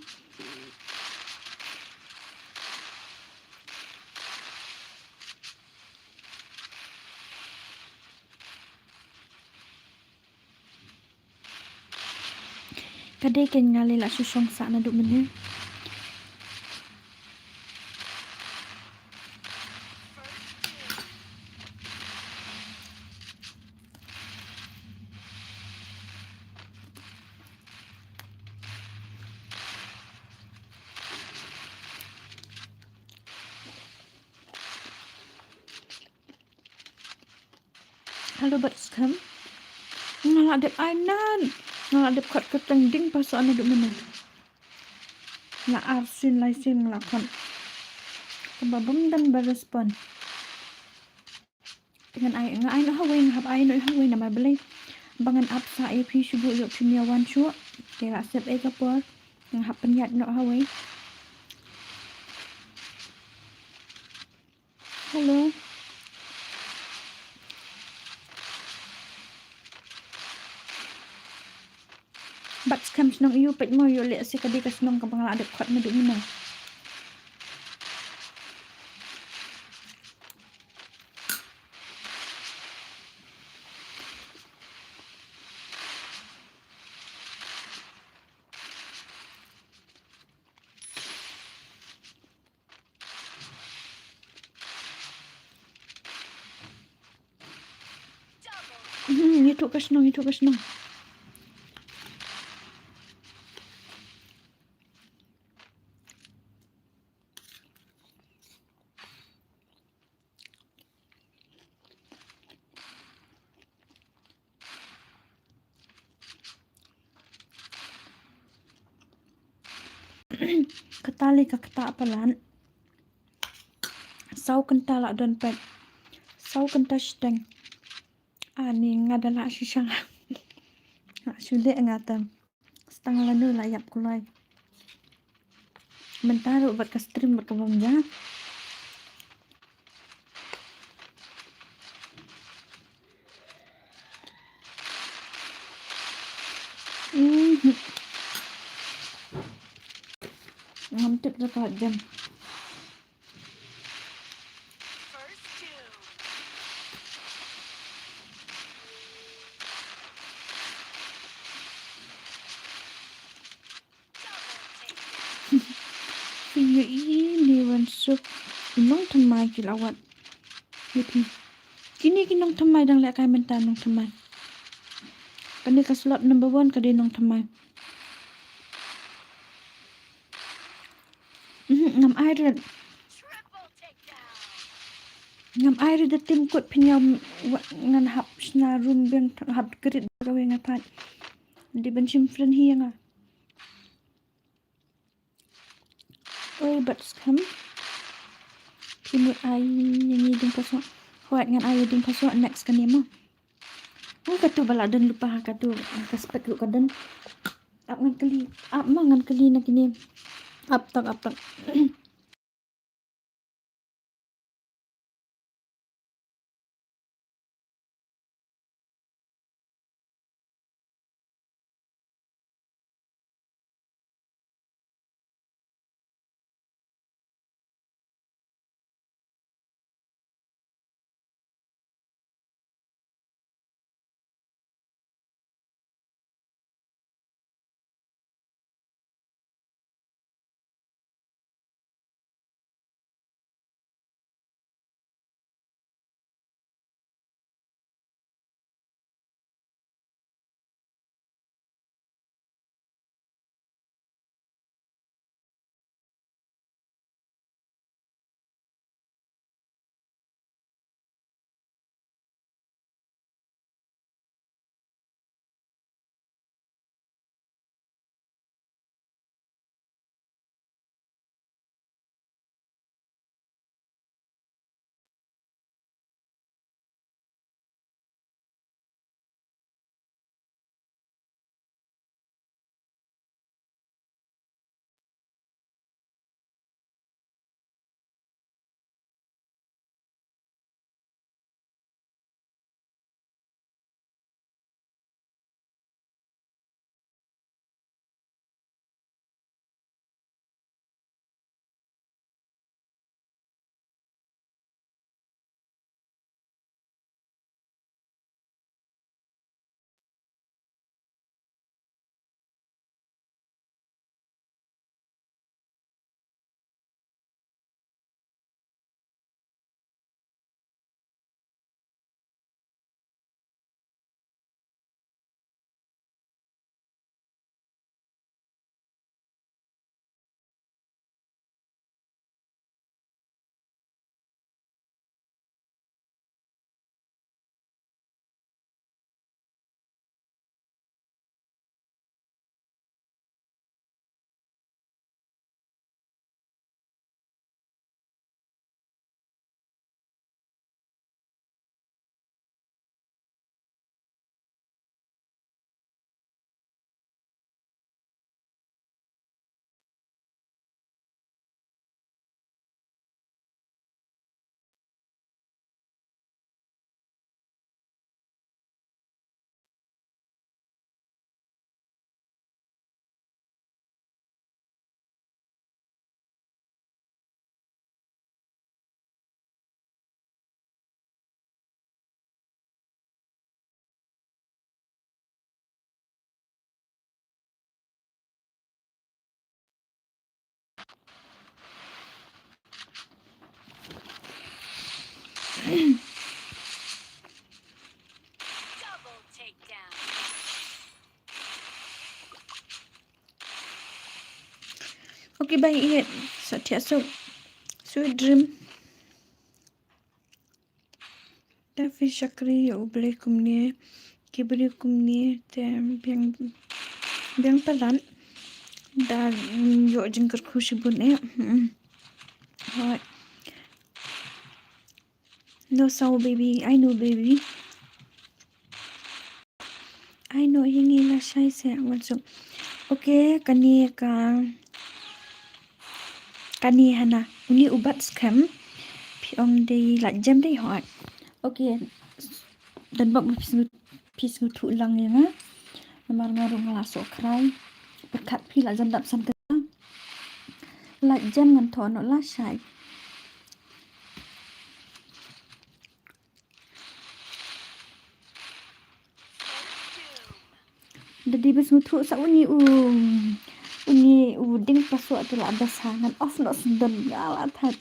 Ka dei kein nga lei la shu shong sah naduh mynne. Hello, bad skhem. Nga la dep ai nan. Nga la dep khot kyrteng ding pasoh naduh mynne. Nga la ar sien lai sien nga la khot. Kaba bym don ba respond. Te ngan ai, nga ai noh hawei, nga hap ai noh hawei namar balei. Ba ngan ap sah ïa phi shu buh ïoh phim ïa wan shuh. Te la sep ei ka por. Nga hap pynïaid noh hawei. Hello. Bad skhem shnong ïu peit mo ïu leh se ka dei ka shnong kaba nga la dep khot naduh mynne. Hmm, ïathuh ka shnong, ïathuh ka shnong. Kata lei ka ktah palat. Saw kynta la don peit. Saw kynta shiteng. Ani nga da la shisha. Nga shu leh nga tam. Stang lano la ïap kulai. Mynta ruh bad ka stream bad ka bam ja. Mhm. Ngam tip da ka jam. Phi ïohi ne wan suk nongthymmai ki la wad. Ïohi. Kine ki nongthymmai dang lehkai mynta nongthymmai. Kane ka slot number one ka dei nongthymmai. Mhm, ngam ai rit. Ngam ai rit da tim kut phin ïa wa-, ngan hap shna room biang hap krit kawei nga pat. Dei ban shim friend hi ïa nga. Oi, bad skhem. Phi mut ai ïa ngi ding pasoh. Hooid ngan ai ïa ding pasoh next kane mo. Oi, katu ba la don lypa ha katu ka spek ruh ka don. Ap ngan kylli, ap ma ngan kylli na kine. Ap tak, ap tak. Okay, bye, Iet. Sa thiah suk. Sweet dream. Te phi shakri ïa U Blei kumne, ki briew kumne, te biang, biang palat. Da, mm, ïoh jingkyrkhu shibun eh. Mm. Hooid. No, so baby, I know baby. I know, ïa ngi la shai se, wan suk. Okay, kane ka, kane hana, uni u bat skhem. Phi ong dei la jem dei hooid. Okay, don bok phi sngew, phi sngewthuh lang ïa nga. Namar nga ruh nga la soh khrai. Pyrkhat phi la jem dap san ka. La jem ngan thoh noh la shai. Da dei ban sngewthuh sa uni u, uni u ding pasoh te la basa ngan off noh sdon nga la that.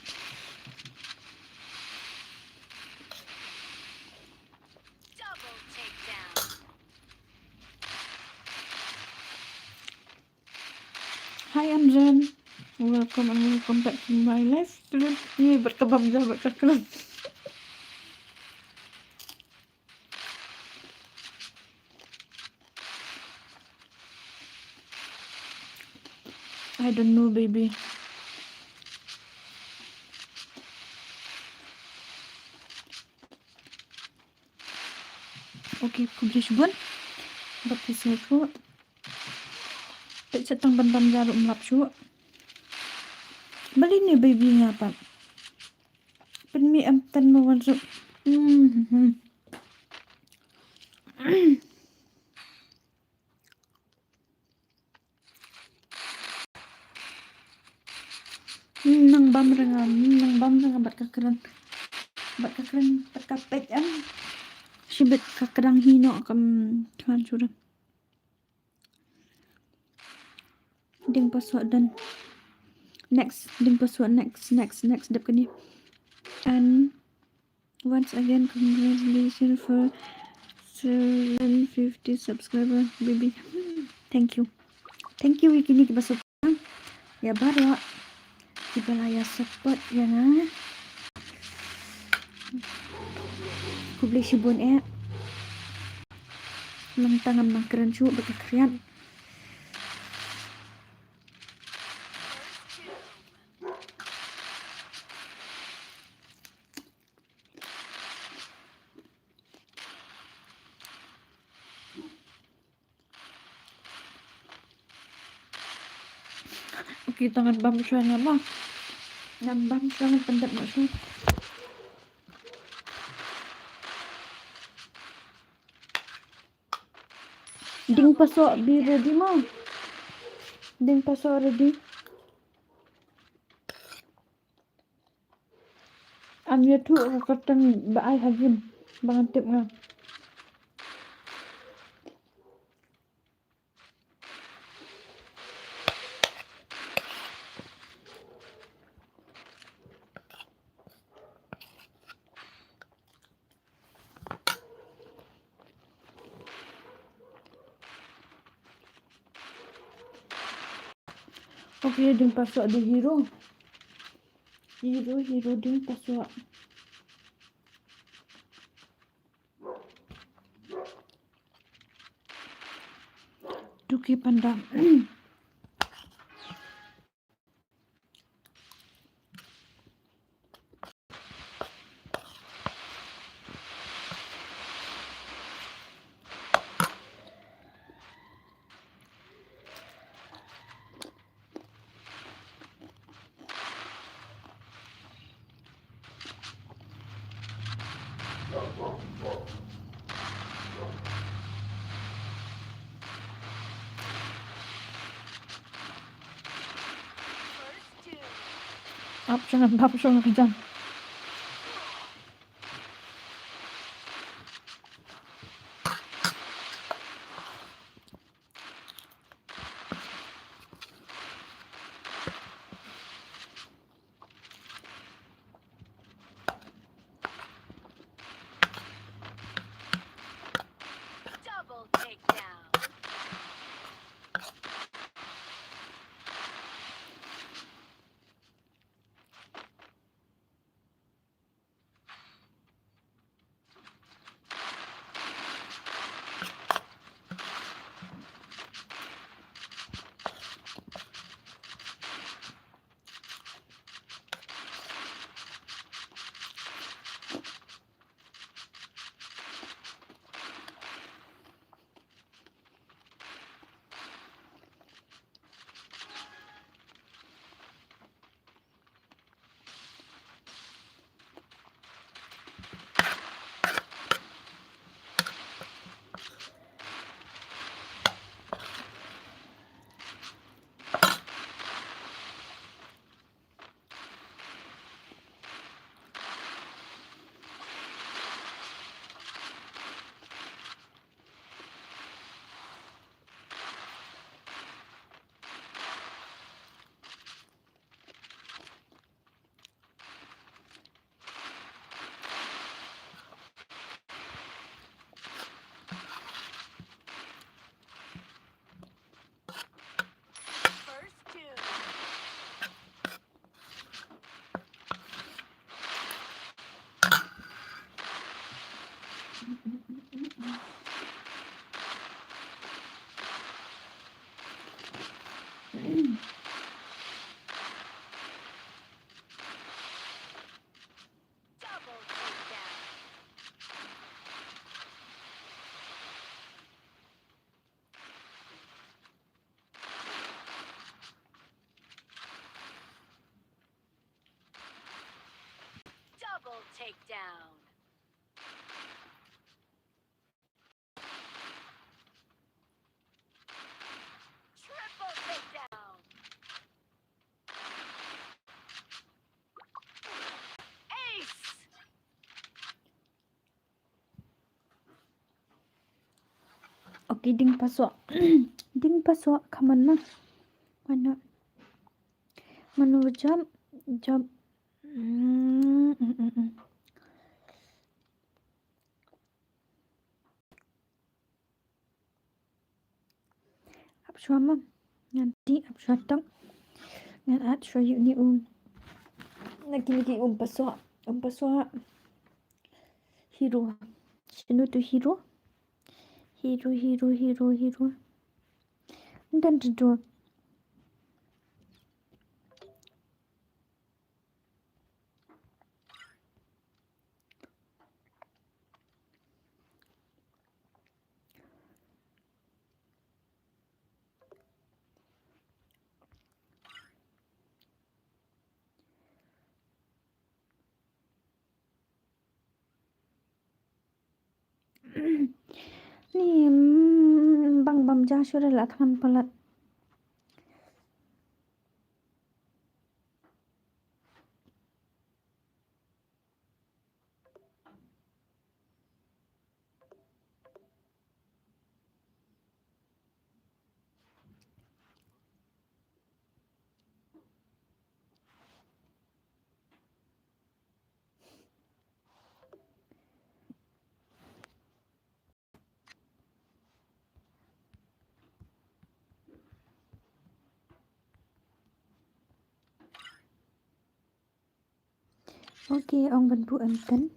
Hi Amran, welcome and welcome back to my live stream. Ni bad ka bam ja bad ka kren. I don't know, baby. Okay, khublei shibun. Bad phi sngewthuh. Peit sa tang ban bam jarum lap shuh. Balei ne baby nga pat. Pynmih em tan mo wan suk. Hmm, hmm, hmm. Hmm, nang bam ranga, hmm, nang bam ranga bad ka kren. Bad ka kren, bad ka peit em. Shibit ka kren hi noh kam than shuh. Ding pasoh done. Next, ding pasoh next, next, next dep kane. And once again, congratulations for seven fifty subscriber, baby. Thank you. Thank you, ïa kine kiba support. Ïa baroh kiba la ïa support ïa nga. Khublei shibun eh. Nangta ngam nang kren shuh bad ka khriat. Okay, to ngan bam shuwa nga mo. Ngan bam shuwa, ngan pyndep noh shuwa. Ding pasoh, be ready mo. Ding pasoh ready. Am ïathuh ka kyrteng ba ai ha Jim ba ngan tip nga. Okay, ding pasoh dei hero. Hero, hero ding pasoh. Tuki panda. Ap shangan, ap shangan kejang. Double takedown. Double takedown. Triple takedown. Ace. Okay, ding paso. Ding paso, come on, ma. Mano? Mano jump, jump. Mm, mm, mm, mm. Ap shuwa, ma. Ngan ti ap shuwa tong. Ngan at shuwa ïa une u. Na kine ki um paso. Um paso. Hero. Shinu tu hero? Hero, hero, hero, hero. Dan tu. Ni, mm, bang bam ja shuwa la than palat. Okay, ong ban buh M ten.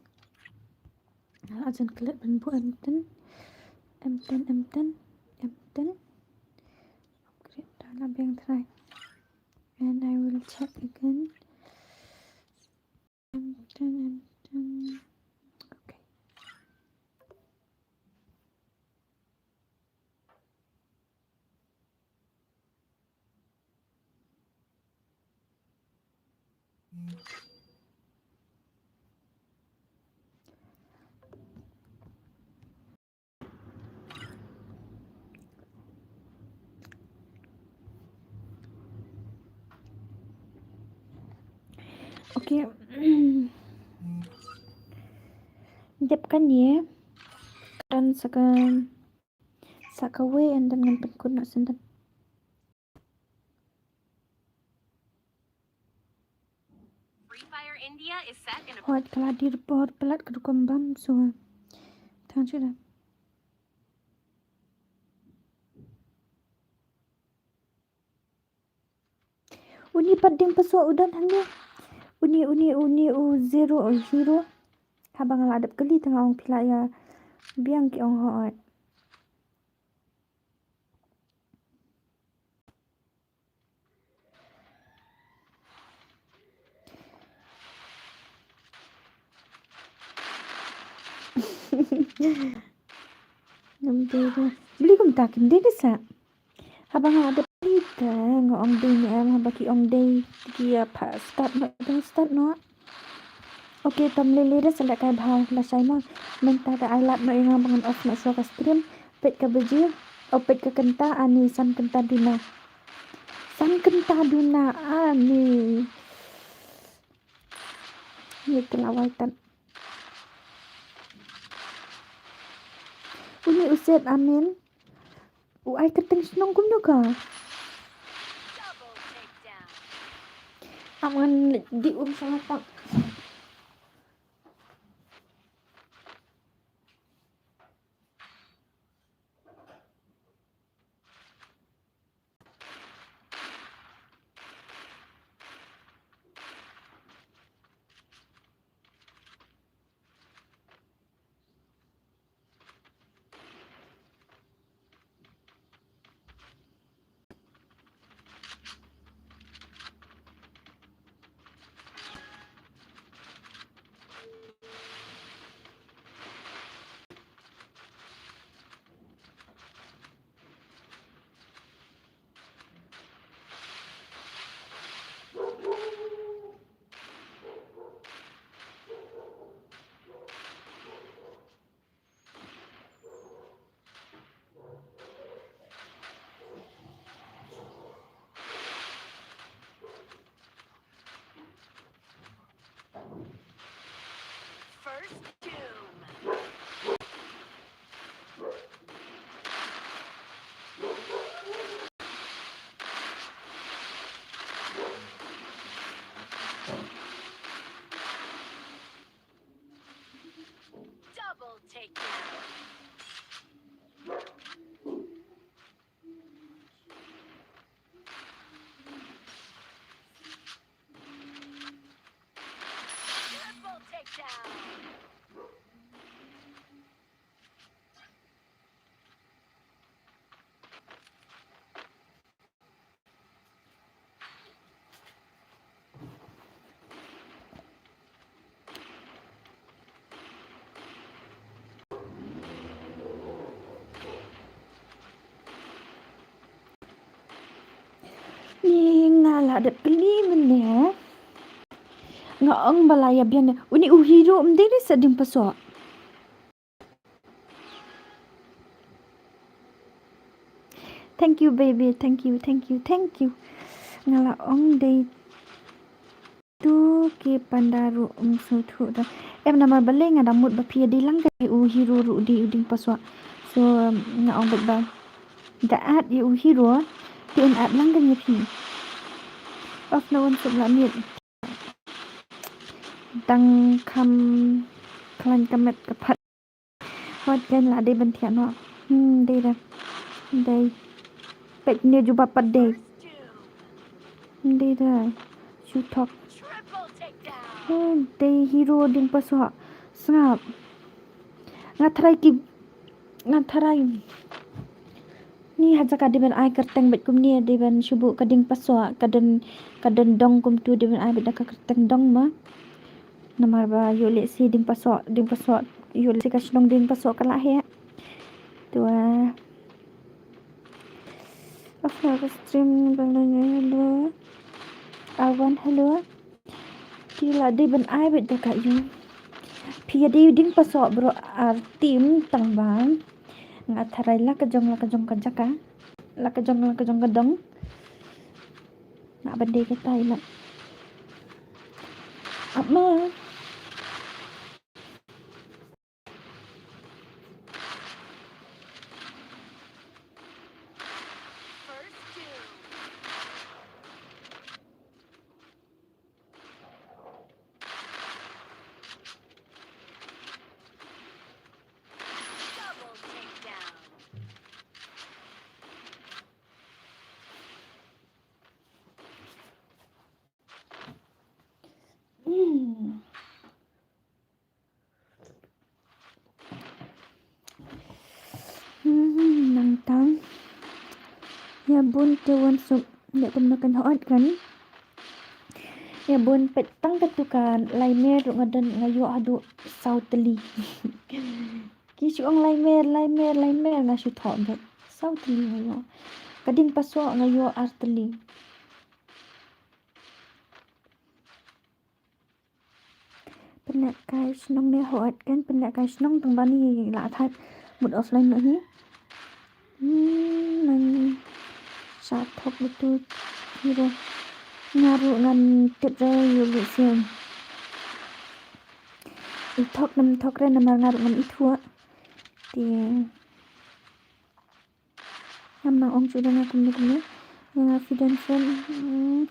Nga la jan klet ban buh M ten. M ten, M ten, M ten. Upgrade da la biang trai. And I will check again. M ten, M ten. Okay. Okay. Dep kane. Kan sa ka, sa kawei and then ngan pynkut noh shen. Free Fire India is set in a Hooid, ka la die por palat ka rukom bam shuwa. Tang shuwa. Uni pat ding paso u don hangne. Uni, uni, uni u zero, u zero. Haba nga la dep kylli te nga ong phi la ïa biang ki ong hooid. Ngam dei re. Beli kumta kim dei re sa. Haba nga dep dei te nga ong dei ne em, haba ki ong dei te ki ïa pha start noh, dang start noh. Okay, to lei lei re sa lehkai bha lashai mo. Mynta te ai lad noh ïa nga ba ngan off noh shuwa ka stream. Peit ka baje, o peit ka kynta, ani san kynta duna. San kynta duna, ani. Ïa ka la wai tat. Uni u Set Amin. U ai kyrteng shnong kumno ka? Am ngan dih um sha la pak. Ne, nga ong ba la ïa biang ne. Uni u hero um dei ne sa ding pasoh. Thank you, baby. Thank you, thank you, thank you. Nga la ong dei tu ki panda ruh um sngewthuh da. Em, namar balei nga da mut ba phi ïa dei lang ka u hero ruh dei u ding pasoh. So, nga ong bad ba da at ïa u hero, phi un at lang ka ïa phi. Of na un suk la miet. Dang kham khlaiñ ka met ka phat. Wat kan la dei ban thiah noh. Hmm, dei da. Dei. Peit ne jubab pat dei. Dei da. Shu thok. Hmm, dei hero ding pasoh. Sngap. Nga tharai ki, nga tharai. Ni ha jaka dei ban ai kyrteng bad kumne dei ban shu buh ka ding pasoh, ka don, ka don dong kumtu dei ban ai bad da ka kyrteng dong ma. Namar ba ïoh lehse ding pasoh, ding pasoh, ïoh lehse ka shnong ding pasoh ka la heh. Tu, ah. After the stream, hello. Awan, hello. Ki la dei ban ai bad da ka ïu. Phi ïa dei ding pasoh bro ar team tang ba nga tharai la ka jong, la ka jong ka jaka. La ka jong, la ka jong ka dong. Nga ban dei kata ïa la. Ap ma. Hmm. Hmm, nang tang. Ïa bun te wan suk. Ïa kumno kan hot kan. Ïa bun peit tang katu ka lai mer ruh nga don nga ïoh haduh saw tylli. Ki shu ong lai mer, lai mer, lai mer nga shu thoh bad. Saw tylli nga ïoh. Ka ding pasoh nga ïoh ar tylli. Pynleh kai shnong ne hot kan, pynleh kai shnong tang ba ni la thait mut offline noh hi. Hmm, nang sa thok betul. Ni ro. Nga ruh ngam tip re ïoh lehse. I thok nam thok re namar nga ruh ngam ithuh. Te. Ngam nang ong shuh da nga kumne kumne. Nga phi don friend. Hmm,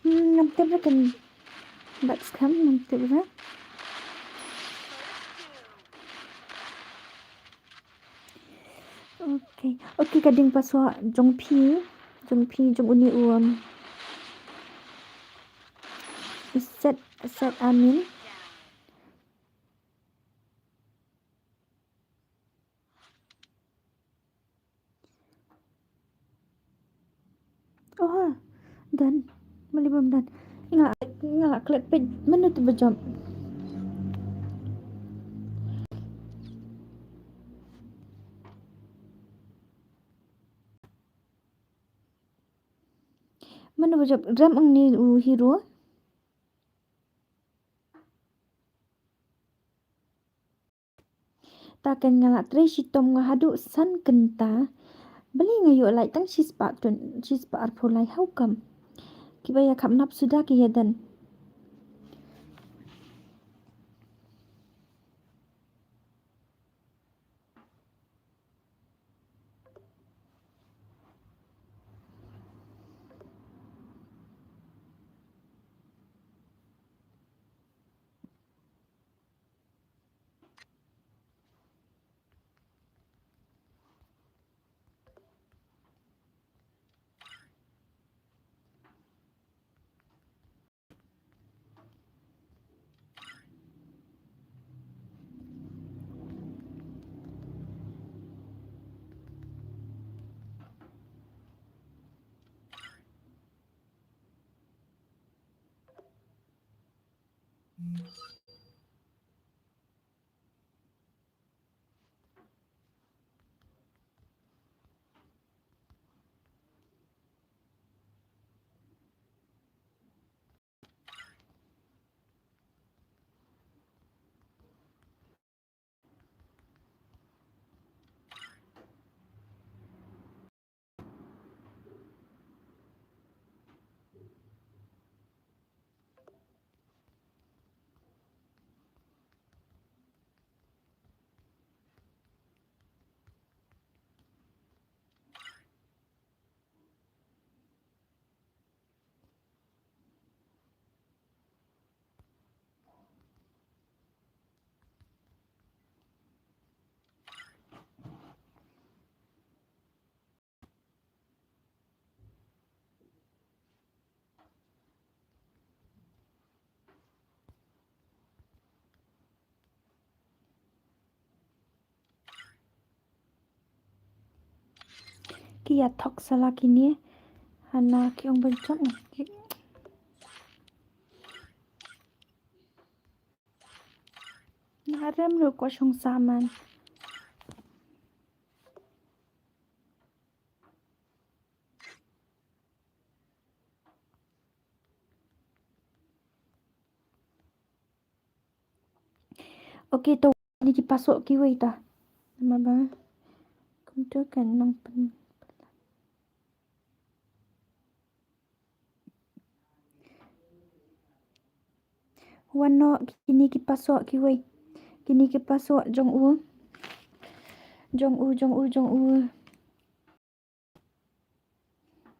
hmm, ngam tip re kan bat skam, ngam tip re. Okay. Okay, ka ding pasoh jong phi, jong phi, jong uni u, um, set, set amin. Oh, ha. Done. Mali bam done. Nga, nga la klet peit. Mano tu bejam? Mano bejam? Ram ang ni u hero. Ta kan nga la trei shitom nga haduh san kynta. Balei nga ïoh lait tang shispah tun, shispah arphew lai, how come? Kiba ïa kham nap suda ki ïa don. Ki ïa thok sala kine. Hana ki ong ban chok na ki. Na rem ruh ko shong saman. Okay, to ni ki password kiwei ta. Ma ba. Kumta kan nang pen. Wan noh kine ki password kiwei. Kine ki password jong u. Jong u, jong u, jong u.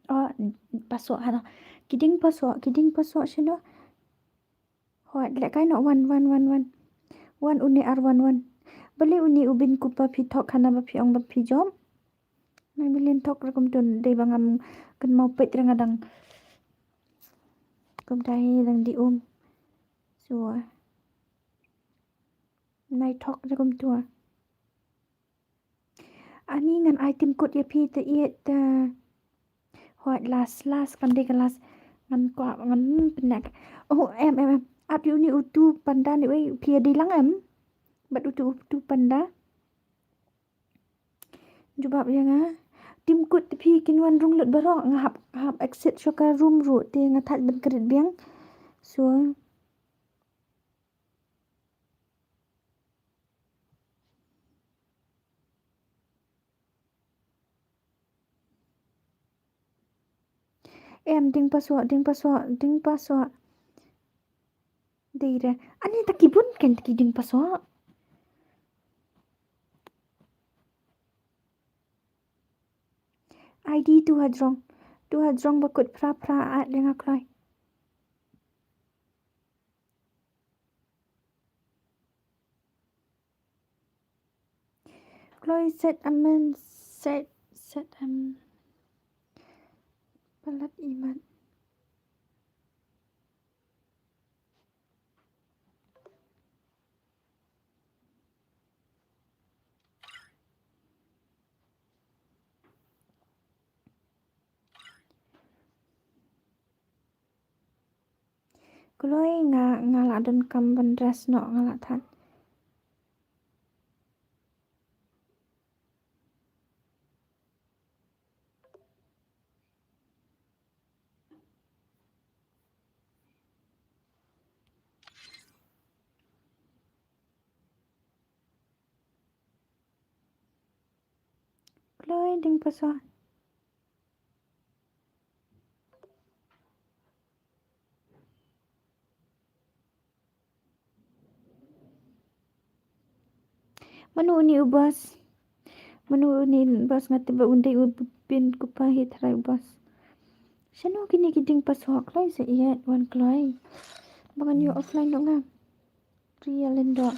Oh, password hana. Ki ding password, ki ding password shano. Hooid, lehkai noh wan, wan, wan, wan. Wan une ar wan, wan. Balei une u bin kupa phi thok hana ba phi ong ba phi jop. Nai bilin thok re kumtu dei ba ngam kynmaw peit re nga dang. Kumta hi dang di um. So. Nai thok re kumtu. Ani ngan ai tim kut ïa phi te ïeit te. Hooid last, last kan dei ka last. Ngan kwah, ngan pynnek. Oh, em, em, em. Ap ïa une utu panda ne wei phi ïa dei lang em. Bad utu, utu panda. Jubab ïa nga. Tim kut te phi kin wan rung lut baroh nga hap, hap exit sha ka room ruh te nga thait ban krit biang. So. Em, ding password, ding password, ding password. Dei re. Ani ta ki bun kan ta ki ding password. I D tu hajrong. Tu hajrong ba kut phra phra at ding a kloi. Kloi set amen, set, set am. Palat imat. Kloi nga, nga la donkam ban dress noh nga la thait. Kloi ding password. Mano une u boss? Mano une u boss nga tip ba un dei u pin kupa hi tharai u boss. Shano kine ki ding password kloi sa ïa wan kloi. Ba ngan ïoh offline noh nga. Real endo.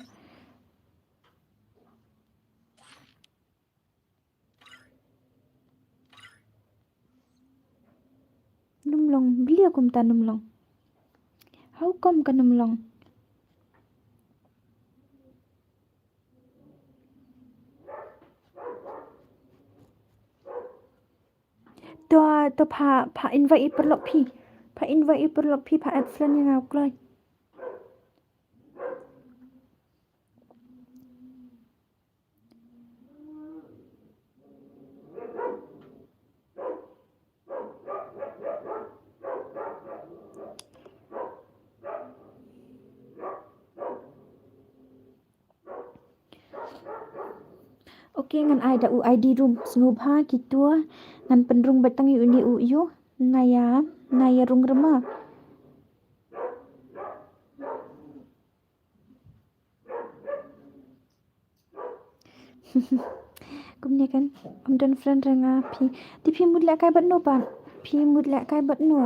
Num long, blia kumta num long. How come ka num long? To, to pha, pha invite i paralok phi. Pha invite i paralok phi, pha add friend ïa nga u kloi. Okay, ngan ai da u I D room. Sngewbha kito ngan pynrung bad tang ïa une u ïu. Naya, naya rung rema. Kumne kan, ym don friend re nga phi. Te phi mut leh kai bad no pat? Phi mut leh kai bad no?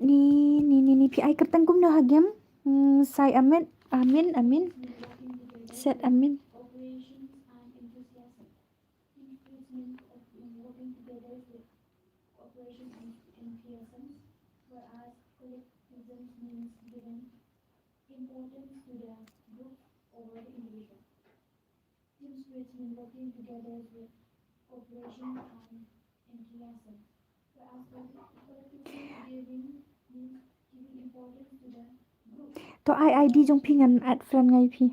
Ni, ni, ni, ni, phi ai kyrteng kumno ha game? Hmm, Sai Amin, Amin, Amin. Set Amin. To ai I D jong phi ngan add friend ngai phi.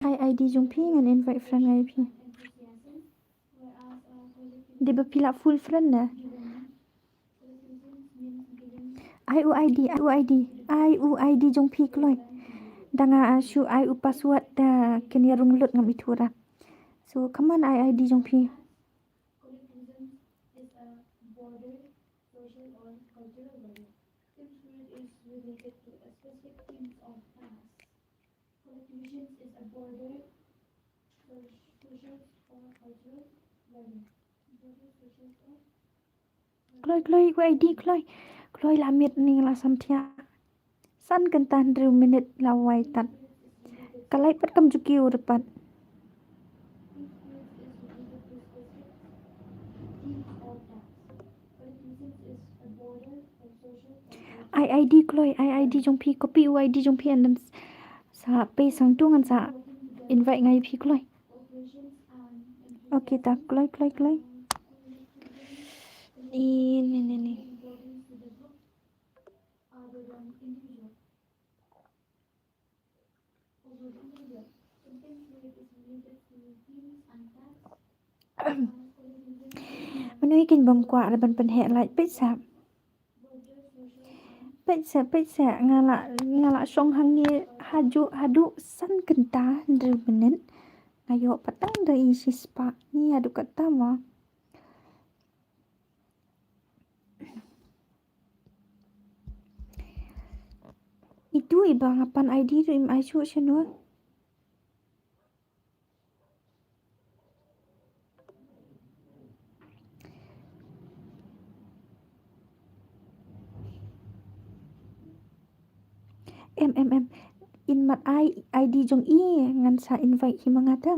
Ai I D jong phi ngan invite friend ngai phi. Dei ba phi lah full friend ne? Ai u I D, ai u I D, ai u I D jong phi kloi. Da nga shu ai u password da kin ïa rung lut ngam ithuh ra. So come on, ai I D jong phi. Kloi, kloi, u I D, kloi. Kloi la miet ni la sam thiah. San kynta hynriew minit la wai tat. Ka lai pat kam ju kiew re pat. Ai I D kloi, ai I D jong phi, copy u I D jong phi and then sa paste hangtu ngan sa invite ngai phi kloi. Okay ta, kloi, kloi, kloi. Ni, ni, ni, ni. Mano i kin bam kwah re ban pynheh lait peit sa. Peit sa, peit sa, nga la, nga la shong hangne haduh, haduh san kynta hynriew minit. Nga ïoh pateng da i shispah ni haduh katta ma. Itu i ba nga pan I D tu im ai shuh shano. Em, em, em. In mat ai I D jong i ngan sa invite hi ma nga ta.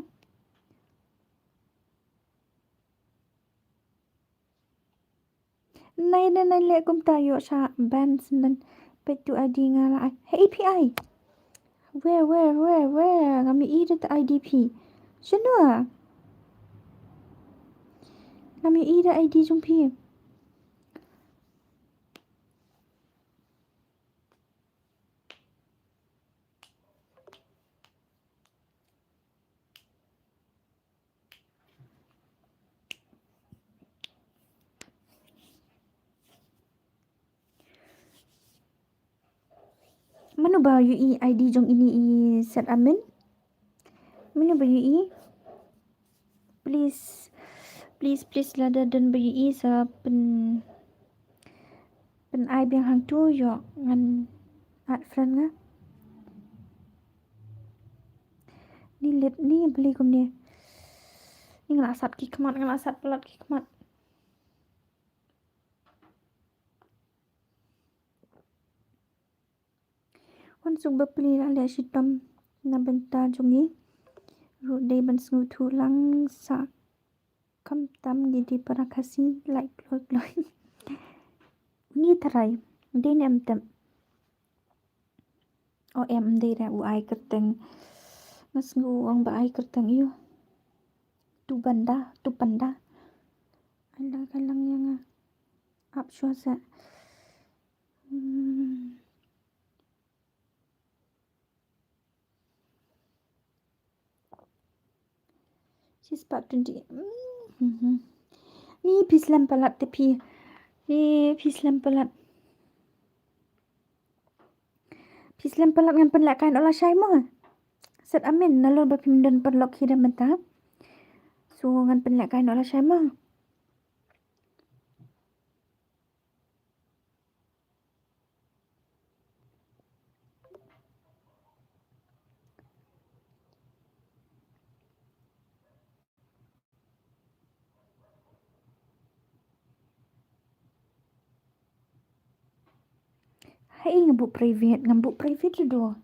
Nai, nai, nai, leh kumta ïoh sa ban senden. Peit tu I D nga la ai. Hei, A P I. Where, where, where, where? Ngam ïohi da I D phi. Shano? Ngam ïohi da I D jong phi. Mano ba ïohi I D jong ine i Set Amin? Mano ba ïohi? Please, please, please, lada don ba ïohi sa pyn, pyn ai biang hangtu ïoh ngan add friend nga. Ni leit ni beli kumne. Ni nga la sat ki khmat, nga la sat palat ki khmat. Wan suk ba pli la leh shitom na bynta jong ngi. Ruh dei ban sngewthuh lang sa khamtam ngi dei para Khasi, like kloi kloi. Ngi tharai dei ne em tep. O em, dei re u ai kyrteng. Nga sngew u ong ba ai kyrteng ïa u. Tu banda, tu panda. Ai la ka lang ïa nga. Ap shuwa sa. Hmm. Shispah twenty. Hmm. Ni phi slem palat te phi. Ni phi slem palat. Phi slem palat, ngan pynlehkai noh lashai mo. Set Amin, nalor ba phim don paralok hi da mynta. So ngan pynlehkai noh lashai mo. Haei nga buh private, ngam buh private ruh.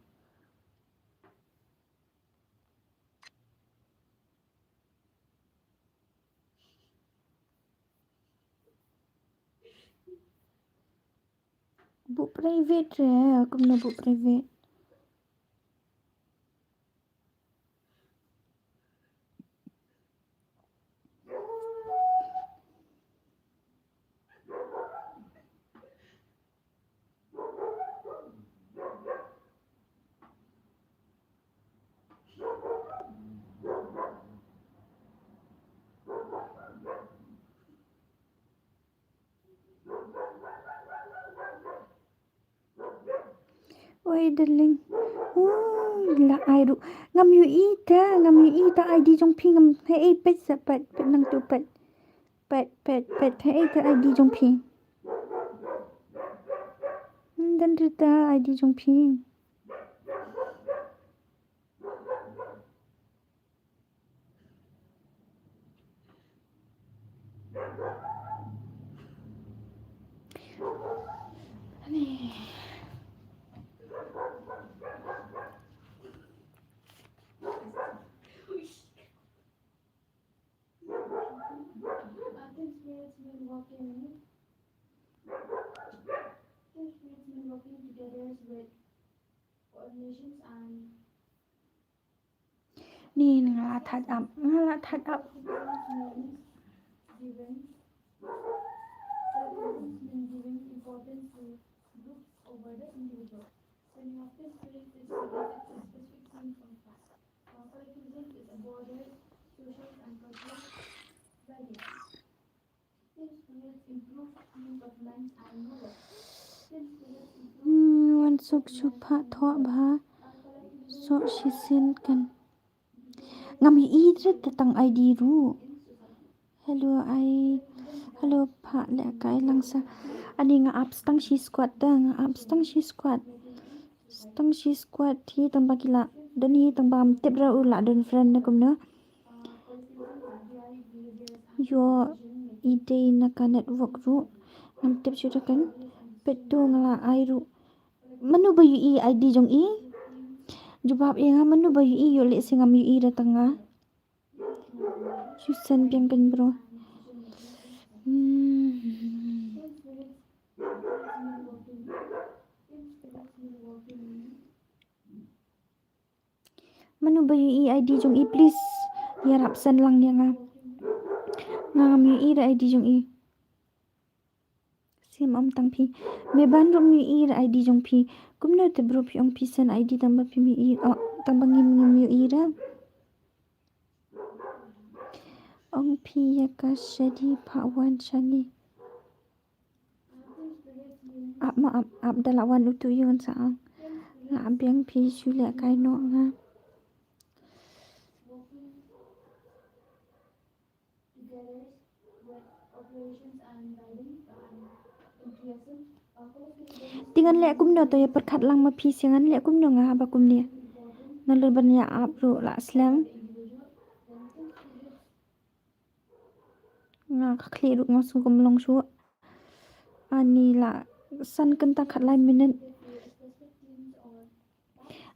Buh private re, kumno buh private? Oi, darling. Hmm, la ai ruh. Ngam ïohi ta, ngam ïohi ta I D jong phi ngam. Haei, peit sa, peit, peit nangtu, peit. Peit, peit, peit, haei ta I D jong phi. Hmm, don ruh ta I D jong phi. Ni, ni nga la thad ap, nga la thad ap. Hmm, wan suk shu phah thoh bha. Soh shisien kan. Ngam ïohi te tang I D ruh. Hello, ai. Hello, phah lehkai lang sa. Ani nga ap stang shi squad te, nga ap stang shi squad. Stang shi squad hi tang ba ki la. Don hi tang ba ngam tip ruh la don friend ne kumno. Ïoh i dei na ka network ruh. Ngam tip shuh te kan. Peit tu nga la ai ruh. Mano ba ïohi I D jong i? Jubab ïa nga, mano ba ïohi, ïoh lehse ngam ïohi da tang nga. Shu send biang kan bro. Hmm. Mano ba ïohi I D jong i, please ïarap send lang ïa nga. Nga ngam ïohi da I D jong i. Sim ym tang phi. Me ban ruh ym ïohi da I D jong phi. Kumno te bro phi ong phi send I D tang ba phim ïohi. Oh, tang ba ngim ngim ïohi da. Ong phi ïa ka shadi phah wan sha ngi. Ap ma ap, ap da la wan utu ïa ngan sa ong. Nga ap biang phi shu lehkai noh nga. Te ngan leh kumno to, ïa pyrkhat lang ma phi sha ngan leh kumno nga haba kumne. Nalor ban ïa ap ruh la slem. Nga ka khlieh ruh nga sngew kum long shuh. Ani la san kynta khatlai minit.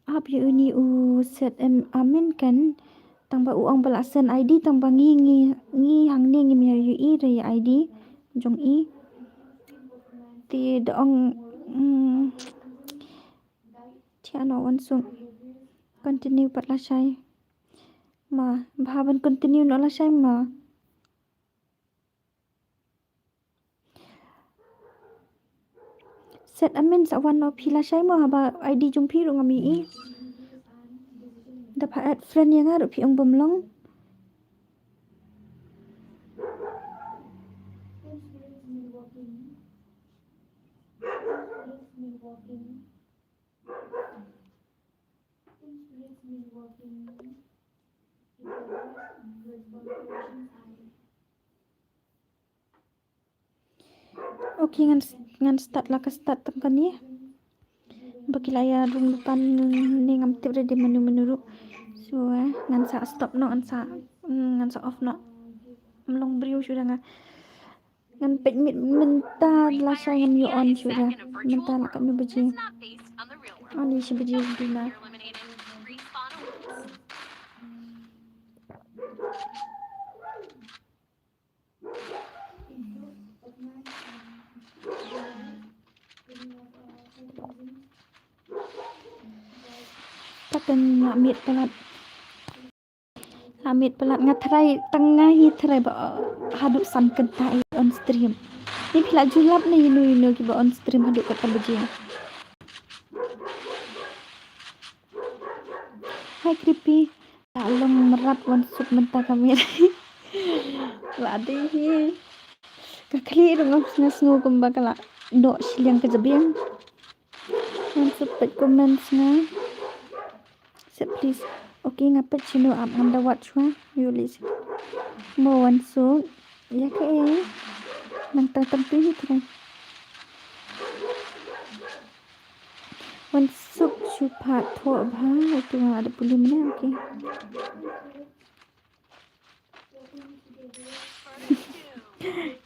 Ap ïa uni u Set Amin kan, tang ba u ong ba la send I D tang ba ngi ngi ngi hangne ngim ïa ïohi da ïa I D jong i. Te da ong, mm, te ano wan suk continue pat lashai. Ma, bha ban continue noh lashai ma. Set Amin sa wan noh phi lashai mo, haba I D jong phi ruh ngam ïohi. Da pha add friend ïa nga ruh phi ong bym long. Okay, ngan, ngan start la ka start tang kane. Ba ki la ïa rung lypa ne ngam tip re de mano mano ruh. So, eh, ngan sa stop noh, ngan sa, mm, ngan sa off noh. Ym long briew shuh da nga. Ngan peit mynta lashai ngam ïoh on shuh da. Mynta la katno baje? Ani shi baje duna. Kata nga miet palat. Amit palat nga try tang nga hi try ba, uh, haduh san kynta i on stream. Ni phi la ju lap ne ino ino kiba on stream haduh kata baje. Hi Creepy. La long mrad wan suk mynta ka miet. La dei hi. Ka khlieh ruh ngam sngew sngew kumba ka la doh shiliang ka jabieng. Wan suk peit comments nga. Sep please. Okay, nga peit shano ap ngam da wad shuwa. Yu list. Mo wan suk. Ïa kaei? Nangta tam tu hi trai. Wan suk shu pat thoh bha. Itu nga la da pule mynne. Okay.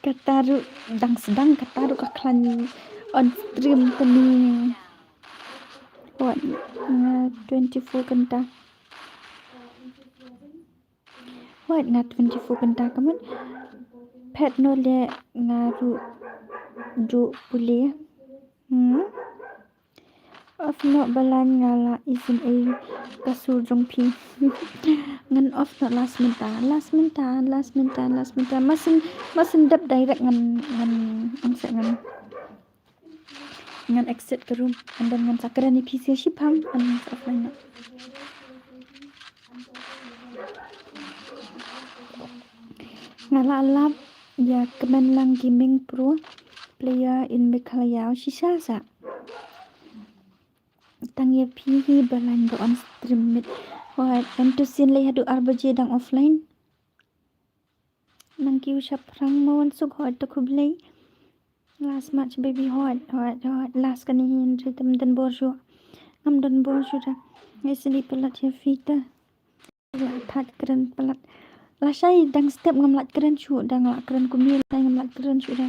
Kata ruh dang sdang kata ruh ka khlaiñ on stream tani. Wat nga twenty-four kynta. Wat nga twenty-four kynta ka mut. Phet no le nga ruh ju pule. Hmm. Off noh ba la nga la isynei ka sur jong phi. Ngan off noh last mynta, last mynta, last mynta, last mynta. Masin, masin dep direct ngan, ngan, ngan set ngan. Ngan exit ka room and then ngan sa kren ïa phi sa shiphang and ngan sa offline noh. Nga la lap ïa Kmenlang Gaming Pro player in Meghalaya shisha sa. Tang ïa phi hi ba lain ba on stream mit. Wat, em tu sien lei haduh ar baje dang offline. Nang kiew shaphrang mo wan suk hot to khublei. Last match baby hot, hot, hot. Last kane hin ritam dan bor shu. Ngam dan bor shu da. Ngai sini pelat ïa phi ta. La that kren palat. Lashai dang step ngam lait kren shuh da nga la kren kumne lashai ngam lait kren shuh da.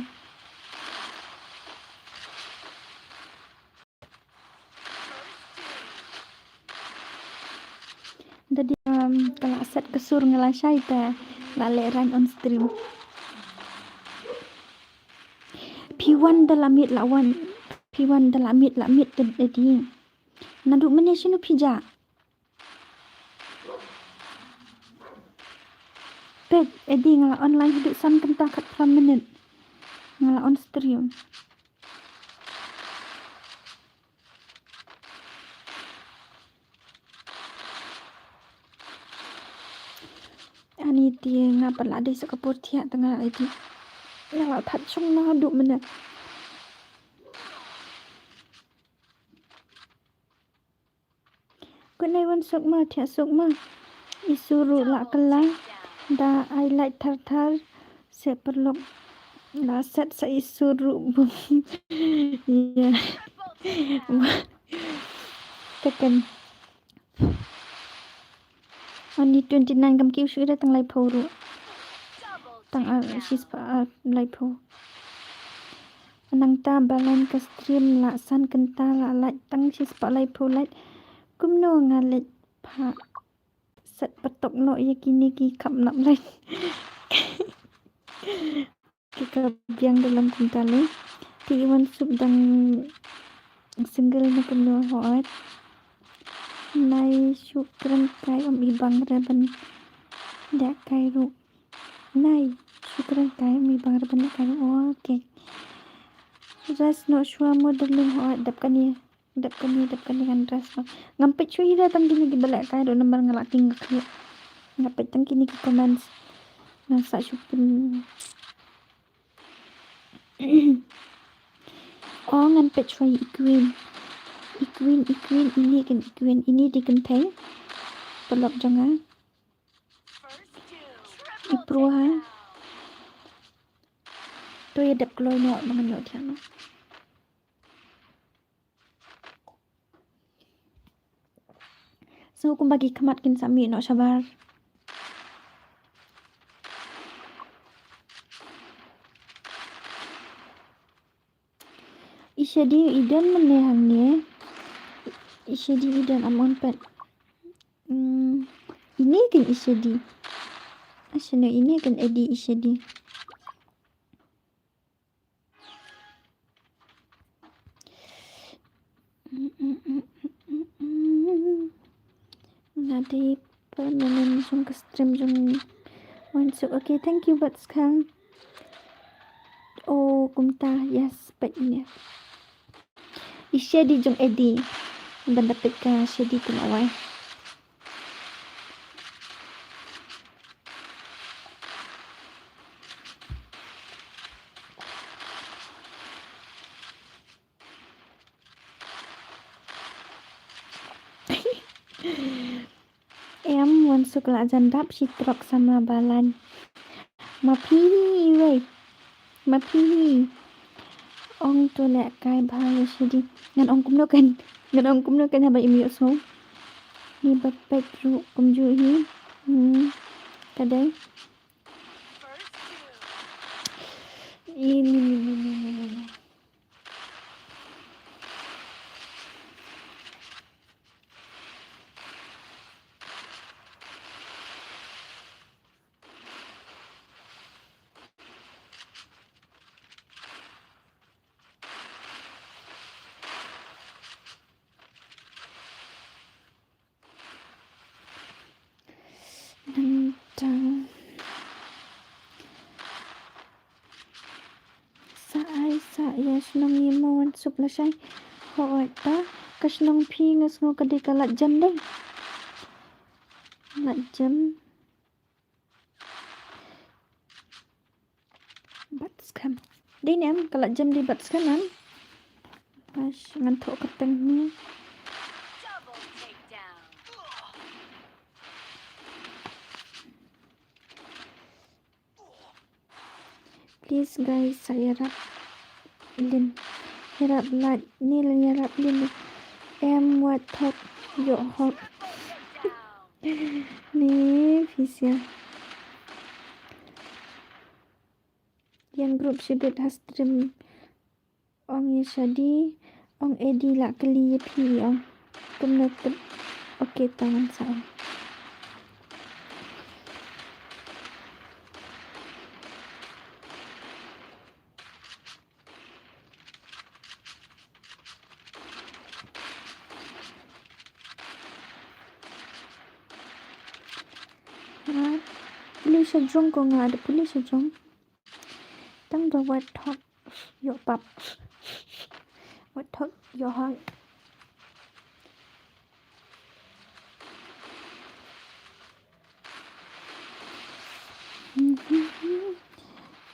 Da di, um, ka la set ka sur nga lashai te la leh rang on stream. Phi wan da la miet la wan. Phi wan da la miet la miet da di. Naduh mynne shano phi ja? Peit, Eddie nga la online haduh san kynta khatphra minit. Nga la on stream. Ani te nga pat la dei sa ka por thiah te nga la Eddie. Nga la that shong na haduh mynne. Kut nai wan suk ma, thiah suk ma. I sur ruh la kylla. Da ai lait thar thar. Se paralok la set sa i sur ruh bum. Ïa. Taken. Ani twenty nine kam kiew shuh ïa tang laiphew ruh. Tang ar shispah ar laiphew. Nangta ba lain ka stream la san kynta la lait tang shispah laiphew lait. Kumno nga leit pha set patok noh ïa kine ki khap nap lait. Ki ka biang da long kumta le. Te i wan suk dang single ne kumno hooid. Nai shu kren kai um i bang re ban dek kai ruh. Nai shu kren kai um i bang re ban dek kai ruh. Okay. Rest noh shuwa mo darling hooid dep kane. Dep kane, dep kane ngan rest noh. Ngam peit shuh ïa tang kine kiba leh kai ruh namar nga la king ka khlieh. Nga peit tang kine ki comments. Ngan sa shu pyn. Oh, ngan peit shuh ïa i Queen. I Queen, i Queen, ini kan i Queen, ini dei kynthei. Paralok jong nga. I Pro ha. To ïa dep kloi noh ba ngan ïoh thiah noh. Sngew kumba ki khmat kin sa mih noh shabar. Shadi i don mynne hangne. Shadi i don amon pet. Hmm, ine kan i Shadi. Ashano ine kan Eddie i Shadi. Nga dei permanent jong ka stream jong Wansuk. Okay, thank you, Batskhan. Oh, kumta, yes, pat ine. I Shadi jong Eddie. Ban da peit ka Shadi ka lawai. Em, Wansuk la jan dap shi trok samla balang. Ma phi hi wei. Ma phi hi. Ong to leh kai bha ïa Shadi. Ngan ong kumno kan. Ngan ong kumno kan haba im ïohsngew. Ni ba peit ruh kumjuh hi. Hmm. Ka dei. Ini, ini, ini, ini, ini. Nangta sa ai sa ïa shnong ïa mo Wansuk lashai. Hooid ta ka shnong phi nga sngew ka dei ka Ladjem dei. Ladjem. Batskhan. Dei ne em ka Ladjem dei Batskhan em. Bash ngan thoh kyrteng ne. Please guys, sa ïarap lin. Ïarap like ne la ïarap lin. Em wat thok ïoh hok. Ni phi sia. Ïeng group shibit ha stream. Ong ïa Shadi, ong Eddie la kylli ïa phi ong. Kumno tip. Okay, tang ngan sa ong. Nga pule sha jrong ko, nga da pule sha jrong. Tang da wat thok ïoh pap. Wat thok ïoh hok.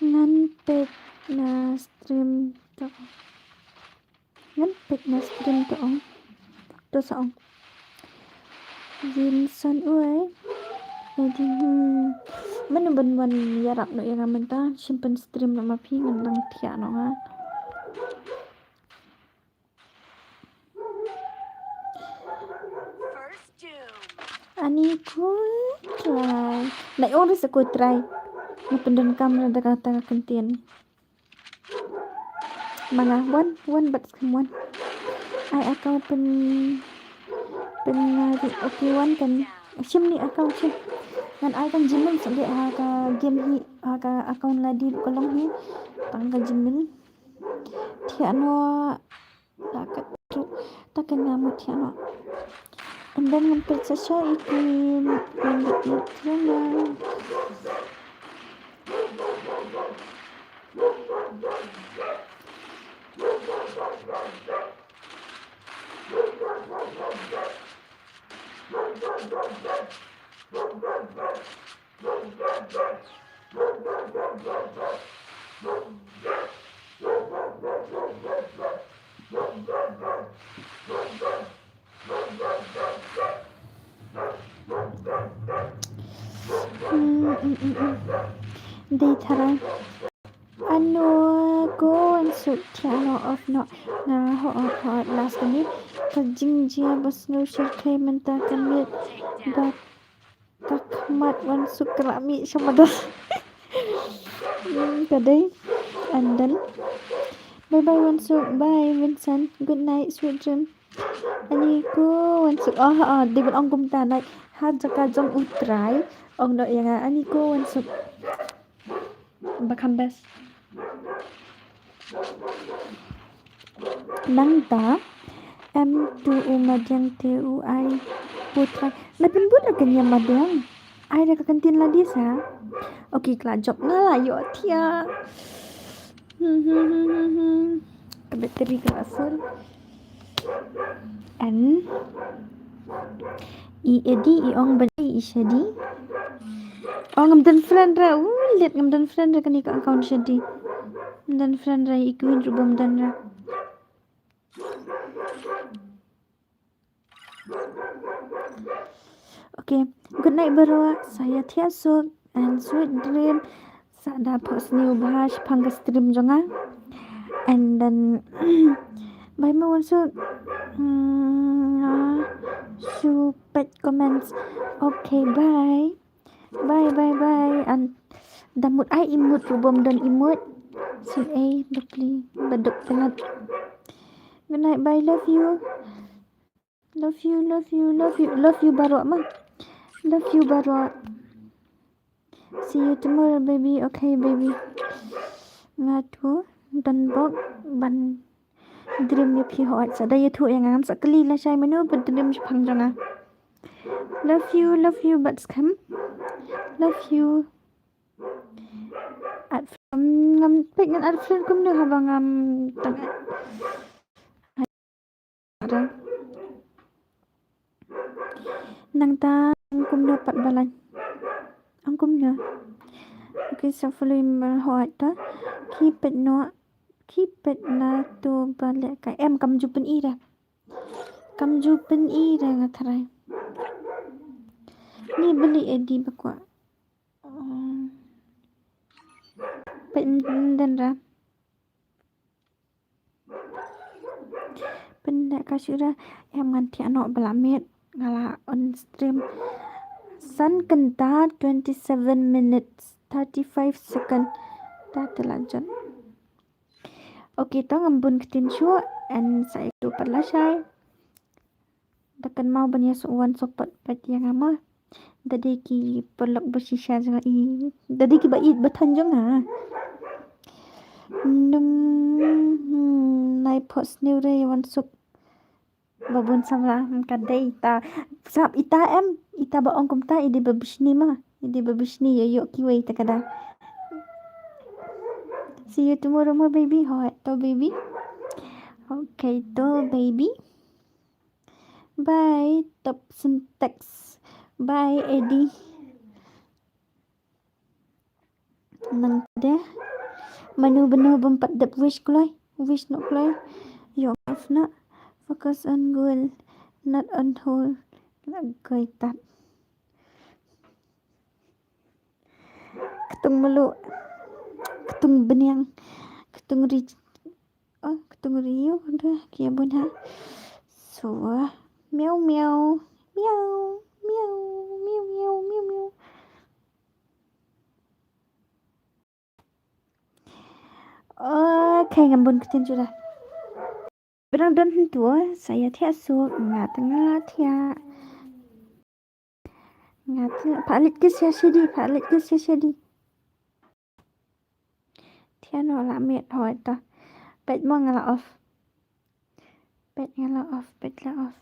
Ngan peit na stream to. Ngan peit na stream to ong. To sa ong. Jin san uai. Jadi, hmm. Mano ban wan ïarap noh ïa nga mynta. Shim pynstream noh ma phi ngan dang thiah noh nga. Ani ko try. Nai ong rasa ko try. Na pyndonkam na da kata ka kyntien. Ma nga wan, wan Batskhan wan. Ai account pyn, pyn nga di, okay, wan kan. Shim ni account shim. Ngan ai kan Gmail sendek ha ka game hi, ha ka account ladi ka long hi. Tang ka Gmail. Thiah noh. Ta ka tu, ta ka ngam thiah noh. And then ngan peit sa sha i Queen, and the Eternal. Mm, mm, mm, mm. Dei tharai. Ano ko ansuk thiah noh off noh. Nga hooid hooid last kane. Ka jingjia ba sngewsih khlem mynta ka miet ba ka khmat wan suk ka la mih sha madan. Hmm, ka dei. And then Bye bye Wansuk. Bye Vincent. Good night, sweet dream. Ani ko Wansuk. Oh, oh, dei ban ong kumta, night. Ha jaka jong U Trai. Ong noh ïa nga. Ani ko Wansuk. Ba kham best. Nangta em tu u madiang te u ai. U Trai. La pynbud la kane madiang. Ai da ka kantin la di sa. Okay, kla jop nga la ïoh thiah. Hmm, hmm, hmm, hmm, hmm. Ka battery ka la sur. And i Eddie i ong ba i Shadi. Ong ngam don friend ra. U lit, ngam don friend ra kane ka account Shadi. Ngam don friend ra, i Queen ruh bym don ra. Okay, good night baroh. Sa ïa thiah suk and sweet dream. Sa da phohsniew bha shaphang ka stream jong nga. And then bye mo Wansuk. Hmm, ah, shu peit comments. Okay, bye. Bye bye bye. And da mut ai emote ruh bym don emote. Shu ei bapli baduk tyngat. Good night, bye, love you. Love you, love you, love you, love you baroh ma. Love you baroh. See you tomorrow, baby. Okay, baby. Nga tu don bok ban dream ïa phi hooid. Sa da ïathuh ïa nga, ngam sa kylli lashai mano ba dream shaphang jong nga. Love you, love you, bad skhem. Love you. At film, ngam peit ngan at film kumno haba ngam tang. Nangta kumno pat balang. Ang kumno. Okay, so follow him, uh, hooid to. Keep it no. Keep it na to ba leh kai. Em kam ju pyni ra. Kam ju pyni ra nga tharai. Ni beli Eddie ba kwah. Um, pyndan ra. Pynda ka shu ra, em ngan thiah noh ba la miet, nga la on stream. San kynta twenty-seven minutes, thirty-five second. Ta te la jot. Okay, to ngam bun ktien shuh, and sa ïa kdew pat lashai. Da kynmaw ban ïa suk wan support pat ïa nga ma. Da dei ki paralok ba shisha jong nga i. Da dei ki ba ïeit ba thon jong nga. Num, hmm, nai phohsniew re wan suk. Ba bun samla, hmm, ka dei ita. Sap ita em, ita ba ong kumta i dei ba bishni ma. I dei ba bishni ïa ïoh kiwei ta ka da. See you tomorrow ma baby. Hooid to baby. Okay to baby. Bye, Top Syntax. Bye, Eddie. Nang deh. Manu beno bym pat dep wish kloi. Wish noh kloi. Yo, off na. Focus on goal, not on hole. La goi tat. Ktung melu. Ktung bniang. Ktung ri. Oh, ktung riu dah kia bun ha. So, miau miau. Miau miau miau miau miau miau. Okay, ngam bun ktien shuh dah. Ba dang don hyntu, sa ïa thiah suk, nga te nga thiah. Nga te nga, pha leit kiss ïa Shadi, pha leit kiss ïa Shadi. Thiah noh la miet hooid to. Peit mo nga la off. Peit nga la off, peit la off.